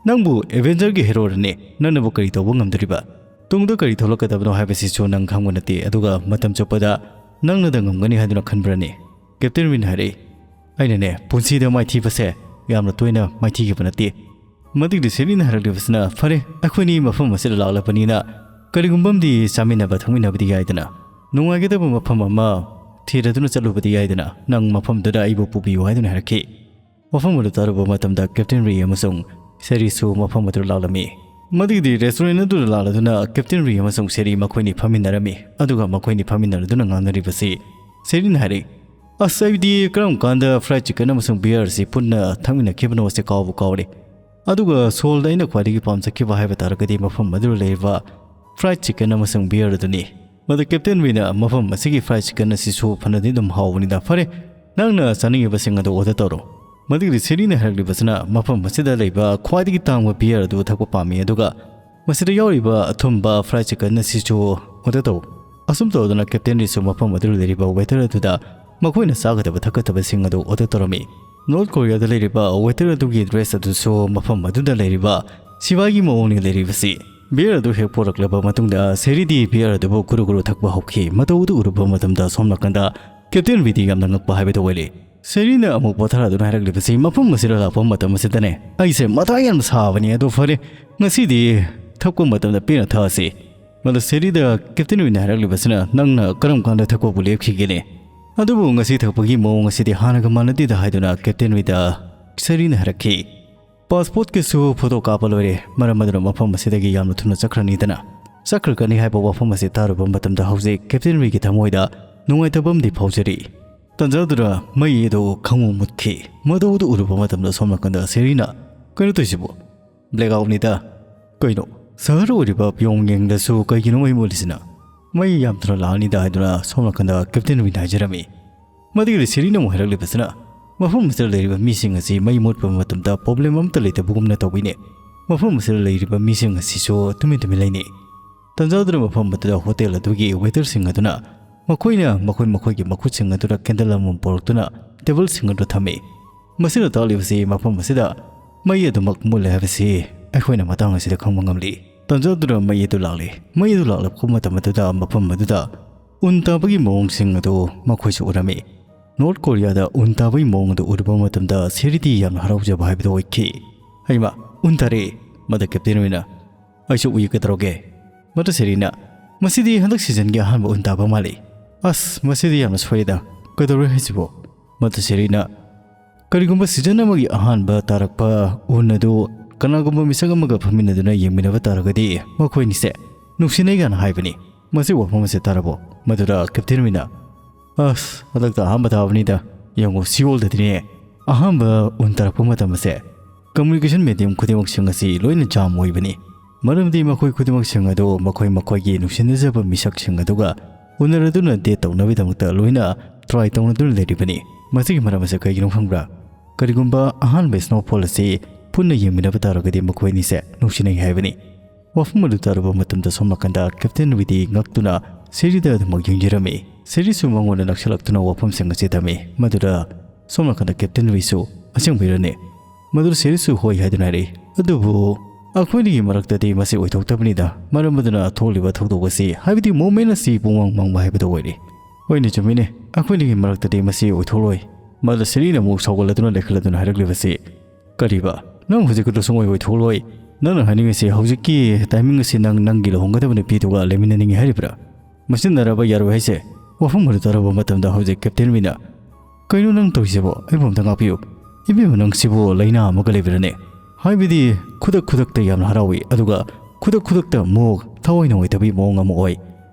"ꯅꯪꯕꯨ ꯑꯦꯚꯦꯟꯖꯔꯒꯤ ꯍꯦꯔꯣꯔꯅꯦ, ꯅꯪꯅꯕꯨ ꯀꯔꯤ ꯇꯧꯕ ꯉꯝꯗꯣꯔꯤꯕ? ꯇꯨꯡꯗ ꯀꯔꯤ ꯊꯣꯛꯂꯛꯀꯗꯕꯅꯣ ꯍꯥꯏꯕꯁꯤꯁꯨ ꯅꯪ ꯈꯪꯕ ꯅꯠꯇꯦ, ꯑꯗꯨꯒ ꯃꯇꯝ ꯆꯨꯞꯄꯗ ꯅꯪꯅꯗ ꯉꯝꯒꯅꯤ ꯍꯥꯏꯗꯨꯅ ꯈꯟꯕ꯭ꯔꯅꯦ?" ꯀꯦꯞꯇꯦꯟ ꯔꯤꯅ ꯍꯥꯏꯔꯛꯏ, "ꯑꯩꯅꯅꯦ, ꯄꯨꯟꯁꯤꯗ ꯃꯥꯏꯊꯤꯕꯁꯦ ꯌꯥꯝꯅ ꯇꯣꯏꯅ ꯃꯥꯏꯊꯤꯈꯤꯕ ꯅꯠꯇꯦ꯫" ꯃꯗꯨꯒꯤꯗꯤ ꯁꯦꯔꯤꯅ ꯍꯥꯏꯔꯛꯂꯤꯕꯁꯤꯅ, "ꯐꯔꯦ, ꯑꯩꯈꯣꯏꯅꯤ ꯃꯐꯝ ꯑꯁꯤꯗ ꯂꯥꯛꯂꯕꯅꯤꯅ ꯀꯔꯤꯒꯨꯝꯕ ꯑꯃꯗꯤ ꯆꯥꯃꯤꯟꯅꯕ ꯊꯛꯃꯤꯟꯅꯕꯗꯤ ꯌꯥꯏꯗꯅ, ꯅꯨꯡꯉꯥꯏꯒꯗꯕ ꯃꯐꯝ ꯑꯃ ꯊꯤꯔꯗꯨꯅ ꯆꯠꯂꯨꯕꯗꯤ ꯌꯥꯏꯗꯅ, ꯅꯪ ꯃꯐꯝꯗꯨꯗ ꯑꯩꯕꯨ ꯄꯨꯕꯤꯌꯨ" ꯍꯥꯏꯗꯨꯅ ꯍꯥꯏꯔꯛꯈꯤ꯫ ꯋꯥꯐꯝ ꯑꯗꯨ ꯇꯥꯔꯨꯕ ꯃꯇꯝꯗ ꯀꯦꯞꯇꯦꯟ ꯔꯤ ꯑꯃꯁꯨꯡ ꯁꯦꯔꯤꯁꯨ ꯃꯐꯝ ꯑꯗꯨꯗ ꯂꯥꯛꯂꯝꯃꯤ꯫ ꯃꯗꯨꯒꯤꯗꯤ ꯔꯦꯁꯇꯨꯔꯦꯟ ꯑꯗꯨꯗ ꯂꯥꯛꯂꯗꯨꯅ ꯀꯦꯞꯇꯦꯟ ꯔꯤ ꯑꯃꯁꯨꯡ ꯁꯦꯔꯤ ꯃꯈꯣꯏꯅꯤ ꯐꯝꯃꯤꯟꯅꯔꯝꯃꯤ꯫ ꯑꯗꯨꯒ ꯃꯈꯣꯏꯅꯤ ꯐꯝꯃꯤꯟꯅꯔꯗꯨꯅ ꯉꯥꯡꯅꯔꯤꯕꯁꯤ ꯁꯦꯔꯤꯅ ꯍꯥꯏꯔꯛꯏ, "ꯑꯁ, ꯑꯩꯗꯤ ꯀꯔꯝ ꯀꯥꯟꯗ ꯐ꯭ꯔꯥꯏꯗ ꯆꯤꯀꯟ ꯑꯃꯁꯨꯡ ꯕꯤꯌꯔꯁꯤ ꯄꯨꯟꯅ ꯊꯛꯃꯤꯟꯅꯈꯤꯕꯅꯣꯁꯦ ꯀꯥꯎꯕꯨ ꯀꯥꯎꯔꯦ꯫ ꯑꯗꯨꯒ ꯁꯣꯜꯗ ꯑꯩꯅ ꯈ꯭ꯋꯥꯏꯗꯒꯤ ꯄꯥꯝꯖꯈꯤꯕ ꯍꯥꯏꯕ ꯇꯥꯔꯒꯗꯤ ꯃꯐꯝ ꯑꯗꯨꯗ ꯂꯩꯔꯤꯕ ꯐ꯭ꯔꯥꯏꯗ ꯆꯤꯀꯟ ꯑꯃꯁꯨꯡ ꯕꯤꯌꯔ ꯑꯗꯨꯅꯤ꯫" ꯃꯗꯨ ꯀꯦꯞꯇꯦꯟ ꯔꯤꯅ ꯃꯐꯝ ꯑꯁꯤꯒꯤ ꯐ꯭ꯔꯥꯏꯗ ꯆꯤꯀꯟ ꯑꯁꯤꯁꯨ ꯐꯅꯗꯤ ꯑꯗꯨꯝ ꯍꯥꯎꯕꯅꯤꯗ꯫ "ꯐꯔꯦ, ꯅꯪꯅ ꯆꯥꯅꯤꯡꯉꯤꯕꯁꯤꯡ ꯑꯗꯨ ꯑꯣꯔꯗꯔ ꯇꯧꯔꯣ꯫" ꯃꯗꯨꯒꯤꯗꯤ ꯁꯦꯔꯤꯅ ꯍꯥꯏꯔꯛꯂꯤꯕꯁꯤꯅ ꯃꯐꯝ ꯑꯁꯤꯗ ꯂꯩꯕ ꯈ꯭ꯋꯥꯏꯗꯒꯤ ꯇꯥꯡꯕ ꯕꯤꯌꯔ ꯑꯗꯨ ꯊꯛꯄ ꯄꯥꯝꯃꯤ, ꯑꯗꯨꯒ ꯃꯁꯤꯗ ꯌꯥꯎꯔꯤꯕ ꯑꯊꯨꯝꯕ ꯐ꯭ꯔꯥꯏꯗ ꯆꯤꯀꯟ ꯑꯁꯤꯁꯨ ꯑꯣꯔꯗꯔ ꯇꯧ꯫ ꯑꯁꯨꯝ ꯇꯧꯗꯨꯅ ꯀꯦꯞꯇꯦꯟ ꯔꯤꯁꯨ ꯃꯐꯝ ꯑꯗꯨꯗ ꯂꯩꯔꯤꯕ ꯋꯦꯇꯔ ꯑꯗꯨꯗ ꯃꯈꯣꯏꯅ ꯆꯥꯒꯗꯕ ꯊꯛꯀꯗꯕꯁꯤꯡ ꯑꯗꯨ ꯑꯣꯔꯗꯔ ꯇꯧꯔꯝꯃꯤ꯫ ꯅꯣꯔꯠ ꯀꯣꯔꯤꯌꯥꯗ ꯂꯩꯔꯤꯕ ꯋꯦꯇꯔ ꯑꯗꯨꯒꯤ ꯗ꯭ꯔꯦꯁ ꯑꯗꯨꯁꯨ ꯃꯐꯝ ꯑꯗꯨꯗ ꯂꯩꯔꯤꯕ ꯁꯤꯐꯥꯏꯒꯤ ꯃꯑꯣꯡꯅꯤ ꯂꯩꯔꯤꯕꯁꯤ꯫ ꯕꯤꯌꯔ ꯑꯗꯨ ꯍꯦꯛ ꯄꯣꯔꯛꯂꯕ ꯃꯇꯨꯡꯗ ꯁꯦꯔꯤꯗꯤ ꯕꯤꯌꯔ ꯑꯗꯨꯕꯨ ꯒꯨꯔꯨ ꯒꯨꯔꯨ ꯊꯛꯄ ꯍꯧꯈꯤ꯫ ꯃꯇꯧꯗꯨ ꯎꯔꯨꯕ ꯃꯇꯝꯗ ꯁꯣꯝ ꯅꯥꯀꯟꯗ ꯀꯦꯞꯇꯦꯟ ꯋꯤꯗꯤ ꯌꯥꯝꯅ ꯉꯛꯄ ꯍꯥꯏꯕꯗꯨ ꯑꯣꯏꯔꯦ꯫ ꯁꯦꯔꯤꯅ ꯑꯃꯨꯛ ꯄꯣꯊꯥꯗꯨꯅ ꯍꯥꯏꯔꯛꯂꯤꯕꯁꯤ ꯃꯐꯝ ꯑꯁꯤꯗ ꯂꯥꯛꯄ ꯃꯇꯝ ꯑꯁꯤꯗꯅꯦ꯫ ꯑꯩꯁꯦ ꯃꯊꯥ ꯌꯥꯝꯅ ꯁꯥꯕꯅꯤ꯫ ꯑꯗꯣ ꯐꯔꯦ, ꯉꯁꯤꯗꯤ ꯊꯛꯄ ꯃꯇꯝꯗ ꯄꯦꯟꯅ ꯊꯛꯑꯁꯤ꯫ ꯃꯗꯨ ꯁꯦꯔꯤꯗ ꯀꯦꯞꯇꯦꯟ ꯋꯤꯗ ꯍꯥꯏꯔꯛꯂꯤꯕꯁꯤꯅ, ꯅꯪꯅ ꯀꯔꯝ ꯀꯥꯟꯗ ꯊꯛꯄꯕꯨ ꯂꯦꯞꯈꯤꯒꯦꯅꯦ? ꯑꯗꯨꯕꯨ ꯉꯁꯤ ꯊꯛꯄꯒꯤ ꯃꯑꯣꯡ ꯑꯁꯤꯗꯤ ꯍꯥꯟꯅꯒ ꯃꯥꯟꯅꯗꯦꯗ ꯍꯥꯏꯗꯨꯅ ꯀꯦꯞꯇꯦꯟ ꯋꯤꯗ ꯁꯦꯔꯤꯅ ꯍꯥꯏꯔꯛꯈꯤ꯫ ꯄꯥꯁꯄꯣꯔꯠꯀꯤꯁꯨ ꯐꯣꯇꯣ ꯀꯥꯞꯄ ꯂꯣꯏꯔꯦ꯫ ꯃꯔꯝ ꯑꯗꯨꯅ ꯃꯐꯝ ꯑꯁꯤꯗꯒꯤ ꯌꯥꯝꯅ ꯊꯨꯅ ꯆꯠꯈ꯭ꯔꯅꯤꯗꯅ꯫ ꯆꯠꯈ꯭ꯔꯒꯅꯤ ꯍꯥꯏꯕ ꯋꯥꯐꯝ ꯑꯁꯤ ꯇꯥꯔꯨꯕ ꯃꯇꯝꯗ ꯍꯧꯖꯤꯛ ꯀꯦꯞꯇꯦꯟ ꯋꯤꯒꯤ ꯊꯃꯣꯏꯗ ꯅꯨꯡꯉꯥꯏꯇꯕ ꯑꯃꯗꯤ ꯐꯥꯎꯖꯔꯤ꯫ ꯇꯟꯖꯥꯗꯨꯗ ꯃꯩ ꯑꯗꯨ ꯈꯪꯃꯨ ꯃꯨꯠꯈꯤ꯫ ꯃꯗꯨꯗꯨ ꯎꯔꯨꯕ ꯃꯇꯝꯗ ꯁꯣꯝ ꯅꯥꯀꯟꯗ ꯁꯦꯔꯤꯅ, "ꯀꯩꯅꯣ ꯇꯧꯔꯤꯁꯤꯕꯨ? ꯕ꯭ꯂꯦꯛ ꯑꯥꯎꯠꯅꯤꯗ꯫ ꯀꯩꯅꯣ, ꯁꯍꯔ ꯑꯣꯏꯔꯤꯕ ꯄꯤꯌꯣꯡꯌꯦꯡꯗꯁꯨ ꯀꯩꯒꯤꯅꯣ ꯃꯩ ꯃꯨꯠꯂꯤꯁꯤꯅ? ꯃꯩ ꯌꯥꯝ ꯊꯨꯅ ꯂꯥꯛꯑꯅꯤꯗ" ꯍꯥꯏꯗꯨꯅ ꯁꯣꯝ ꯅꯥꯀꯟꯗ ꯀꯦꯞꯇꯦꯟ ꯋꯤꯟ ꯍꯥꯏꯖꯔꯝꯃꯤ꯫ ꯃꯗꯨꯒꯤꯗꯤ ꯁꯦꯔꯤꯅ ꯑꯃꯨꯛ ꯍꯥꯏꯔꯛꯂꯤꯕꯁꯤꯅ, ꯃꯐꯝ ꯑꯁꯤꯗ ꯂꯩꯔꯤꯕ ꯃꯤꯁꯤꯡ ꯑꯁꯤ ꯃꯩ ꯃꯨꯠꯄ ꯃꯇꯝꯗ ꯄ꯭ꯔꯣꯕ꯭ꯂꯦꯝ ꯑꯃꯠꯇ ꯂꯩꯇꯕꯒꯨꯝꯅ ꯇꯧꯕꯤꯅꯦ꯫ ꯃꯐꯝ ꯑꯁꯤꯗ ꯂꯩꯔꯤꯕ ꯃꯤꯁꯤꯡ ꯑꯁꯤꯁꯨ ꯇꯨꯃꯤꯟ ꯇꯨꯃꯤꯟ ꯂꯩꯅꯤ꯫ ꯇꯟꯖꯥꯗꯨꯅ ꯃꯐꯝ ꯑꯗꯨꯗ ꯍꯣꯇꯦꯜ ꯑꯗꯨꯒꯤ ꯋꯦꯇꯔꯁꯤꯡ ꯑꯗꯨꯅ ꯃꯈꯣꯏꯅ ꯃꯈꯣꯏ ꯃꯈꯣꯏꯒꯤ ꯃꯈꯨꯠꯁꯤꯡ ꯑꯗꯨꯗ ꯀꯦꯟꯗꯜ ꯑꯃꯃꯝ ꯄꯨꯔꯛꯇꯨꯅ ꯇꯦꯕꯜꯁꯤꯡ ꯑꯗꯨ ꯊꯝꯃꯤ꯫ ꯃꯁꯤꯅ ꯇꯥꯛꯂꯤꯕꯁꯤ ꯃꯐꯝ ꯑꯁꯤꯗ ꯃꯩ ꯑꯗꯨꯃꯛ ꯃꯨꯠꯂꯦ ꯍꯥꯏꯕꯁꯤ ꯑꯩꯈꯣꯏꯅ ꯃꯇꯥꯡ ꯑꯁꯤꯗ ꯈꯪꯕ ꯉꯝꯂꯤ꯫ ꯇꯟꯖꯥꯗꯨꯅ ꯃꯩ ꯑꯗꯨ ꯂꯥꯛꯂꯤ꯫ ꯃꯩ ꯑꯗꯨ ꯂꯥꯛꯂꯛꯄ ꯃꯇꯝ ꯑꯗꯨꯗ ꯃꯐꯝ ꯑꯗꯨꯗ ꯎꯟ ꯇꯥꯕꯒꯤ ꯃꯑꯣꯡꯁꯤꯡ ꯑꯗꯨ ꯃꯈꯣꯏꯁꯨ ꯎꯔꯝꯃꯤ꯫ ꯅꯣꯔꯠ ꯀꯣꯔꯤꯌꯥꯗ ꯎꯟ ꯇꯥꯕꯒꯤ ꯃꯑꯣꯡ ꯑꯗꯨ ꯎꯔꯨꯕ ꯃꯇꯝꯗ ꯁꯦꯔꯤꯗꯤ ꯌꯥꯝꯅ ꯍꯔꯥꯎꯖꯕ ꯍꯥꯏꯕꯗꯨ ꯑꯣꯏꯈꯤ꯫ "ꯍꯩꯃꯥ, ꯎꯟ ꯇꯥꯔꯦ!" ꯃꯗ ꯀꯦꯞꯇꯦꯟ ꯋꯤꯟꯅ, "ꯑꯩꯁꯨ ꯎꯏ, ꯀꯩꯗꯧꯔꯒꯦ?" ꯃꯗ ꯁꯦꯔꯤꯅ, "ꯃꯁꯤꯗꯤ ꯍꯟꯗꯛ ꯁꯤꯖꯟꯒꯤ ꯑꯍꯥꯟꯕ ꯎꯟ ꯇꯥꯕ ꯃꯥꯜꯂꯤ꯫ ꯑꯁ, ꯃꯁꯤꯗꯤ ꯌꯥꯝꯅ ꯁꯣꯏꯔꯦꯗ꯫ ꯀꯩꯗꯧꯔꯦ ꯍꯥꯏꯁꯤꯕꯣ?" ꯃꯗ ꯁꯦꯔꯤꯅ, "ꯀꯔꯤꯒꯨꯝꯕ ꯁꯤꯖꯟ ꯑꯃꯒꯤ ꯑꯍꯥꯟꯕ ꯇꯥꯔꯛꯄ ꯎꯟ ꯑꯗꯨ ꯀꯅꯥꯒꯨꯝꯕ ꯃꯤꯁꯛ ꯑꯃꯒ ꯐꯝꯃꯤꯟꯅꯗꯨꯅ ꯌꯦꯡꯃꯤꯟꯅꯕ ꯇꯥꯔꯒꯗꯤ ꯃꯈꯣꯏꯅꯤꯁꯦ ꯅꯨꯡꯁꯤꯅꯩ ꯀꯥꯏꯅ ꯍꯥꯏꯕꯅꯤ꯫ ꯃꯁꯤ ꯋꯥꯐꯝ ꯑꯁꯦ ꯇꯥꯔꯕꯣ?" ꯃꯗꯨꯗ ꯀꯦꯞꯇꯦꯟ ꯋꯤꯟꯅ, "ꯑꯁ, ꯍꯟꯗꯛꯇ ꯑꯍꯥꯟꯕ ꯇꯥꯕꯅꯤꯗ꯫ ꯌꯦꯡꯉꯨ, ꯁꯤꯑꯣꯜꯗꯗꯤꯅꯦ ꯑꯍꯥꯟꯕ ꯎꯟ ꯇꯥꯔꯛꯄ ꯃꯇꯝ ꯑꯁꯦ ꯀꯝꯃ꯭ꯌꯨꯅꯤꯀꯦꯁꯟ ꯃꯦꯗꯤꯌꯝ ꯈꯨꯗꯤꯡꯃꯛꯁꯤꯡ ꯑꯁꯤ ꯂꯣꯏꯅ ꯖꯥꯝ ꯑꯣꯏꯕꯅꯤ꯫ ꯃꯔꯝꯗꯤ ꯃꯈꯣꯏ ꯈꯨꯗꯤꯡꯃꯛꯁꯤꯡ ꯑꯗꯨ ꯃꯈꯣꯏ ꯃꯈꯣꯏꯒꯤ ꯅꯨꯡꯁꯤꯅꯖꯕ ꯃꯤꯁꯛꯁꯤꯡ ꯑꯗꯨꯒ ꯎꯅꯔꯗꯨꯅ ꯗꯦꯠ ꯇꯧꯅꯕꯒꯤꯗꯃꯛꯇ ꯂꯣꯏꯅ ꯇ꯭ꯔꯥꯏ ꯇꯧꯅꯗꯨꯅ ꯂꯩꯔꯤꯕꯅꯤ꯫ ꯃꯁꯤꯒꯤ ꯃꯔꯝ ꯑꯁꯦ ꯀꯩꯒꯤꯅꯣ ꯈꯪꯕ꯭ꯔꯥ? ꯀꯔꯤꯒꯨꯝꯕ ꯑꯍꯥꯟꯕ ꯁ꯭ꯅꯣꯐꯣꯜ ꯑꯁꯤ ꯄꯨꯟꯅ ꯌꯦꯡꯃꯤꯟꯅꯕ ꯇꯥꯔꯒꯗꯤ ꯃꯈꯣꯏ ꯑꯅꯤꯁꯦ ꯅꯨꯡꯁꯤꯅꯩ ꯍꯥꯏꯕꯅꯤ꯫" ꯋꯥꯐꯝ ꯑꯗꯨ ꯇꯥꯔꯨꯕ ꯃꯇꯝꯗ ꯁꯣꯝ ꯅꯥꯀꯟꯗ ꯀꯦꯞꯇꯦꯟ ꯋꯤꯗꯤ ꯉꯛꯇꯨꯅ ꯁꯦꯔꯤꯗ ꯑꯗꯨꯃꯛ ꯌꯦꯡꯖꯔꯝꯃꯤ꯫ ꯁꯦꯔꯤꯁꯨ ꯃꯉꯣꯟꯗ ꯅꯛꯁꯤꯜꯂꯛꯇꯨꯅ ꯋꯥꯐꯝꯁꯤꯡ ꯑꯁꯤ ꯇꯝꯃꯤ꯫ ꯃꯗꯨꯗ ꯁꯣꯝ ꯅꯥꯀꯟꯗ ꯀꯦꯞꯇꯦꯟ ꯔꯤꯁꯨ, "ꯑꯁꯦꯡꯕꯩꯔꯅꯦ?" ꯃꯗꯨꯗ ꯁꯦꯔꯤꯁꯁꯨ ꯍꯣꯏ ꯍꯥꯏꯗꯨꯅ ꯍꯥꯏꯔꯛꯏ꯫ "ꯑꯗꯨꯕꯨ ꯑꯩꯈꯣꯏꯅꯤꯒꯤ ꯃꯔꯛꯇꯗꯤ ꯃꯁꯤ ꯑꯣꯏꯊꯣꯛꯇꯕꯅꯤꯗ, ꯃꯔꯝ ꯑꯗꯨꯅ ꯊꯣꯛꯂꯤꯕ ꯊꯧꯗꯣꯛ ꯑꯁꯤ, ꯍꯥꯏꯕꯗꯤ ꯃꯣꯃꯦꯟ ꯑꯁꯤ ꯄꯨꯡꯃꯥꯡ ꯃꯥꯡꯕ ꯍꯥꯏꯕꯗꯨ ꯑꯣꯏꯔꯦ꯫" "ꯍꯣꯏꯅꯦ, ꯆꯨꯝꯃꯤꯅꯦ, ꯑꯩꯈꯣꯏꯅꯤꯒꯤ ꯃꯔꯛꯇꯗꯤ ꯃꯁꯤ ꯑꯣꯏꯊꯣꯛꯂꯣꯏ꯫" ꯃꯗꯨꯗ ꯁꯦꯔꯤꯅ ꯑꯃꯨꯛ ꯁꯥꯎꯒꯠꯂꯗꯨꯅ ꯂꯩꯈꯠꯂꯗꯨꯅ ꯍꯥꯏꯔꯛꯂꯤꯕꯁꯤ, "ꯀꯔꯤꯕ? ꯅꯪ ꯍꯧꯖꯤꯛ ꯈꯨꯗꯣ ꯁꯨꯡꯑꯣꯏ ꯑꯣꯏꯊꯣꯛꯂꯣꯏ꯫ ꯅꯪꯅ ꯍꯥꯏꯅꯤꯡꯉꯤꯁꯤ ꯍꯧꯖꯤꯛꯀꯤ ꯇꯥꯏꯃꯤꯡ ꯑꯁꯤ ꯅꯪ ꯅꯪꯒꯤ ꯂꯨꯍꯣꯡꯒꯗꯕ ꯅꯨꯄꯤꯗꯨꯒ ꯂꯩꯃꯤꯟꯅꯅꯤꯡꯉꯤ ꯍꯥꯏꯔꯤꯕ꯭ꯔꯥ?" ꯃꯁꯤꯟꯅꯔꯕ ꯌꯥꯔꯣꯏ ꯍꯥꯏꯁꯦ꯫ ꯋꯥꯐꯝ ꯑꯗꯨ ꯇꯥꯔꯕ ꯃꯇꯝꯗ ꯍꯧꯖꯤꯛ ꯀꯦꯞꯇꯦꯟ ꯋꯤꯟꯅ, "ꯀꯩꯅꯣ ꯅꯪ ꯇꯧꯔꯤꯁꯤꯕꯣ? ꯑꯩꯕꯨ ꯑꯝꯇ ꯉꯥꯛꯄꯤꯌꯨ꯫ ꯏꯕꯦꯝꯃ, ꯅꯪꯁꯤꯕꯨ ꯂꯥꯏꯅꯥ ꯑꯃꯒ ꯂꯩꯕ꯭ꯔꯥꯅꯦ?" ꯍꯥꯏꯕꯗꯤ ꯈꯨꯗꯛ ꯈꯨꯗꯛꯇ ꯌꯥꯝꯅ ꯍꯔꯥꯎꯏ, ꯑꯗꯨꯒ ꯈꯨꯗꯛ ꯈꯨꯗꯛꯇ ꯑꯃꯨꯛ ꯊꯋꯥꯏ ꯅꯨꯡꯉꯥꯏꯇꯕꯒꯤ ꯃꯑꯣꯡ ꯑꯃ ꯑꯣꯏ꯫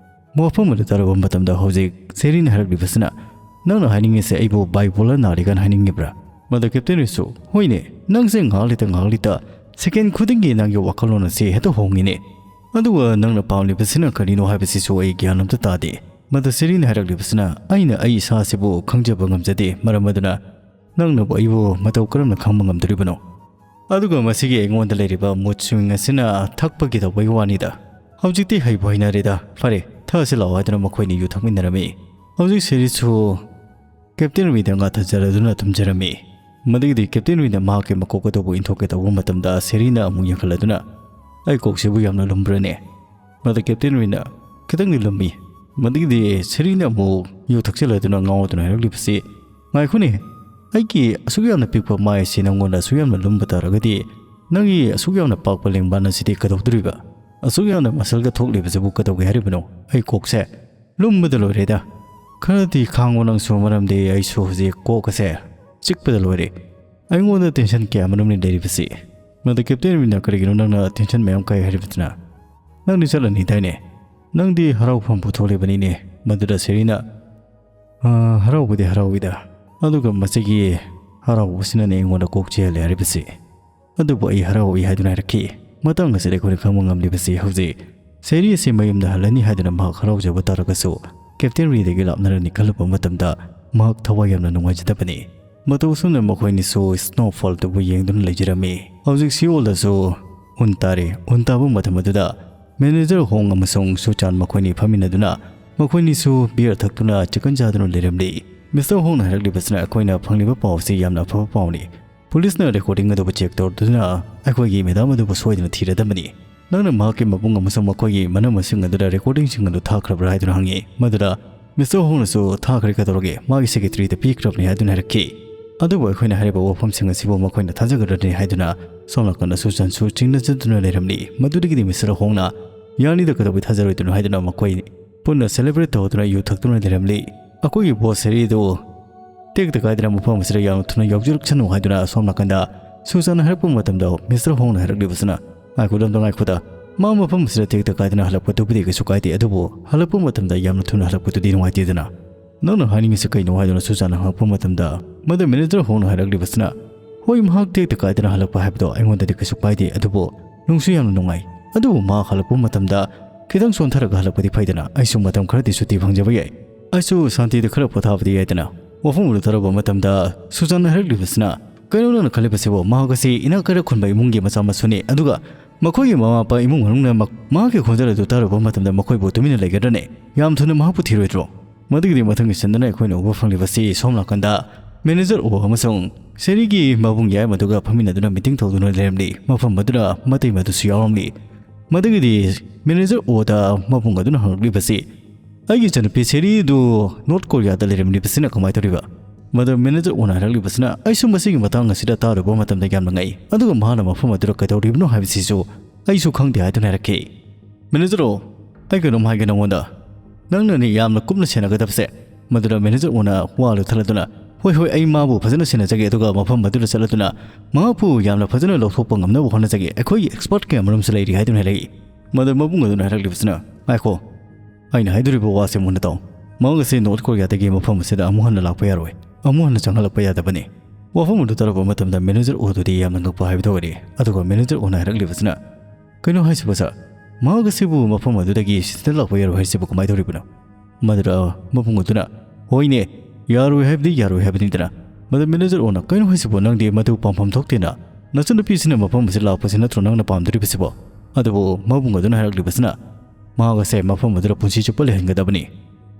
ꯋꯥꯐꯝ ꯑꯗꯨ ꯇꯥꯔꯕ ꯃꯇꯝꯗ ꯍꯧꯖꯤꯛ ꯁꯦꯔꯤꯅ ꯍꯥꯏꯔꯛꯂꯤꯕꯁꯤꯅ, "ꯅꯪꯅ ꯍꯥꯏꯅꯤꯡꯉꯤꯁꯦ ꯑꯩꯕꯨ bipolar ꯅꯥꯔꯦ ꯀꯥꯏꯅ ꯍꯥꯏꯅꯤꯡꯉꯤꯕ꯭ꯔꯥ?" ꯃꯗꯨ ꯀꯦꯞꯇꯦꯟ ꯔꯤꯁꯨ, "ꯍꯣꯏꯅꯦ, ꯅꯪꯁꯦ ꯉꯥꯏꯍꯥꯛ ꯂꯩꯇ ꯉꯥꯏꯍꯥꯛ ꯂꯩꯇ ꯁꯦꯀꯦꯟ ꯈꯨꯗꯤꯡꯒꯤ ꯅꯪꯒꯤ ꯋꯥꯈꯜꯂꯣꯟ ꯑꯁꯤ ꯍꯦꯛꯇ ꯍꯣꯡꯉꯤꯅꯦ꯫ ꯑꯗꯨꯒ ꯅꯪꯅ ꯄꯥꯝꯂꯤꯕꯁꯤꯅ ꯀꯔꯤꯅꯣ ꯍꯥꯏꯕꯁꯤꯁꯨ ꯑꯩ ꯒ꯭ꯌꯥꯟ ꯑꯝꯇ ꯇꯥꯗꯦ꯫" ꯃꯗꯨ ꯁꯦꯔꯤꯅ ꯍꯥꯏꯔꯛꯂꯤꯕꯁꯤꯅ, "ꯑꯩꯅ ꯑꯩ ꯏꯁꯥꯁꯤꯕꯨ ꯈꯪꯖꯕ ꯉꯝꯖꯗꯦ, ꯃꯔꯝ ꯑꯗꯨꯅ ꯅꯪꯅꯕꯨ ꯑꯩꯕꯨ ꯃꯇꯧ ꯀꯔꯝꯅ ꯈꯪꯕ ꯉꯝꯗꯣꯔꯤꯕꯅꯣ? ꯑꯗꯨꯒ ꯃꯁꯤꯒꯤ ꯑꯩꯉꯣꯟꯗ ꯂꯩꯔꯤꯕ mood swing ꯑꯁꯤꯅ ꯊꯛꯄꯒꯤ ꯇꯧꯕꯒꯤ ꯋꯥꯅꯤꯗ꯫ ꯍꯧꯖꯤꯛꯇꯤ ꯍꯩꯕꯨ ꯍꯩꯅꯔꯦꯗ꯫ ꯐꯔꯦ, ꯊꯛꯑꯁꯤ ꯂꯥꯛꯑꯣ" ꯍꯥꯏꯗꯨꯅ ꯃꯈꯣꯏꯅꯤ ꯌꯨ ꯊꯛꯃꯤꯟꯅꯔꯝꯃꯤ꯫ ꯍꯧꯖꯤꯛ ꯁꯦꯔꯤꯁꯨ ꯀꯦꯞꯇꯦꯟ ꯋꯤꯟꯗ ꯉꯥꯊꯖꯔꯗꯨꯅ ꯇꯨꯝꯖꯔꯝꯃꯤ꯫ ꯃꯗꯨꯒꯤꯗꯤ ꯀꯦꯞꯇꯦꯟ ꯋꯤꯟꯗ ꯃꯍꯥꯛꯀꯤ ꯃꯀꯣꯛ ꯑꯗꯨꯕꯨ ꯏꯟꯊꯣꯛꯀꯦ ꯇꯧꯕ ꯃꯇꯝꯗ ꯁꯦꯔꯤꯅ ꯑꯃꯨꯛ ꯌꯦꯡꯈꯠꯂꯗꯨꯅ, "ꯑꯩ ꯀꯣꯛꯁꯤꯕꯨ ꯌꯥꯝꯅ ꯂꯨꯝꯕ꯭ꯔꯅꯦ?" ꯃꯗꯨ ꯀꯦꯞꯇꯦꯟ ꯋꯤꯟꯗ ꯈꯤꯇꯪꯗꯤ ꯂꯨꯝꯃꯤ꯫ ꯃꯗꯨꯒꯤꯗꯤ ꯁꯦꯔꯤꯅ ꯑꯃꯨꯛ ꯌꯨ ꯊꯛꯆꯤꯜꯂꯗꯨꯅ ꯉꯥꯎꯗꯨꯅ ꯍꯥꯏꯔꯛꯂꯤꯕꯁꯤ, "ꯉꯥꯏꯈꯣꯅꯦ, ꯑꯩꯒꯤ ꯑꯁꯨꯛ ꯌꯥꯝꯅ ꯄꯤꯛꯄ ꯃꯥꯏ ꯑꯁꯤ ꯅꯪꯉꯣꯟꯗ ꯑꯁꯨꯛ ꯌꯥꯝꯅ ꯂꯨꯝꯕ ꯇꯥꯔꯒꯗꯤ, ꯅꯪꯒꯤ ꯑꯁꯨꯛ ꯌꯥꯝꯅ ꯄꯥꯛꯄ ꯂꯦꯡꯕꯥꯟ ꯑꯁꯤꯗꯤ ꯀꯩꯗꯧꯗꯣꯔꯤꯕ? ꯑꯁꯨꯛ ꯌꯥꯝꯅ ꯃꯁꯜꯒ ꯊꯣꯛꯂꯤꯕꯁꯤꯕꯨ ꯀꯩꯗꯧꯒꯦ ꯍꯥꯏꯔꯤꯕꯅꯣ? ꯑꯩ ꯀꯣꯛꯁꯦ ꯂꯨꯝꯕꯗ ꯂꯣꯏꯔꯦꯗ꯫ ꯈꯔꯗꯤ ꯈꯥꯡꯉꯣ ꯅꯪꯁꯨ, ꯃꯔꯝꯗꯤ ꯑꯩꯁꯨ ꯍꯧꯖꯤꯛ ꯀꯣꯛ ꯑꯁꯦ ꯆꯤꯛꯄꯗ ꯂꯣꯏꯔꯦ꯫ ꯑꯩꯉꯣꯟꯗ ꯇꯦꯟꯁꯟ ꯀꯌꯥ ꯃꯔꯨꯝꯅꯤ ꯂꯩꯔꯤꯕꯁꯤ꯫" ꯃꯗꯨ ꯀꯦꯞꯇꯦꯟ ꯋꯤꯟꯅ, "ꯀꯔꯤꯒꯤꯅꯣ ꯅꯪꯅ ꯇꯦꯟꯁꯟ ꯃꯌꯥꯝ ꯀꯥꯏ ꯍꯥꯏꯔꯤꯕꯗꯨꯅ? ꯅꯪꯗꯤ ꯆꯠꯂꯅꯤꯗꯥꯏꯅꯦ? ꯅꯪꯗꯤ ꯍꯔꯥꯎꯐꯝ ꯄꯨꯊꯣꯛꯂꯤꯕꯅꯤꯅꯦ꯫" ꯃꯗꯨꯗ ꯁꯦꯔꯤꯅ, "ꯑꯥ, ꯍꯔꯥꯎꯕꯗꯤ ꯍꯔꯥꯎꯏꯗ, ꯑꯗꯨꯒ ꯃꯁꯤꯒꯤ ꯍꯔꯥꯎꯕꯁꯤꯅꯅꯦ ꯑꯩꯉꯣꯟꯗ ꯀꯣꯛ ꯆꯤꯛꯍꯜꯂꯦ ꯍꯥꯏꯔꯤꯕꯁꯤ꯫ ꯑꯗꯨꯕꯨ ꯑꯩ ꯍꯔꯥꯎꯏ ꯍꯥꯏꯗꯨꯅ ꯍꯥꯏꯔꯛꯈꯤ꯫" ꯃꯇꯥꯡ ꯑꯁꯤꯗ ꯑꯩꯈꯣꯏꯅ ꯈꯪꯕ ꯉꯝꯂꯤꯕꯁꯤ ꯍꯧꯖꯤꯛ ꯁꯦꯔꯤ ꯑꯁꯤ ꯃꯌꯨꯝꯗ ꯍꯜꯂꯅꯤ ꯍꯥꯏꯗꯨꯅ ꯃꯍꯥꯛ ꯍꯔꯥꯎꯖꯕ ꯇꯥꯔꯒꯁꯨ, ꯀꯦꯞꯇꯦꯟ ꯋꯤꯟꯗꯒꯤ ꯂꯥꯞꯅꯔꯅꯤ ꯈꯜꯂꯨꯕ ꯃꯇꯝꯗ ꯃꯍꯥꯛ ꯊꯋꯥꯏ ꯌꯥꯝꯅ ꯅꯨꯡꯉꯥꯏꯖꯗꯕꯅꯤ꯫ ꯃꯇꯧ ꯑꯁꯨꯝꯅ ꯃꯈꯣꯏꯅꯤꯁꯨ snowfall ꯇꯨꯕꯨ ꯌꯦꯡꯗꯨꯅ ꯂꯩꯖꯔꯝꯃꯤ꯫ ꯍꯧꯖꯤꯛ ꯁꯤꯑꯣꯜꯗꯁꯨ ꯎꯟ ꯇꯥꯔꯦ꯫ ꯎꯟ ꯇꯥꯕ ꯃꯇꯝ ꯑꯗꯨꯗ ꯃꯦꯅꯦꯖꯔ ꯍꯣꯡ ꯑꯃꯁꯨꯡ ꯁꯨꯆꯥꯟ ꯃꯈꯣꯏꯅꯤ ꯐꯝꯃꯤꯟꯅꯗꯨꯅ ꯃꯈꯣꯏꯅꯤꯁꯨ beer ꯊꯛꯇꯨꯅ chicken ꯆꯥꯗꯨꯅ ꯂꯩꯔꯝꯂꯤ꯫ ꯃꯤꯁꯇꯔ ꯍꯣꯡꯅ ꯍꯥꯏꯔꯛꯂꯤꯕꯁꯤꯅ ꯑꯩꯈꯣꯏꯅ ꯐꯪꯂꯤꯕ ꯄꯥꯎ ꯑꯁꯤ ꯌꯥꯝꯅ ꯑꯐꯕ ꯄꯥꯎꯅꯤ꯫ ꯄꯨꯂꯤꯁꯅ ꯔꯦꯀꯣꯔꯗꯤꯡ ꯑꯗꯨꯕꯨ ꯆꯦꯛ ꯇꯧꯗꯨꯅ ꯑꯩꯈꯣꯏꯒꯤ ꯃꯦꯗꯥꯝ ꯑꯗꯨꯕꯨ ꯁꯣꯏꯗꯅ ꯊꯤꯔꯗꯕꯅꯤ꯫ ꯅꯪꯅ ꯃꯍꯥꯛꯀꯤ ꯃꯕꯨꯡ ꯑꯃꯁꯨꯡ ꯃꯈꯣꯏꯒꯤ ꯃꯅꯝꯃꯁꯤꯡ ꯑꯗꯨꯗ ꯔꯦꯀꯣꯔꯗꯤꯡꯁꯤꯡ ꯑꯗꯨ ꯊꯥꯈ꯭ꯔꯕ꯭ꯔꯥ ꯍꯥꯏꯗꯨꯅ ꯍꯪꯉꯤ꯫ ꯃꯗꯨꯗ ꯃꯤꯁꯇꯔ ꯍꯣꯡꯅꯁꯨ ꯊꯥꯈ꯭ꯔꯦ, ꯀꯩꯗꯧꯔꯒꯦ, ꯃꯥꯒꯤ ꯁꯦꯀ꯭ꯔꯦꯇꯔꯤꯗ ꯄꯤꯈ꯭ꯔꯕꯅꯤ ꯍꯥꯏꯗꯨꯅ ꯍꯥꯏꯔꯛꯈꯤ꯫ ꯑꯗꯨꯕꯨ ꯑꯩꯈꯣꯏꯅ ꯍꯥꯏꯔꯤꯕ ꯋꯥꯐꯝꯁꯤꯡ ꯑꯁꯤꯕꯨ ꯃꯈꯣꯏꯅ ꯊꯥꯖꯒꯗ꯭ꯔꯅꯤ ꯍꯥꯏꯗꯨꯅ ꯁꯣꯝ ꯅꯥꯀꯟꯗ ꯁꯨꯖꯥꯟꯁꯨ ꯆꯤꯡꯅꯖꯗꯨꯅ ꯂꯩꯔꯝꯂꯤ꯫ ꯃꯗꯨꯗꯒꯤꯗꯤ ꯃꯤꯁꯇꯔ ꯍꯣꯡꯅ ꯌꯥꯅꯤꯗ ꯀꯩꯗꯧꯕꯩ ꯊꯥꯖꯔꯣꯏꯗꯣꯏꯅꯣ ꯍꯥꯏꯗꯨꯅ ꯃꯈꯣꯏ ꯄꯨꯟꯅ ꯁꯦꯂꯦꯕ꯭ꯔꯦꯠ ꯇꯧꯗꯨꯅ ꯌꯨ ꯊꯛꯇꯨꯅ ꯂꯩꯔꯝꯂꯤ꯫ ꯑꯩꯈꯣꯏꯒꯤ ꯕꯣꯁ ꯁꯦꯔꯤꯗꯨ ꯇꯦꯛꯇ ꯀꯥꯏꯗꯅ ꯃꯐꯝ ꯑꯁꯤꯗ ꯌꯥꯝꯅ ꯊꯨꯅ ꯌꯧꯖꯔꯛꯁꯅꯨ ꯍꯥꯏꯗꯨꯅ ꯑꯁꯣꯝ ꯅꯥꯀꯟꯗ ꯁꯨꯖꯥꯟꯅ ꯍꯥꯏꯔꯛꯄ ꯃꯇꯝꯗ ꯃꯤꯁꯇꯔ ꯍꯣꯡꯅ ꯍꯥꯏꯔꯛꯂꯤꯕꯁꯤꯅ, "ꯉꯥꯏꯈꯣ, ꯂꯝꯗꯝ ꯉꯥꯏꯈꯣꯗ, ꯃꯥ ꯃꯐꯝ ꯑꯁꯤꯗ ꯇꯦꯛꯇ ꯀꯥꯏꯗꯅ ꯍꯜꯂꯛꯄꯗꯨꯕꯨꯗꯤ ꯀꯩꯁꯨ ꯀꯥꯏꯗꯦ, ꯑꯗꯨꯕꯨ ꯍꯜꯂꯛꯄ ꯃꯇꯝꯗ ꯌꯥꯝꯅ ꯊꯨꯅ ꯍꯜꯂꯛꯄꯗꯨꯗꯤ ꯅꯨꯡꯉꯥꯏꯇꯦꯗꯅ꯫ ꯅꯪꯅ ꯍꯥꯏꯅꯤꯡꯉꯤꯁꯤ ꯀꯩꯅꯣ?" ꯍꯥꯏꯗꯨꯅ ꯁꯨꯖꯥꯟꯅ ꯍꯪꯉꯛꯄ ꯃꯇꯝꯗ ꯃꯗꯨ ꯃꯦꯅꯦꯖꯔ ꯍꯣꯡꯅ ꯍꯥꯏꯔꯛꯂꯤꯕꯁꯤꯅ, "ꯍꯣꯏ, ꯃꯍꯥꯛ ꯇꯦꯛꯇ ꯀꯥꯏꯗꯅ ꯍꯜꯂꯛꯄ ꯍꯥꯏꯕꯗꯣ ꯑꯩꯉꯣꯟꯗꯗꯤ ꯀꯩꯁꯨ ꯀꯥꯏꯗꯦ, ꯑꯗꯨꯕꯨ ꯅꯨꯡꯁꯨ ꯌꯥꯝꯅ ꯅꯨꯡꯉꯥꯏ꯫ ꯑꯗꯨꯕꯨ ꯃꯍꯥꯛ ꯍꯜꯂꯛꯄ ꯃꯇꯝꯗ ꯈꯤꯇꯪ ꯆꯣꯟꯊꯔꯒ ꯍꯜꯂꯛꯄꯗꯤ ꯐꯩꯗꯅ, ꯑꯩꯁꯨ ꯃꯇꯝ ꯈꯔꯗꯤ ꯁꯨꯇꯤ ꯐꯪꯖꯕ ꯌꯥꯏ, ꯑꯩꯁꯨ ꯁꯥꯟꯇꯤꯗ ꯈꯔ ꯄꯣꯊꯥꯕꯗꯤ ꯌꯥꯏꯗꯅ꯫" ꯋꯥꯐꯝ ꯑꯗꯨ ꯇꯥꯔꯨꯕ ꯃꯇꯝꯗ ꯁꯨꯖꯥꯟꯅ ꯍꯥꯏꯔꯛꯂꯤꯕꯁꯤꯅ, "ꯀꯩꯅꯣ ꯅꯪꯅ ꯈꯜꯂꯤꯕꯁꯤꯕꯨ? ꯃꯍꯥꯛ ꯑꯁꯤ ꯏꯅꯥꯛ ꯀꯩꯔꯥꯛ ꯈꯨꯟꯕ ꯏꯃꯨꯡꯒꯤ ꯃꯆꯥ ꯃꯁꯨꯅꯤ, ꯑꯗꯨꯒ ꯃꯈꯣꯏꯒꯤ ꯃꯃꯥ ꯃꯄꯥ ꯏꯃꯨꯡ ꯃꯅꯨꯡꯅ ꯃꯛ-, ꯃꯍꯥꯛꯀꯤ ꯈꯣꯟꯖꯦꯜ ꯑꯗꯨ ꯇꯥꯔꯨꯕ ꯃꯇꯝꯗ ꯃꯈꯣꯏꯕꯨ ꯇꯨꯃꯤꯟꯅ ꯂꯩꯒꯗ꯭ꯔꯅꯦ? ꯌꯥꯝ ꯊꯨꯅ ꯃꯍꯥꯛꯄꯨ ꯊꯤꯔꯣꯏꯗ꯭ꯔꯣ?" ꯃꯗꯨꯒꯤꯗꯤ ꯃꯊꯪꯒꯤ ꯁꯤꯟꯗꯅ ꯑꯩꯈꯣꯏꯅ ꯎꯕ ꯐꯪꯂꯤꯕꯁꯤ ꯁꯣꯝ ꯅꯥꯀꯟꯗ ꯃꯦꯅꯦꯖꯔ ꯑꯣ ꯑꯃꯁꯨꯡ ꯁꯦꯔꯤꯒꯤ ꯃꯕꯨꯡ ꯌꯥꯏꯃꯗꯨꯒ ꯐꯝꯃꯤꯟꯅꯗꯨꯅ ꯃꯤꯇꯤꯡ ꯇꯧꯗꯨꯅ ꯂꯩꯔꯝꯂꯤ꯫ ꯃꯐꯝ ꯑꯗꯨꯗ ꯃꯇꯩ ꯃꯗꯨꯁꯨ ꯌꯥꯎꯔꯝꯂꯤ꯫ ꯃꯗꯨꯒꯤꯗꯤ ꯃꯦꯅꯦꯖꯔ ꯑꯣꯗ ꯃꯕꯨꯡ ꯑꯗꯨꯅ ꯍꯪꯂꯛꯂꯤꯕꯁꯤ, "ꯑꯩꯒꯤ ꯏꯆꯟꯅꯨꯄꯤ ꯁꯦꯔꯤꯗꯨ ꯅꯣꯔꯠ ꯀꯣꯔꯤꯌꯥꯗ ꯂꯩꯔꯝꯂꯤꯕꯁꯤꯅ ꯀꯃꯥꯏꯅ ꯇꯧꯔꯤꯕ?" ꯃꯗꯨ ꯃꯦꯅꯦꯖꯔ ꯑꯣꯅ ꯍꯥꯏꯔꯛꯂꯤꯕꯁꯤꯅ, "ꯑꯩꯁꯨ ꯃꯁꯤꯒꯤ ꯃꯇꯥꯡ ꯑꯁꯤꯗ ꯇꯥꯔꯨꯕ ꯃꯇꯝꯗ ꯌꯥꯝꯅ ꯉꯛꯏ, ꯑꯗꯨꯒ ꯃꯍꯥꯛꯅ ꯃꯐꯝ ꯑꯗꯨꯗ ꯀꯩꯗꯧꯔꯤꯕꯅꯣ ꯍꯥꯏꯕꯁꯤꯁꯨ ꯑꯩꯁꯨ ꯈꯪꯗꯦ" ꯍꯥꯏꯗꯨꯅ ꯍꯥꯏꯔꯛꯈꯤ꯫ "ꯃꯦꯅꯦꯖꯔ ꯑꯣ, ꯑꯩ ꯀꯩꯅꯣꯝ ꯍꯥꯏꯒꯦ ꯅꯉꯣꯟꯗ꯫ ꯅꯪꯅꯅꯦ ꯌꯥꯝꯅ ꯀꯨꯞꯅ ꯁꯦꯟꯅꯒꯗꯕꯁꯦ꯫" ꯃꯗꯨꯗ ꯃꯦꯅꯦꯖꯔ ꯑꯣꯅ ꯋꯥ ꯂꯨꯊꯠꯂꯗꯨꯅ, "ꯍꯣꯏ, ꯍꯣꯏ, ꯑꯩ ꯃꯥꯕꯨ ꯐꯖꯅ ꯁꯦꯟꯅꯖꯒꯦ, ꯑꯗꯨꯒ ꯃꯐꯝ ꯑꯗꯨꯗ ꯆꯠꯂꯗꯨꯅ ꯃꯍꯥꯛꯄꯨ ꯌꯥꯝꯅ ꯐꯖꯅ ꯂꯧꯊꯣꯛꯄ ꯉꯝꯅꯕ ꯍꯣꯠꯅꯖꯒꯦ꯫ ꯑꯩꯈꯣꯏꯒꯤ ꯑꯦꯛꯁꯄꯔꯠ ꯀꯌꯥ ꯃꯔꯨꯝꯁꯨ ꯂꯩꯔꯤ" ꯍꯥꯏꯗꯨꯅ ꯍꯥꯏꯔꯛꯏ꯫ ꯃꯗꯨ ꯃꯕꯨꯡ ꯑꯗꯨꯅ ꯍꯥꯏꯔꯛꯂꯤꯕꯁꯤꯅ, "ꯉꯥꯏꯈꯣ, ꯑꯩꯅ ꯍꯥꯏꯗꯣꯔꯤꯕ ꯋꯥꯁꯦ ꯃꯨꯟꯅ ꯇꯥꯎ꯫ ꯃꯍꯥꯛ ꯑꯁꯤ ꯅꯣꯔꯠ ꯀꯣꯔꯤꯌꯥꯗꯒꯤ ꯃꯐꯝ ꯑꯁꯤꯗ ꯑꯃꯨꯛ ꯍꯟꯅ ꯂꯥꯛꯄ ꯌꯥꯔꯣꯏ, ꯑꯃꯨꯛ ꯍꯟꯅ ꯆꯪꯍꯜꯂꯛꯄ ꯌꯥꯗꯕꯅꯤ꯫" ꯋꯥꯐꯝ ꯑꯗꯨ ꯇꯥꯔꯕ ꯃꯇꯝꯗ ꯃꯦꯅꯦꯖꯔ ꯑꯣꯗꯨꯗꯤ ꯌꯥꯝꯅ ꯉꯛꯄ ꯍꯥꯏꯕꯗꯨ ꯑꯣꯏꯔꯦ꯫ ꯑꯗꯨꯒ ꯃꯦꯅꯦꯖꯔ ꯑꯣꯅ ꯍꯥꯏꯔꯛꯂꯤꯕꯁꯤꯅ, "ꯀꯩꯅꯣ ꯍꯥꯏꯁꯤꯕꯣ ꯁꯥꯔ? ꯃꯍꯥꯛ ꯑꯁꯤꯕꯨ ꯃꯐꯝ ꯑꯗꯨꯗꯒꯤ ꯁꯤꯗ ꯂꯥꯛꯄ ꯌꯥꯔꯣꯏ ꯍꯥꯏꯔꯤꯁꯤꯕꯨ ꯀꯃꯥꯏꯅ ꯇꯧꯔꯤꯕꯅꯣ?" ꯃꯗꯨꯗ ꯃꯕꯨꯡ ꯑꯗꯨꯅ, "ꯍꯣꯏꯅꯦ, ꯌꯥꯔꯣꯏ ꯍꯥꯏꯕꯗꯤ ꯌꯥꯔꯣꯏ ꯍꯥꯏꯕꯅꯤꯗꯅ꯫" ꯃꯗꯨ ꯃꯦꯅꯦꯖꯔ ꯑꯣꯅ, "ꯀꯩꯅꯣ ꯍꯥꯏꯁꯤꯕꯨ? ꯅꯪꯗꯤ ꯃꯗꯨ ꯄꯥꯝꯐꯝ ꯊꯣꯛꯇꯦꯅ꯫ ꯅꯆꯟꯅꯨꯄꯤꯁꯤꯅ ꯃꯐꯝ ꯑꯁꯤꯗ ꯂꯥꯛꯄꯁꯤ ꯅꯠꯇ꯭ꯔꯣ ꯅꯪꯅ ꯄꯥꯝꯗꯣꯔꯤꯕꯁꯤꯕꯣ?" ꯑꯗꯨꯕꯨ ꯃꯕꯨꯡ ꯑꯗꯨꯅ ꯍꯥꯏꯔꯛꯂꯤꯕꯁꯤꯅ, "ꯃꯍꯥꯛ ꯑꯁꯦ ꯃꯐꯝ ꯑꯗꯨꯗ ꯄꯨꯟꯁꯤ ꯆꯨꯞꯄ ꯂꯩꯍꯟꯒꯗꯕꯅꯤ꯫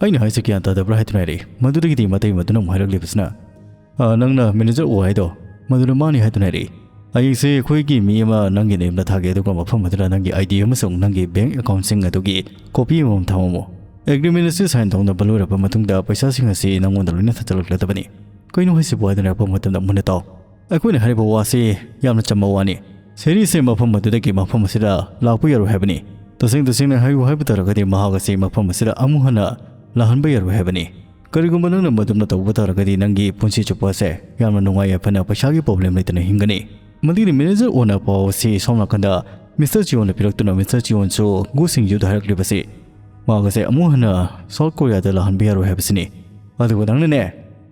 ꯑꯩꯅ ꯍꯥꯏꯁꯦ ꯒ꯭ꯌꯥꯟ ꯇꯥꯗꯕ꯭ꯔꯥ ꯍꯥꯏꯗꯨꯅ ꯍꯥꯏꯔꯛꯏ꯫ ꯃꯗꯨꯗꯒꯤꯗꯤ ꯃꯇꯩ ꯃꯗꯨꯅ ꯑꯃꯨꯛ ꯍꯥꯏꯔꯛꯂꯤꯕꯁꯤꯅ, "ꯑ, ꯅꯪꯅ ꯃꯦꯅꯦꯖꯔ ꯑꯣ ꯍꯥꯏꯗꯣ, ꯃꯗꯨꯅ ꯃꯥꯅꯤ" ꯍꯥꯏꯗꯨꯅ ꯍꯥꯏꯔꯛꯏ꯫ "ꯍꯌꯦꯡꯁꯦ ꯑꯩꯈꯣꯏꯒꯤ ꯃꯤ ꯑꯃ ꯅꯪꯒꯤ ꯅꯌꯨꯝꯗ ꯊꯥꯒꯦ, ꯑꯗꯨꯒ ꯃꯐꯝ ꯑꯗꯨꯗ ꯅꯪꯒꯤ ꯑꯥꯏ ꯗꯤ ꯑꯃꯁꯨꯡ ꯅꯪꯒꯤ ꯕꯦꯡꯛ ꯑꯦꯀꯥꯎꯟꯠꯁꯤꯡ ꯑꯗꯨꯒꯤ ꯀꯣꯄꯤ ꯑꯃꯃꯝ ꯊꯝꯃꯝꯃꯨ꯫ ꯑꯦꯒ꯭ꯔꯤꯃꯦꯟ ꯑꯁꯤ ꯁꯥꯏꯟ ꯇꯧꯅꯕ ꯂꯣꯏꯔꯕ ꯃꯇꯨꯡꯗ ꯄꯩꯁꯥꯁꯤꯡ ꯑꯁꯤ ꯅꯪꯉꯣꯟꯗ ꯂꯣꯏꯅ ꯊꯥꯖꯤꯜꯂꯛꯂꯗꯕꯅꯤ꯫ ꯀꯩꯅꯣ ꯍꯥꯏꯁꯤꯕꯨ?" ꯍꯥꯏꯗꯨꯅ ꯍꯥꯏꯔꯛꯄ ꯃꯇꯝꯗ, "ꯃꯨꯟꯅ ꯇꯥꯎ꯫ ꯑꯩꯈꯣꯏꯅ ꯍꯥꯏꯔꯤꯕ ꯋꯥꯁꯤ ꯌꯥꯝꯅ ꯆꯝꯕ ꯋꯥꯅꯤ꯫ ꯁꯦꯔꯤꯁꯦ ꯃꯐꯝ ꯑꯗꯨꯗꯒꯤ ꯃꯐꯝ ꯑꯁꯤꯗ ꯂꯥꯛꯄ ꯌꯥꯔꯣꯏ ꯍꯥꯏꯕꯅꯤ꯫ ꯇꯁꯦꯡ ꯇꯁꯦꯡꯅ ꯍꯥꯏꯌꯨ ꯍꯥꯏꯕ ꯇꯥꯔꯒꯗꯤ, ꯃꯍꯥꯛ ꯑꯁꯤ ꯃꯐꯝ ꯑꯁꯤꯗ ꯑꯃꯨꯛ ꯍꯟꯅ ꯂꯥꯛꯍꯟꯕ ꯌꯥꯔꯣꯏ ꯍꯥꯏꯕꯅꯤ꯫ ꯀꯔꯤꯒꯨꯝꯕ ꯅꯪꯅ ꯃꯗꯨꯝꯅ ꯇꯧꯕ ꯇꯥꯔꯒꯗꯤ, ꯅꯪꯒꯤ ꯄꯨꯟꯁꯤ ꯆꯨꯞꯄ ꯑꯁꯦ ꯌꯥꯝꯅ ꯅꯨꯡꯉꯥꯏ ꯌꯥꯏꯐꯅ ꯄꯩꯁꯥꯒꯤ ꯄ꯭ꯔꯣꯕ꯭ꯂꯦꯝ ꯂꯩꯇꯅ ꯍꯤꯡꯒꯅꯤ꯫" ꯃꯗꯨꯒꯤ ꯃꯦꯅꯦꯖꯔ ꯑꯣꯅ ꯄꯥꯎ ꯑꯁꯤ ꯁꯣꯝ ꯅꯥꯀꯟꯗ ꯃꯤꯁꯇꯔ ꯆꯤꯌꯣꯟꯗ ꯄꯤꯔꯛꯇꯨꯅ, ꯃꯤꯁꯇꯔ ꯆꯤꯌꯣꯟꯁꯨ ꯒꯨ ꯁꯤꯡꯖꯨꯗ ꯍꯥꯏꯔꯛꯂꯤꯕꯁꯤ, ꯃꯍꯥꯛ ꯑꯁꯦ ꯑꯃꯨꯛ ꯍꯟꯅ ꯁꯥꯎꯠ ꯀꯣꯔꯤꯌꯥꯗ ꯂꯥꯛꯍꯟꯕ ꯌꯥꯔꯣꯏ ꯍꯥꯏꯕꯁꯤꯅꯤ꯫ ꯑꯗꯨꯒ ꯅꯪꯅꯅꯦ,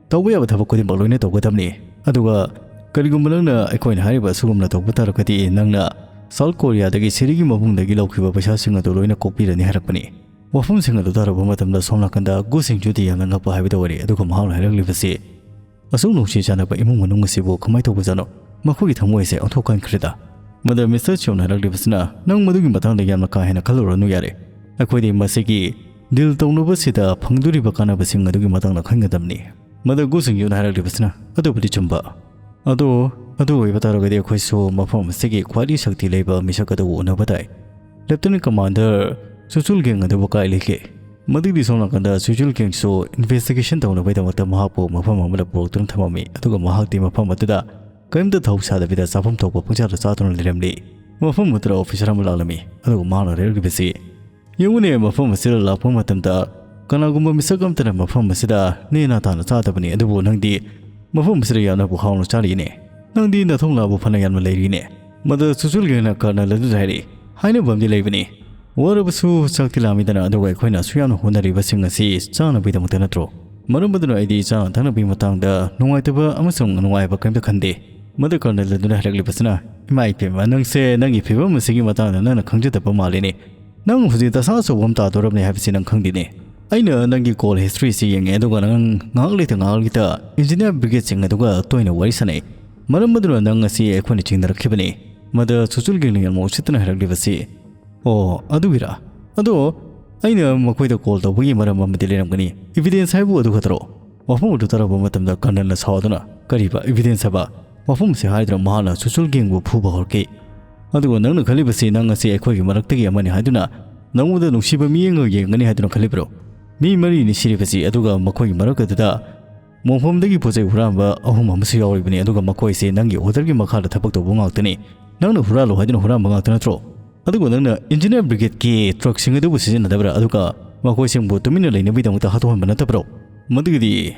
ꯇꯧꯕ ꯌꯥꯕ ꯊꯕꯛ ꯈꯨꯗꯤꯡꯃꯛ ꯂꯣꯏꯅ ꯇꯧꯒꯗꯕꯅꯤ꯫ ꯑꯗꯨꯒ ꯀꯔꯤꯒꯨꯝꯕ ꯅꯪꯅ ꯑꯩꯈꯣꯏꯅ ꯍꯥꯏꯔꯤꯕ ꯑꯁꯤꯒꯨꯝꯅ ꯇꯧꯕ ꯇꯥꯔꯒꯗꯤ, ꯅꯪꯅ ꯁꯥꯎꯠ ꯀꯣꯔꯤꯌꯥꯗꯒꯤ ꯁꯤꯔꯤꯒꯤ ꯃꯕꯨꯡꯗꯒꯤ ꯂꯧꯈꯤꯕ ꯄꯩꯁꯥꯁꯤꯡ ꯑꯗꯨ ꯂꯣꯏꯅ ꯀꯣꯛꯄꯤꯔꯅꯤ ꯍꯥꯏꯔꯛꯄꯅꯤ꯫ ꯋꯥꯐꯝꯁꯤꯡ ꯑꯗꯨ ꯇꯥꯔꯨꯕ ꯃꯇꯝꯗ ꯁꯣꯝ ꯅꯥꯀꯟꯗ ꯒꯨ ꯁꯤꯡꯖꯨꯗꯤ ꯌꯥꯝꯅ ꯉꯛꯄ ꯍꯥꯏꯕꯗꯨ ꯑꯣꯏꯔꯦ꯫ ꯑꯗꯨꯒ ꯃꯍꯥꯛꯅ ꯍꯥꯏꯔꯛꯂꯤꯕꯁꯤ, "ꯑꯁꯨꯛ ꯅꯨꯡꯁꯤ ꯆꯥꯟꯅꯕ ꯏꯃꯨꯡ ꯃꯅꯨꯡ ꯑꯁꯤꯕꯨ ꯀꯃꯥꯏꯅ ꯇꯧꯕꯖꯥꯠꯅꯣ? ꯃꯈꯣꯏꯒꯤ ꯊꯃꯣꯏ ꯑꯁꯦ ꯑꯣꯟꯊꯣꯛ ꯀꯟꯈ꯭ꯔꯦꯗ꯫" ꯃꯗꯨ ꯃꯤꯁꯇꯔ ꯆꯤꯌꯣꯟꯅ ꯍꯥꯏꯔꯛꯂꯤꯕꯁꯤꯅ, "ꯅꯪ ꯃꯗꯨꯒꯤ ꯃꯇꯥꯡꯗ ꯌꯥꯝꯅ ꯀꯥ ꯍꯦꯟꯅ ꯈꯜꯂꯨꯔꯅꯨ ꯌꯥꯔꯦ꯫ ꯑꯩꯈꯣꯏꯗꯤ ꯃꯁꯤꯒꯤ ꯗꯤꯜ ꯇꯧꯅꯕꯁꯤꯗ ꯐꯪꯗꯣꯔꯤꯕ ꯀꯥꯟꯅꯕꯁꯤꯡ ꯑꯗꯨꯒꯤ ꯃꯇꯥꯡꯗ ꯈꯟꯒꯗꯕꯅꯤ꯫" ꯃꯗꯨ ꯒꯨ ꯁꯤꯡꯖꯨꯅ ꯍꯥꯏꯔꯛꯂꯤꯕꯁꯤꯅ, "ꯑꯗꯨꯕꯨꯗꯤ ꯆꯨꯝꯕ꯫ ꯑꯗꯣ, ꯑꯗꯨ ꯑꯣꯏꯕ ꯇꯥꯔꯒꯗꯤ ꯑꯩꯈꯣꯏꯁꯨ ꯃꯐꯝ ꯑꯁꯤꯒꯤ ꯈ꯭ꯋꯥꯏꯗꯒꯤ ꯁꯛꯇꯤ ꯂꯩꯕ ꯃꯤꯁꯛ ꯑꯗꯨꯕꯨ ꯎꯅꯕ ꯇꯥꯏ꯫ ꯂꯦꯞꯇꯤꯅꯦꯟ ꯀꯃꯥꯟꯗꯔ ꯁꯨꯆꯨꯜ ꯒꯦꯡ ꯑꯗꯨꯕꯨ ꯀꯥꯏ ꯂꯩꯒꯦ?" ꯃꯗꯨꯒꯤ ꯁꯣꯝ ꯅꯥꯀꯟꯗ ꯁꯨꯆꯨꯜ ꯒꯦꯡꯁꯨ ꯏꯟꯚꯦꯁꯇꯤꯒꯦꯁꯟ ꯇꯧꯅꯕꯒꯤꯗꯃꯛꯇ ꯃꯍꯥꯛꯄꯨ ꯃꯐꯝ ꯑꯃꯗ ꯄꯨꯔꯛꯇꯨꯅ ꯊꯝꯃꯝꯃꯤ, ꯑꯗꯨꯒ ꯃꯍꯥꯛꯇꯤ ꯃꯐꯝ ꯑꯗꯨꯗ ꯀꯔꯤꯝꯇ ꯊꯧ ꯁꯥꯗꯕꯤꯗ ꯆꯥꯐꯝ ꯊꯣꯛꯄ ꯄꯪꯆꯥꯗ ꯆꯥꯗꯨꯅ ꯂꯩꯔꯝꯂꯤ꯫ ꯃꯐꯝ ꯑꯗꯨꯗ ꯑꯣꯐꯤꯁꯔ ꯑꯃ ꯂꯥꯛꯂꯝꯃꯤ, ꯑꯗꯨꯒ ꯃꯍꯥꯛꯅ ꯍꯥꯏꯔꯛꯂꯤꯕꯁꯤ, "ꯌꯦꯡꯉꯨꯅꯦ, ꯃꯐꯝ ꯑꯁꯤꯗ ꯂꯥꯛꯄ ꯃꯇꯝꯗ ꯀꯅꯥꯒꯨꯝꯕ ꯃꯤꯁꯛ ꯑꯃꯠꯇꯅ ꯃꯐꯝ ꯑꯁꯤꯗ ꯅꯦꯅꯥ ꯇꯥꯅ ꯆꯥꯗꯕꯅꯤ, ꯑꯗꯨꯕꯨ ꯅꯪꯗꯤ ꯃꯐꯝ ꯑꯁꯤꯗ ꯌꯥꯝꯅꯕꯨ ꯍꯥꯎꯅ ꯆꯥꯔꯤꯅꯦ꯫ ꯅꯪꯗꯤ ꯅꯊꯧꯅꯥꯕꯨ ꯐꯅ ꯌꯥꯝꯅ ꯂꯩꯔꯤꯅꯦ꯫" ꯃꯗꯨ ꯁꯨꯆꯨꯜ ꯒꯦꯡꯅ ꯀꯔꯅꯜ ꯑꯗꯨꯗ ꯍꯥꯏꯔꯤ, "ꯍꯥꯏꯅꯐꯝꯗꯤ ꯂꯩꯕꯅꯤ꯫ ꯋꯥꯔꯕꯁꯨ ꯆꯥꯛꯇꯤ ꯂꯥꯝꯃꯤꯗꯅ, ꯑꯗꯨꯒ ꯑꯩꯈꯣꯏꯅ ꯑꯁꯨꯛ ꯌꯥꯝꯅ ꯍꯣꯠꯅꯔꯤꯕꯁꯤꯡ ꯑꯁꯤ ꯆꯥꯅꯕꯒꯤꯗꯃꯛꯇ ꯅꯠꯇ꯭ꯔꯣ? ꯃꯔꯝ ꯑꯗꯨꯅ ꯑꯩꯗꯤ ꯆꯥꯅ ꯊꯛꯅꯕꯒꯤ ꯃꯇꯥꯡꯗ ꯅꯨꯡꯉꯥꯏꯇꯕ ꯑꯃꯁꯨꯡ ꯅꯨꯡꯉꯥꯏꯕ ꯀꯔꯤꯝꯇ ꯈꯟꯗꯦ꯫" ꯃꯗꯨ ꯀꯔꯅꯜ ꯑꯗꯨꯅ ꯍꯥꯏꯔꯛꯂꯤꯕꯁꯤꯅ, "ꯏꯃꯥ ꯏꯕꯦꯝꯃ, ꯅꯪꯁꯦ ꯅꯪꯒꯤ ꯐꯤꯕꯝ ꯑꯁꯤꯒꯤ ꯃꯇꯥꯡꯗ ꯅꯪꯅ ꯈꯪꯖꯗꯕ ꯃꯥꯜꯂꯤꯅꯦ꯫ ꯅꯪ ꯍꯧꯖꯤꯛ ꯗꯁꯥ ꯑꯆꯧꯕ ꯑꯃ ꯇꯥꯗꯧꯔꯕꯅꯦ ꯍꯥꯏꯕꯁꯤ ꯅꯪ ꯈꯪꯗꯦꯅꯦ꯫ ꯑꯩꯅ ꯅꯪꯒꯤ ꯀꯣꯜ ꯍꯤꯁꯇ꯭ꯔꯤꯁꯤ ꯌꯦꯡꯉꯦ, ꯑꯗꯨꯒ ꯅꯪ ꯉꯥꯏꯍꯥꯛ ꯂꯩꯇ ꯉꯥꯏꯍꯥꯛ ꯂꯩꯇ ꯏꯟꯖꯤꯅꯤꯌꯥꯔ ꯕ꯭ꯔꯤꯒꯦꯗꯁꯤꯡ ꯑꯗꯨꯒ ꯇꯣꯏꯅ ꯋꯥꯔꯤ ꯁꯥꯟꯅꯩ꯫ ꯃꯔꯝ ꯑꯗꯨꯅ ꯅꯪ ꯉꯁꯤ ꯑꯩꯈꯣꯏꯅ ꯆꯤꯡꯅꯔꯛꯈꯤꯕꯅꯤ꯫" ꯃꯗꯨ ꯁꯨꯆꯨꯜ ꯒꯦꯡꯅ ꯌꯥꯝꯅ ꯎꯁꯤꯠꯇꯅ ꯍꯥꯏꯔꯛꯂꯤꯕꯁꯤ, "ꯑꯣ, ꯑꯗꯨꯒꯤꯔꯥ? ꯑꯗꯣ ꯑꯩꯅ ꯃꯈꯣꯏꯗ ꯀꯣꯜ ꯇꯧꯕꯒꯤ ꯃꯔꯝ ꯑꯃꯗꯤ ꯂꯩꯔꯝꯒꯅꯤ꯫ ꯏꯚꯤꯗꯦꯟꯁ ꯍꯥꯏꯕꯨ ꯑꯗꯨ ꯈꯛꯇꯔꯣ? ꯋꯥꯐꯝ ꯑꯗꯨ ꯇꯥꯔꯕ ꯃꯇꯝꯗ ꯀꯔꯅꯜꯅ ꯁꯥꯎꯗꯨꯅ, "ꯀꯔꯤꯕ ꯏꯚꯤꯗꯦꯟꯁ ꯍꯥꯏꯕ?" ꯋꯥꯐꯝꯁꯦ ꯍꯥꯏꯗꯨꯅ ꯃꯍꯥꯛꯅ ꯆꯨꯆꯨꯜ ꯒꯦꯡꯕꯨ ꯐꯨꯕ ꯍꯧꯔꯛꯈꯤ꯫ "ꯑꯗꯨꯒ ꯅꯪꯅ ꯈꯜꯂꯤꯕꯁꯤ ꯅꯪ ꯑꯁꯤ ꯑꯩꯈꯣꯏꯒꯤ ꯃꯔꯛꯇꯒꯤ ꯑꯃꯅꯤ ꯍꯥꯏꯗꯨꯅ, ꯅꯪꯉꯣꯟꯗ ꯅꯨꯡꯁꯤꯕ ꯃꯤꯠꯌꯦꯡꯒ ꯌꯦꯡꯒꯅꯤ ꯍꯥꯏꯗꯨꯅ ꯈꯜꯂꯤꯕ꯭ꯔꯣ? ꯃꯤ ꯃꯔꯤꯅꯤ ꯁꯤꯔꯤꯕꯁꯤ, ꯑꯗꯨꯒ ꯃꯈꯣꯏꯒꯤ ꯃꯔꯛ ꯑꯗꯨꯗ ꯃꯣꯡꯐꯝꯗꯒꯤ ꯄꯣꯠ ꯆꯩ ꯍꯨꯔꯥꯟꯕ ꯑꯍꯨꯝ ꯑꯃꯁꯨ ꯌꯥꯎꯔꯤꯕꯅꯤ, ꯑꯗꯨꯒ ꯃꯈꯣꯏꯁꯦ ꯅꯪꯒꯤ ꯑꯣꯔꯗꯔꯒꯤ ꯃꯈꯥꯗ ꯊꯕꯛ ꯇꯧꯕ ꯉꯥꯛꯇꯅꯤ꯫ ꯅꯪꯅ ꯍꯨꯔꯥꯜꯂꯨ ꯍꯥꯏꯗꯨꯅ ꯍꯨꯔꯥꯟꯕ ꯉꯥꯛꯇ ꯅꯠꯇ꯭ꯔꯣ? ꯑꯗꯨꯒ ꯅꯪꯅ ꯏꯟꯖꯤꯅꯤꯌꯥꯔ ꯕ꯭ꯔꯤꯒꯦꯗꯀꯤ ꯇ꯭ꯔꯛꯁꯤꯡ ꯑꯗꯨꯕꯨ ꯁꯤꯖꯤꯟꯅꯗꯕ꯭ꯔꯥ? ꯑꯗꯨꯒ ꯃꯈꯣꯏꯁꯤꯡꯕꯨ ꯇꯨꯃꯤꯟꯅ ꯂꯩꯅꯕꯒꯤꯗꯃꯛꯇ ꯍꯥꯠꯇꯣꯛꯍꯟꯕ ꯅꯠꯇꯕ꯭ꯔꯣ?" ꯃꯗꯨꯒꯤꯗꯤ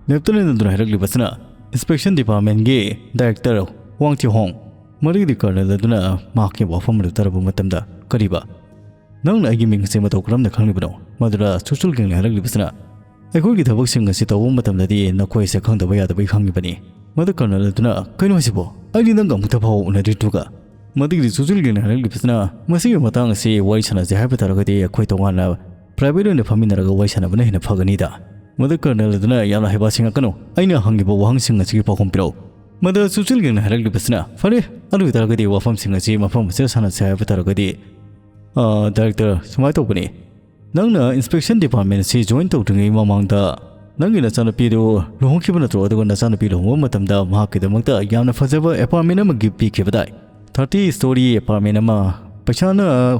ꯂꯦꯐꯇꯅꯦꯟ ꯑꯗꯨꯅ ꯍꯥꯏꯔꯛꯂꯤꯕꯁꯤꯅ ꯏꯟꯁꯄꯦꯛꯁꯟ ꯗꯤꯄꯥꯔꯠꯃꯦꯟꯒꯤ ꯗꯥꯏꯔꯦꯛꯇꯔ ꯋꯥꯡ ꯊꯤꯍꯣꯡ꯫ ꯃꯗꯨꯒꯤꯗꯤ ꯀꯔꯅꯜ ꯑꯗꯨꯅ ꯃꯍꯥꯛꯀꯤ ꯋꯥꯐꯝ ꯑꯗꯨ ꯇꯥꯔꯕ ꯃꯇꯝꯗ, "ꯀꯔꯤꯕ? ꯅꯪꯅ ꯑꯩꯒꯤ ꯃꯤꯡ ꯑꯁꯤ ꯃꯇꯧ ꯀꯔꯝꯅ ꯈꯪꯂꯤꯕꯅꯣ?" ꯃꯗꯨꯗ ꯆꯨꯆꯨꯜ ꯒꯦꯡꯅ ꯍꯥꯏꯔꯛꯂꯤꯕꯁꯤꯅ, "ꯑꯩꯈꯣꯏꯒꯤ ꯊꯕꯛꯁꯤꯡ ꯑꯁꯤ ꯇꯧꯕ ꯃꯇꯝꯗꯗꯤ ꯅꯈꯣꯏꯁꯦ ꯈꯪꯗꯕ ꯌꯥꯗꯕꯒꯤ ꯈꯪꯉꯤꯕꯅꯤ꯫" ꯃꯗꯨ ꯀꯔꯅꯜ ꯑꯗꯨꯅ, "ꯀꯩꯅꯣ ꯍꯥꯏꯁꯤꯕꯣ? ꯑꯩꯗꯤ ꯅꯪꯒ ꯑꯃꯨꯛꯇ ꯐꯥꯎ ꯎꯅꯗ꯭ꯔꯤꯗꯨꯒ?" ꯃꯗꯨꯒꯤꯗꯤ ꯆꯨꯆꯨꯜ ꯒꯦꯡꯅ ꯍꯥꯏꯔꯛꯂꯤꯕꯁꯤꯅ, "ꯃꯁꯤꯒꯤ ꯃꯇꯥꯡ ꯑꯁꯤ ꯋꯥꯔꯤ ꯁꯥꯟꯅꯁꯦ ꯍꯥꯏꯕ ꯇꯥꯔꯒꯗꯤ ꯑꯩꯈꯣꯏ ꯇꯣꯉꯥꯟꯅ ꯄ꯭ꯔꯥꯏꯚꯦꯠ ꯑꯣꯏꯅ ꯐꯝꯃꯤꯟꯅꯔꯒ ꯋꯥꯔꯤ ꯁꯥꯟꯅꯕꯅ ꯍꯦꯟꯅ ꯐꯒꯅꯤꯗ꯫" ꯃꯗꯨ ꯀꯔꯅꯜ ꯑꯗꯨꯅ, "ꯌꯥꯝꯅ ꯍꯩꯕ ꯁꯤꯡꯉꯛꯀꯅꯨ, ꯑꯩꯅ ꯍꯪꯉꯤꯕ ꯋꯥꯍꯪꯁꯤꯡ ꯑꯁꯤꯒꯤ ꯄꯥꯎꯈꯨꯝ ꯄꯤꯔꯛꯎ꯫" ꯃꯗꯨ ꯆꯨꯆꯨꯜ ꯒꯦꯡꯅ ꯍꯥꯏꯔꯛꯂꯤꯕꯁꯤꯅ, "ꯐꯔꯦ, ꯑꯗꯨ ꯑꯣꯏ ꯇꯥꯔꯒꯗꯤ ꯋꯥꯐꯝꯁꯤꯡ ꯑꯁꯤ ꯃꯐꯝ ꯑꯁꯤꯗ ꯁꯥꯟꯅꯁꯦ ꯍꯥꯏꯕ ꯇꯥꯔꯒꯗꯤ, ꯑ, ꯗꯥꯏꯔꯦꯛꯇꯔ, ꯁꯨꯃꯥꯏꯅ ꯇꯧꯕꯅꯤ, ꯅꯪꯅ ꯏꯟꯁꯄꯦꯛꯁꯟ ꯗꯤꯄꯥꯔꯠꯃꯦꯟ ꯑꯁꯤ ꯖꯣꯏꯟ ꯇꯧꯗ꯭ꯔꯤꯉꯩ ꯃꯃꯥꯡꯗ ꯅꯪꯒꯤ ꯅꯆꯥꯅꯨꯄꯤꯗꯨ ꯂꯨꯍꯣꯡꯈꯤꯕ ꯅꯠꯇ꯭ꯔꯣ? ꯑꯗꯨꯒ ꯅꯆꯥꯅꯨꯄꯤ ꯂꯨꯍꯣꯡꯕ ꯃꯇꯝꯗ ꯃꯍꯥꯛꯀꯤꯗꯃꯛꯇ ꯌꯥꯝꯅ ꯐꯖꯕ ꯑꯦꯄꯥꯔꯠꯃꯦꯟ ꯑꯃ ꯒꯤꯐ ꯄꯤꯈꯤꯕꯗꯥꯏ? ꯊꯥꯔꯇꯤ ꯁ꯭ꯇꯣꯔꯤ ꯑꯦꯄꯥꯔꯠꯃꯦꯟ ꯑꯃ, ꯄꯩꯁꯥꯅ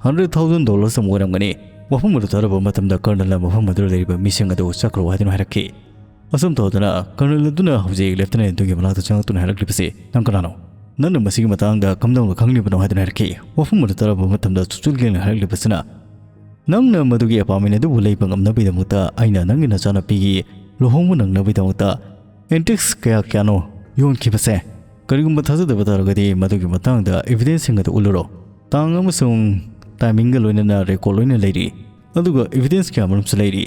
ꯍꯟꯗ꯭ꯔꯦꯠ ꯊꯥꯎꯖꯟ ꯗꯣꯂꯔꯁ ꯑꯃ ꯑꯣꯏꯔꯝꯒꯅꯤ꯫" ꯋꯥꯐꯝ ꯑꯗꯨ ꯇꯥꯔꯕ ꯃꯇꯝꯗ ꯀꯔꯅꯜꯅ ꯃꯐꯝ ꯑꯗꯨꯗ ꯂꯩꯔꯤꯕ ꯃꯤꯁꯤꯡ ꯑꯗꯨ ꯆꯠꯈ꯭ꯔꯣ ꯍꯥꯏꯗꯨꯅ ꯍꯥꯏꯔꯛꯈꯤ꯫ ꯑꯁꯨꯝ ꯇꯧꯗꯅ ꯀꯔꯅꯜ ꯑꯗꯨꯅ ꯍꯧꯖꯤꯛ ꯂꯦꯐꯇꯅꯦꯟ ꯑꯗꯨꯒꯤ ꯃꯅꯥꯛꯇ ꯆꯪꯂꯛꯇꯨꯅ ꯍꯥꯏꯔꯛꯂꯤꯕꯁꯤ, "ꯅꯪ ꯀꯅꯥꯅꯣ? ꯅꯪꯅ ꯃꯁꯤꯒꯤ ꯃꯇꯥꯡꯗ ꯀꯝꯗꯧꯅ ꯈꯪꯂꯤꯕꯅꯣ?" ꯍꯥꯏꯗꯨꯅ ꯍꯥꯏꯔꯛꯈꯤ꯫ ꯋꯥꯐꯝ ꯑꯗꯨ ꯇꯥꯔꯕ ꯃꯇꯝꯗ ꯆꯨꯆꯨꯜ ꯒꯦꯡꯅ ꯍꯥꯏꯔꯛꯂꯤꯕꯁꯤꯅ, "ꯅꯪꯅ ꯃꯗꯨꯒꯤ ꯑꯦꯄꯥꯔꯠꯃꯦꯟ ꯑꯗꯨꯕꯨ ꯂꯩꯕ ꯉꯝꯅꯕꯒꯤꯗꯃꯛꯇ ꯑꯩꯅ ꯅꯪꯒꯤ ꯅꯆꯥꯅꯨꯄꯤꯒꯤ ꯂꯨꯍꯣꯡꯕ ꯅꯪꯅꯕꯒꯤꯗꯃꯛꯇ ꯑꯦꯟꯇꯤꯛꯁ ꯀꯌꯥ ꯀꯌꯥꯅꯣ ꯌꯣꯟꯈꯤꯕꯁꯦ꯫ ꯀꯔꯤꯒꯨꯝꯕ ꯊꯥꯖꯗꯕ ꯇꯥꯔꯒꯗꯤ ꯃꯗꯨꯒꯤ ꯃꯇꯥꯡꯗ ꯏꯚꯤꯗꯦꯟꯁꯁꯤꯡ ꯑꯗꯨ ꯎꯠꯂꯨꯔꯣ꯫ ꯇꯥꯡ ꯑꯃꯁꯨꯡ ꯇꯥꯏꯃꯤꯡꯒ ꯂꯣꯏꯅꯅ ꯔꯦꯀꯣꯔꯗ ꯂꯣꯏꯅ ꯂꯩꯔꯤ꯫ ꯑꯗꯨꯒ ꯏꯚꯤꯗꯦꯟꯁ ꯀꯌꯥꯃꯔꯨꯝꯁꯨ ꯂꯩꯔꯤ,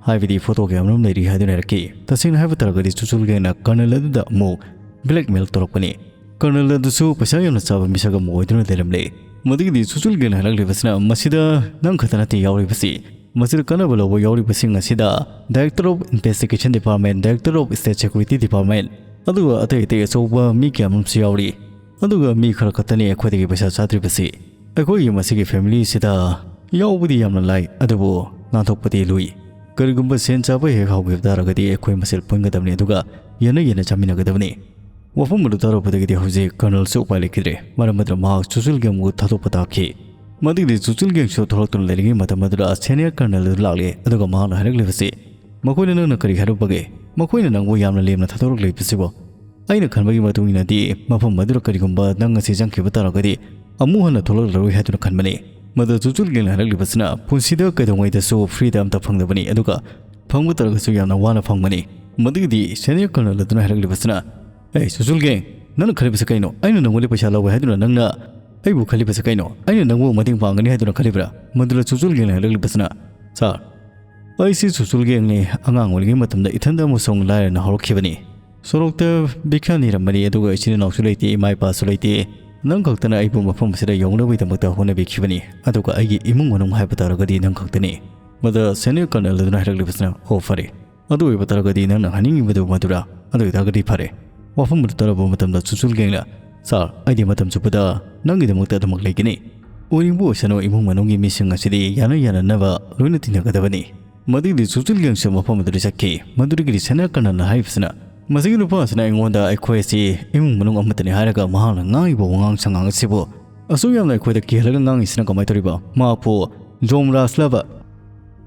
ꯍꯥꯏꯕꯗꯤ ꯐꯣꯇꯣ ꯀꯌꯥꯃꯔꯨꯝ ꯂꯩꯔꯤ" ꯍꯥꯏꯗꯨꯅ ꯍꯥꯏꯔꯛꯈꯤ꯫ ꯇꯁꯦꯡꯅ ꯍꯥꯏꯕ ꯇꯥꯔꯒꯗꯤ ꯆꯨꯆꯨꯜ ꯒꯦꯡꯅ ꯀꯔꯅꯜ ꯑꯗꯨꯗ ꯑꯃꯨꯛ ꯕ꯭ꯂꯦꯛꯃꯦꯜ ꯇꯧꯔꯛꯄꯅꯤ꯫ ꯀꯔꯅꯜ ꯑꯗꯨꯁꯨ ꯄꯩꯁꯥ ꯌꯥꯝꯅ ꯆꯥꯕ ꯃꯤꯁꯛ ꯑꯃ ꯑꯣꯏꯗꯨꯅ ꯂꯩꯔꯝꯂꯦ꯫ ꯃꯗꯨꯒꯤꯗꯤ ꯆꯨꯆꯨꯜ ꯒꯦꯡꯅ ꯍꯥꯏꯔꯛꯂꯤꯕꯁꯤꯅ, "ꯃꯁꯤꯗ ꯅꯪ ꯈꯛꯇ ꯅꯠꯇꯦ ꯌꯥꯎꯔꯤꯕꯁꯤ꯫ ꯃꯁꯤꯗ ꯀꯥꯟꯅꯕ ꯂꯧꯕ ꯌꯥꯎꯔꯤꯕꯁꯤꯡ ꯑꯁꯤꯗ Director of Investigation Department, Director of State Security Department, ꯑꯗꯨꯒ ꯑꯇꯩ ꯑꯇꯩ ꯑꯆꯧꯕ ꯃꯤ ꯀꯌꯥ ꯑꯃꯁꯨ ꯌꯥꯎꯔꯤ꯫ ꯑꯗꯨꯒ ꯃꯤ ꯈꯔ ꯈꯛꯇꯅꯤ ꯑꯩꯈꯣꯏꯗꯒꯤ ꯄꯩꯁꯥ ꯆꯥꯗ꯭ꯔꯤꯕꯁꯤ꯫ ꯑꯩꯈꯣꯏꯒꯤ ꯃꯁꯤꯒꯤ ꯐꯦꯃꯤꯂꯤ ꯑꯁꯤꯗ ꯌꯥꯎꯕꯗꯤ ꯌꯥꯝꯅ ꯂꯥꯏ, ꯑꯗꯨꯕꯨ ꯅꯥꯟꯊꯣꯛꯄꯗꯤ ꯂꯨꯏ꯫ ꯀꯔꯤꯒꯨꯝꯕ ꯁꯦꯟ ꯆꯥꯕ ꯍꯦꯛ ꯍꯧꯈꯤꯕ ꯇꯥꯔꯒꯗꯤ ꯑꯩꯈꯣꯏ ꯃꯁꯦꯜ ꯄꯨꯟꯒꯗꯕꯅꯤ, ꯑꯗꯨꯒ ꯌꯦꯟꯅ ꯌꯦꯟꯅ ꯆꯥꯃꯤꯟꯅꯒꯗꯕꯅꯤ꯫ ꯋꯥꯐꯝ ꯑꯗꯨ ꯇꯥꯔꯨꯕꯗꯒꯤꯗꯤ ꯍꯧꯖꯤꯛ ꯀꯔꯅꯦꯜꯁꯨ ꯎꯄꯥꯏ ꯂꯩꯈꯤꯗ꯭ꯔꯦ, ꯃꯔꯝ ꯑꯗꯨꯅ ꯃꯍꯥꯛ ꯆꯨꯆꯨꯜ ꯒꯦꯡꯕꯨ ꯊꯥꯗꯣꯛꯄ ꯇꯥꯈꯤ꯫ ꯃꯗꯨꯒꯤꯗꯤ ꯆꯨꯆꯨꯜ ꯒꯦꯡꯁꯨ ꯊꯣꯛꯂꯛꯇꯨꯅ ꯂꯩꯔꯤꯉꯩ ꯃꯇꯝ ꯑꯗꯨꯗ ꯁꯦꯅꯤꯌꯔ ꯀꯔꯅꯦꯜ ꯑꯗꯨ ꯂꯥꯛꯂꯦ, ꯑꯗꯨꯒ ꯃꯍꯥꯛꯅ ꯍꯥꯏꯔꯛꯂꯤꯕꯁꯤ, "ꯃꯈꯣꯏꯅ ꯅꯪꯅ ꯀꯔꯤ ꯍꯥꯏꯔꯨꯕꯒꯦ? ꯃꯈꯣꯏꯅ ꯅꯪꯕꯨ ꯌꯥꯝꯅ ꯂꯦꯝꯅ ꯊꯥꯗꯣꯔꯛꯂꯤꯕꯁꯤꯕꯨ?" ꯑꯩꯅ ꯈꯟꯕꯒꯤ ꯃꯇꯨꯡ ꯏꯟꯅꯗꯤ ꯃꯐꯝ ꯑꯗꯨꯗ ꯀꯔꯤꯒꯨꯝꯕ ꯅꯪ ꯑꯁꯤ ꯆꯪꯈꯤꯕ ꯇꯥꯔꯒꯗꯤ ꯑꯃꯨꯛ ꯍꯟꯅ ꯊꯣꯛꯂꯛꯂꯔꯣꯏ ꯍꯥꯏꯗꯨꯅ ꯈꯟꯕꯅꯤ꯫ ꯃꯗꯨ ꯆꯨꯆꯨꯜ ꯒꯦꯡꯅ ꯍꯥꯏꯔꯛꯂꯤꯕꯁꯤꯅ ꯄꯨꯟꯁꯤꯗ ꯀꯩꯗꯧꯉꯩꯗꯁꯨ ꯐ꯭ꯔꯤꯗ ꯑꯝꯇ ꯐꯪꯗꯕꯅꯤ, ꯑꯗꯨꯒ ꯐꯪꯕ ꯇꯥꯔꯒꯁꯨ ꯌꯥꯝꯅ ꯋꯥꯅ ꯐꯪꯕꯅꯤ꯫ ꯃꯗꯨꯒꯤꯗꯤ ꯁꯦꯅꯤꯌꯔ ꯀꯔꯅꯦꯜ ꯑꯗꯨꯅ ꯍꯥꯏꯔꯛꯂꯤꯕꯁꯤꯅ, "ꯑꯦ ꯆꯨꯆꯨꯜ ꯒꯦꯡ, ꯅꯪꯅ ꯈꯜꯂꯤꯕꯁꯤ ꯀꯩꯅꯣ? ꯑꯩꯅ ꯅꯪꯉꯣꯟꯗ ꯄꯩꯁꯥ ꯂꯧꯒꯦ ꯍꯥꯏꯗꯨꯅ ꯅꯪꯅ ꯑꯩꯕꯨ ꯈꯜꯂꯤꯕꯁꯤ ꯀꯩꯅꯣ? ꯑꯩꯅ ꯅꯪꯕꯨ ꯃꯇꯦꯡ ꯄꯥꯡꯒꯅꯤ ꯍꯥꯏꯗꯨꯅ ꯈꯜꯂꯤꯕ꯭ꯔꯥ?" ꯃꯗꯨꯗ ꯆꯨꯆꯨꯜ ꯒꯦꯡꯅ ꯍꯥꯏꯔꯛꯂꯤꯕꯁꯤꯅ, "ꯁꯥꯔ, ꯑꯩꯁꯤ ꯆꯨꯆꯨꯜ ꯒꯦꯡꯅꯤ꯫ ꯑꯉꯥꯡ ꯑꯣꯏꯔꯤꯉꯩ ꯃꯇꯝꯗ ꯏꯊꯟꯗ ꯑꯃꯁꯨꯡ ꯂꯥꯏꯔꯅ ꯍꯧꯔꯛꯈꯤꯕꯅꯤ꯫ ꯁꯣꯔꯣꯛꯇ ꯚꯤꯈ꯭ꯌꯥ ꯅꯤꯔꯝꯕꯅꯤ, ꯑꯗꯨꯒ ꯏꯆꯤꯟ ꯏꯅꯥꯎꯁꯨ ꯂꯩꯇꯦ, ꯏꯃꯥ ꯏꯄꯥꯁꯨ ꯂꯩꯇꯦ꯫ ꯅꯪ ꯈꯛꯇꯅ ꯑꯩꯕꯨ ꯃꯐꯝ ꯑꯁꯤꯗ ꯌꯧꯅꯕꯒꯤꯗꯃꯛꯇ ꯍꯣꯠꯅꯕꯤꯈꯤꯕꯅꯤ, ꯑꯗꯨꯒ ꯑꯩꯒꯤ ꯏꯃꯨꯡ ꯃꯅꯨꯡ ꯍꯥꯏꯕ ꯇꯥꯔꯒꯗꯤ ꯅꯪ ꯈꯛꯇꯅꯤ꯫" ꯃꯗ ꯁꯦꯅꯤꯌꯔ ꯀꯔꯅꯦꯜ ꯑꯗꯨꯅ ꯍꯥꯏꯔꯛꯂꯤꯕꯁꯤꯅ, "ꯑꯣ, ꯐꯔꯦ꯫ ꯑꯗꯨ ꯑꯣꯏꯕ ꯇꯥꯔꯒꯗꯤ ꯅꯪꯅ ꯍꯥꯏꯅꯤꯡꯉꯤꯕꯗꯨ ꯃꯗꯨꯔꯥ? ꯑꯗꯨ ꯑꯣꯏꯇꯥꯔꯒꯗꯤ ꯐꯔꯦ꯫" ꯋꯥꯐꯝ ꯑꯗꯨ ꯇꯥꯔꯕ ꯃꯇꯝꯗ ꯆꯨꯆꯨꯜ ꯒꯦꯡꯅ, "ꯁꯥꯔ, ꯑꯩꯗꯤ ꯃꯇꯝ ꯆꯨꯞꯄꯗ ꯅꯪꯒꯤꯗꯃꯛꯇ ꯑꯗꯨꯃꯛ ꯂꯩꯒꯅꯤ꯫ ꯑꯣꯏꯅꯤꯡꯕ ꯑꯣꯏꯁꯅꯨ, ꯏꯃꯨꯡ ꯃꯅꯨꯡꯒꯤ ꯃꯤꯁꯤꯡ ꯑꯁꯤꯗꯤ ꯌꯥꯅ ꯌꯥꯅꯅꯕ ꯂꯣꯏꯅ ꯇꯤꯟꯅꯒꯗꯕꯅꯤ꯫" ꯃꯗꯨꯒꯤꯗꯤ ꯆꯨꯆꯨꯜ ꯒꯦꯡꯁꯨ ꯃꯐꯝ ꯑꯗꯨꯗ ꯆꯠꯈꯤ꯫ ꯃꯗꯨꯗꯒꯤꯗꯤ ꯁꯦꯅꯤꯌꯔ ꯀꯔꯅꯦꯜꯅ ꯍꯥꯏꯔꯤꯕꯁꯤꯅ, "ꯃꯁꯤꯒꯤ ꯅꯨꯄꯥ ꯑꯁꯤꯅ ꯑꯩꯉꯣꯟꯗ ꯑꯩꯈꯣꯏ ꯑꯁꯤ ꯏꯃꯨꯡ ꯃꯅꯨꯡ ꯑꯃꯠꯇꯅꯤ ꯍꯥꯏꯔꯒ ꯃꯍꯥꯛꯅ ꯉꯥꯡꯉꯤꯕ ꯋꯥꯉꯥꯡ ꯁꯉꯥꯡ ꯑꯁꯤꯕꯨ ꯑꯁꯨꯛ ꯌꯥꯝꯅ ꯑꯩꯈꯣꯏꯗ ꯀꯤꯍꯜꯂꯒ ꯉꯥꯡꯉꯤꯁꯤꯅ ꯀꯃꯥꯏꯅ ꯇꯧꯔꯤꯕ? ꯃꯍꯥꯛꯄꯨ ꯖꯣꯝꯔꯥꯖꯂꯕ?"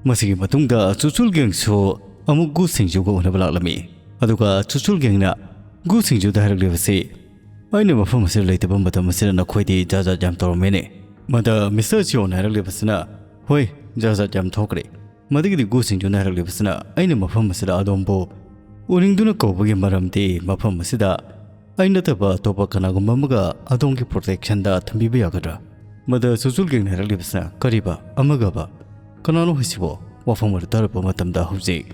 ꯃꯁꯤꯒꯤ ꯃꯇꯨꯡꯗ ꯆꯨꯆꯨꯜ ꯒꯦꯡꯁꯨ ꯑꯃꯨꯛ ꯒꯨ ꯁꯤꯡꯖꯨꯒ ꯎꯅꯕ ꯂꯥꯛꯂꯝꯃꯤ꯫ ꯑꯗꯨꯒ ꯆꯨꯆꯨꯜ ꯒꯦꯡꯅ ꯒꯨ ꯁꯤꯡꯖꯨꯗ ꯍꯥꯏꯔꯛꯂꯤꯕꯁꯤ, "ꯑꯩꯅ ꯃꯐꯝ ꯑꯁꯤꯗ ꯂꯩꯇꯕ ꯃꯇꯝ ꯑꯁꯤꯗ ꯅꯈꯣꯏꯗꯤ ꯖꯥꯠ ꯖꯥꯠ ꯌꯥꯝ ꯇꯧꯔꯝꯃꯦꯅꯦ꯫" ꯃꯗ ꯃꯤꯁꯇꯔ ꯆꯤꯌꯣꯟꯅ ꯍꯥꯏꯔꯛꯂꯤꯕꯁꯤꯅ, "ꯍꯣꯏ, ꯖꯥꯠ ꯖꯥꯠ ꯌꯥꯝ ꯊꯣꯛꯈ꯭ꯔꯦ꯫" ꯃꯗꯒꯤꯗꯤ ꯒꯨ ꯁꯤꯡꯖꯨꯅ ꯍꯥꯏꯔꯛꯂꯤꯕꯁꯤꯅ, "ꯑꯩꯅ ꯃꯐꯝ ꯑꯁꯤꯗ ꯑꯗꯣꯝꯕꯨ ꯎꯅꯤꯡꯗꯨꯅ ꯀꯧꯕꯒꯤ ꯃꯔꯝꯗꯤ ꯃꯐꯝ ꯑꯁꯤꯗ ꯑꯩ ꯅꯠꯇꯕ ꯑꯇꯣꯞꯄ ꯀꯅꯥꯒꯨꯝꯕ ꯑꯃꯒ ꯑꯗꯣꯝꯒꯤ ꯄ꯭ꯔꯣꯇꯦꯛꯁꯟꯗ ꯊꯝꯕꯤꯕ ꯌꯥꯒꯗ꯭ꯔꯥ?" ꯃꯗ ꯆꯨꯆꯨꯜ ꯒꯦꯡꯅ ꯍꯥꯏꯔꯛꯂꯤꯕꯁꯤꯅ, "ꯀꯔꯤꯕ? ꯑꯃꯒꯕ? ꯀꯅꯥꯅꯣ ꯍꯥꯏꯁꯤꯕꯣ?" ꯋꯥꯐꯝ ꯑꯗꯨ ꯇꯥꯔꯛꯄ ꯃꯇꯝꯗ ꯍꯧꯖꯤꯛ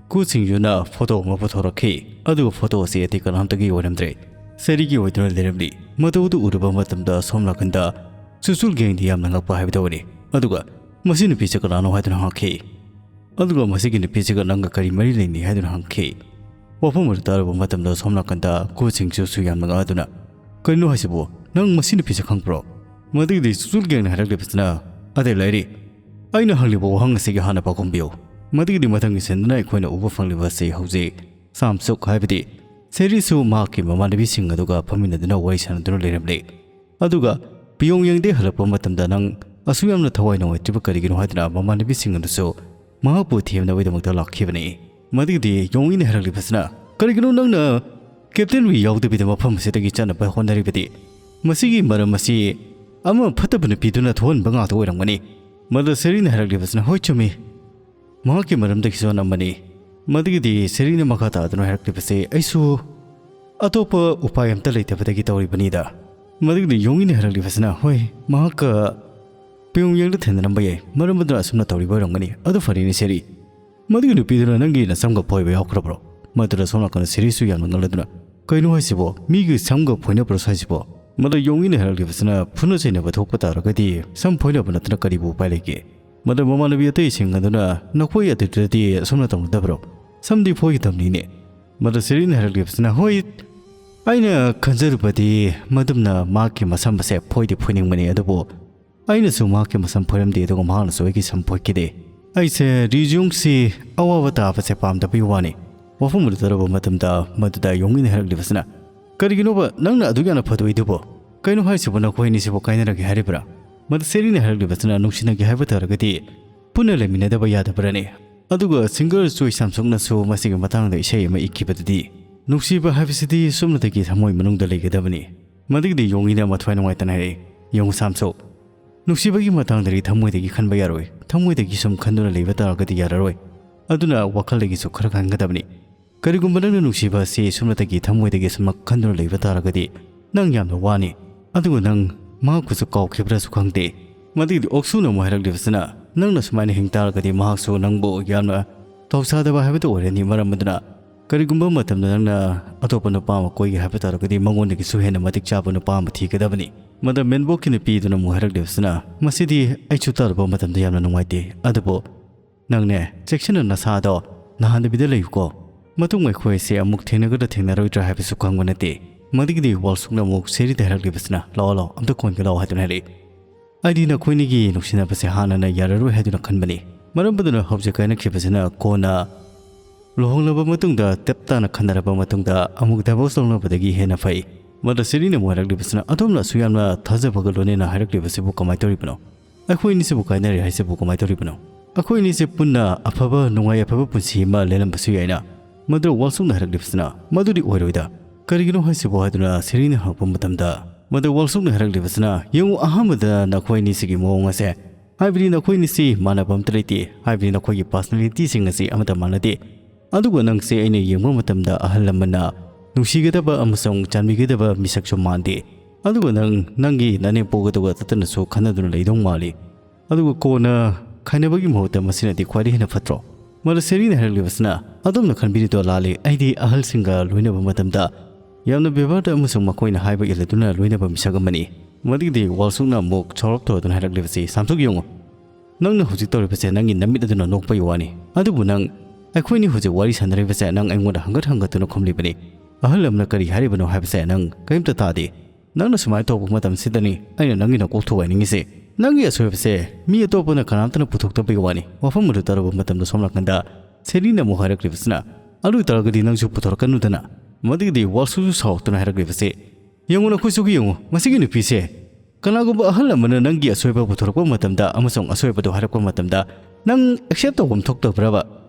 ꯒꯨ ꯁꯤꯡꯖꯨꯅ ꯐꯣꯇꯣ ꯑꯃ ꯄꯨꯊꯣꯔꯛꯈꯤ꯫ ꯑꯗꯨꯒ ꯐꯣꯇꯣ ꯑꯁꯤ ꯑꯇꯩ ꯀꯅꯥꯝꯇꯒꯤ ꯑꯣꯏꯔꯝꯗ꯭ꯔꯦ꯫ ꯁꯦꯔꯤꯒꯤ ꯑꯣꯏꯗꯨꯅ ꯂꯩꯔꯝꯂꯤ꯫ ꯃꯗꯨ ꯑꯗꯨ ꯎꯔꯨꯕ ꯃꯇꯝꯗ ꯁꯣꯝ ꯅꯥꯀꯟꯗ ꯆꯨꯆꯨꯜ ꯒꯦꯡꯗꯤ ꯌꯥꯝꯅ ꯉꯛꯄ ꯍꯥꯏꯕꯗꯨ ꯑꯣꯏꯔꯦ꯫ ꯑꯗꯨꯒ, "ꯃꯁꯤ ꯅꯨꯄꯤꯁꯤ ꯀꯅꯥꯅꯣ?" ꯍꯥꯏꯗꯨꯅ ꯍꯪꯈꯤ꯫ ꯑꯗꯨꯒ ꯃꯁꯤꯒꯤ ꯅꯨꯄꯤꯁꯤꯒ ꯅꯪꯒ ꯀꯔꯤ ꯃꯔꯤ ꯂꯩꯅꯩ ꯍꯥꯏꯗꯨꯅ ꯍꯪꯈꯤ꯫ ꯋꯥꯐꯝ ꯑꯗꯨ ꯇꯥꯔꯨꯕ ꯃꯇꯝꯗ ꯁꯣꯝ ꯅꯥꯀꯟꯗ ꯒꯨ ꯁꯤꯡꯖꯨꯁꯨ ꯌꯥꯝꯅ ꯉꯛꯑꯗꯨꯅ, "ꯀꯩꯅꯣ ꯍꯥꯏꯁꯤꯕꯨ? ꯅꯪ ꯃꯁꯤ ꯅꯨꯄꯤꯁꯦ ꯈꯪꯕ꯭ꯔꯣ?" ꯃꯗꯨꯒꯤꯗꯤ ꯆꯨꯆꯨꯜ ꯒꯦꯡꯅ ꯍꯥꯏꯔꯛꯂꯤꯕꯁꯤꯅ, ꯑꯇꯩ ꯂꯩꯔꯤ꯫ ꯑꯩꯅ ꯍꯪꯂꯤꯕ ꯋꯥꯍꯪ ꯑꯁꯤꯒꯤ ꯍꯥꯟꯅ ꯄꯥꯎꯈꯨꯝ ꯄꯤꯌꯨ꯫ ꯃꯗꯨꯒꯤꯗꯤ ꯃꯊꯪꯒꯤ ꯁꯤꯟꯗꯨꯅ ꯑꯩꯈꯣꯏꯅ ꯎꯕ ꯐꯪꯂꯤꯕ ꯑꯁꯤ ꯍꯧꯖꯤꯛ ꯁꯥꯝꯁꯨꯛ, ꯍꯥꯏꯕꯗꯤ ꯁꯦꯔꯤꯁꯨ ꯃꯍꯥꯛꯀꯤ ꯃꯃꯥꯟꯅꯕꯤꯁꯤꯡ ꯑꯗꯨꯒ ꯐꯝꯃꯤꯟꯅꯗꯨꯅ ꯋꯥꯔꯤ ꯁꯥꯟꯅꯗꯨꯅ ꯂꯩꯔꯝꯂꯦ꯫ ꯑꯗꯨꯒ ꯄꯤꯌꯣꯡꯌꯦꯡꯗꯒꯤ ꯍꯜꯂꯛꯄ ꯃꯇꯝꯗ ꯅꯪ ꯑꯁꯨꯛ ꯌꯥꯝꯅ ꯊꯋꯥꯏ ꯅꯨꯡꯉꯥꯏꯇ꯭ꯔꯤꯕ ꯀꯔꯤꯒꯤꯅꯣ ꯍꯥꯏꯗꯨꯅ ꯃꯃꯥꯟꯅꯕꯤꯁꯤꯡ ꯑꯗꯨꯁꯨ ꯃꯍꯥꯛꯄꯨ ꯊꯦꯝꯅꯕꯒꯤꯗꯃꯛꯇ ꯂꯥꯛꯈꯤꯕꯅꯤ꯫ ꯃꯗꯨꯒꯤꯗꯤ ꯌꯣꯡꯏꯅ ꯍꯥꯏꯔꯛꯂꯤꯕꯁꯤꯅ, "ꯀꯔꯤꯒꯤꯅꯣ ꯅꯪꯅ ꯀꯦꯞꯇꯦꯟ ꯋꯤ ꯌꯥꯎꯗꯕꯤꯗ ꯃꯐꯝ ꯑꯁꯤꯗꯒꯤ ꯆꯠꯅꯕ ꯍꯣꯠꯅꯔꯤꯕꯗꯤ? ꯃꯁꯤꯒꯤ ꯃꯔꯝ ꯑꯁꯤ ꯑꯃ ꯐꯠꯇꯕ ꯅꯨꯄꯤꯗꯨꯅ ꯊꯣꯛꯍꯟꯕ ꯉꯥꯛꯇ ꯑꯣꯏꯔꯝꯒꯅꯤ꯫" ꯃꯗꯨ ꯁꯦꯔꯤꯅ ꯍꯥꯏꯔꯛꯂꯤꯕꯁꯤꯅ, "ꯍꯣꯏ, ꯆꯨꯝꯃꯤ, ꯃꯍꯥꯛꯀꯤ ꯃꯔꯝꯗꯒꯤꯁꯨ ꯑꯅꯝꯕꯅꯤ꯫" ꯃꯗꯨꯒꯤꯗꯤ ꯁꯦꯔꯤꯅ ꯃꯈꯥ ꯇꯥꯗꯨꯅ ꯍꯥꯏꯔꯛꯂꯤꯕꯁꯤ, "ꯑꯩꯁꯨ ꯑꯇꯣꯞꯄ ꯎꯄꯥꯏ ꯑꯝꯇ ꯂꯩꯇꯕꯗꯒꯤ ꯇꯧꯔꯤꯕꯅꯤꯗ꯫" ꯃꯗꯨꯒꯤꯗꯤ ꯌꯣꯡꯏꯅ ꯍꯥꯏꯔꯛꯂꯤꯕꯁꯤꯅ, "ꯍꯣꯏ, ꯃꯍꯥꯛꯀ ꯄꯤꯌꯣꯡꯌꯦꯡꯗ ꯊꯦꯡꯅꯔꯝꯕ ꯌꯥꯏ, ꯃꯔꯝ ꯑꯗꯨꯅ ꯑꯁꯨꯝꯅ ꯇꯧꯔꯤꯕ ꯑꯣꯏꯔꯝꯒꯅꯤ꯫ ꯑꯗꯨ ꯐꯔꯦꯅꯦ ꯁꯦꯔꯤ, ꯃꯗꯨꯒꯤ ꯅꯨꯄꯤꯗꯨꯅ ꯅꯪꯒꯤ ꯅꯁꯝꯒ ꯐꯣꯏꯕ ꯌꯥꯎꯈ꯭ꯔꯕ꯭ꯔꯣ?" ꯃꯗꯨꯗ ꯁꯣꯝ ꯅꯥꯀꯟꯗ ꯁꯦꯔꯤꯁꯨ ꯌꯥꯝꯅ ꯉꯛꯂꯗꯨꯅ, "ꯀꯩꯅꯣ ꯍꯥꯏꯁꯤꯕꯣ? ꯃꯤꯒꯤ ꯁꯝꯒ ꯐꯣꯏꯅꯕ꯭ꯔꯣ ꯁ꯭ꯋꯥꯏꯁꯤꯕꯣ?" ꯃꯗꯨ ꯌꯣꯡꯏꯅ ꯍꯥꯏꯔꯛꯂꯤꯕꯁꯤꯅ, "ꯐꯨꯅ ꯆꯩꯅꯕ ꯊꯣꯛꯄ ꯇꯥꯔꯒꯗꯤ ꯁꯝ ꯐꯣꯏꯅꯕ ꯅꯠꯇꯅ ꯀꯔꯤꯕꯨ ꯎꯄꯥꯏ ꯂꯩꯒꯦ?" ꯃꯗꯨ ꯃꯃꯥꯟꯅꯕꯤ ꯑꯇꯩꯁꯤꯡ ꯑꯗꯨꯅ, "ꯅꯈꯣꯏ ꯑꯗꯨꯗꯗꯤ ꯑꯁꯨꯝꯅ ꯇꯧꯅꯗꯕ꯭ꯔꯣ? ꯁꯝꯗꯤ ꯐꯣꯏꯒꯗꯕꯅꯤꯅꯦ꯫" ꯃꯗꯨ ꯁꯦꯔꯤꯅ ꯍꯥꯏꯔꯛꯂꯤꯕꯁꯤꯅ, "ꯍꯣꯏ, ꯑꯩꯅ ꯈꯟꯖꯔꯨꯕꯗꯤ ꯃꯗꯨꯝꯅ ꯃꯍꯥꯛꯀꯤ ꯃꯁꯝ ꯑꯁꯦ ꯐꯣꯏꯗꯤ ꯐꯣꯏꯅꯤꯡꯕꯅꯤ, ꯑꯗꯨꯕꯨ ꯑꯩꯅꯁꯨ ꯃꯍꯥꯛꯀꯤ ꯃꯁꯝ ꯐꯣꯏꯔꯝꯗꯦ, ꯑꯗꯨꯒ ꯃꯍꯥꯛꯅꯁꯨ ꯑꯩꯒꯤ ꯁꯝ ꯐꯣꯏꯈꯤꯗꯦ꯫ ꯑꯩꯁꯦ ꯔꯤꯖꯨꯡꯁꯤ ꯑꯋꯥꯕ ꯇꯥꯕꯁꯦ ꯄꯥꯝꯗꯕꯒꯤ ꯋꯥꯅꯤ꯫" ꯋꯥꯐꯝ ꯑꯗꯨ ꯇꯥꯔꯕ ꯃꯇꯝꯗ ꯃꯗꯨꯗ ꯌꯣꯡꯏꯅ ꯍꯥꯏꯔꯛꯂꯤꯕꯁꯤꯅ, "ꯀꯔꯤꯒꯤꯅꯣꯕ ꯅꯪꯅ ꯑꯗꯨꯛ ꯌꯥꯝꯅ ꯐꯗꯣꯏꯗꯨꯕꯣ? ꯀꯩꯅꯣ ꯍꯥꯏꯁꯤꯕꯣ, ꯅꯈꯣꯏ ꯑꯅꯤꯁꯤꯕꯨ ꯀꯥꯏꯅꯔꯒꯦ ꯍꯥꯏꯔꯤꯕ꯭ꯔꯥ?" ꯃꯗꯨ ꯁꯦꯔꯤꯅ ꯍꯥꯏꯔꯛꯂꯤꯕꯁꯤꯅ, "ꯅꯨꯡꯁꯤꯅꯒꯦ ꯍꯥꯏꯕ ꯇꯥꯔꯒꯗꯤ ꯄꯨꯟꯅ ꯂꯩꯃꯤꯟꯅꯗꯕ ꯌꯥꯗꯕ꯭ꯔꯅꯦ? ꯑꯗꯨꯒ ꯁꯤꯡꯒꯔ ꯆꯣꯏ ꯁꯥꯝꯁꯨꯛꯅꯁꯨ ꯃꯁꯤꯒꯤ ꯃꯇꯥꯡꯗ ꯏꯁꯩ ꯑꯃ ꯏꯈꯤꯕꯗꯨꯗꯤ, ꯅꯨꯡꯁꯤꯕ ꯍꯥꯏꯕꯁꯤꯗꯤ ꯁꯨꯞꯅꯇꯒꯤ ꯊꯃꯣꯏ ꯃꯅꯨꯡꯗ ꯂꯩꯒꯗꯕꯅꯤ꯫" ꯃꯗꯨꯒꯤꯗꯤ ꯌꯣꯡꯏꯅ ꯃꯊ꯭ꯋꯥꯏ ꯅꯨꯡꯉꯥꯏꯇꯅ ꯍꯥꯏꯔꯛꯏ, "ꯌꯦꯡꯉꯨ ꯁꯥꯝꯁꯨꯛ, ꯅꯨꯡꯁꯤꯕꯒꯤ ꯃꯇꯥꯡꯗꯗꯤ ꯊꯃꯣꯏꯗꯒꯤ ꯈꯟꯕ ꯌꯥꯔꯣꯏ, ꯊꯃꯣꯏꯗꯒꯤ ꯁꯨꯝ ꯈꯟꯗꯨꯅ ꯂꯩꯕ ꯇꯥꯔꯒꯗꯤ ꯌꯥꯔꯔꯣꯏ꯫ ꯑꯗꯨꯅ ꯋꯥꯈꯜꯗꯒꯤꯁꯨ ꯈꯔ ꯈꯟꯒꯗꯕꯅꯤ꯫ ꯀꯔꯤꯒꯨꯝꯕ ꯅꯪꯅ ꯅꯨꯡꯁꯤꯕ ꯑꯁꯤ ꯁꯨꯞꯅꯇꯒꯤ ꯊꯃꯣꯏꯗꯒꯤ ꯁꯨꯝꯃꯛ ꯈꯟꯗꯨꯅ ꯂꯩꯕ ꯇꯥꯔꯒꯗꯤ ꯅꯪ ꯌꯥꯝꯅ ꯋꯥꯅꯤ꯫ ꯑꯗꯨꯒ ꯅꯪ ꯃꯍꯥꯛꯄꯨꯁꯨ ꯀꯥꯎꯈꯤꯕ꯭ꯔꯥꯁꯨ ꯈꯪꯗꯦ꯫" ꯃꯗꯨꯒꯤꯗꯤ ꯑꯣꯛꯁꯨꯅ ꯑꯃꯨꯛ ꯍꯥꯏꯔꯛꯂꯤꯕꯁꯤꯅ, "ꯅꯪꯅ ꯁꯨꯃꯥꯏꯅ ꯍꯤꯡ ꯇꯥꯔꯒꯗꯤ ꯃꯍꯥꯛꯁꯨ ꯅꯪꯕꯨ ꯌꯥꯝꯅ ꯊꯧꯁꯥꯗꯕ ꯍꯥꯏꯕꯗꯨ ꯑꯣꯏꯔꯅꯤ꯫ ꯃꯔꯝ ꯑꯗꯨꯅ ꯀꯔꯤꯒꯨꯝꯕ ꯃꯇꯝꯗ ꯅꯪꯅ ꯑꯇꯣꯞꯄ ꯅꯨꯄꯥ ꯑꯃ ꯀꯣꯏꯒꯦ ꯍꯥꯏꯕ ꯇꯥꯔꯒꯗꯤ ꯃꯉꯣꯟꯗꯒꯤꯁꯨ ꯍꯦꯟꯅ ꯃꯇꯤꯛ ꯆꯥꯕ ꯅꯨꯄꯥ ꯑꯃ ꯊꯤꯒꯗꯕꯅꯤ꯫" ꯃꯗꯨ ꯃꯦꯟꯕꯣꯛꯀꯤ ꯅꯨꯄꯤꯗꯨꯅ ꯑꯃꯨꯛ ꯍꯥꯏꯔꯛꯂꯤꯕꯁꯤꯅ, "ꯃꯁꯤꯗꯤ ꯑꯩꯁꯨ ꯇꯥꯔꯨꯕ ꯃꯇꯝꯗ ꯌꯥꯝꯅ ꯅꯨꯡꯉꯥꯏꯇꯦ꯫ ꯑꯗꯨꯕꯨ ꯅꯪꯅꯦ, ꯆꯦꯛꯁꯤꯟꯅ ꯅꯁꯥꯗꯣ ꯅꯥꯍꯟꯗꯕꯤꯗ ꯂꯩꯌꯨꯀꯣ꯫ ꯃꯇꯨꯡ ꯑꯩꯈꯣꯏ ꯑꯁꯤ ꯑꯃꯨꯛ ꯊꯦꯡꯅꯒꯗ꯭ꯔꯥ ꯊꯦꯡꯅꯔꯣꯏꯗ꯭ꯔꯥ ꯍꯥꯏꯕꯁꯨ ꯈꯪꯕ ꯅꯠꯇꯦ꯫" ꯃꯗꯨꯒꯤꯗꯤ ꯋꯥꯜꯁꯨꯛꯅ ꯑꯃꯨꯛ ꯁꯦꯔꯤꯗ ꯍꯥꯏꯔꯛꯂꯤꯕꯁꯤꯅ, "ꯂꯥꯛꯑꯣ, ꯂꯥꯛꯑꯣ, ꯑꯝꯇ ꯀꯣꯟꯒꯦ ꯂꯥꯛꯑꯣ" ꯍꯥꯏꯗꯨꯅ ꯍꯥꯏꯔꯛꯏ꯫ ꯑꯩꯗꯤ ꯅꯈꯣꯏꯅꯤꯒꯤ ꯅꯨꯡꯁꯤꯅꯕꯁꯦ ꯍꯥꯟꯅꯅ ꯌꯥꯔꯔꯣꯏ ꯍꯥꯏꯗꯨꯅ ꯈꯟꯕꯅꯤ꯫ ꯃꯔꯝ ꯑꯗꯨꯅ ꯍꯧꯖꯤꯛ ꯀꯥꯏꯅꯈꯤꯕꯁꯤꯅ ꯀꯣꯟꯅ ꯂꯨꯍꯣꯡꯂꯕ ꯃꯇꯨꯡꯗ, ꯇꯞ ꯇꯥꯅ ꯈꯟꯅꯔꯕ ꯃꯇꯨꯡꯗ ꯑꯃꯨꯛ divorce ꯂꯧꯅꯕꯗꯒꯤ ꯍꯦꯟꯅ ꯐꯩ꯫ ꯃꯗ ꯁꯦꯔꯤꯅ ꯑꯃꯨꯛ ꯍꯥꯏꯔꯛꯂꯤꯕꯁꯤꯅ, "ꯑꯗꯣꯝꯅ ꯑꯁꯨꯛ ꯌꯥꯝꯅ ꯊꯥꯖꯕꯒ ꯂꯣꯏꯅꯅ ꯍꯥꯏꯔꯛꯂꯤꯕꯁꯤꯕꯨ ꯀꯃꯥꯏꯅ ꯇꯧꯔꯤꯕꯅꯣ? ꯑꯩꯈꯣꯏ ꯑꯅꯤꯁꯤꯕꯨ ꯀꯥꯏꯅꯔꯦ ꯍꯥꯏꯁꯤꯕꯨ ꯀꯃꯥꯏꯅ ꯇꯧꯔꯤꯕꯅꯣ? ꯑꯩꯈꯣꯏ ꯑꯅꯤꯁꯦ ꯄꯨꯟꯅ ꯑꯐꯕ ꯅꯨꯡꯉꯥꯏ ꯌꯥꯏꯐꯕ ꯄꯨꯟꯁꯤ ꯑꯃ ꯂꯦꯜꯂꯝꯕꯁꯨ ꯌꯥꯏꯅ?" ꯃꯗꯨ ꯋꯥꯜꯁꯨꯛꯅ ꯍꯥꯏꯔꯛꯂꯤꯕꯁꯤꯅ, "ꯃꯗꯨꯗꯤ ꯑꯣꯏꯔꯣꯏꯗ꯫ ꯀꯔꯤꯒꯤꯅꯣ ꯍꯥꯏꯁꯤꯕꯨ?" ꯍꯥꯏꯗꯨꯅ ꯁꯦꯔꯤꯅ ꯍꯪꯉꯛꯄ ꯃꯇꯝꯗ, ꯃꯗꯨ ꯋꯥꯜꯁꯨꯛꯅ ꯍꯥꯏꯔꯛꯂꯤꯕꯁꯤꯅ, "ꯌꯦꯡꯉꯨ, ꯑꯍꯥꯟꯕꯗ ꯅꯈꯣꯏ ꯑꯅꯤꯁꯤꯒꯤ ꯃꯑꯣꯡ ꯑꯁꯦ, ꯍꯥꯏꯕꯗꯤ ꯅꯈꯣꯏ ꯑꯅꯤꯁꯤ ꯃꯥꯟꯅꯕ ꯑꯃꯠꯇ ꯂꯩꯇꯦ, ꯍꯥꯏꯕꯗꯤ ꯅꯈꯣꯏꯒꯤ personalityꯁꯤꯡ ꯑꯁꯤ ꯑꯃꯠꯇ ꯃꯥꯟꯅꯗꯦ꯫ ꯑꯗꯨꯒ ꯅꯪꯁꯦ ꯑꯩꯅ ꯌꯦꯡꯕ ꯃꯇꯝꯗ ꯑꯍꯜ ꯂꯃꯟꯅ ꯅꯨꯡꯁꯤꯒꯗꯕ ꯑꯃꯁꯨꯡ ꯆꯥꯟꯕꯤꯒꯗꯕ ꯃꯤꯁꯛꯁꯨ ꯃꯥꯟꯗꯦ꯫ ꯑꯗꯨꯒ ꯅꯪ ꯅꯪꯒꯤ ꯅꯅꯦꯝꯄꯣꯛ ꯑꯗꯨꯒ ꯇꯠꯇꯅꯁꯨ ꯈꯟꯅꯗꯨꯅ ꯂꯩꯗꯧ ꯃꯥꯜꯂꯤ꯫ ꯑꯗꯨꯒ ꯀꯣꯟꯅ ꯈꯥꯏꯅꯕꯒꯤ ꯃꯍꯨꯠꯇ ꯃꯁꯤꯅꯗꯤ ꯈ꯭ꯋꯥꯏꯗꯒꯤ ꯍꯦꯟꯅ ꯐꯠꯇ꯭ꯔꯣ?" ꯃꯗꯨ ꯁꯦꯔꯤꯅ ꯍꯥꯏꯔꯛꯂꯤꯕꯁꯤꯅ, "ꯑꯗꯣꯝꯅ ꯈꯟꯕꯤꯔꯤꯗꯣ ꯂꯥꯜꯂꯤ꯫ ꯑꯩꯗꯤ ꯑꯍꯜꯁꯤꯡꯒ ꯂꯣꯏꯅꯕ ꯃꯇꯝꯗ ꯌꯥꯝꯅ ꯕꯦꯕꯥꯔꯗ ꯑꯃꯁꯨꯡ ꯃꯈꯣꯏꯅ ꯍꯥꯏꯕ ꯏꯜꯂꯗꯨꯅ ꯂꯣꯏꯅꯕ ꯃꯤꯁꯛ ꯑꯃꯅꯤ꯫" ꯃꯗꯨꯒꯤꯗꯤ ꯋꯥꯜꯁꯨꯛꯅ ꯑꯃꯨꯛ ꯁꯥꯎꯔꯞ ꯇꯧꯔꯗꯨꯅ ꯍꯥꯏꯔꯛꯂꯤꯕꯁꯤ, "ꯁꯥꯝꯁꯨꯛ ꯌꯦꯡꯉꯨ, ꯅꯪꯅ ꯍꯧꯖꯤꯛ ꯇꯧꯔꯤꯕꯁꯦ ꯅꯪꯒꯤ ꯅꯃꯤꯠ ꯑꯗꯨꯅ ꯅꯣꯛꯄꯒꯤ ꯋꯥꯅꯤ꯫ ꯑꯗꯨꯕꯨ ꯅꯪ, ꯑꯩꯈꯣꯏꯅꯤ ꯍꯧꯖꯤꯛ ꯋꯥꯔꯤ ꯁꯥꯟꯅꯔꯤꯕꯁꯦ ꯅꯪ ꯑꯩꯉꯣꯟꯗ ꯍꯪꯒꯠ ꯍꯟꯒꯠꯇꯨꯅ ꯈꯨꯝꯂꯤꯕꯅꯤ꯫ ꯑꯍꯜ ꯑꯃꯅ ꯀꯔꯤ ꯍꯥꯏꯔꯤꯕꯅꯣ ꯍꯥꯏꯕꯁꯦ ꯅꯪ ꯀꯔꯤꯝꯇ ꯇꯥꯗꯦ꯫ ꯅꯪꯅ ꯁꯨꯃꯥꯏꯅ ꯇꯧꯕ ꯃꯇꯝꯁꯤꯗꯅꯤ ꯑꯩꯅ ꯅꯪꯒꯤ ꯅꯀꯣꯛ ꯊꯨꯒꯥꯏꯅꯤꯡꯉꯤꯁꯦ꯫ ꯅꯪꯒꯤ ꯑꯁꯣꯏꯕꯁꯦ ꯃꯤ ꯑꯇꯣꯞꯄꯅ ꯀꯅꯥꯝꯇꯅ ꯄꯨꯊꯣꯛꯇꯕꯒꯤ ꯋꯥꯅꯤ꯫" ꯋꯥꯐꯝ ꯑꯗꯨ ꯇꯥꯔꯨꯕ ꯃꯇꯝꯗ ꯁꯣꯝ ꯅꯥꯀꯟꯗ ꯁꯦꯔꯤꯅ ꯑꯃꯨꯛ ꯍꯥꯏꯔꯛꯂꯤꯕꯁꯤꯅ, "ꯑꯗꯨ ꯑꯣꯏꯇꯥꯔꯒꯗꯤ ꯅꯪꯁꯨ ꯄꯨꯊꯣꯔꯛꯀꯅꯨꯗꯅ꯫" ꯃꯗꯨꯒꯤꯗꯤ ꯋꯥꯜꯁꯨꯛꯁꯨ ꯁꯥꯎꯔꯛꯇꯨꯅ ꯍꯥꯏꯔꯛꯂꯤꯕꯁꯤ, "ꯌꯦꯡꯉꯨ, ꯅꯈꯣꯏꯁꯨ ꯌꯦꯡꯉꯨ, ꯃꯁꯤꯒꯤ ꯅꯨꯄꯤꯁꯦ, ꯀꯅꯥꯒꯨꯝꯕ ꯑꯍꯜ ꯑꯃꯅ ꯅꯪꯒꯤ ꯑꯁꯣꯏꯕ ꯄꯨꯊꯣꯔꯛꯄ ꯃꯇꯝꯗ ꯑꯃꯁꯨꯡ ꯑꯁꯣꯏꯕꯗꯨ ꯍꯥꯏꯔꯛꯄ ꯃꯇꯝꯗ ꯅꯪ accept ꯇꯧꯐꯝ ꯊꯣꯛꯇꯕ꯭ꯔꯕ?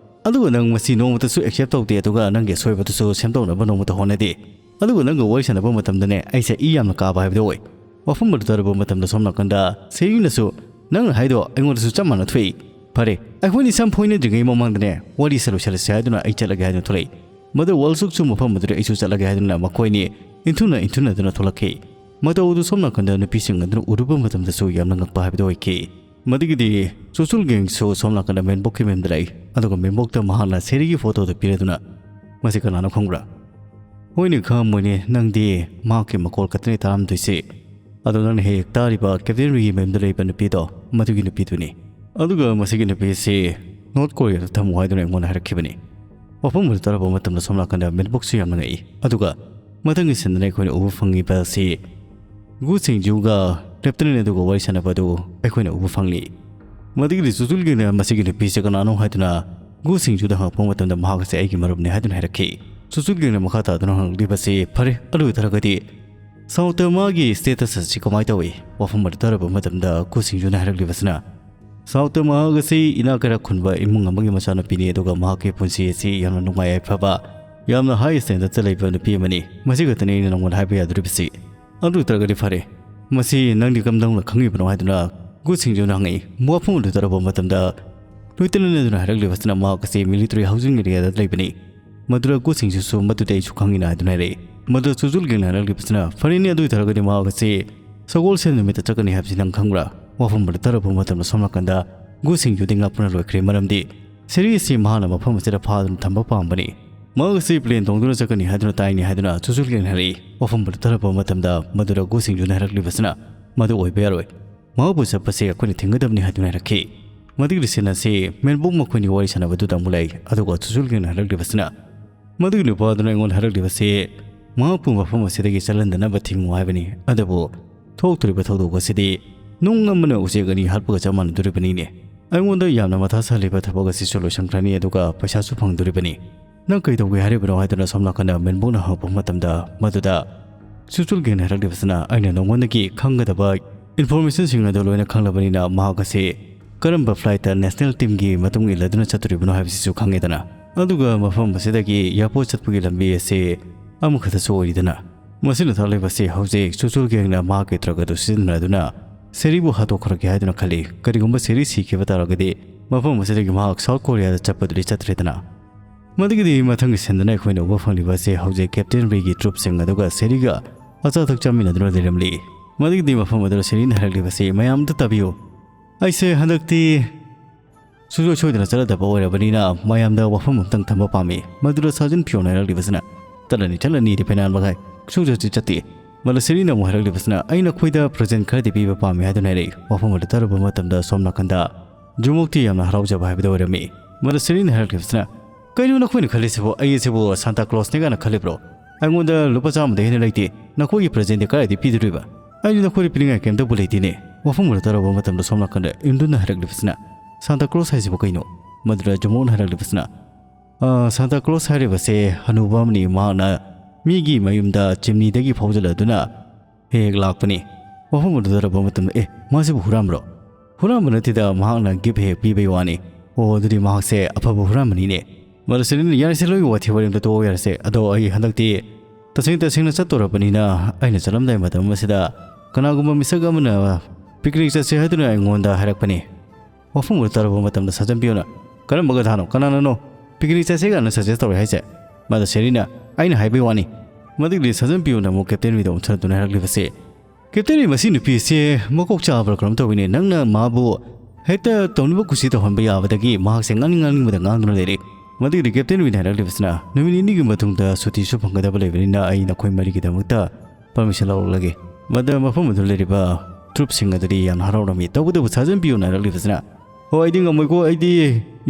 ꯑꯗꯨꯒ ꯅꯪ ꯃꯁꯤ ꯅꯣꯡꯃꯇꯁꯨ accept ꯇꯧꯗꯦ, ꯑꯗꯨꯒ ꯅꯪꯒꯤ ꯑꯁꯣꯏꯕꯗꯨꯁꯨ ꯁꯦꯝꯗꯣꯛꯅꯕ ꯅꯣꯡꯃꯇ ꯍꯣꯠꯅꯗꯦ꯫ ꯑꯗꯨꯒ ꯅꯪꯒ ꯋꯥꯔꯤ ꯁꯥꯟꯅꯕ ꯃꯇꯝꯗꯅꯦ, ꯑꯩꯁꯦ ꯏ ꯌꯥꯝꯅ ꯀꯥꯕ ꯍꯥꯏꯕꯗꯨ ꯑꯣꯏ꯫" ꯋꯥꯐꯝ ꯑꯗꯨ ꯇꯥꯔꯨꯕ ꯃꯇꯝꯗ ꯁꯣꯝ ꯅꯥꯀꯟꯗ ꯁꯦꯔꯤꯅꯁꯨ, "ꯅꯪꯅ ꯍꯥꯏꯗꯣ ꯑꯩꯉꯣꯟꯗꯁꯨ ꯆꯞ ꯃꯥꯟꯅ ꯊꯣꯛꯏ꯫ ꯐꯔꯦ, ꯑꯩꯈꯣꯏꯅꯤ ꯁꯝ ꯐꯣꯏꯅꯗ꯭ꯔꯤꯉꯩ ꯃꯃꯥꯡꯗꯅꯦ ꯋꯥꯔꯤꯁꯦ ꯂꯣꯏꯁꯤꯜꯂꯁꯤ ꯍꯥꯏꯗꯨꯅ ꯑꯩ ꯆꯠꯂꯒꯦ" ꯍꯥꯏꯗꯨꯅ ꯊꯣꯛꯂꯛꯏ꯫ ꯃꯗꯨ ꯋꯥꯜꯁꯨꯛꯁꯨ ꯃꯐꯝ ꯑꯗꯨꯗ ꯑꯩꯁꯨ ꯆꯠꯂꯒꯦ ꯍꯥꯏꯗꯨꯅ ꯃꯈꯣꯏꯅꯤ ꯏꯟꯊꯨꯅ ꯏꯟꯊꯨꯅꯗꯨꯅ ꯊꯣꯛꯂꯛꯈꯤ꯫ ꯃꯇꯧ ꯑꯗꯨ ꯁꯣꯝ ꯅꯥꯀꯟꯗ ꯅꯨꯄꯤꯁꯤꯡ ꯑꯗꯨꯅ ꯎꯔꯨꯕ ꯃꯇꯝꯗꯁꯨ ꯌꯥꯝꯅ ꯉꯛꯄ ꯍꯥꯏꯕꯗꯨ ꯑꯣꯏꯈꯤ꯫ ꯃꯗꯨꯒꯤꯗꯤ ꯆꯨꯆꯨꯜ ꯒꯦꯡꯁꯨ ꯁꯣꯝ ꯅꯥꯀꯟꯗ ꯃꯦꯟꯕꯣꯛꯀꯤ ꯃꯌꯨꯝꯗ ꯂꯥꯛꯏ, ꯑꯗꯨꯒ ꯃꯦꯟꯕꯣꯛꯇ ꯃꯍꯥꯛꯅ ꯁꯦꯔꯤꯒꯤ ꯐꯣꯇꯣꯗꯨ ꯄꯤꯔꯗꯨꯅ, "ꯃꯁꯤ ꯀꯅꯥꯅꯣ ꯈꯪꯕ꯭ꯔꯥ?" "ꯍꯣꯏꯅꯦ, ꯈꯪꯉꯝꯃꯣꯏꯅꯦ, ꯅꯪꯗꯤ ꯃꯍꯥꯛꯀꯤ ꯃꯈꯣꯜ ꯈꯛꯇꯅꯤ ꯇꯥꯔꯝꯗꯣꯏꯁꯤ꯫ ꯑꯗꯣ ꯅꯪꯅ ꯍꯦꯛ ꯍꯦꯛ ꯇꯥꯔꯤꯕ ꯀꯦꯞꯇꯦꯟ ꯔꯤꯒꯤ ꯃꯌꯨꯝꯗ ꯂꯩꯕ ꯅꯨꯄꯤꯗꯣ, ꯃꯗꯨꯒꯤ ꯅꯨꯄꯤꯗꯨꯅꯤ꯫ ꯑꯗꯨꯒ ꯃꯁꯤꯒꯤ ꯅꯨꯄꯤꯁꯤ ꯅꯣꯔꯠ ꯀꯣꯔꯤꯌꯥꯗ ꯊꯝꯃꯨ ꯍꯥꯏꯗꯨꯅ ꯑꯩꯉꯣꯟꯗ ꯍꯥꯏꯔꯛꯈꯤꯕꯅꯤ꯫" ꯋꯥꯐꯝ ꯑꯗꯨ ꯇꯥꯔꯛꯄ ꯃꯇꯝꯗ ꯁꯣꯝ ꯅꯥꯀꯟꯗ ꯃꯦꯟꯕꯣꯛꯁꯨ ꯌꯥꯝꯅ ꯉꯛꯏ꯫ ꯑꯗꯨꯒ ꯃꯊꯪꯒꯤ ꯁꯤꯟꯗꯅ ꯑꯩꯈꯣꯏꯅ ꯎꯕ ꯐꯪꯉꯤꯕ ꯑꯁꯤ ꯒꯨ ꯁꯤꯡꯖꯨꯒ ꯂꯦꯞꯇꯅꯦꯟ ꯑꯗꯨꯒ ꯋꯥꯔꯤ ꯁꯥꯟꯅꯕ ꯑꯗꯨ ꯑꯩꯈꯣꯏꯅ ꯎꯕ ꯐꯪꯂꯤ꯫ ꯃꯗꯨꯒꯤꯗꯤ ꯆꯨꯆꯨꯜꯒꯤꯅ ꯃꯁꯤꯒꯤ ꯅꯨꯄꯤꯁꯦ ꯀꯅꯥꯅꯣ ꯍꯥꯏꯗꯨꯅ ꯒꯨ ꯁꯤꯡꯖꯨꯗ ꯍꯪꯉꯛꯄ ꯃꯇꯝꯗ ꯃꯍꯥꯛ ꯑꯁꯤ ꯑꯩꯒꯤ ꯃꯔꯨꯞꯅꯤ ꯍꯥꯏꯗꯨꯅ ꯍꯥꯏꯔꯛꯈꯤ꯫ ꯆꯨꯆꯨꯜꯒꯤꯅ ꯃꯈꯥ ꯇꯥꯗꯨꯅ ꯍꯪꯂꯛꯂꯤꯕꯁꯤ, "ꯐꯔꯦ, ꯑꯗꯨ ꯑꯣꯏꯇꯥꯔꯒꯗꯤ ꯁꯥꯎꯠꯇ ꯃꯥꯒꯤ status ꯑꯁꯤ ꯀꯃꯥꯏꯅ ꯇꯧꯏ?" ꯋꯥꯐꯝ ꯑꯗꯨ ꯇꯥꯔꯕ ꯃꯇꯝꯗ ꯒꯨ ꯁꯤꯡꯖꯨꯅ ꯍꯥꯏꯔꯛꯂꯤꯕꯁꯤꯅ, "ꯁꯥꯎꯠꯇ ꯃꯍꯥꯛ ꯑꯁꯤ ꯏꯅꯥꯛ ꯀꯩꯔꯥꯛ ꯈꯨꯟꯕ ꯏꯃꯨꯡ ꯑꯃꯒꯤ ꯃꯆꯥꯅꯨꯄꯤꯅꯤ, ꯑꯗꯨꯒ ꯃꯍꯥꯛꯀꯤ ꯄꯨꯟꯁꯤ ꯑꯁꯤ ꯌꯥꯝꯅ ꯅꯨꯡꯉꯥꯏ ꯌꯥꯏꯐꯕ, ꯌꯥꯝꯅ high standardꯇ ꯂꯩꯕ ꯅꯨꯄꯤ ꯑꯃꯅꯤ꯫ ꯃꯁꯤ ꯈꯛꯇꯅꯤ ꯑꯩꯅ ꯅꯉꯣꯟꯗ ꯍꯥꯏꯕ ꯌꯥꯗꯣꯔꯤꯕꯁꯤ꯫ ꯑꯗꯨ ꯑꯣꯏꯇꯥꯔꯒꯗꯤ ꯐꯔꯦ, ꯃꯁꯤ ꯅꯪꯗꯤ ꯀꯝꯗꯧꯅ ꯈꯪꯉꯤꯕꯅꯣ?" ꯍꯥꯏꯗꯨꯅ ꯒꯨ ꯁꯤꯡꯖꯨꯅ ꯍꯪꯉꯛꯏ꯫ ꯋꯥꯐꯝ ꯑꯗꯨ ꯇꯥꯔꯕ ꯃꯇꯝꯗ ꯂꯣꯏꯇꯅ ꯑꯗꯨꯅ ꯍꯥꯏꯔꯛꯂꯤꯕꯁꯤꯅ ꯃꯍꯥꯛ ꯑꯁꯤ military housing areaꯗ ꯂꯩꯕꯅꯤ꯫ ꯃꯗꯨꯗ ꯒꯨ ꯁꯤꯡꯖꯨꯁꯨ ꯃꯗꯨꯗꯤ ꯑꯩꯁꯨ ꯈꯪꯉꯤꯅ ꯍꯥꯏꯗꯨꯅ ꯍꯥꯏꯔꯛꯏ꯫ ꯃꯗꯨꯗ ꯆꯨꯆꯨꯜꯒꯦꯡꯅ ꯍꯥꯏꯔꯛꯂꯤꯕꯁꯤꯅ, "ꯐꯔꯦꯅꯦ, ꯑꯗꯨ ꯑꯣꯏꯇꯥꯔꯒꯗꯤ ꯃꯍꯥꯛ ꯑꯁꯤ ꯁꯒꯣꯜꯁꯦꯟ ꯅꯨꯃꯤꯠꯇ ꯆꯠꯀꯅꯤ ꯍꯥꯏꯕꯁꯤ ꯅꯪ ꯈꯪꯕ꯭ꯔꯥ?" ꯋꯥꯐꯝ ꯑꯗꯨ ꯇꯥꯔꯕ ꯃꯇꯝꯗ ꯁꯣꯝ ꯅꯥꯀꯟꯗ ꯒꯨ ꯁꯤꯡꯖꯨꯗꯤ ꯉꯛꯄꯅ ꯂꯣꯏꯈ꯭ꯔꯦ, ꯃꯔꯝꯗꯤ ꯁꯦꯔꯤ ꯑꯁꯤ ꯃꯍꯥꯛꯅ ꯃꯐꯝ ꯑꯁꯤꯗ ꯐꯥꯗꯨꯅ ꯊꯝꯕ ꯄꯥꯝꯕꯅꯤ꯫ ꯃꯍꯥꯛ ꯑꯁꯤ plane ꯇꯣꯡꯗꯨꯅ ꯆꯠꯀꯅꯤ ꯍꯥꯏꯗꯨꯅ ꯇꯥꯏꯅꯤ ꯍꯥꯏꯗꯨꯅ ꯆꯨꯆꯨꯜꯒꯦꯡꯅ ꯍꯥꯏꯔꯛꯏ꯫ ꯋꯥꯐꯝ ꯑꯗꯨ ꯇꯥꯔꯕ ꯃꯇꯝꯗ ꯃꯗꯨꯗ ꯒꯨ ꯁꯤꯡꯖꯨꯅ ꯍꯥꯏꯔꯛꯂꯤꯕꯁꯤꯅ, "ꯃꯗꯨ ꯑꯣꯏꯕ ꯌꯥꯔꯣꯏ꯫ ꯃꯍꯥꯛꯄꯨ ꯆꯠꯄꯁꯦ ꯑꯩꯈꯣꯏꯅ ꯊꯤꯡꯒꯗꯕꯅꯤ" ꯍꯥꯏꯗꯨꯅ ꯍꯥꯏꯔꯛꯈꯤ꯫ ꯃꯗꯨꯒꯤ scene ꯑꯁꯤ ꯃꯦꯟꯕꯣꯛ ꯃꯈꯣꯏꯅꯤ ꯋꯥꯔꯤ ꯁꯥꯟꯅꯕꯗꯨꯗ ꯑꯃꯨꯛ ꯂꯩ꯫ ꯑꯗꯨꯒ ꯆꯨꯆꯨꯜꯒꯦꯡꯅ ꯍꯥꯏꯔꯛꯂꯤꯕꯁꯤꯅ, ꯃꯗꯨꯒꯤ ꯅꯨꯄꯥ ꯑꯗꯨꯅ ꯑꯩꯉꯣꯟꯗ ꯍꯥꯏꯔꯛꯂꯤꯕꯁꯤ ꯃꯍꯥꯛꯄꯨ ꯃꯐꯝ ꯑꯁꯤꯗꯒꯤ ꯆꯠꯍꯟꯗꯅꯕ ꯊꯤꯡꯉꯨ ꯍꯥꯏꯕꯅꯤ꯫ ꯑꯗꯨꯕꯨ ꯊꯣꯛꯇꯣꯔꯤꯕ ꯊꯧꯗꯣꯛ ꯑꯁꯤꯗꯤ ꯅꯨꯡ ꯑꯃꯅ ꯎꯆꯦꯛ ꯑꯅꯤ ꯍꯥꯠꯄꯒ ꯆꯞ ꯃꯥꯟꯅꯗꯣꯔꯤꯕꯅꯤꯅꯦ꯫ ꯑꯩꯉꯣꯟꯗ ꯌꯥꯝꯅ ꯃꯊꯥ ꯁꯥꯍꯜꯂꯤꯕ ꯊꯕꯛ ꯑꯁꯤꯁꯨ ꯂꯣꯏꯁꯤꯟꯈ꯭ꯔꯅꯤ, ꯑꯗꯨꯒ ꯄꯩꯁꯥꯁꯨ ꯐꯪꯗꯣꯔꯤꯕꯅꯤ꯫ "ꯅꯪ ꯀꯩ ꯇꯧꯒꯦ ꯍꯥꯏꯔꯤꯕꯅꯣ?" ꯍꯥꯏꯗꯨꯅ ꯁꯣꯝ ꯅꯥꯀꯟꯗ ꯃꯦꯟꯕꯣꯛꯅ ꯍꯪꯉꯛꯄ ꯃꯇꯝꯗ, ꯃꯗꯨꯗ ꯆꯨꯆꯨꯜꯒꯦꯡꯅ ꯍꯥꯏꯔꯛꯂꯤꯕꯁꯤꯅ, "ꯑꯩꯅ ꯅꯉꯣꯟꯗꯒꯤ ꯈꯪꯒꯗꯕ informationꯁꯤꯡ ꯑꯗꯨ ꯂꯣꯏꯅ ꯈꯪꯂꯕꯅꯤꯅ, ꯃꯍꯥꯛ ꯑꯁꯤ ꯀꯔꯝꯕ flightꯇ national teamꯒꯤ ꯃꯇꯨꯡ ꯏꯜꯂꯗꯨꯅ ꯆꯠꯇꯣꯔꯤꯕꯅꯣ ꯍꯥꯏꯕꯁꯤꯁꯨ ꯈꯪꯉꯦꯗꯅ꯫ ꯑꯗꯨꯒ ꯃꯐꯝ ꯑꯁꯤꯗꯒꯤ airport ꯆꯠꯄꯒꯤ ꯂꯝꯕꯤ ꯑꯁꯤ ꯑꯃꯈꯛꯇꯁꯨ ꯑꯣꯏꯔꯤꯗꯅ꯫ ꯃꯁꯤꯅ ꯇꯥꯛꯂꯤꯕꯁꯤ ꯍꯧꯖꯤꯛ ꯆꯨꯆꯨꯜꯒꯦꯡꯅ ꯃꯍꯥꯛꯀꯤ truck ꯑꯗꯨ ꯁꯤꯖꯤꯟꯅꯗꯨꯅ ꯁꯦꯔꯤꯕꯨ ꯍꯥꯠꯇꯣꯛꯈ꯭ꯔꯒꯦ ꯍꯥꯏꯗꯨꯅ ꯈꯜꯂꯤ꯫ ꯀꯔꯤꯒꯨꯝꯕ ꯁꯦꯔꯤ ꯁꯤꯈꯤꯕ ꯇꯥꯔꯒꯗꯤ ꯃꯐꯝ ꯑꯁꯤꯗꯒꯤ ꯃꯍꯥꯛ ꯁꯥꯎꯠ ꯀꯣꯔꯤꯌꯥꯗ ꯆꯠꯄꯗꯨꯗꯤ ꯆꯠꯇ꯭ꯔꯦꯗꯅ꯫" ꯃꯗꯨꯒꯤꯗꯤ ꯃꯊꯪꯒꯤ sceneꯗꯅ ꯑꯩꯈꯣꯏꯅ ꯎꯕ ꯐꯪꯂꯤꯕ ꯑꯁꯤ ꯍꯧꯖꯤꯛ Captain Reꯒꯤ troopꯁꯤꯡ ꯑꯗꯨꯒ ꯁꯦꯔꯤꯒ ꯑꯆꯥ ꯑꯊꯛ ꯆꯥꯃꯤꯟꯅꯗꯨꯅ ꯂꯩꯔꯝꯂꯤ꯫ ꯃꯗꯨꯒꯤꯗꯤ ꯃꯐꯝ ꯑꯗꯨꯗ ꯁꯦꯔꯤꯅ ꯍꯥꯏꯔꯛꯂꯤꯕꯁꯤ, "ꯃꯌꯥꯝꯗ ꯇꯥꯕꯤꯌꯨ, ꯑꯩꯁꯦ ꯍꯟꯗꯛꯇꯤ ꯁꯨꯡꯁꯣꯏ ꯁꯣꯏꯗꯅ ꯆꯠꯂꯗꯕ ꯑꯣꯏꯔꯕꯅꯤꯅ ꯃꯌꯥꯝꯗ ꯋꯥꯐꯝ ꯑꯃꯇꯪ ꯊꯝꯕ ꯄꯥꯝꯃꯤ꯫" ꯃꯗꯨꯗ ꯁꯥꯖꯟ ꯐꯤꯌꯣꯅ ꯍꯥꯏꯔꯛꯂꯤꯕꯁꯤꯅ, "ꯆꯠꯂꯅꯤ, ꯆꯠꯂꯅꯤ, ꯔꯤꯐꯦꯅꯥꯟ ꯃꯈꯥꯏ ꯁꯨꯡꯆꯠ ꯆꯠꯇꯦ꯫" ꯃꯗꯨꯗ ꯁꯦꯔꯤꯅ ꯑꯃꯨꯛ ꯍꯥꯏꯔꯛꯂꯤꯕꯁꯤꯅ, "ꯑꯩ ꯅꯈꯣꯏꯗ present ꯈꯔꯗꯤ ꯄꯤꯕ ꯄꯥꯝꯃꯤ" ꯍꯥꯏꯗꯨꯅ ꯍꯥꯏꯔꯛꯏ꯫ ꯋꯥꯐꯝ ꯑꯗꯨ ꯇꯥꯔꯨꯕ ꯃꯇꯝꯗ ꯁꯣꯝ ꯅꯥꯀꯟꯗ ꯖꯨꯃꯣꯛꯇꯤ ꯌꯥꯝꯅ ꯍꯔꯥꯎꯖꯕ ꯍꯥꯏꯕꯗꯨ ꯑꯣꯏꯔꯝꯃꯤ꯫ ꯃꯗꯨ ꯁꯦꯔꯤꯅ ꯍꯥꯏꯔꯛꯂꯤꯕꯁꯤꯅ, "ꯀꯩꯅꯣ ꯅꯈꯣꯏꯅ ꯈꯜꯂꯤꯁꯤꯕꯨ? ꯑꯩ ꯑꯁꯤꯕꯨ ꯁꯥꯟꯇꯥ ꯀ꯭ꯂꯣꯁꯅꯦ ꯀꯥꯏꯅ ꯈꯜꯂꯤꯕ꯭ꯔꯣ? ꯑꯩꯉꯣꯟꯗ ꯂꯨꯄꯥ ꯆꯥꯝꯃꯗꯒꯤ ꯍꯦꯟꯅ ꯂꯩꯇꯦ꯫ ꯅꯈꯣꯏꯒꯤ presentꯗꯤ ꯀꯗꯥꯏꯗꯒꯤ ꯄꯤꯗꯣꯔꯤꯕ? ꯑꯩꯗꯤ ꯅꯈꯣꯏꯗ ꯄꯤꯅꯤꯡꯉꯥꯏ ꯀꯩꯝꯇꯕꯨ ꯂꯩꯇꯦꯅꯦ꯫ ꯋꯥꯐꯝ ꯈꯔ ꯇꯥꯔꯕ ꯃꯇꯝꯗ ꯁꯣꯝ ꯅꯥꯀꯟꯗ ꯏꯟꯗꯨꯅ ꯍꯥꯏꯔꯛꯂꯤꯕꯁꯤꯅ, "ꯁꯥꯟꯇꯥ ꯀ꯭ꯂꯣꯁ ꯍꯥꯏꯁꯤꯕꯨ ꯀꯩꯅꯣ?" ꯃꯗꯨꯗ ꯖꯨꯃꯣꯟꯅ ꯍꯥꯏꯔꯛꯂꯤꯕꯁꯤꯅ, "ꯑ, ꯁꯥꯟꯇꯥ ꯀ꯭ꯂꯣꯁ ꯍꯥꯏꯔꯤꯕꯁꯦ ꯍꯅꯨꯕ ꯑꯃꯅꯤ꯫ ꯃꯍꯥꯛꯅ ꯃꯤꯒꯤ ꯃꯌꯨꯝꯗ ꯆꯤꯝꯅꯤꯗꯒꯤ ꯐꯥꯎꯖꯤꯜꯂꯗꯨꯅ ꯍꯦꯛ ꯍꯦꯛ ꯂꯥꯛꯄꯅꯤ꯫" ꯋꯥꯐꯝ ꯑꯗꯨ ꯇꯥꯔꯕ ꯃꯇꯝꯗ, "ꯑꯦ, ꯃꯥꯁꯤꯕꯨ ꯍꯨꯔꯥꯟꯕ꯭ꯔꯣ?" "ꯍꯨꯔꯥꯟꯕ ꯅꯠꯇꯦꯗ, ꯃꯍꯥꯛꯅ ꯒꯤꯐ ꯍꯦꯛ ꯄꯤꯕꯩ ꯋꯥꯅꯤ꯫" "ꯑꯣ, ꯑꯗꯨꯗꯤ ꯃꯍꯥꯛꯁꯦ ꯑꯐꯕ ꯍꯨꯔꯥꯟꯕꯅꯤꯅꯦ꯫" ꯃꯗꯨ ꯁꯦꯔꯤꯟꯅ, "ꯌꯥꯔꯦꯁꯦ, ꯂꯣꯏꯒꯤ ꯋꯥꯊꯤ ꯋꯥꯔꯦꯝꯗ ꯇꯣꯛꯑꯣ ꯌꯥꯔꯦꯁꯦ꯫ ꯑꯗꯣ ꯑꯩ ꯍꯟꯗꯛꯇꯤ ꯇꯁꯦꯡ ꯇꯁꯦꯡꯅ ꯆꯠꯇꯣꯔꯕꯅꯤꯅ ꯑꯩꯅ ꯆꯠꯂꯝꯗꯥꯏ ꯃꯇꯝ ꯑꯁꯤꯗ ꯀꯅꯥꯒꯨꯝꯕ ꯃꯤꯁꯛ ꯑꯃꯅ ꯄꯤꯛꯅꯤꯛ ꯆꯠꯁꯦ ꯍꯥꯏꯗꯨꯅ ꯑꯩꯉꯣꯟꯗ ꯍꯥꯏꯔꯛꯄꯅꯤ꯫" ꯋꯥꯐꯝ ꯑꯗꯨ ꯇꯥꯔꯕ ꯃꯇꯝꯗ ꯁꯥꯖꯟ ꯄꯤꯌꯣꯅ, "ꯀꯔꯝꯕ ꯒꯙꯥꯅꯣ? ꯀꯅꯥꯅꯅꯣ ꯄꯤꯛꯅꯤꯛ ꯆꯠꯁꯦ ꯀꯥꯏꯅ ꯁꯖꯦꯁ ꯇꯧꯔꯦ ꯍꯥꯏꯁꯦ?" ꯃꯗꯨ ꯁꯦꯔꯤꯅ, "ꯑꯩꯅ ꯍꯥꯏꯕꯩ ꯋꯥꯅꯤ꯫" ꯃꯗꯨꯒꯤ ꯁꯥꯖꯟ ꯄꯤꯌꯣꯅ ꯑꯃꯨꯛ ꯀꯦꯞꯇꯦꯟ ꯋꯤꯗ ꯑꯣꯟꯁꯤꯜꯂꯗꯨꯅ ꯍꯥꯏꯔꯛꯂꯤꯕꯁꯦ, "ꯀꯦꯞꯇꯦꯟ ꯋꯤ, ꯃꯁꯤ ꯅꯨꯄꯤꯁꯦ ꯃꯀꯣꯛ ꯆꯥꯕ꯭ꯔꯥ ꯀꯔꯝ ꯇꯧꯋꯤꯅꯦ? ꯅꯪꯅ ꯃꯥꯕꯨ ꯍꯦꯛꯇ ꯇꯧꯅꯤꯡꯕ ꯀꯨꯁꯤ ꯇꯧꯍꯟꯕ ꯌꯥꯕꯗꯒꯤ ꯃꯍꯥꯛꯁꯦ ꯉꯥꯡꯅꯤꯡ ꯉꯥꯡꯅꯤꯡꯕꯗ ꯉꯥꯡꯗꯨꯅ ꯂꯩꯔꯦ꯫" ꯃꯗꯨꯒꯤꯗꯤ ꯀꯦꯞꯇꯦꯟ ꯋꯤꯅ ꯍꯥꯏꯔꯛꯂꯤꯕꯁꯤꯅ, "ꯅꯨꯃꯤꯠ ꯅꯤꯅꯤꯒꯤ ꯃꯇꯨꯡꯗ ꯁꯨꯇꯤꯁꯨ ꯐꯪꯒꯗꯕ ꯂꯩꯕꯅꯤꯅ ꯑꯩ ꯅꯈꯣꯏ ꯃꯔꯤꯒꯤꯗꯃꯛꯇ ꯄꯔꯃꯤꯁꯟ ꯂꯧꯔꯛꯂꯒꯦ꯫" ꯃꯗꯨ ꯃꯐꯝ ꯑꯗꯨꯗ ꯂꯩꯔꯤꯕ ꯇ꯭ꯔꯨꯞꯁꯤꯡ ꯑꯗꯨꯗꯤ ꯌꯥꯝꯅ ꯍꯔꯥꯎꯔꯝꯃꯤ꯫ ꯇꯧꯕꯇꯕꯨ ꯁꯥꯖꯟ ꯄꯤꯌꯣꯅ ꯍꯥꯏꯔꯛꯂꯤꯕꯁꯤꯅ, "ꯍꯣꯏ, ꯑꯩꯗꯤ ꯉꯝꯃꯣꯏꯀꯣ꯫ ꯑꯩꯗꯤ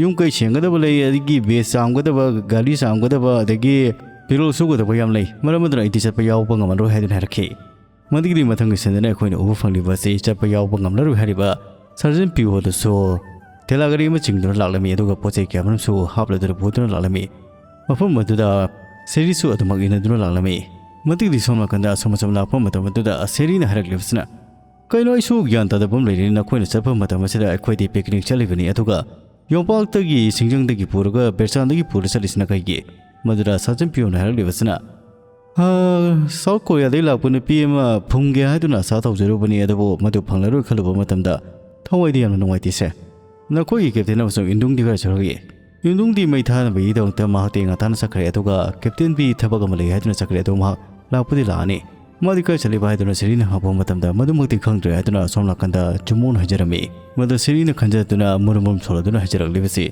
ꯌꯨꯝ ꯀꯩ ꯁꯦꯡꯒꯗꯕ ꯂꯩ, ꯑꯗꯒꯤ ꯕꯦꯁ ꯆꯥꯝꯒꯗꯕ, ꯒꯥꯔꯤ ꯆꯥꯝꯒꯗꯕ, ꯑꯗꯒꯤ ꯐꯤꯔꯣꯜ ꯁꯨꯒꯗꯕ ꯌꯥꯝ ꯂꯩ꯫ ꯃꯔꯝ ꯑꯗꯨꯅ ꯑꯩꯗꯤ ꯆꯠꯄ ꯌꯥꯎꯕ ꯉꯝꯃꯔꯣꯏ" ꯍꯥꯏꯗꯨꯅ ꯍꯥꯏꯔꯛꯈꯤ꯫ ꯃꯗꯨꯒꯤꯗꯤ ꯃꯊꯪꯒꯤ ꯁꯤꯟꯗꯅ ꯑꯩꯈꯣꯏꯅ ꯎꯕ ꯐꯪꯂꯤꯕ ꯑꯁꯤ ꯆꯠꯄ ꯌꯥꯎꯕ ꯉꯝꯂꯔꯣꯏ ꯍꯥꯏꯔꯤꯕ ꯁꯥꯔꯖꯦꯟ ꯄꯤꯌꯣꯗꯁꯨ ꯊꯦꯂꯥ ꯒꯥꯔꯤ ꯑꯃ ꯆꯤꯡꯗꯨꯅ ꯂꯥꯛꯂꯝꯃꯤ, ꯑꯗꯨꯒ ꯄꯣꯠ ꯆꯩ ꯀꯌꯥ ꯃꯔꯨꯝꯁꯨ ꯍꯥꯞꯂꯗꯨꯅ ꯄꯨꯗꯨꯅ ꯂꯥꯛꯂꯝꯃꯤ꯫ ꯃꯐꯝ ꯑꯗꯨꯗ ꯁꯦꯔꯤꯁꯨ ꯑꯗꯨꯃꯛ ꯏꯟꯅꯗꯨꯅ ꯂꯥꯛꯂꯝꯃꯤ꯫ ꯃꯗꯨꯒꯤꯗꯤ ꯁꯣꯝ ꯅꯥꯀꯟꯗ ꯑꯁꯨꯝ ꯑꯁꯨꯝ ꯂꯥꯛꯄ ꯃꯇꯝ ꯑꯗꯨꯗ ꯁꯦꯔꯤꯅ ꯍꯥꯏꯔꯛꯂꯤꯕꯁꯤꯅ, "ꯀꯩꯅꯣ, ꯑꯩꯁꯨ ꯒ꯭ꯌꯥꯟ ꯇꯥꯗꯕ ꯑꯃ ꯂꯩꯔꯦ꯫ ꯅꯈꯣꯏꯅ ꯆꯠꯄ ꯃꯇꯝ ꯑꯁꯤꯗ ꯑꯩꯈꯣꯏꯗꯤ ꯄꯤꯛꯅꯤꯛ ꯆꯠꯂꯤꯕꯅꯤ, ꯑꯗꯨꯒ ꯌꯣꯝꯄꯥꯛꯇꯒꯤ, ꯁꯤꯡꯖꯪꯗꯒꯤ ꯄꯨꯔꯒ, ꯕꯦꯔꯆꯥꯟꯗꯒꯤ ꯄꯨꯔ ꯆꯠꯂꯤꯁꯤꯅ ꯀꯩꯒꯤ?" ꯃꯗꯨꯗ ꯁꯥꯔꯖꯦꯟ ꯄꯤꯌꯣꯅ ꯍꯥꯏꯔꯛꯂꯤꯕꯁꯤꯅ, "ꯑ, ꯁꯥꯎꯠ ꯀꯣꯔꯤꯌꯥꯗꯒꯤ ꯂꯥꯛꯄ ꯅꯨꯄꯤ ꯑꯃ ꯐꯨꯝꯒꯦ ꯍꯥꯏꯗꯨꯅ ꯑꯁꯥ ꯇꯧꯖꯔꯨꯕꯅꯤ, ꯑꯗꯨꯕꯨ ꯃꯗꯨ ꯐꯪꯂꯔꯣꯏ ꯈꯜꯂꯨꯕ ꯃꯇꯝꯗ ꯊꯋꯥꯏꯗꯤ ꯌꯥꯝꯅ ꯅꯨꯡꯉꯥꯏꯇꯦꯁꯦ꯫ ꯅꯈꯣꯏꯒꯤ ꯀꯦꯞꯇꯦꯟ ꯑꯃꯁꯨꯡ ꯏꯟꯗꯨꯡꯗꯤ ꯀꯥꯏ ꯆꯠꯈ꯭ꯔꯒꯦ?" "ꯏꯟꯗꯨꯡꯗꯤ ꯃꯩ ꯊꯥꯅꯕꯒꯤꯗꯃꯛꯇ ꯃꯍꯥꯛꯇꯤ ꯉꯟꯇꯥꯅ ꯆꯠꯈ꯭ꯔꯦ, ꯑꯗꯨꯒ ꯀꯦꯞꯇꯦꯟ ꯄꯤ ꯊꯕꯛ ꯑꯃ ꯂꯩ ꯍꯥꯏꯗꯨꯅ ꯆꯠꯈ꯭ꯔꯦ, ꯑꯗꯨ ꯃꯍꯥꯛ ꯂꯥꯛꯄꯗꯤ ꯂꯥꯛꯑꯅꯤ꯫" "ꯃꯥꯗꯤ ꯀꯥꯏ ꯆꯠꯂꯤꯕ?" ꯍꯥꯏꯗꯨꯅ ꯁꯦꯔꯤꯅ ꯍꯪꯉꯛꯄ ꯃꯇꯝꯗ, "ꯃꯗꯨꯃꯛꯇꯤ ꯈꯪꯗ꯭ꯔꯦ" ꯍꯥꯏꯗꯨꯅ ꯁꯣꯝ ꯅꯥꯀꯟꯗ ꯖꯨꯃꯣꯟ ꯍꯥꯏꯖꯔꯝꯃꯤ꯫ ꯃꯗꯨ ꯁꯦꯔꯤꯅ ꯈꯟꯖꯗꯨꯅ ꯃꯨꯔꯨꯝ ꯃꯨꯔꯨꯝ ꯁꯣꯜꯂꯗꯨꯅ ꯍꯥꯏꯖꯔꯛꯂꯤꯕꯁꯤ,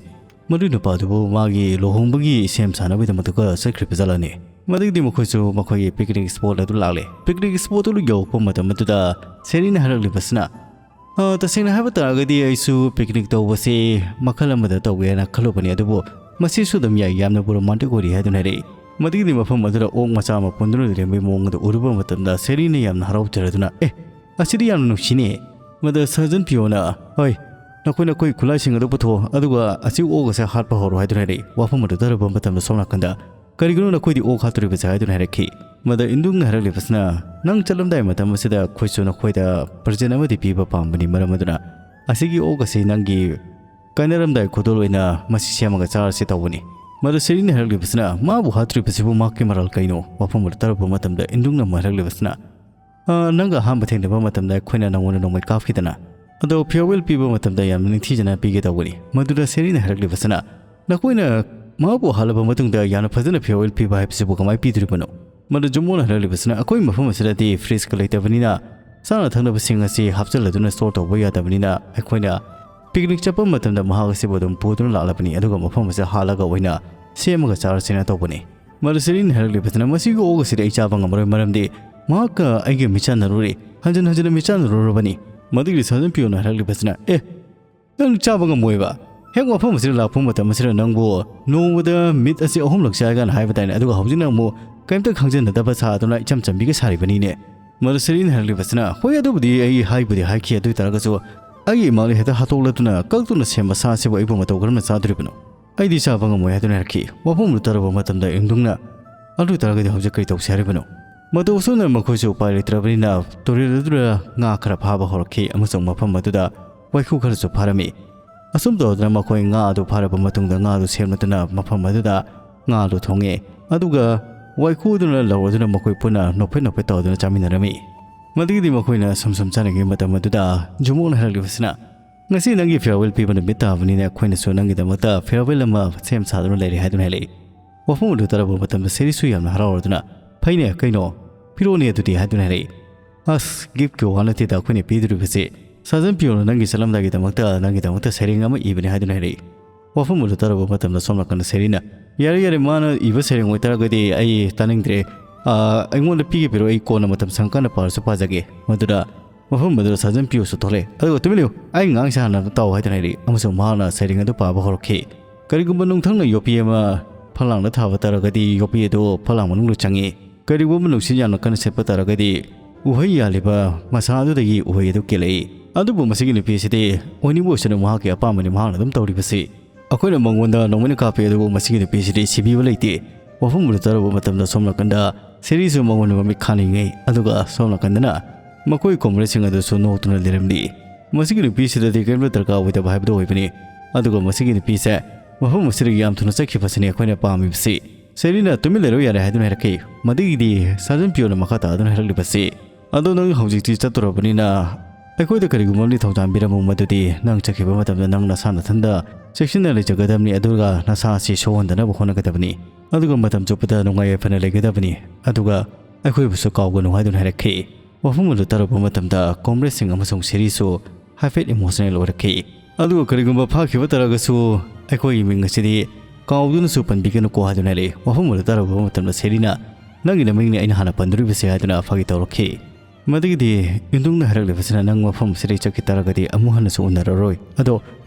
ꯃꯗꯨꯏ ꯅꯨꯄꯥꯗꯨꯕꯨ ꯃꯥꯒꯤ ꯂꯨꯍꯣꯡꯕꯒꯤ ꯁꯦꯝ ꯁꯥꯅꯕꯒꯤꯗꯃꯛꯇꯒ ꯆꯠꯈ꯭ꯔꯤꯕ ꯖꯥꯠꯂꯅꯤ꯫ ꯃꯗꯨꯒꯤꯗꯤ ꯃꯈꯣꯏꯁꯨ ꯃꯈꯣꯏꯒꯤ ꯄꯤꯛꯅꯤꯛ ꯁ꯭ꯄꯣꯠ ꯑꯗꯨ ꯂꯥꯛꯂꯦ꯫ ꯄꯤꯛꯅꯤꯛ ꯁ꯭ꯄꯣꯠ ꯑꯗꯨ ꯌꯧꯔꯛꯄ ꯃꯇꯝ ꯑꯗꯨꯗ ꯁꯦꯔꯤꯅ ꯍꯥꯏꯔꯛꯂꯤꯕꯁꯤꯅ, "ꯑ, ꯇꯁꯦꯡꯅ ꯍꯥꯏꯕ ꯇꯥꯔꯒꯗꯤ ꯑꯩꯁꯨ ꯄꯤꯛꯅꯤꯛ ꯇꯧꯕꯁꯤ ꯃꯈꯜ ꯑꯃꯗ ꯇꯧꯒꯦꯅ ꯈꯜꯂꯨꯕꯅꯤ, ꯑꯗꯨꯕꯨ ꯃꯁꯤꯁꯨ ꯑꯗꯨꯝ ꯌꯥꯏ, ꯌꯥꯝꯅꯕꯨ ꯔꯣꯃꯥꯟꯇꯤꯛ ꯑꯣꯏꯔꯤ" ꯍꯥꯏꯗꯨꯅ ꯍꯥꯏꯔꯛꯏ꯫ ꯃꯗꯨꯒꯤꯗꯤ ꯃꯐꯝ ꯑꯗꯨꯗ ꯑꯣꯛ ꯃꯆꯥ ꯑꯃ ꯄꯨꯟꯗꯨꯅ ꯂꯩꯔꯝꯕꯒꯤ ꯃꯑꯣꯡ ꯑꯗꯨ ꯎꯔꯨꯕ ꯃꯇꯝꯗ ꯁꯦꯔꯤꯅ ꯌꯥꯝꯅ ꯍꯔꯥꯎꯖꯔꯗꯨꯅ, "ꯑꯦ, ꯑꯁꯤꯗꯤ ꯌꯥꯝꯅ ꯅꯨꯡꯁꯤꯅꯦ"꯫ ꯃꯗ ꯁꯔꯖꯟ ꯄꯤꯌꯣꯅ, "ꯍꯣꯏ, ꯅꯈꯣꯏꯅ ꯑꯩꯈꯣꯏ ꯈꯨꯠꯂꯥꯏꯁꯤꯡ ꯑꯗꯨ ꯄꯨꯊꯣꯛꯑꯣ, ꯑꯗꯨꯒ ꯑꯁꯤ ꯑꯣꯛ ꯑꯁꯦ ꯍꯥꯠꯄ ꯍꯧꯔꯣ" ꯍꯥꯏꯗꯨꯅ ꯍꯥꯏꯔꯛꯏ꯫ ꯋꯥꯐꯝ ꯑꯗꯨ ꯇꯥꯔꯨꯕ ꯃꯇꯝꯗ ꯁꯣꯝ ꯅꯥꯀꯟꯗ, "ꯀꯔꯤꯒꯤꯅꯣ ꯅꯈꯣꯏꯗꯤ ꯑꯣꯛ ꯍꯥꯠꯇꯣꯔꯤꯕꯁꯦ?" ꯍꯥꯏꯗꯨꯅ ꯍꯥꯏꯔꯛꯈꯤ꯫ ꯃꯗ ꯏꯟꯗꯨꯡꯅ ꯍꯥꯏꯔꯛꯂꯤꯕꯁꯤꯅ, "ꯅꯪ ꯆꯠꯂꯝꯗꯥꯏ ꯃꯇꯝ ꯑꯁꯤꯗ ꯑꯩꯈꯣꯏꯁꯨ ꯅꯈꯣꯏꯗ ꯄ꯭ꯔꯖꯦꯟ ꯑꯃꯗꯤ ꯄꯤꯕ ꯄꯥꯝꯕꯅꯤ, ꯃꯔꯝ ꯑꯗꯨꯅ ꯑꯁꯤꯒꯤ ꯑꯣꯛ ꯑꯁꯤ ꯅꯪꯒꯤ ꯀꯥꯏꯅꯔꯝꯗꯥꯏ ꯈꯨꯗꯣꯜ ꯑꯣꯏꯅ ꯃꯁꯤ ꯁꯦꯝꯃꯒ ꯆꯥꯔꯁꯤ ꯇꯧꯕꯅꯤ"꯫ ꯃꯗ ꯁꯦꯔꯤꯅ ꯍꯥꯏꯔꯛꯂꯤꯕꯁꯤꯅ, "ꯃꯥꯕꯨ ꯍꯥꯠꯇ꯭ꯔꯤꯕꯁꯤꯕꯨ ꯃꯍꯥꯛꯀꯤ ꯃꯔꯥꯜ ꯀꯩꯅꯣ?" ꯋꯥꯐꯝ ꯑꯗꯨ ꯇꯥꯔꯨꯕ ꯃꯇꯝꯗ ꯏꯟꯗꯨꯡꯅ ꯑꯃꯨꯛ ꯍꯥꯏꯔꯛꯂꯤꯕꯁꯤꯅ, "ꯑ, ꯅꯪꯒ ꯑꯍꯥꯟꯕ ꯊꯦꯡꯅꯕ ꯃꯇꯝꯗ ꯑꯩꯈꯣꯏꯅ ꯅꯪꯉꯣꯟꯗ ꯅꯣꯡꯃꯩ ꯀꯥꯞꯈꯤꯗꯅ, ꯑꯗꯣ farewell ꯄꯤꯕ ꯃꯇꯝꯗ ꯌꯥꯝꯅ ꯅꯤꯡꯊꯤꯖꯅ ꯄꯤꯒꯦ ꯇꯧꯕꯅꯤ"꯫ ꯃꯗꯨꯗ ꯁꯦꯔꯤꯅ ꯍꯥꯏꯔꯛꯂꯤꯕꯁꯤꯅ, "ꯅꯈꯣꯏꯅ ꯃꯍꯥꯛꯄꯨ ꯍꯥꯠꯂꯕ ꯃꯇꯨꯡꯗ ꯌꯥꯝꯅ ꯐꯖꯅ farewell ꯄꯤꯕ ꯍꯥꯏꯕꯁꯤꯕꯨ ꯀꯃꯥꯏꯅ ꯄꯤꯗꯣꯔꯤꯕꯅꯣ?" ꯃꯗꯨ ꯖꯨꯃꯣꯅ ꯍꯥꯏꯔꯛꯂꯤꯕꯁꯤꯅ, "ꯑꯩꯈꯣꯏ ꯃꯐꯝ ꯑꯁꯤꯗꯗꯤ fridge ꯀ ꯂꯩꯇꯕꯅꯤꯅ ꯆꯥꯅ ꯊꯛꯅꯕꯁꯤꯡ ꯑꯁꯤ ꯍꯥꯞꯆꯤꯜꯂꯗꯨꯅ store ꯇꯧꯕ ꯌꯥꯗꯕꯅꯤꯅ ꯑꯩꯈꯣꯏꯅ picnic ꯆꯠꯄ ꯃꯇꯝꯗ ꯃꯍꯥꯛ ꯑꯁꯤꯕꯨ ꯑꯗꯨꯝ ꯄꯨꯗꯨꯅ ꯂꯥꯛꯂꯕꯅꯤ, ꯑꯗꯨꯒ ꯃꯐꯝ ꯑꯁꯤꯗ ꯍꯥꯠꯂꯒ ꯑꯣꯏꯅ ꯁꯦꯝꯃꯒ ꯆꯥꯔꯁꯦꯅ ꯇꯧꯕꯅꯤ"꯫ ꯃꯗꯨ ꯁꯦꯔꯤꯅ ꯍꯥꯏꯔꯛꯂꯤꯕꯁꯤꯅ, "ꯃꯁꯤꯒꯤ ꯑꯣꯛ ꯑꯁꯤꯗꯤ ꯑꯩ ꯆꯥꯕ ꯉꯝꯃꯔꯣꯏ, ꯃꯔꯝꯗꯤ ꯃꯍꯥꯛꯀ ꯑꯩꯒ ꯃꯤꯠꯆꯥꯟꯅꯔꯨꯔꯦ, ꯍꯟꯖꯤꯟ ꯍꯟꯖꯤꯟꯅ ꯃꯤꯠꯆꯥꯟꯅꯔꯨꯔꯕꯅꯤ"꯫ ꯃꯗꯨꯒꯤ ꯁꯔꯖꯟ ꯄꯤꯌꯣꯅ ꯍꯥꯏꯔꯛꯂꯤꯕꯁꯤꯅ, "ꯑꯦ, ꯅꯪ ꯆꯥꯕ ꯉꯝꯃꯣꯏꯕ? ꯍꯦꯛ ꯃꯐꯝ ꯑꯁꯤꯗ ꯂꯥꯛꯄ ꯃꯇꯝ ꯑꯁꯤꯗ ꯅꯪꯕꯨ ꯅꯣꯡꯃꯗ ꯃꯤꯠ ꯑꯁꯤ ꯑꯍꯨꯝꯂꯛ ꯆꯥꯏꯒꯅ ꯍꯥꯏꯕ ꯇꯥꯏꯅꯦ, ꯑꯗꯨꯒ ꯍꯧꯖꯤꯛꯅ ꯑꯃꯨꯛ ꯀꯔꯤꯝꯇ ꯈꯪꯖꯟꯅꯗꯕ ꯁꯥꯗꯨꯅ ꯏꯆꯝ ꯆꯝꯕꯤꯒ ꯁꯥꯔꯤꯕꯅꯤꯅꯦ"꯫ ꯃꯗꯨ ꯁꯦꯔꯤꯅ ꯍꯥꯏꯔꯛꯂꯤꯕꯁꯤꯅ, "ꯍꯣꯏ, ꯑꯗꯨꯕꯨꯗꯤ ꯑꯩ ꯍꯥꯏꯕꯨꯗꯤ ꯍꯥꯏꯈꯤ, ꯑꯗꯨ ꯑꯣꯏ ꯇꯥꯔꯒꯁꯨ ꯑꯩꯒꯤ ꯏꯃꯥꯡꯗ ꯍꯦꯛꯇ ꯍꯥꯠꯇꯣꯛꯂꯗꯨꯅ ꯀꯛꯇꯨꯅ ꯁꯦꯝꯕ ꯁꯥ ꯑꯁꯤꯕꯨ ꯑꯩꯕꯨ ꯃꯇꯧ ꯀꯔꯝꯅ ꯆꯥꯗꯣꯔꯤꯕꯅꯣ? ꯑꯩꯗꯤ ꯆꯥꯕ ꯉꯝꯃꯣꯏ" ꯍꯥꯏꯗꯨꯅ ꯍꯥꯏꯔꯛꯈꯤ꯫ ꯋꯥꯐꯝ ꯑꯗꯨ ꯇꯥꯔꯨꯕ ꯃꯇꯝꯗ ꯏꯝꯗꯨꯡꯅ, "ꯑꯗꯨ ꯑꯣꯏ ꯇꯥꯔꯒꯗꯤ ꯍꯧꯖꯤꯛ ꯀꯔꯤ ꯇꯧꯁꯤ ꯍꯥꯏꯔꯤꯕꯅꯣ?" ꯃꯇꯧ ꯑꯁꯨꯝꯅ ꯃꯈꯣꯏꯁꯨ ꯎꯄꯥꯏ ꯂꯩꯇ꯭ꯔꯕꯅꯤꯅ ꯇꯨꯔꯦꯜ ꯑꯗꯨꯗ ꯉꯥ ꯈꯔ ꯐꯥꯕ ꯍꯧꯔꯛꯈꯤ ꯑꯃꯁꯨꯡ ꯃꯐꯝ ꯑꯗꯨꯗ ꯋꯥꯏꯈꯨ ꯈꯔꯁꯨ ꯐꯥꯔꯝꯃꯤ꯫ ꯑꯁꯨꯝ ꯇꯧꯗꯨꯅ ꯃꯈꯣꯏ ꯉꯥ ꯑꯗꯨ ꯐꯥꯔꯕ ꯃꯇꯨꯡꯗ ꯉꯥ ꯑꯗꯨ ꯁꯦꯝꯂꯗꯨꯅ ꯃꯐꯝ ꯑꯗꯨꯗ ꯉꯥ ꯑꯗꯨ ꯊꯣꯡꯉꯦ, ꯑꯗꯨꯒ ꯋꯥꯏꯈꯨ ꯑꯗꯨꯅ ꯂꯧꯔꯗꯨꯅ ꯃꯈꯣꯏ ꯄꯨꯟꯅ ꯅꯣꯛꯐꯦꯠ ꯅꯣꯛꯐꯦꯠ ꯇꯧꯗꯨꯅ ꯆꯥꯃꯤꯟꯅꯔꯝꯃꯤ꯫ ꯃꯗꯨꯒꯤꯗꯤ ꯃꯈꯣꯏꯅ ꯁꯨꯝ ꯁꯨꯝ ꯆꯥꯔꯤꯉꯩ ꯃꯇꯝ ꯑꯗꯨꯗ ꯖꯨꯃꯣꯛꯅ ꯍꯥꯏꯔꯛꯂꯤꯕꯁꯤꯅ, "ꯉꯁꯤ ꯅꯪꯒꯤ farewell ꯄꯤꯕ ꯅꯨꯃꯤꯠ ꯇꯥꯕꯅꯤꯅ ꯑꯩꯈꯣꯏꯅꯁꯨ ꯅꯪꯒꯤꯗꯃꯛꯇ farewell ꯑꯃ ꯁꯦꯝ ꯁꯥꯗꯨꯅ ꯂꯩꯔꯦ" ꯍꯥꯏꯗꯨꯅ ꯍꯥꯏꯔꯛꯏ꯫ ꯋꯥꯐꯝ ꯑꯗꯨ ꯇꯥꯔꯕ ꯃꯇꯝꯗ ꯁꯦꯔꯤꯁꯨ ꯌꯥꯝꯅ ꯍꯔꯥꯎꯔꯗꯨꯅ, "ꯐꯩꯅꯦ, ꯀꯩꯅꯣ? ꯄꯤꯔꯛꯑꯣꯅꯦ ꯑꯗꯨꯗꯤ" ꯍꯥꯏꯗꯨꯅ ꯍꯥꯏꯔꯛꯏ꯫ "ꯑꯁ, gift ꯀꯤ ꯋꯥ ꯅꯠꯇꯦꯗ ꯑꯩꯈꯣꯏꯅ ꯄꯤꯗꯣꯔꯤꯕꯁꯦ꯫ ꯁꯥꯖꯟ ꯄꯤꯌꯣꯅ ꯅꯪꯒꯤ ꯆꯠꯂꯝꯗꯥꯏꯒꯤꯗꯃꯛꯇ ꯅꯪꯒꯤꯗꯃꯛꯇ ꯁꯩꯔꯦꯡ ꯑꯃ ꯏꯕꯅꯦ" ꯍꯥꯏꯗꯨꯅ ꯍꯥꯏꯔꯛꯏ꯫ ꯋꯥꯐꯝ ꯑꯗꯨ ꯇꯥꯔꯕ ꯃꯇꯝꯗ ꯁꯣꯝ ꯅꯥꯀꯟꯗ ꯁꯦꯔꯤꯅ, "ꯌꯥꯔꯦ, ꯌꯥꯔꯦ, ꯃꯥꯅ ꯏꯕ ꯁꯩꯔꯦꯡ ꯑꯣꯏꯇꯥꯔꯒꯗꯤ ꯑꯩ ꯇꯥꯅꯤꯡꯗ꯭ꯔꯦ꯫ ꯑꯥ, ꯑꯩꯉꯣꯟꯗ ꯄꯤꯒꯦ ꯄꯤꯔꯛꯑꯣ, ꯑꯩ ꯀꯣꯟꯅ ꯃꯇꯝ ꯁꯪꯀꯥꯟꯗ ꯄꯥꯔꯁꯨ ꯄꯥꯖꯒꯦ"꯫ ꯃꯗꯨꯗ ꯃꯐꯝ ꯑꯗꯨꯗ ꯁꯥꯖꯟ ꯄꯤꯌꯣꯁꯨ ꯊꯣꯛꯂꯛꯑꯦ꯫ "ꯑꯗꯨꯒ ꯇꯨꯃꯤꯟ ꯂꯩꯌꯨ, ꯑꯩ ꯉꯥꯡꯁꯦ ꯍꯥꯟꯅ ꯇꯥꯎ" ꯍꯥꯏꯗꯨꯅ ꯍꯥꯏꯔꯛꯏ ꯑꯃꯁꯨꯡ ꯃꯍꯥꯛꯅ ꯁꯩꯔꯦꯡ ꯑꯗꯨ ꯄꯥꯕ ꯍꯧꯔꯛꯈꯤ꯫ "ꯀꯔꯤꯒꯨꯝꯕ ꯅꯨꯡꯊꯪꯅ ꯌꯣꯠꯄꯤ ꯑꯃ ꯐꯛꯂꯥꯡꯗ ꯊꯥꯕ ꯇꯥꯔꯒꯗꯤ ꯌꯣꯠꯄꯤ ꯑꯗꯨ ꯐꯛꯂꯥꯡ ꯃꯅꯨꯡꯗ ꯆꯪꯉꯤ꯫ ꯀꯔꯤꯒꯨꯝꯕ ꯅꯨꯡꯁꯤꯠ ꯌꯥꯝꯅ ꯀꯟꯅ ꯁꯤꯠꯄ ꯇꯥꯔꯒꯗꯤ ꯎꯍꯩ ꯌꯥꯜꯂꯤꯕ ꯃꯁꯥ ꯑꯗꯨꯗꯒꯤ ꯎꯍꯩ ꯑꯗꯨ ꯀꯦꯜꯂꯛꯏ꯫ ꯑꯗꯨꯕꯨ ꯃꯁꯤꯒꯤ ꯅꯨꯄꯤꯁꯤꯗꯤ ꯑꯣꯏꯅꯤꯡꯕ ꯑꯣꯏꯁꯅꯨ, ꯃꯍꯥꯛꯀꯤ ꯑꯄꯥꯝꯕꯅꯤ, ꯃꯍꯥꯛꯅ ꯑꯗꯨꯝ ꯇꯧꯔꯤꯕꯁꯤ꯫ ꯑꯩꯈꯣꯏꯅ ꯃꯉꯣꯟꯗ ꯅꯣꯡꯃꯩꯅ ꯀꯥꯞꯄꯤ, ꯑꯗꯨꯕꯨ ꯃꯁꯤꯒꯤ ꯅꯨꯄꯤꯁꯤꯗꯤ ꯁꯤꯕꯤꯕ ꯂꯩꯇꯦ꯫ ꯋꯥꯐꯝ ꯑꯗꯨ ꯇꯥꯔꯨꯕ ꯃꯇꯝꯗ ꯁꯣꯝ ꯅꯥꯀꯟꯗ ꯁꯦꯔꯤꯁꯨ ꯃꯉꯣꯟꯗ ꯃꯃꯤꯠ ꯈꯥꯅ ꯌꯦꯡꯉꯤ, ꯑꯗꯨꯒ ꯁꯣꯝ ꯅꯥꯀꯟꯗꯅ ꯃꯈꯣꯏ ꯀꯣꯝꯔꯦꯗꯁꯤꯡ ꯑꯗꯨꯁꯨ ꯅꯣꯛꯇꯨꯅ ꯂꯩꯔꯝꯂꯤ꯫ ꯃꯁꯤꯒꯤ ꯅꯨꯄꯤꯁꯤꯗꯗꯤ ꯀꯔꯤꯝꯇ ꯗꯔꯀꯥꯔ ꯑꯣꯏꯗꯕ ꯍꯥꯏꯕꯗꯨ ꯑꯣꯏꯕꯅꯤ꯫ ꯑꯗꯨꯒ ꯃꯁꯤꯒꯤ ꯅꯨꯄꯤꯁꯦ ꯃꯐꯝ ꯑꯁꯤꯗꯒꯤ ꯌꯥꯝ ꯊꯨꯅ ꯆꯠꯈꯤꯕꯁꯤꯅꯤ ꯑꯩꯈꯣꯏꯅ ꯄꯥꯝꯃꯤꯕꯁꯤ꯫ ꯁꯦꯔꯤꯅ ꯇꯨꯃꯤꯟ ꯂꯩꯔꯣ ꯌꯥꯔꯦ ꯍꯥꯏꯗꯨꯅ ꯍꯥꯏꯔꯛꯈꯤ꯫ ꯃꯗꯨꯒꯤꯗꯤ ꯁꯥꯖꯟ ꯄꯤꯌꯣꯅ ꯃꯈꯥ ꯇꯥꯗꯨꯅ ꯍꯥꯏꯔꯛꯂꯤꯕꯁꯤ, "ꯑꯗꯣ ꯅꯪ ꯍꯧꯖꯤꯛꯇꯤ ꯆꯠꯇꯣꯔꯕꯅꯤꯅ ꯑꯩꯈꯣꯏꯗ ꯀꯔꯤꯒꯨꯝꯕ ꯑꯃꯗꯤ ꯊꯧꯖꯥꯟꯕꯤꯔꯝꯃꯨ, ꯃꯗꯨꯗꯤ ꯅꯪ ꯆꯠꯈꯤꯕ ꯃꯇꯝꯗ ꯅꯪ ꯅꯁꯥ ꯅꯊꯟꯗ ꯆꯦꯛꯁꯤꯟꯅ ꯂꯩꯖꯒꯗꯕꯅꯤ, ꯑꯗꯨꯒ ꯅꯁꯥ ꯑꯁꯤ ꯁꯣꯛꯍꯟꯗꯅꯕ ꯍꯣꯠꯅꯒꯗꯕꯅꯤ, ꯑꯗꯨꯒ ꯃꯇꯝ ꯆꯨꯞꯄꯗ ꯅꯨꯡꯉꯥꯏ ꯌꯥꯏꯐꯅ ꯂꯩꯒꯗꯕꯅꯤ, ꯑꯗꯨꯒ ꯑꯩꯈꯣꯏꯕꯨꯁꯨ ꯀꯥꯎꯒꯅꯨ" ꯍꯥꯏꯗꯨꯅ ꯍꯥꯏꯔꯛꯈꯤ꯫ ꯋꯥꯐꯝ ꯑꯗꯨ ꯇꯥꯔꯨꯕ ꯃꯇꯝꯗ ꯀꯣꯝꯔꯦꯗꯁꯤꯡ ꯑꯃꯁꯨꯡ ꯁꯦꯔꯤꯁꯨ ꯍꯥꯏꯐꯦꯠ ꯏꯃꯣꯁꯅꯦꯜ ꯑꯣꯏꯔꯛꯈꯤ꯫ "ꯑꯗꯨꯒ ꯀꯔꯤꯒꯨꯝꯕ ꯐꯥꯈꯤꯕ ꯇꯥꯔꯒꯁꯨ ꯑꯩꯈꯣꯏꯒꯤ ꯃꯤꯡ ꯑꯁꯤꯗꯤ ꯀꯥꯎꯗꯨꯅꯁꯨ ꯄꯟꯕꯤꯒꯅꯨꯀꯣ" ꯍꯥꯏꯗꯨꯅ ꯂꯩ꯫ ꯋꯥꯐꯝ ꯑꯗꯨ ꯇꯥꯔꯨꯕ ꯃꯇꯝꯗ ꯁꯦꯔꯤꯅ, "ꯅꯪꯒꯤ ꯅꯃꯤꯡꯅꯤ ꯑꯩꯅ ꯍꯥꯟꯅ ꯄꯟꯗꯣꯔꯤꯕꯁꯦ" ꯍꯥꯏꯗꯨꯅ ꯐꯥꯒꯤ ꯇꯧꯔꯛꯈꯤ꯫ ꯃꯗꯨꯒꯤꯗꯤ ꯏꯟꯗꯨꯡꯅ ꯍꯥꯏꯔꯛꯂꯤꯕꯁꯤꯅ, "ꯅꯪ ꯃꯐꯝ ꯑꯁꯤꯗꯒꯤ ꯆꯠꯈꯤ ꯇꯥꯔꯒꯗꯤ ꯑꯃꯨꯛ ꯍꯟꯅꯁꯨ ꯎꯅꯔꯔꯣꯏ꯫ ꯑꯗꯣ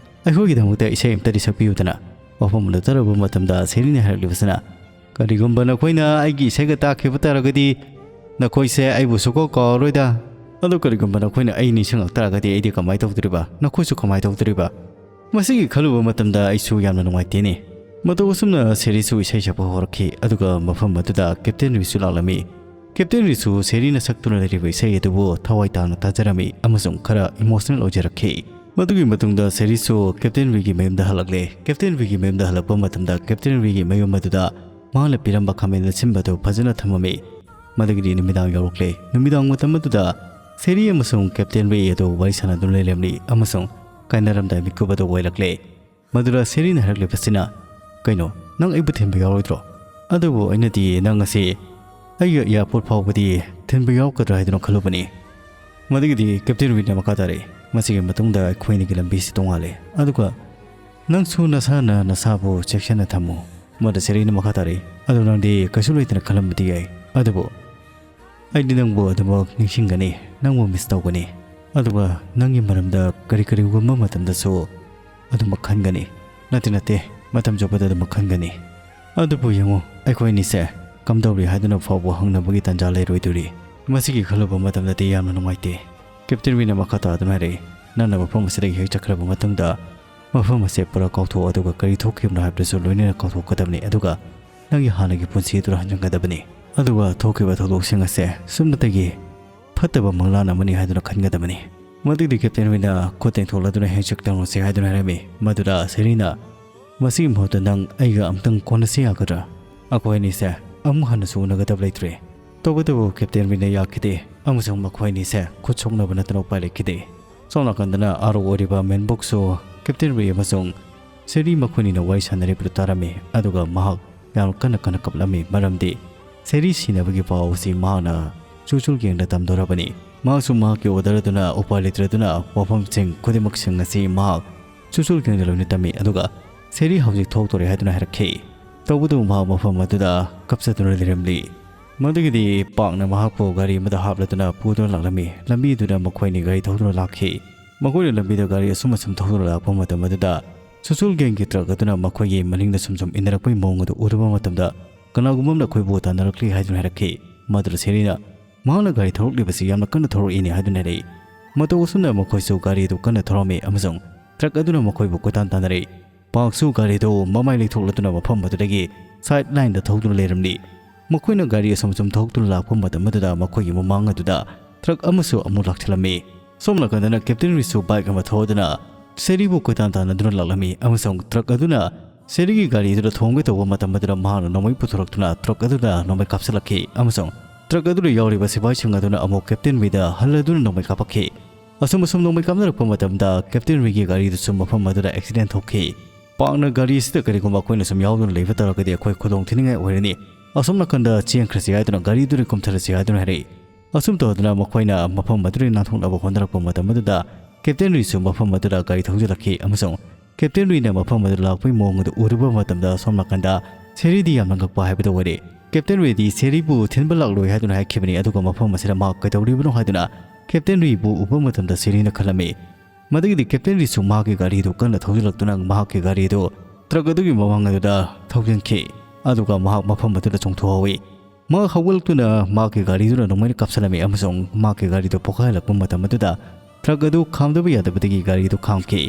ꯑꯩꯈꯣꯏꯒꯤꯗꯃꯛꯇ ꯏꯁꯩ ꯑꯃꯇꯗꯤ ꯁꯛꯄꯤꯌꯨꯗꯅ?" ꯋꯥꯐꯝ ꯑꯗꯨ ꯇꯥꯔꯨꯕ ꯃꯇꯝꯗ ꯁꯦꯔꯤꯅ ꯍꯥꯏꯔꯛꯂꯤꯕꯁꯤꯅ, "ꯀꯔꯤꯒꯨꯝꯕ ꯅꯈꯣꯏꯅ ꯑꯩꯒꯤ ꯏꯁꯩꯒ ꯇꯥꯈꯤꯕ ꯇꯥꯔꯒꯗꯤ ꯅꯈꯣꯏꯁꯦ ꯑꯩꯕꯨ ꯁꯨꯛꯀꯥꯎ ꯀꯥꯎꯔꯔꯣꯏꯗ꯫ ꯑꯗꯣ ꯀꯔꯤꯒꯨꯝꯕ ꯅꯈꯣꯏꯅ ꯑꯩ ꯅꯤꯡꯁꯤꯡꯂꯛ ꯇꯥꯔꯒꯗꯤ ꯑꯩꯗꯤ ꯀꯃꯥꯏꯅ ꯇꯧꯗꯣꯔꯤꯕ? ꯅꯈꯣꯏꯁꯨ ꯀꯃꯥꯏꯅ ꯇꯧꯗꯣꯔꯤꯕ?" ꯃꯁꯤꯒꯤ ꯈꯜꯂꯨꯕ ꯃꯇꯝꯗ ꯑꯩꯁꯨ ꯌꯥꯝꯅ ꯅꯨꯡꯉꯥꯏꯇꯦꯅꯦ꯫ ꯃꯇꯧ ꯑꯁꯨꯝꯅ ꯁꯦꯔꯤꯁꯨ ꯏꯁꯩ ꯁꯛꯄ ꯍꯧꯔꯛꯈꯤ, ꯑꯗꯨꯒ ꯃꯐꯝ ꯑꯗꯨꯗ ꯀꯦꯞꯇꯦꯟ ꯔꯤꯁꯨ ꯂꯥꯛꯂꯝꯃꯤ꯫ ꯀꯦꯞꯇꯦꯟ ꯔꯤꯁꯨ ꯁꯦꯔꯤꯅ ꯁꯛꯇꯨꯅ ꯂꯩꯔꯤꯕ ꯏꯁꯩ ꯑꯗꯨꯕꯨ ꯊꯋꯥꯏ ꯇꯥꯅ ꯇꯥꯖꯔꯝꯃꯤ ꯑꯃꯁꯨꯡ ꯈꯔ ꯏꯃꯣꯁꯅꯦꯜ ꯑꯣꯏꯖꯔꯛꯈꯤ꯫ ꯃꯗꯨꯒꯤ ꯃꯇꯨꯡꯗ ꯁꯦꯔꯤꯁꯨ ꯀꯦꯞꯇꯦꯟ ꯔꯤꯒꯤ ꯃꯌꯨꯝꯗ ꯍꯜꯂꯛꯂꯦ꯫ ꯀꯦꯞꯇꯦꯟ ꯔꯤꯒꯤ ꯃꯌꯨꯝꯗ ꯍꯜꯂꯛꯄ ꯃꯇꯝꯗ ꯀꯦꯞꯇꯦꯟ ꯔꯤꯒꯤ ꯃꯌꯨꯝ ꯑꯗꯨꯗ ꯃꯍꯥꯛꯅ ꯄꯤꯔꯝꯕ ꯈꯥꯃꯦꯟ ꯑꯁꯤꯟꯕ ꯑꯗꯨ ꯐꯖꯅ ꯊꯝꯃꯝꯃꯤ꯫ ꯃꯗꯨꯒꯤꯗꯤ ꯅꯨꯃꯤꯗꯥꯡ ꯌꯧꯔꯛꯂꯦ꯫ ꯅꯨꯃꯤꯗꯥꯡ ꯃꯇꯝ ꯑꯗꯨꯗ ꯁꯦꯔꯤ ꯑꯃꯁꯨꯡ ꯀꯦꯞꯇꯦꯟ ꯔꯤ ꯑꯗꯨ ꯋꯥꯔꯤ ꯁꯥꯟꯅꯗꯨꯅ ꯂꯩꯔꯝꯂꯤ ꯑꯃꯁꯨꯡ ꯀꯥꯏꯅꯔꯝꯗꯥꯏ ꯃꯤꯀꯨꯞ ꯑꯗꯨ ꯑꯣꯏꯔꯛꯂꯦ꯫ ꯃꯗꯨꯗ ꯁꯦꯔꯤꯅ ꯍꯥꯏꯔꯛꯂꯤꯕꯁꯤꯅ, "ꯀꯩꯅꯣ, ꯅꯪ ꯑꯩꯕꯨ ꯊꯤꯟꯕ ꯌꯥꯎꯔꯣꯏꯗ꯭ꯔꯣ? ꯑꯗꯨꯕꯨ ꯑꯩꯅꯗꯤ ꯅꯪ ꯑꯁꯤ ꯑꯩꯒ ꯑꯦꯌꯥꯔꯄꯣꯔꯠ ꯐꯥꯎꯕꯗꯤ ꯊꯤꯟꯕ ꯌꯥꯎꯔꯛꯀꯗ꯭ꯔꯥ ꯍꯥꯏꯗꯨꯅ ꯈꯜꯂꯨꯕꯅꯤ"꯫ ꯃꯗꯨꯒꯤꯗꯤ ꯀꯦꯞꯇꯦꯟ ꯔꯤꯅ ꯃꯈꯥ ꯇꯥꯔꯛꯏ, "ꯃꯁꯤꯒꯤ ꯃꯇꯨꯡꯗ ꯑꯩꯈꯣꯏ ꯑꯅꯤꯒꯤ ꯂꯝꯕꯤꯁꯤ ꯇꯣꯉꯥꯜꯂꯦ꯫ ꯑꯗꯨꯒ ꯅꯪꯁꯨ ꯅꯁꯥꯅ ꯅꯁꯥꯕꯨ ꯆꯦꯛꯁꯤꯟꯅ ꯊꯝꯃꯨ"꯫ ꯃꯗꯨ ꯁꯦꯔꯤꯅ ꯃꯈꯥ ꯇꯥꯔꯛꯏ, "ꯑꯗꯨ ꯅꯪꯗꯤ ꯀꯩꯁꯨ ꯂꯩꯇꯅ ꯈꯜꯂꯝꯕꯗꯤ ꯌꯥꯏ, ꯑꯗꯨꯕꯨ ꯑꯩꯗꯤ ꯅꯪꯕꯨ ꯑꯗꯨꯃꯛ ꯅꯤꯡꯁꯤꯡꯒꯅꯤ, ꯅꯪꯕꯨ ꯃꯤꯁ ꯇꯧꯒꯅꯤ, ꯑꯗꯨꯒ ꯅꯪꯒꯤ ꯃꯔꯝꯗ ꯀꯔꯤ ꯀꯔꯤꯒꯨꯝꯕ ꯃꯇꯝꯗꯁꯨ ꯑꯗꯨꯃꯛ ꯈꯟꯒꯅꯤ꯫ ꯅꯠꯇꯦ, ꯅꯠꯇꯦ, ꯃꯇꯝ ꯆꯨꯞꯄꯗ ꯑꯗꯨꯃꯛ ꯈꯟꯒꯅꯤ"꯫ "ꯑꯗꯨꯕꯨ ꯌꯦꯡꯉꯨ, ꯑꯩꯈꯣꯏ ꯑꯅꯤꯁꯦ ꯀꯝꯗꯧꯔꯤ ꯍꯥꯏꯗꯨꯅ ꯐꯥꯎꯕ ꯍꯪꯅꯕꯒꯤ ꯇꯥꯟꯖꯥ ꯂꯩꯔꯣꯏꯗꯧꯔꯤ꯫ ꯃꯁꯤꯒꯤ ꯈꯜꯂꯨꯕ ꯃꯇꯝꯗꯗꯤ ꯌꯥꯝꯅ ꯅꯨꯡꯉꯥꯏꯇꯦ꯫" ꯀꯦꯞꯇꯦꯟ ꯋꯤꯅ ꯃꯈꯥ ꯇꯥꯗꯨꯅ ꯍꯥꯏꯔꯛꯏ, "ꯅꯪꯅ ꯃꯐꯝ ꯑꯁꯤꯗꯒꯤ ꯍꯦꯛ ꯆꯠꯈ꯭ꯔꯕ ꯃꯇꯨꯡꯗ ꯃꯐꯝ ꯑꯁꯦ ꯄꯨꯔꯥ ꯀꯥꯎꯊꯣꯛꯑꯣ, ꯑꯗꯨꯒ ꯀꯔꯤ ꯊꯣꯛꯈꯤꯕꯅꯣ ꯍꯥꯏꯕꯗꯨꯁꯨ ꯂꯣꯏꯅꯅ ꯀꯥꯎꯊꯣꯛꯀꯗꯕꯅꯤ, ꯑꯗꯨꯒ ꯅꯪꯒꯤ ꯍꯥꯟꯅꯒꯤ ꯄꯨꯟꯁꯤ ꯑꯗꯨꯗ ꯍꯟꯖꯤꯟꯒꯗꯕꯅꯤ꯫ ꯑꯗꯨꯒ ꯊꯣꯛꯈꯤꯕ ꯊꯧꯗꯣꯛꯁꯤꯡ ꯑꯁꯦ ꯁꯨꯞꯅꯇꯒꯤ ꯐꯠꯇꯕ ꯃꯪꯂꯥꯟ ꯑꯃꯅꯤ ꯍꯥꯏꯗꯨꯅ ꯈꯟꯒꯗꯕꯅꯤ꯫" ꯃꯗꯨꯒꯤ ꯀꯦꯞꯇꯦꯟ ꯋꯤꯅ ꯈꯨꯠ ꯇꯦꯡꯊꯣꯛꯂꯗꯨꯅ ꯍꯦꯛ ꯆꯠꯇꯧꯅꯁꯤ ꯍꯥꯏꯗꯨꯅ ꯍꯥꯏꯔꯝꯃꯤ꯫ ꯃꯗꯨꯗ ꯁꯦꯔꯤꯅ, "ꯃꯁꯤꯒꯤ ꯃꯍꯨꯠꯇ ꯅꯪ ꯑꯩꯒ ꯑꯝꯇꯪ ꯀꯣꯟꯅꯁꯤ ꯌꯥꯒꯗ꯭ꯔꯥ? ꯑꯩꯈꯣꯏ ꯑꯅꯤꯁꯦ ꯑꯃꯨꯛ ꯍꯟꯅꯁꯨ ꯎꯅꯒꯗꯕ ꯂꯩꯇ꯭ꯔꯦ꯫" ꯇꯧꯕꯇꯕꯨ ꯀꯦꯞꯇꯦꯟ ꯋꯤꯅ ꯌꯥꯈꯤꯗꯦ, ꯑꯃꯁꯨꯡ ꯃꯈꯣꯏ ꯑꯅꯤꯁꯦ ꯈꯨꯠ ꯁꯣꯛꯅꯕ ꯅꯠꯇꯅ ꯎꯄꯥꯏ ꯂꯩꯈꯤꯗꯦ꯫ ꯁꯣꯝ ꯅꯥꯀꯟꯗꯅ ꯑꯥꯔꯣ ꯑꯣꯏꯔꯤꯕ ꯃꯦꯟꯕꯣꯛꯁꯨ ꯀꯦꯞꯇꯦꯟ ꯋꯤ ꯑꯃꯁꯨꯡ ꯁꯦꯔꯤ ꯃꯈꯣꯏꯅꯤꯅ ꯋꯥꯔꯤ ꯁꯥꯟꯅꯔꯤꯕꯗꯨ ꯇꯥꯔꯝꯃꯤ, ꯑꯗꯨꯒ ꯃꯍꯥꯛ ꯌꯥꯝ ꯀꯟꯅ ꯀꯟꯅ ꯀꯞꯂꯝꯃꯤ, ꯃꯔꯝꯗꯤ ꯁꯦꯔꯤ ꯁꯤꯅꯕꯒꯤ ꯄꯥꯎ ꯑꯁꯤ ꯃꯍꯥꯛꯅ ꯆꯨꯆꯨꯜ ꯒꯦꯡꯗ ꯇꯝꯗꯧꯔꯕꯅꯤ꯫ ꯃꯍꯥꯛꯁꯨ ꯃꯍꯥꯛꯀꯤ ꯑꯣꯔꯗꯔ ꯑꯗꯨꯅ ꯎꯄꯥꯏ ꯂꯩꯇ꯭ꯔꯗꯨꯅ ꯋꯥꯐꯝꯁꯤꯡ ꯈꯨꯗꯤꯡꯃꯛꯁꯤꯡ ꯑꯁꯤ ꯃꯍꯥꯛ ꯆꯨꯆꯨꯜ ꯒꯦꯡꯗ ꯂꯣꯏꯅ ꯇꯝꯃꯤ, ꯑꯗꯨꯒ ꯁꯦꯔꯤ ꯍꯧꯖꯤꯛ ꯊꯣꯛꯇꯣꯔꯦ ꯍꯥꯏꯗꯨꯅ ꯍꯥꯏꯔꯛꯈꯤ꯫ ꯇꯧꯕꯇꯕꯨ ꯃꯍꯥꯛ ꯃꯐꯝ ꯑꯗꯨꯗ ꯀꯞꯆꯗꯨꯅ ꯂꯩꯔꯝꯂꯤ꯫ ꯃꯗꯨꯒꯤꯗꯤ ꯄꯥꯛꯅ ꯃꯍꯥꯛꯄꯨ ꯒꯥꯔꯤ ꯑꯃꯗ ꯍꯥꯞꯂꯗꯨꯅ ꯄꯨꯗꯨꯅ ꯂꯥꯛꯂꯝꯃꯤ꯫ ꯂꯝꯕꯤꯗꯨꯗ ꯃꯈꯣꯏꯅꯤ ꯒꯥꯔꯤ ꯊꯧꯗꯨꯅ ꯂꯥꯛꯈꯤ꯫ ꯃꯈꯣꯏꯅ ꯂꯝꯕꯤꯗ ꯒꯥꯔꯤ ꯑꯁꯨꯝ ꯑꯁꯨꯝ ꯊꯧꯗꯨꯅ ꯂꯥꯛꯄ ꯃꯇꯝ ꯑꯗꯨꯗ ꯆꯨꯆꯨꯜ ꯒꯦꯡꯒꯤ ꯇ꯭ꯔꯛ ꯑꯗꯨꯅ ꯃꯈꯣꯏꯒꯤ ꯃꯅꯤꯡꯗ ꯁꯨꯝ ꯁꯨꯝ ꯏꯟꯅꯔꯛꯄꯒꯤ ꯃꯑꯣꯡ ꯑꯗꯨ ꯎꯔꯨꯕ ꯃꯇꯝꯗ, "ꯀꯅꯥꯒꯨꯝꯕ ꯑꯃꯅ ꯑꯩꯈꯣꯏꯕꯨ ꯇꯥꯟꯅꯔꯛꯂꯤ" ꯍꯥꯏꯗꯨꯅ ꯍꯥꯏꯔꯛꯈꯤ꯫ ꯃꯗꯨꯗ ꯁꯦꯔꯤꯅ, "ꯃꯍꯥꯛꯅ ꯒꯥꯔꯤ ꯊꯧꯔꯛꯂꯤꯕꯁꯤ ꯌꯥꯝꯅ ꯀꯟꯅ ꯊꯧꯔꯛꯏꯅꯦ" ꯍꯥꯏꯗꯨꯅ ꯍꯥꯏꯔꯛꯏ꯫ ꯃꯇꯧ ꯑꯁꯨꯝꯅ ꯃꯈꯣꯏꯁꯨ ꯒꯥꯔꯤ ꯑꯗꯨ ꯀꯟꯅ ꯊꯧꯔꯝꯃꯤ ꯑꯃꯁꯨꯡ ꯇ꯭ꯔꯛ ꯑꯗꯨꯅ ꯃꯈꯣꯏꯕꯨ ꯀꯣꯏꯇꯥꯟ ꯇꯥꯟꯅꯔꯛꯏ꯫ ꯄꯥꯛꯁꯨ ꯒꯥꯔꯤꯗꯨ ꯃꯃꯥꯏ ꯂꯩꯊꯣꯛꯂꯗꯨꯅ ꯃꯐꯝ ꯑꯗꯨꯗꯒꯤ ꯁꯥꯏꯗ ꯂꯥꯏꯟꯗ ꯊꯧꯗꯨꯅ ꯂꯩꯔꯝꯂꯤ꯫ ꯃꯈꯣꯏꯅ ꯒꯥꯔꯤ ꯑꯁꯨꯝ ꯑꯁꯨꯝ ꯊꯧꯗꯨꯅ ꯂꯥꯛꯄ ꯃꯇꯝ ꯑꯗꯨꯗ ꯃꯈꯣꯏꯒꯤ ꯃꯃꯥꯡ ꯑꯗꯨꯗ ꯇ꯭ꯔꯛ ꯑꯃꯁꯨ ꯑꯃꯨꯛ ꯂꯥꯛꯁꯤꯜꯂꯝꯃꯤ꯫ ꯁꯣꯝ ꯅꯥꯀꯟꯗꯅ ꯀꯦꯞꯇꯦꯟ ꯔꯤꯁꯨ ꯕꯥꯏꯛ ꯑꯃ ꯊꯧꯗꯨꯅ ꯁꯦꯔꯤꯕꯨ ꯀꯣꯏꯇꯥꯟ ꯇꯥꯟꯅꯗꯨꯅ ꯂꯥꯛꯂꯝꯃꯤ, ꯑꯃꯁꯨꯡ ꯇ꯭ꯔꯛ ꯑꯗꯨꯅ ꯁꯦꯔꯤꯒꯤ ꯒꯥꯔꯤ ꯑꯗꯨꯗ ꯊꯣꯝꯒꯦ ꯇꯧꯕ ꯃꯇꯝ ꯑꯗꯨꯗ ꯃꯍꯥꯛꯅ ꯅꯣꯡꯃꯩ ꯄꯨꯊꯣꯔꯛꯇꯨꯅ ꯇ꯭ꯔꯛ ꯑꯗꯨꯗ ꯅꯣꯡꯃꯩ ꯀꯥꯞꯁꯤꯜꯂꯛꯈꯤ, ꯑꯃꯁꯨꯡ ꯇ꯭ꯔꯛ ꯑꯗꯨꯗ ꯌꯥꯎꯔꯤꯕ ꯁꯤꯐꯥꯏꯁꯤꯡ ꯑꯗꯨꯅ ꯑꯃꯨꯛ ꯀꯦꯞꯇꯦꯟ ꯋꯤꯗ ꯍꯜꯂꯗꯨꯅ ꯅꯣꯡꯃꯩ ꯀꯥꯞꯄꯛꯈꯤ꯫ ꯑꯁꯨꯝ ꯑꯁꯨꯝ ꯅꯣꯡꯃꯩ ꯀꯥꯞꯅꯔꯛꯄ ꯃꯇꯝꯗ ꯀꯦꯞꯇꯦꯟ ꯋꯤꯒꯤ ꯒꯥꯔꯤꯗꯨꯁꯨ ꯃꯐꯝ ꯑꯗꯨꯗ ꯑꯦꯛꯁꯤꯗꯦꯟ ꯊꯣꯛꯈꯤ꯫ ꯄꯥꯛꯅ ꯒꯥꯔꯤ ꯑꯁꯤꯗ ꯀꯔꯤꯒꯨꯝꯕ ꯑꯩꯈꯣꯏꯅ ꯁꯨꯝ ꯌꯥꯎꯗꯨꯅ ꯂꯩꯕ ꯇꯥꯔꯒꯗꯤ ꯑꯩꯈꯣꯏ ꯈꯨꯗꯣꯡ ꯊꯤꯅꯤꯡꯉꯥꯏ ꯑꯣꯏꯔꯅꯤ꯫ ꯑꯁꯣꯝ ꯅꯥꯀꯟꯗ ꯆꯦꯟꯈ꯭ꯔꯁꯤ ꯍꯥꯏꯗꯨꯅ ꯒꯥꯔꯤꯗꯨꯗꯒꯤ ꯀꯨꯝꯊꯔꯁꯤ ꯍꯥꯏꯗꯨꯅ ꯍꯥꯏꯔꯛꯏ꯫ ꯑꯁꯨꯝ ꯇꯧꯗꯨꯅ ꯃꯈꯣꯏꯅ ꯃꯐꯝ ꯑꯗꯨꯗꯒꯤ ꯅꯥꯟꯊꯣꯛꯅꯕ ꯍꯣꯠꯅꯔꯛꯄ ꯃꯇꯝ ꯑꯗꯨꯗ ꯀꯦꯞꯇꯦꯟ ꯔꯤꯁꯨ ꯃꯐꯝ ꯑꯗꯨꯗ ꯒꯥꯔꯤ ꯊꯧꯖꯤꯜꯂꯛꯈꯤ, ꯑꯃꯁꯨꯡ ꯀꯦꯞꯇꯦꯟ ꯔꯤꯅ ꯃꯐꯝ ꯑꯗꯨ ꯂꯥꯛꯄꯒꯤ ꯃꯑꯣꯡ ꯑꯗꯨ ꯎꯔꯨꯕ ꯃꯇꯝꯗ ꯁꯣꯝ ꯅꯥꯀꯟꯗ ꯁꯦꯔꯤꯗꯤ ꯌꯥꯝꯅ ꯉꯛꯄ ꯍꯥꯏꯕꯗꯨ ꯑꯣꯏꯔꯦ꯫ ꯀꯦꯞꯇꯦꯟ ꯔꯤꯗꯤ ꯁꯦꯔꯤꯕꯨ ꯊꯤꯟꯕ ꯂꯥꯛꯂꯣꯏ ꯍꯥꯏꯗꯨꯅ ꯍꯥꯏꯈꯤꯕꯅꯤ, ꯑꯗꯨꯒ ꯃꯐꯝ ꯑꯁꯤꯗ ꯃꯍꯥꯛ ꯀꯩꯗꯧꯔꯤꯕꯅꯣ ꯍꯥꯏꯗꯨꯅ ꯀꯦꯞꯇꯦꯟ ꯔꯤꯕꯨ ꯎꯕ ꯃꯇꯝꯗ ꯁꯦꯔꯤꯅ ꯈꯜꯂꯝꯃꯤ꯫ ꯃꯗꯨꯒꯤꯗꯤ ꯀꯦꯞꯇꯦꯟ ꯔꯤꯁꯨ ꯃꯍꯥꯛꯀꯤ ꯒꯥꯔꯤꯗꯨ ꯀꯟꯅ ꯊꯧꯖꯤꯜꯂꯛꯇꯨꯅ ꯃꯍꯥꯛꯀꯤ ꯒꯥꯔꯤꯗꯨ ꯇ꯭ꯔꯛ ꯑꯗꯨꯒꯤ ꯃꯃꯥꯡ ꯑꯗꯨꯗ ꯊꯧꯖꯤꯟꯈꯤ꯫ ꯑꯗꯨꯒ ꯃꯍꯥꯛ ꯃꯐꯝ ꯑꯗꯨꯗ ꯆꯣꯡꯊꯣꯛꯍꯧꯏ꯫ ꯃꯍꯥꯛ ꯍꯧꯒꯠꯂꯛꯇꯨꯅ ꯃꯍꯥꯛꯀꯤ ꯒꯥꯔꯤꯗꯨꯅ ꯅꯣꯡꯃꯩꯅ ꯀꯥꯞꯁꯤꯜꯂꯝꯃꯤ ꯑꯃꯁꯨꯡ ꯃꯍꯥꯛꯀꯤ ꯒꯥꯔꯤꯗꯨ ꯄꯣꯈꯥꯏꯍꯜꯂꯛꯄ ꯃꯇꯝ ꯑꯗꯨꯗ ꯇ꯭ꯔꯛ ꯑꯗꯨ ꯈꯥꯝꯗꯕ ꯌꯥꯗꯕꯗꯒꯤ ꯒꯥꯔꯤꯗꯨ ꯈꯥꯝꯈꯤ꯫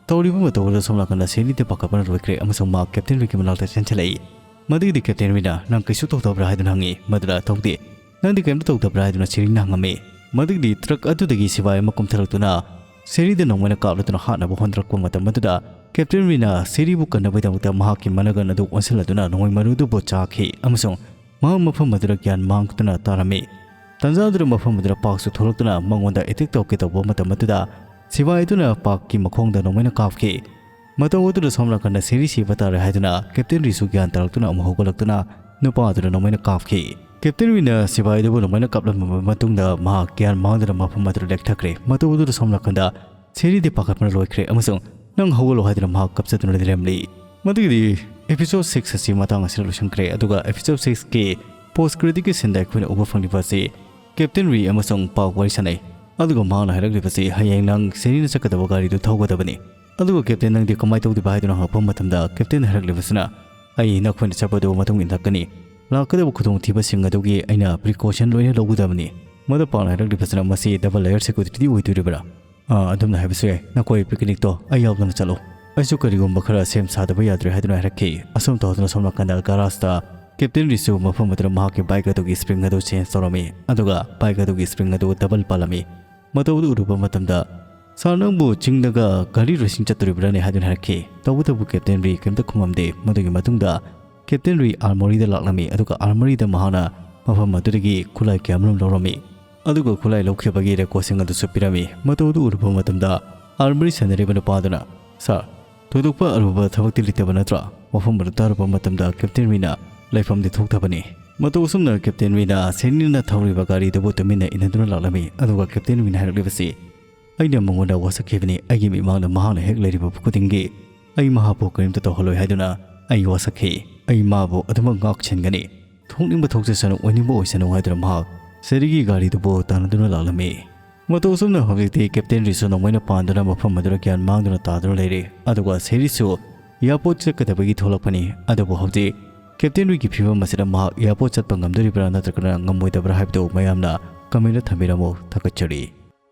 ꯇꯧꯔꯤꯕ ꯃꯇꯧ ꯑꯗꯨ ꯁꯣꯝ ꯅꯥꯀꯟꯗ ꯁꯦꯔꯤꯗꯤ ꯄꯥꯈꯠꯄꯅ ꯂꯣꯏꯈ꯭ꯔꯦ ꯑꯃꯁꯨꯡ ꯃꯍꯥꯛ ꯀꯦꯞꯇꯦꯟ ꯔꯤꯒꯤ ꯃꯅꯥꯛꯇ ꯆꯦꯟꯁꯤꯜꯂꯛꯏ꯫ ꯃꯗꯨꯒꯤꯗꯤ ꯀꯦꯞꯇꯦꯟ ꯔꯤꯅ, "ꯅꯪ ꯀꯩꯁꯨ ꯇꯧꯗꯕ꯭ꯔꯥ?" ꯍꯥꯏꯗꯨꯅ ꯍꯪꯉꯤ꯫ ꯃꯗꯨꯗ, "ꯇꯧꯗꯦ꯫ ꯅꯪꯗꯤ ꯀꯔꯤꯝꯇ ꯇꯧꯗꯕ꯭ꯔꯥ?" ꯍꯥꯏꯗꯨꯅ ꯁꯦꯔꯤꯅ ꯍꯪꯉꯝꯃꯤ꯫ ꯃꯗꯨꯒꯤꯗꯤ ꯇ꯭ꯔꯛ ꯑꯗꯨꯗꯒꯤ ꯁꯤꯐꯥꯏ ꯑꯃ ꯀꯨꯝꯊꯔꯛꯇꯨꯅ ꯁꯦꯔꯤꯗ ꯅꯣꯡꯃꯩꯅ ꯀꯥꯞꯂꯗꯨꯅ ꯍꯥꯠꯅꯕ ꯍꯣꯠꯅꯔꯛꯄ ꯃꯇꯝ ꯑꯗꯨꯗ ꯀꯦꯞꯇꯦꯟ ꯔꯤꯅ ꯁꯦꯔꯤꯕꯨ ꯀꯟꯅꯕꯒꯤꯗꯃꯛꯇ ꯃꯍꯥꯛꯀꯤ ꯃꯅꯒꯟ ꯑꯗꯨ ꯑꯣꯟꯁꯤꯜꯂꯗꯨꯅ ꯅꯣꯡꯃꯩ ꯃꯔꯨꯗꯨꯕꯨ ꯆꯥꯈꯤ ꯑꯃꯁꯨꯡ ꯃꯍꯥꯛ ꯃꯐꯝ ꯑꯗꯨꯗ ꯒ꯭ꯌꯥꯟ ꯃꯥꯡꯗꯨꯅ ꯇꯥꯔꯝꯃꯤ꯫ ꯇꯥꯟꯖꯥ ꯑꯗꯨꯗ ꯃꯐꯝ ꯑꯗꯨꯗ ꯄꯥꯛꯁꯨ ꯊꯣꯛꯂꯛꯇꯨꯅ ꯃꯉꯣꯟꯗ ꯑꯦꯇꯦꯛ ꯇꯧꯔꯛꯀꯦ ꯇꯧꯕ ꯃꯇꯝ ꯑꯗꯨꯗ ꯁꯤꯐꯥꯏ ꯑꯗꯨꯅ ꯄꯥꯛꯀꯤ ꯃꯈꯣꯡꯗ ꯅꯣꯡꯃꯩꯅ ꯀꯥꯞꯈꯤ꯫ ꯃꯇꯧ ꯑꯗꯨꯗ ꯁꯣꯝ ꯅꯥꯀꯟꯗ ꯁꯦꯔꯤ ꯁꯤꯕ ꯇꯥꯔꯦ ꯍꯥꯏꯗꯨꯅ ꯀꯦꯞꯇꯦꯟ ꯔꯤꯁꯨ ꯒ꯭ꯌꯥꯟ ꯇꯥꯔꯛꯇꯨꯅ ꯑꯃꯨꯛ ꯍꯧꯒꯠꯂꯛꯇꯨꯅ ꯅꯨꯄꯥ ꯑꯗꯨꯗ ꯅꯣꯡꯃꯩꯅ ꯀꯥꯞꯈꯤ꯫ ꯀꯦꯞꯇꯦꯟ ꯔꯤꯅ ꯁꯤꯐꯥꯏ ꯑꯗꯨꯕꯨ ꯅꯣꯡꯃꯩꯅ ꯀꯥꯞꯂꯝꯂꯕ ꯃꯇꯨꯡꯗ ꯃꯍꯥꯛ ꯒ꯭ꯌꯥꯟ ꯃꯥꯡꯗꯨꯅ ꯃꯐꯝ ꯑꯗꯨꯗ ꯂꯦꯛꯊꯈ꯭ꯔꯦ꯫ ꯃꯇꯧ ꯑꯗꯨꯗ ꯁꯣꯝ ꯅꯥꯀꯟꯗ ꯁꯦꯔꯤꯗꯤ ꯄꯥꯈꯠꯄꯅ ꯂꯣꯏꯈ꯭ꯔꯦ ꯑꯃꯁꯨꯡ "ꯅꯪ ꯍꯧꯒꯠꯂꯣ" ꯍꯥꯏꯗꯨꯅ ꯃꯍꯥꯛ ꯀꯞꯆꯗꯨꯅ ꯂꯩꯔꯝꯂꯤ꯫ ꯃꯗꯨꯒꯤꯗꯤ episode six ꯑꯁꯤ ꯃꯇꯥꯡ ꯑꯁꯤꯗ ꯂꯣꯏꯁꯤꯟꯈ꯭ꯔꯦ꯫ ꯑꯗꯨꯒ episode six ꯀꯤ post credit ꯀꯤ scene ꯗ ꯑꯩꯈꯣꯏꯅ ꯎꯕ ꯐꯪꯂꯤꯕ ꯑꯁꯤ ꯀꯦꯞꯇꯦꯟ ꯔꯤ ꯑꯃꯁꯨꯡ ꯄꯥꯛ ꯋꯥꯔꯤ ꯁꯥꯟꯅꯩ꯫ ꯑꯗꯨꯒ ꯃꯍꯥꯛꯅ ꯍꯥꯏꯔꯛꯂꯤꯕꯁꯤ, "ꯍꯌꯦꯡ ꯅꯪ ꯁꯦꯔꯤꯅ ꯆꯠꯀꯗꯕ ꯒꯥꯔꯤꯗꯨ ꯊꯧꯒꯗꯕꯅꯤ꯫ ꯑꯗꯨꯒ ꯀꯦꯞꯇꯦꯟ, ꯅꯪꯗꯤ ꯀꯃꯥꯏꯅ ꯇꯧꯗꯣꯏꯕ?" ꯍꯥꯏꯗꯨꯅ ꯍꯪꯉꯛꯄ ꯃꯇꯝꯗ ꯀꯦꯞꯇꯦꯟ ꯍꯥꯏꯔꯛꯂꯤꯕꯁꯤꯅ, "ꯑꯩ ꯅꯈꯣꯏꯅ ꯆꯠꯄꯗꯨ ꯃꯇꯨꯡ ꯏꯟꯂꯛꯀꯅꯤ꯫ ꯂꯥꯛꯀꯗꯕ ꯈꯨꯗꯣꯡꯊꯤꯕꯁꯤꯡ ꯑꯗꯨꯒꯤ ꯑꯩꯅ precaution ꯂꯣꯏꯅ ꯂꯧꯒꯗꯕꯅꯤ꯫" ꯃꯗꯨ ꯄꯥꯛꯅ ꯍꯥꯏꯔꯛꯂꯤꯕꯁꯤꯅ, "ꯃꯁꯤ double layer security ꯑꯣꯏꯗꯣꯔꯤꯕ꯭ꯔꯥ?" "ꯑꯥ, ꯑꯗꯨꯝꯅ ꯍꯥꯏꯕꯁꯨ ꯌꯥꯏ꯫ ꯅꯈꯣꯏ picnic ꯇꯣ ꯑꯩ ꯌꯥꯎꯗꯅ ꯆꯠꯂꯣ꯫ ꯑꯩꯁꯨ ꯀꯔꯤꯒꯨꯝꯕ ꯈꯔ ꯁꯦꯝ ꯁꯥꯗꯕ ꯌꯥꯗ꯭ꯔꯦ," ꯍꯥꯏꯗꯨꯅ ꯍꯥꯏꯔꯛꯈꯤ꯫ ꯑꯁꯨꯝ ꯇꯧꯗꯨꯅ ꯁꯣꯝ ꯅꯥꯀꯟꯗ garage ꯇ ꯀꯦꯞꯇꯦꯟ ꯔꯤꯁꯨ ꯃꯐꯝ ꯑꯗꯨꯗ ꯃꯍꯥꯛꯀꯤ bike ꯑꯗꯨꯒꯤ spring ꯑꯗꯨ change ꯇꯧꯔꯝꯃꯤ, ꯑꯗꯨꯒ bike ꯑꯗꯨꯒꯤ spring ꯑꯗꯨ double ꯄꯥꯜꯂꯝꯃꯤ꯫ ꯃꯇꯧ ꯑꯗꯨ ꯎꯔꯨꯕ ꯃꯇꯝꯗ, "Sir, ꯅꯪꯕꯨ ꯆꯤꯡꯗꯒ ꯒꯥꯔꯤ racing ꯆꯠꯇꯣꯔꯤꯕ꯭ꯔꯥꯅꯦ?" ꯍꯥꯏꯗꯨꯅ ꯍꯥꯏꯔꯛꯈꯤ꯫ ꯇꯧꯕꯇꯕꯨ ꯀꯦꯞꯇꯦꯟ ꯔꯤ ꯀꯔꯤꯝꯇ ꯈꯨꯝꯃꯝꯗꯦ꯫ ꯃꯗꯨꯒꯤ ꯃꯇꯨꯡꯗ ꯀꯦꯞꯇꯦꯟ ꯔꯤ armory ꯗ ꯂꯥꯛꯂꯝꯃꯤ, ꯑꯗꯨꯒ armory ꯗ ꯃꯍꯥꯛꯅ ꯃꯐꯝ ꯑꯗꯨꯗꯒꯤ ꯈꯨꯠꯂꯥꯏ ꯀꯌꯥꯃꯔꯨꯝ ꯂꯧꯔꯝꯃꯤ꯫ ꯑꯗꯨꯒ ꯈꯨꯠꯂꯥꯏ ꯂꯧꯈꯤꯕꯒꯤ record ꯁꯤꯡ ꯑꯗꯨꯁꯨ ꯄꯤꯔꯝꯃꯤ꯫ ꯃꯇꯧ ꯑꯗꯨ ꯎꯔꯨꯕ ꯃꯇꯝꯗ armory ꯁꯦꯟꯅꯔꯤꯕ ꯅꯨꯄꯥꯗꯨꯅ, "Sir, ꯊꯣꯏꯗꯣꯛꯄ ꯑꯔꯨꯕ ꯊꯕꯛꯇꯤ ꯂꯩꯇꯕ ꯅꯠꯇ꯭ꯔꯥ?" ꯋꯥꯐꯝ ꯑꯗꯨ ꯇꯥꯔꯨꯕ ꯃꯇꯝꯗ ꯀꯦꯞꯇꯦꯟ ꯔꯤꯅ ꯂꯩꯐꯝꯗꯤ ꯊꯣꯛꯇꯕꯅꯤ꯫ ꯃꯇꯧ ꯑꯁꯨꯝꯅ ꯀꯦꯞꯇꯦꯟ ꯔꯤꯅ ꯁꯦꯅꯤꯅ ꯊꯧꯔꯤꯕ ꯒꯥꯔꯤꯗꯨꯕꯨ ꯇꯨꯃꯤꯟꯅ ꯏꯟꯅꯗꯨꯅ ꯂꯥꯛꯂꯝꯃꯤ꯫ ꯑꯗꯨꯒ ꯀꯦꯞꯇꯦꯟ ꯔꯤꯅ ꯍꯥꯏꯔꯛꯂꯤꯕꯁꯤ, "ꯑꯩꯅ ꯃꯉꯣꯟꯗ ꯋꯥꯁꯛꯈꯤꯕꯅꯤ, ꯑꯩꯒꯤ ꯃꯤꯠꯃꯥꯡꯗ ꯃꯍꯥꯛꯅ ꯍꯦꯛ ꯂꯩꯔꯤꯕ ꯈꯨꯗꯤꯡꯒꯤ ꯑꯩ ꯃꯍꯥꯛꯄꯨ ꯀꯔꯤꯝꯇ ꯇꯧꯍꯜꯂꯣꯏ ꯍꯥꯏꯗꯨꯅ ꯑꯩ ꯋꯥꯁꯛꯈꯤ꯫ ꯑꯩ ꯃꯥꯕꯨ ꯑꯗꯨꯃꯛ ꯉꯥꯛ ꯁꯦꯟꯒꯅꯤ꯫ ꯊꯣꯛꯅꯤꯡꯕ ꯊꯣꯛꯆꯁꯅꯨ, ꯑꯣꯏꯅꯤꯡꯕ ꯑꯣꯏꯁꯅꯨ" ꯍꯥꯏꯗꯨꯅ ꯃꯍꯥꯛ ꯁꯦꯔꯤꯒꯤ ꯒꯥꯔꯤꯗꯨꯕꯨ ꯇꯥꯟꯅꯗꯨꯅ ꯂꯥꯛꯂꯝꯃꯤ꯫ ꯃꯇꯧ ꯑꯁꯨꯝꯅ ꯍꯧꯖꯤꯛꯇꯤ ꯀꯦꯞꯇꯦꯟ ꯔꯤꯁꯨ ꯅꯣꯡꯃꯩꯅ ꯄꯥꯟꯗꯨꯅ ꯃꯐꯝ ꯑꯗꯨꯗ ꯒ꯭ꯌꯥꯟ ꯃꯥꯡꯗꯨꯅ ꯇꯥꯗꯨꯅ ꯂꯩꯔꯦ꯫ ꯑꯗꯨꯒ ꯁꯦꯔꯤꯁꯨ airport ꯆꯠꯀꯗꯕꯒꯤ ꯊꯣꯛꯂꯛꯄꯅꯤ꯫ ꯑꯗꯨꯕꯨ ꯍꯧꯖꯤꯛ Captain Reedꯒꯤ ꯐꯤꯕꯝ ꯑꯁꯤꯗ ꯃꯍꯥꯛ airport ꯆꯠꯄ ꯉꯝꯗꯣꯔꯤꯕ꯭ꯔꯥ ꯅꯠꯇ꯭ꯔꯒꯅ ꯉꯝꯃꯣꯏꯗꯕ꯭ꯔꯥ ꯍꯥꯏꯕꯗꯨ ꯃꯌꯥꯝꯅ comment ꯊꯝꯕꯤꯔꯝꯃꯨ꯫ ꯊꯥꯒꯠꯆꯔꯤ꯫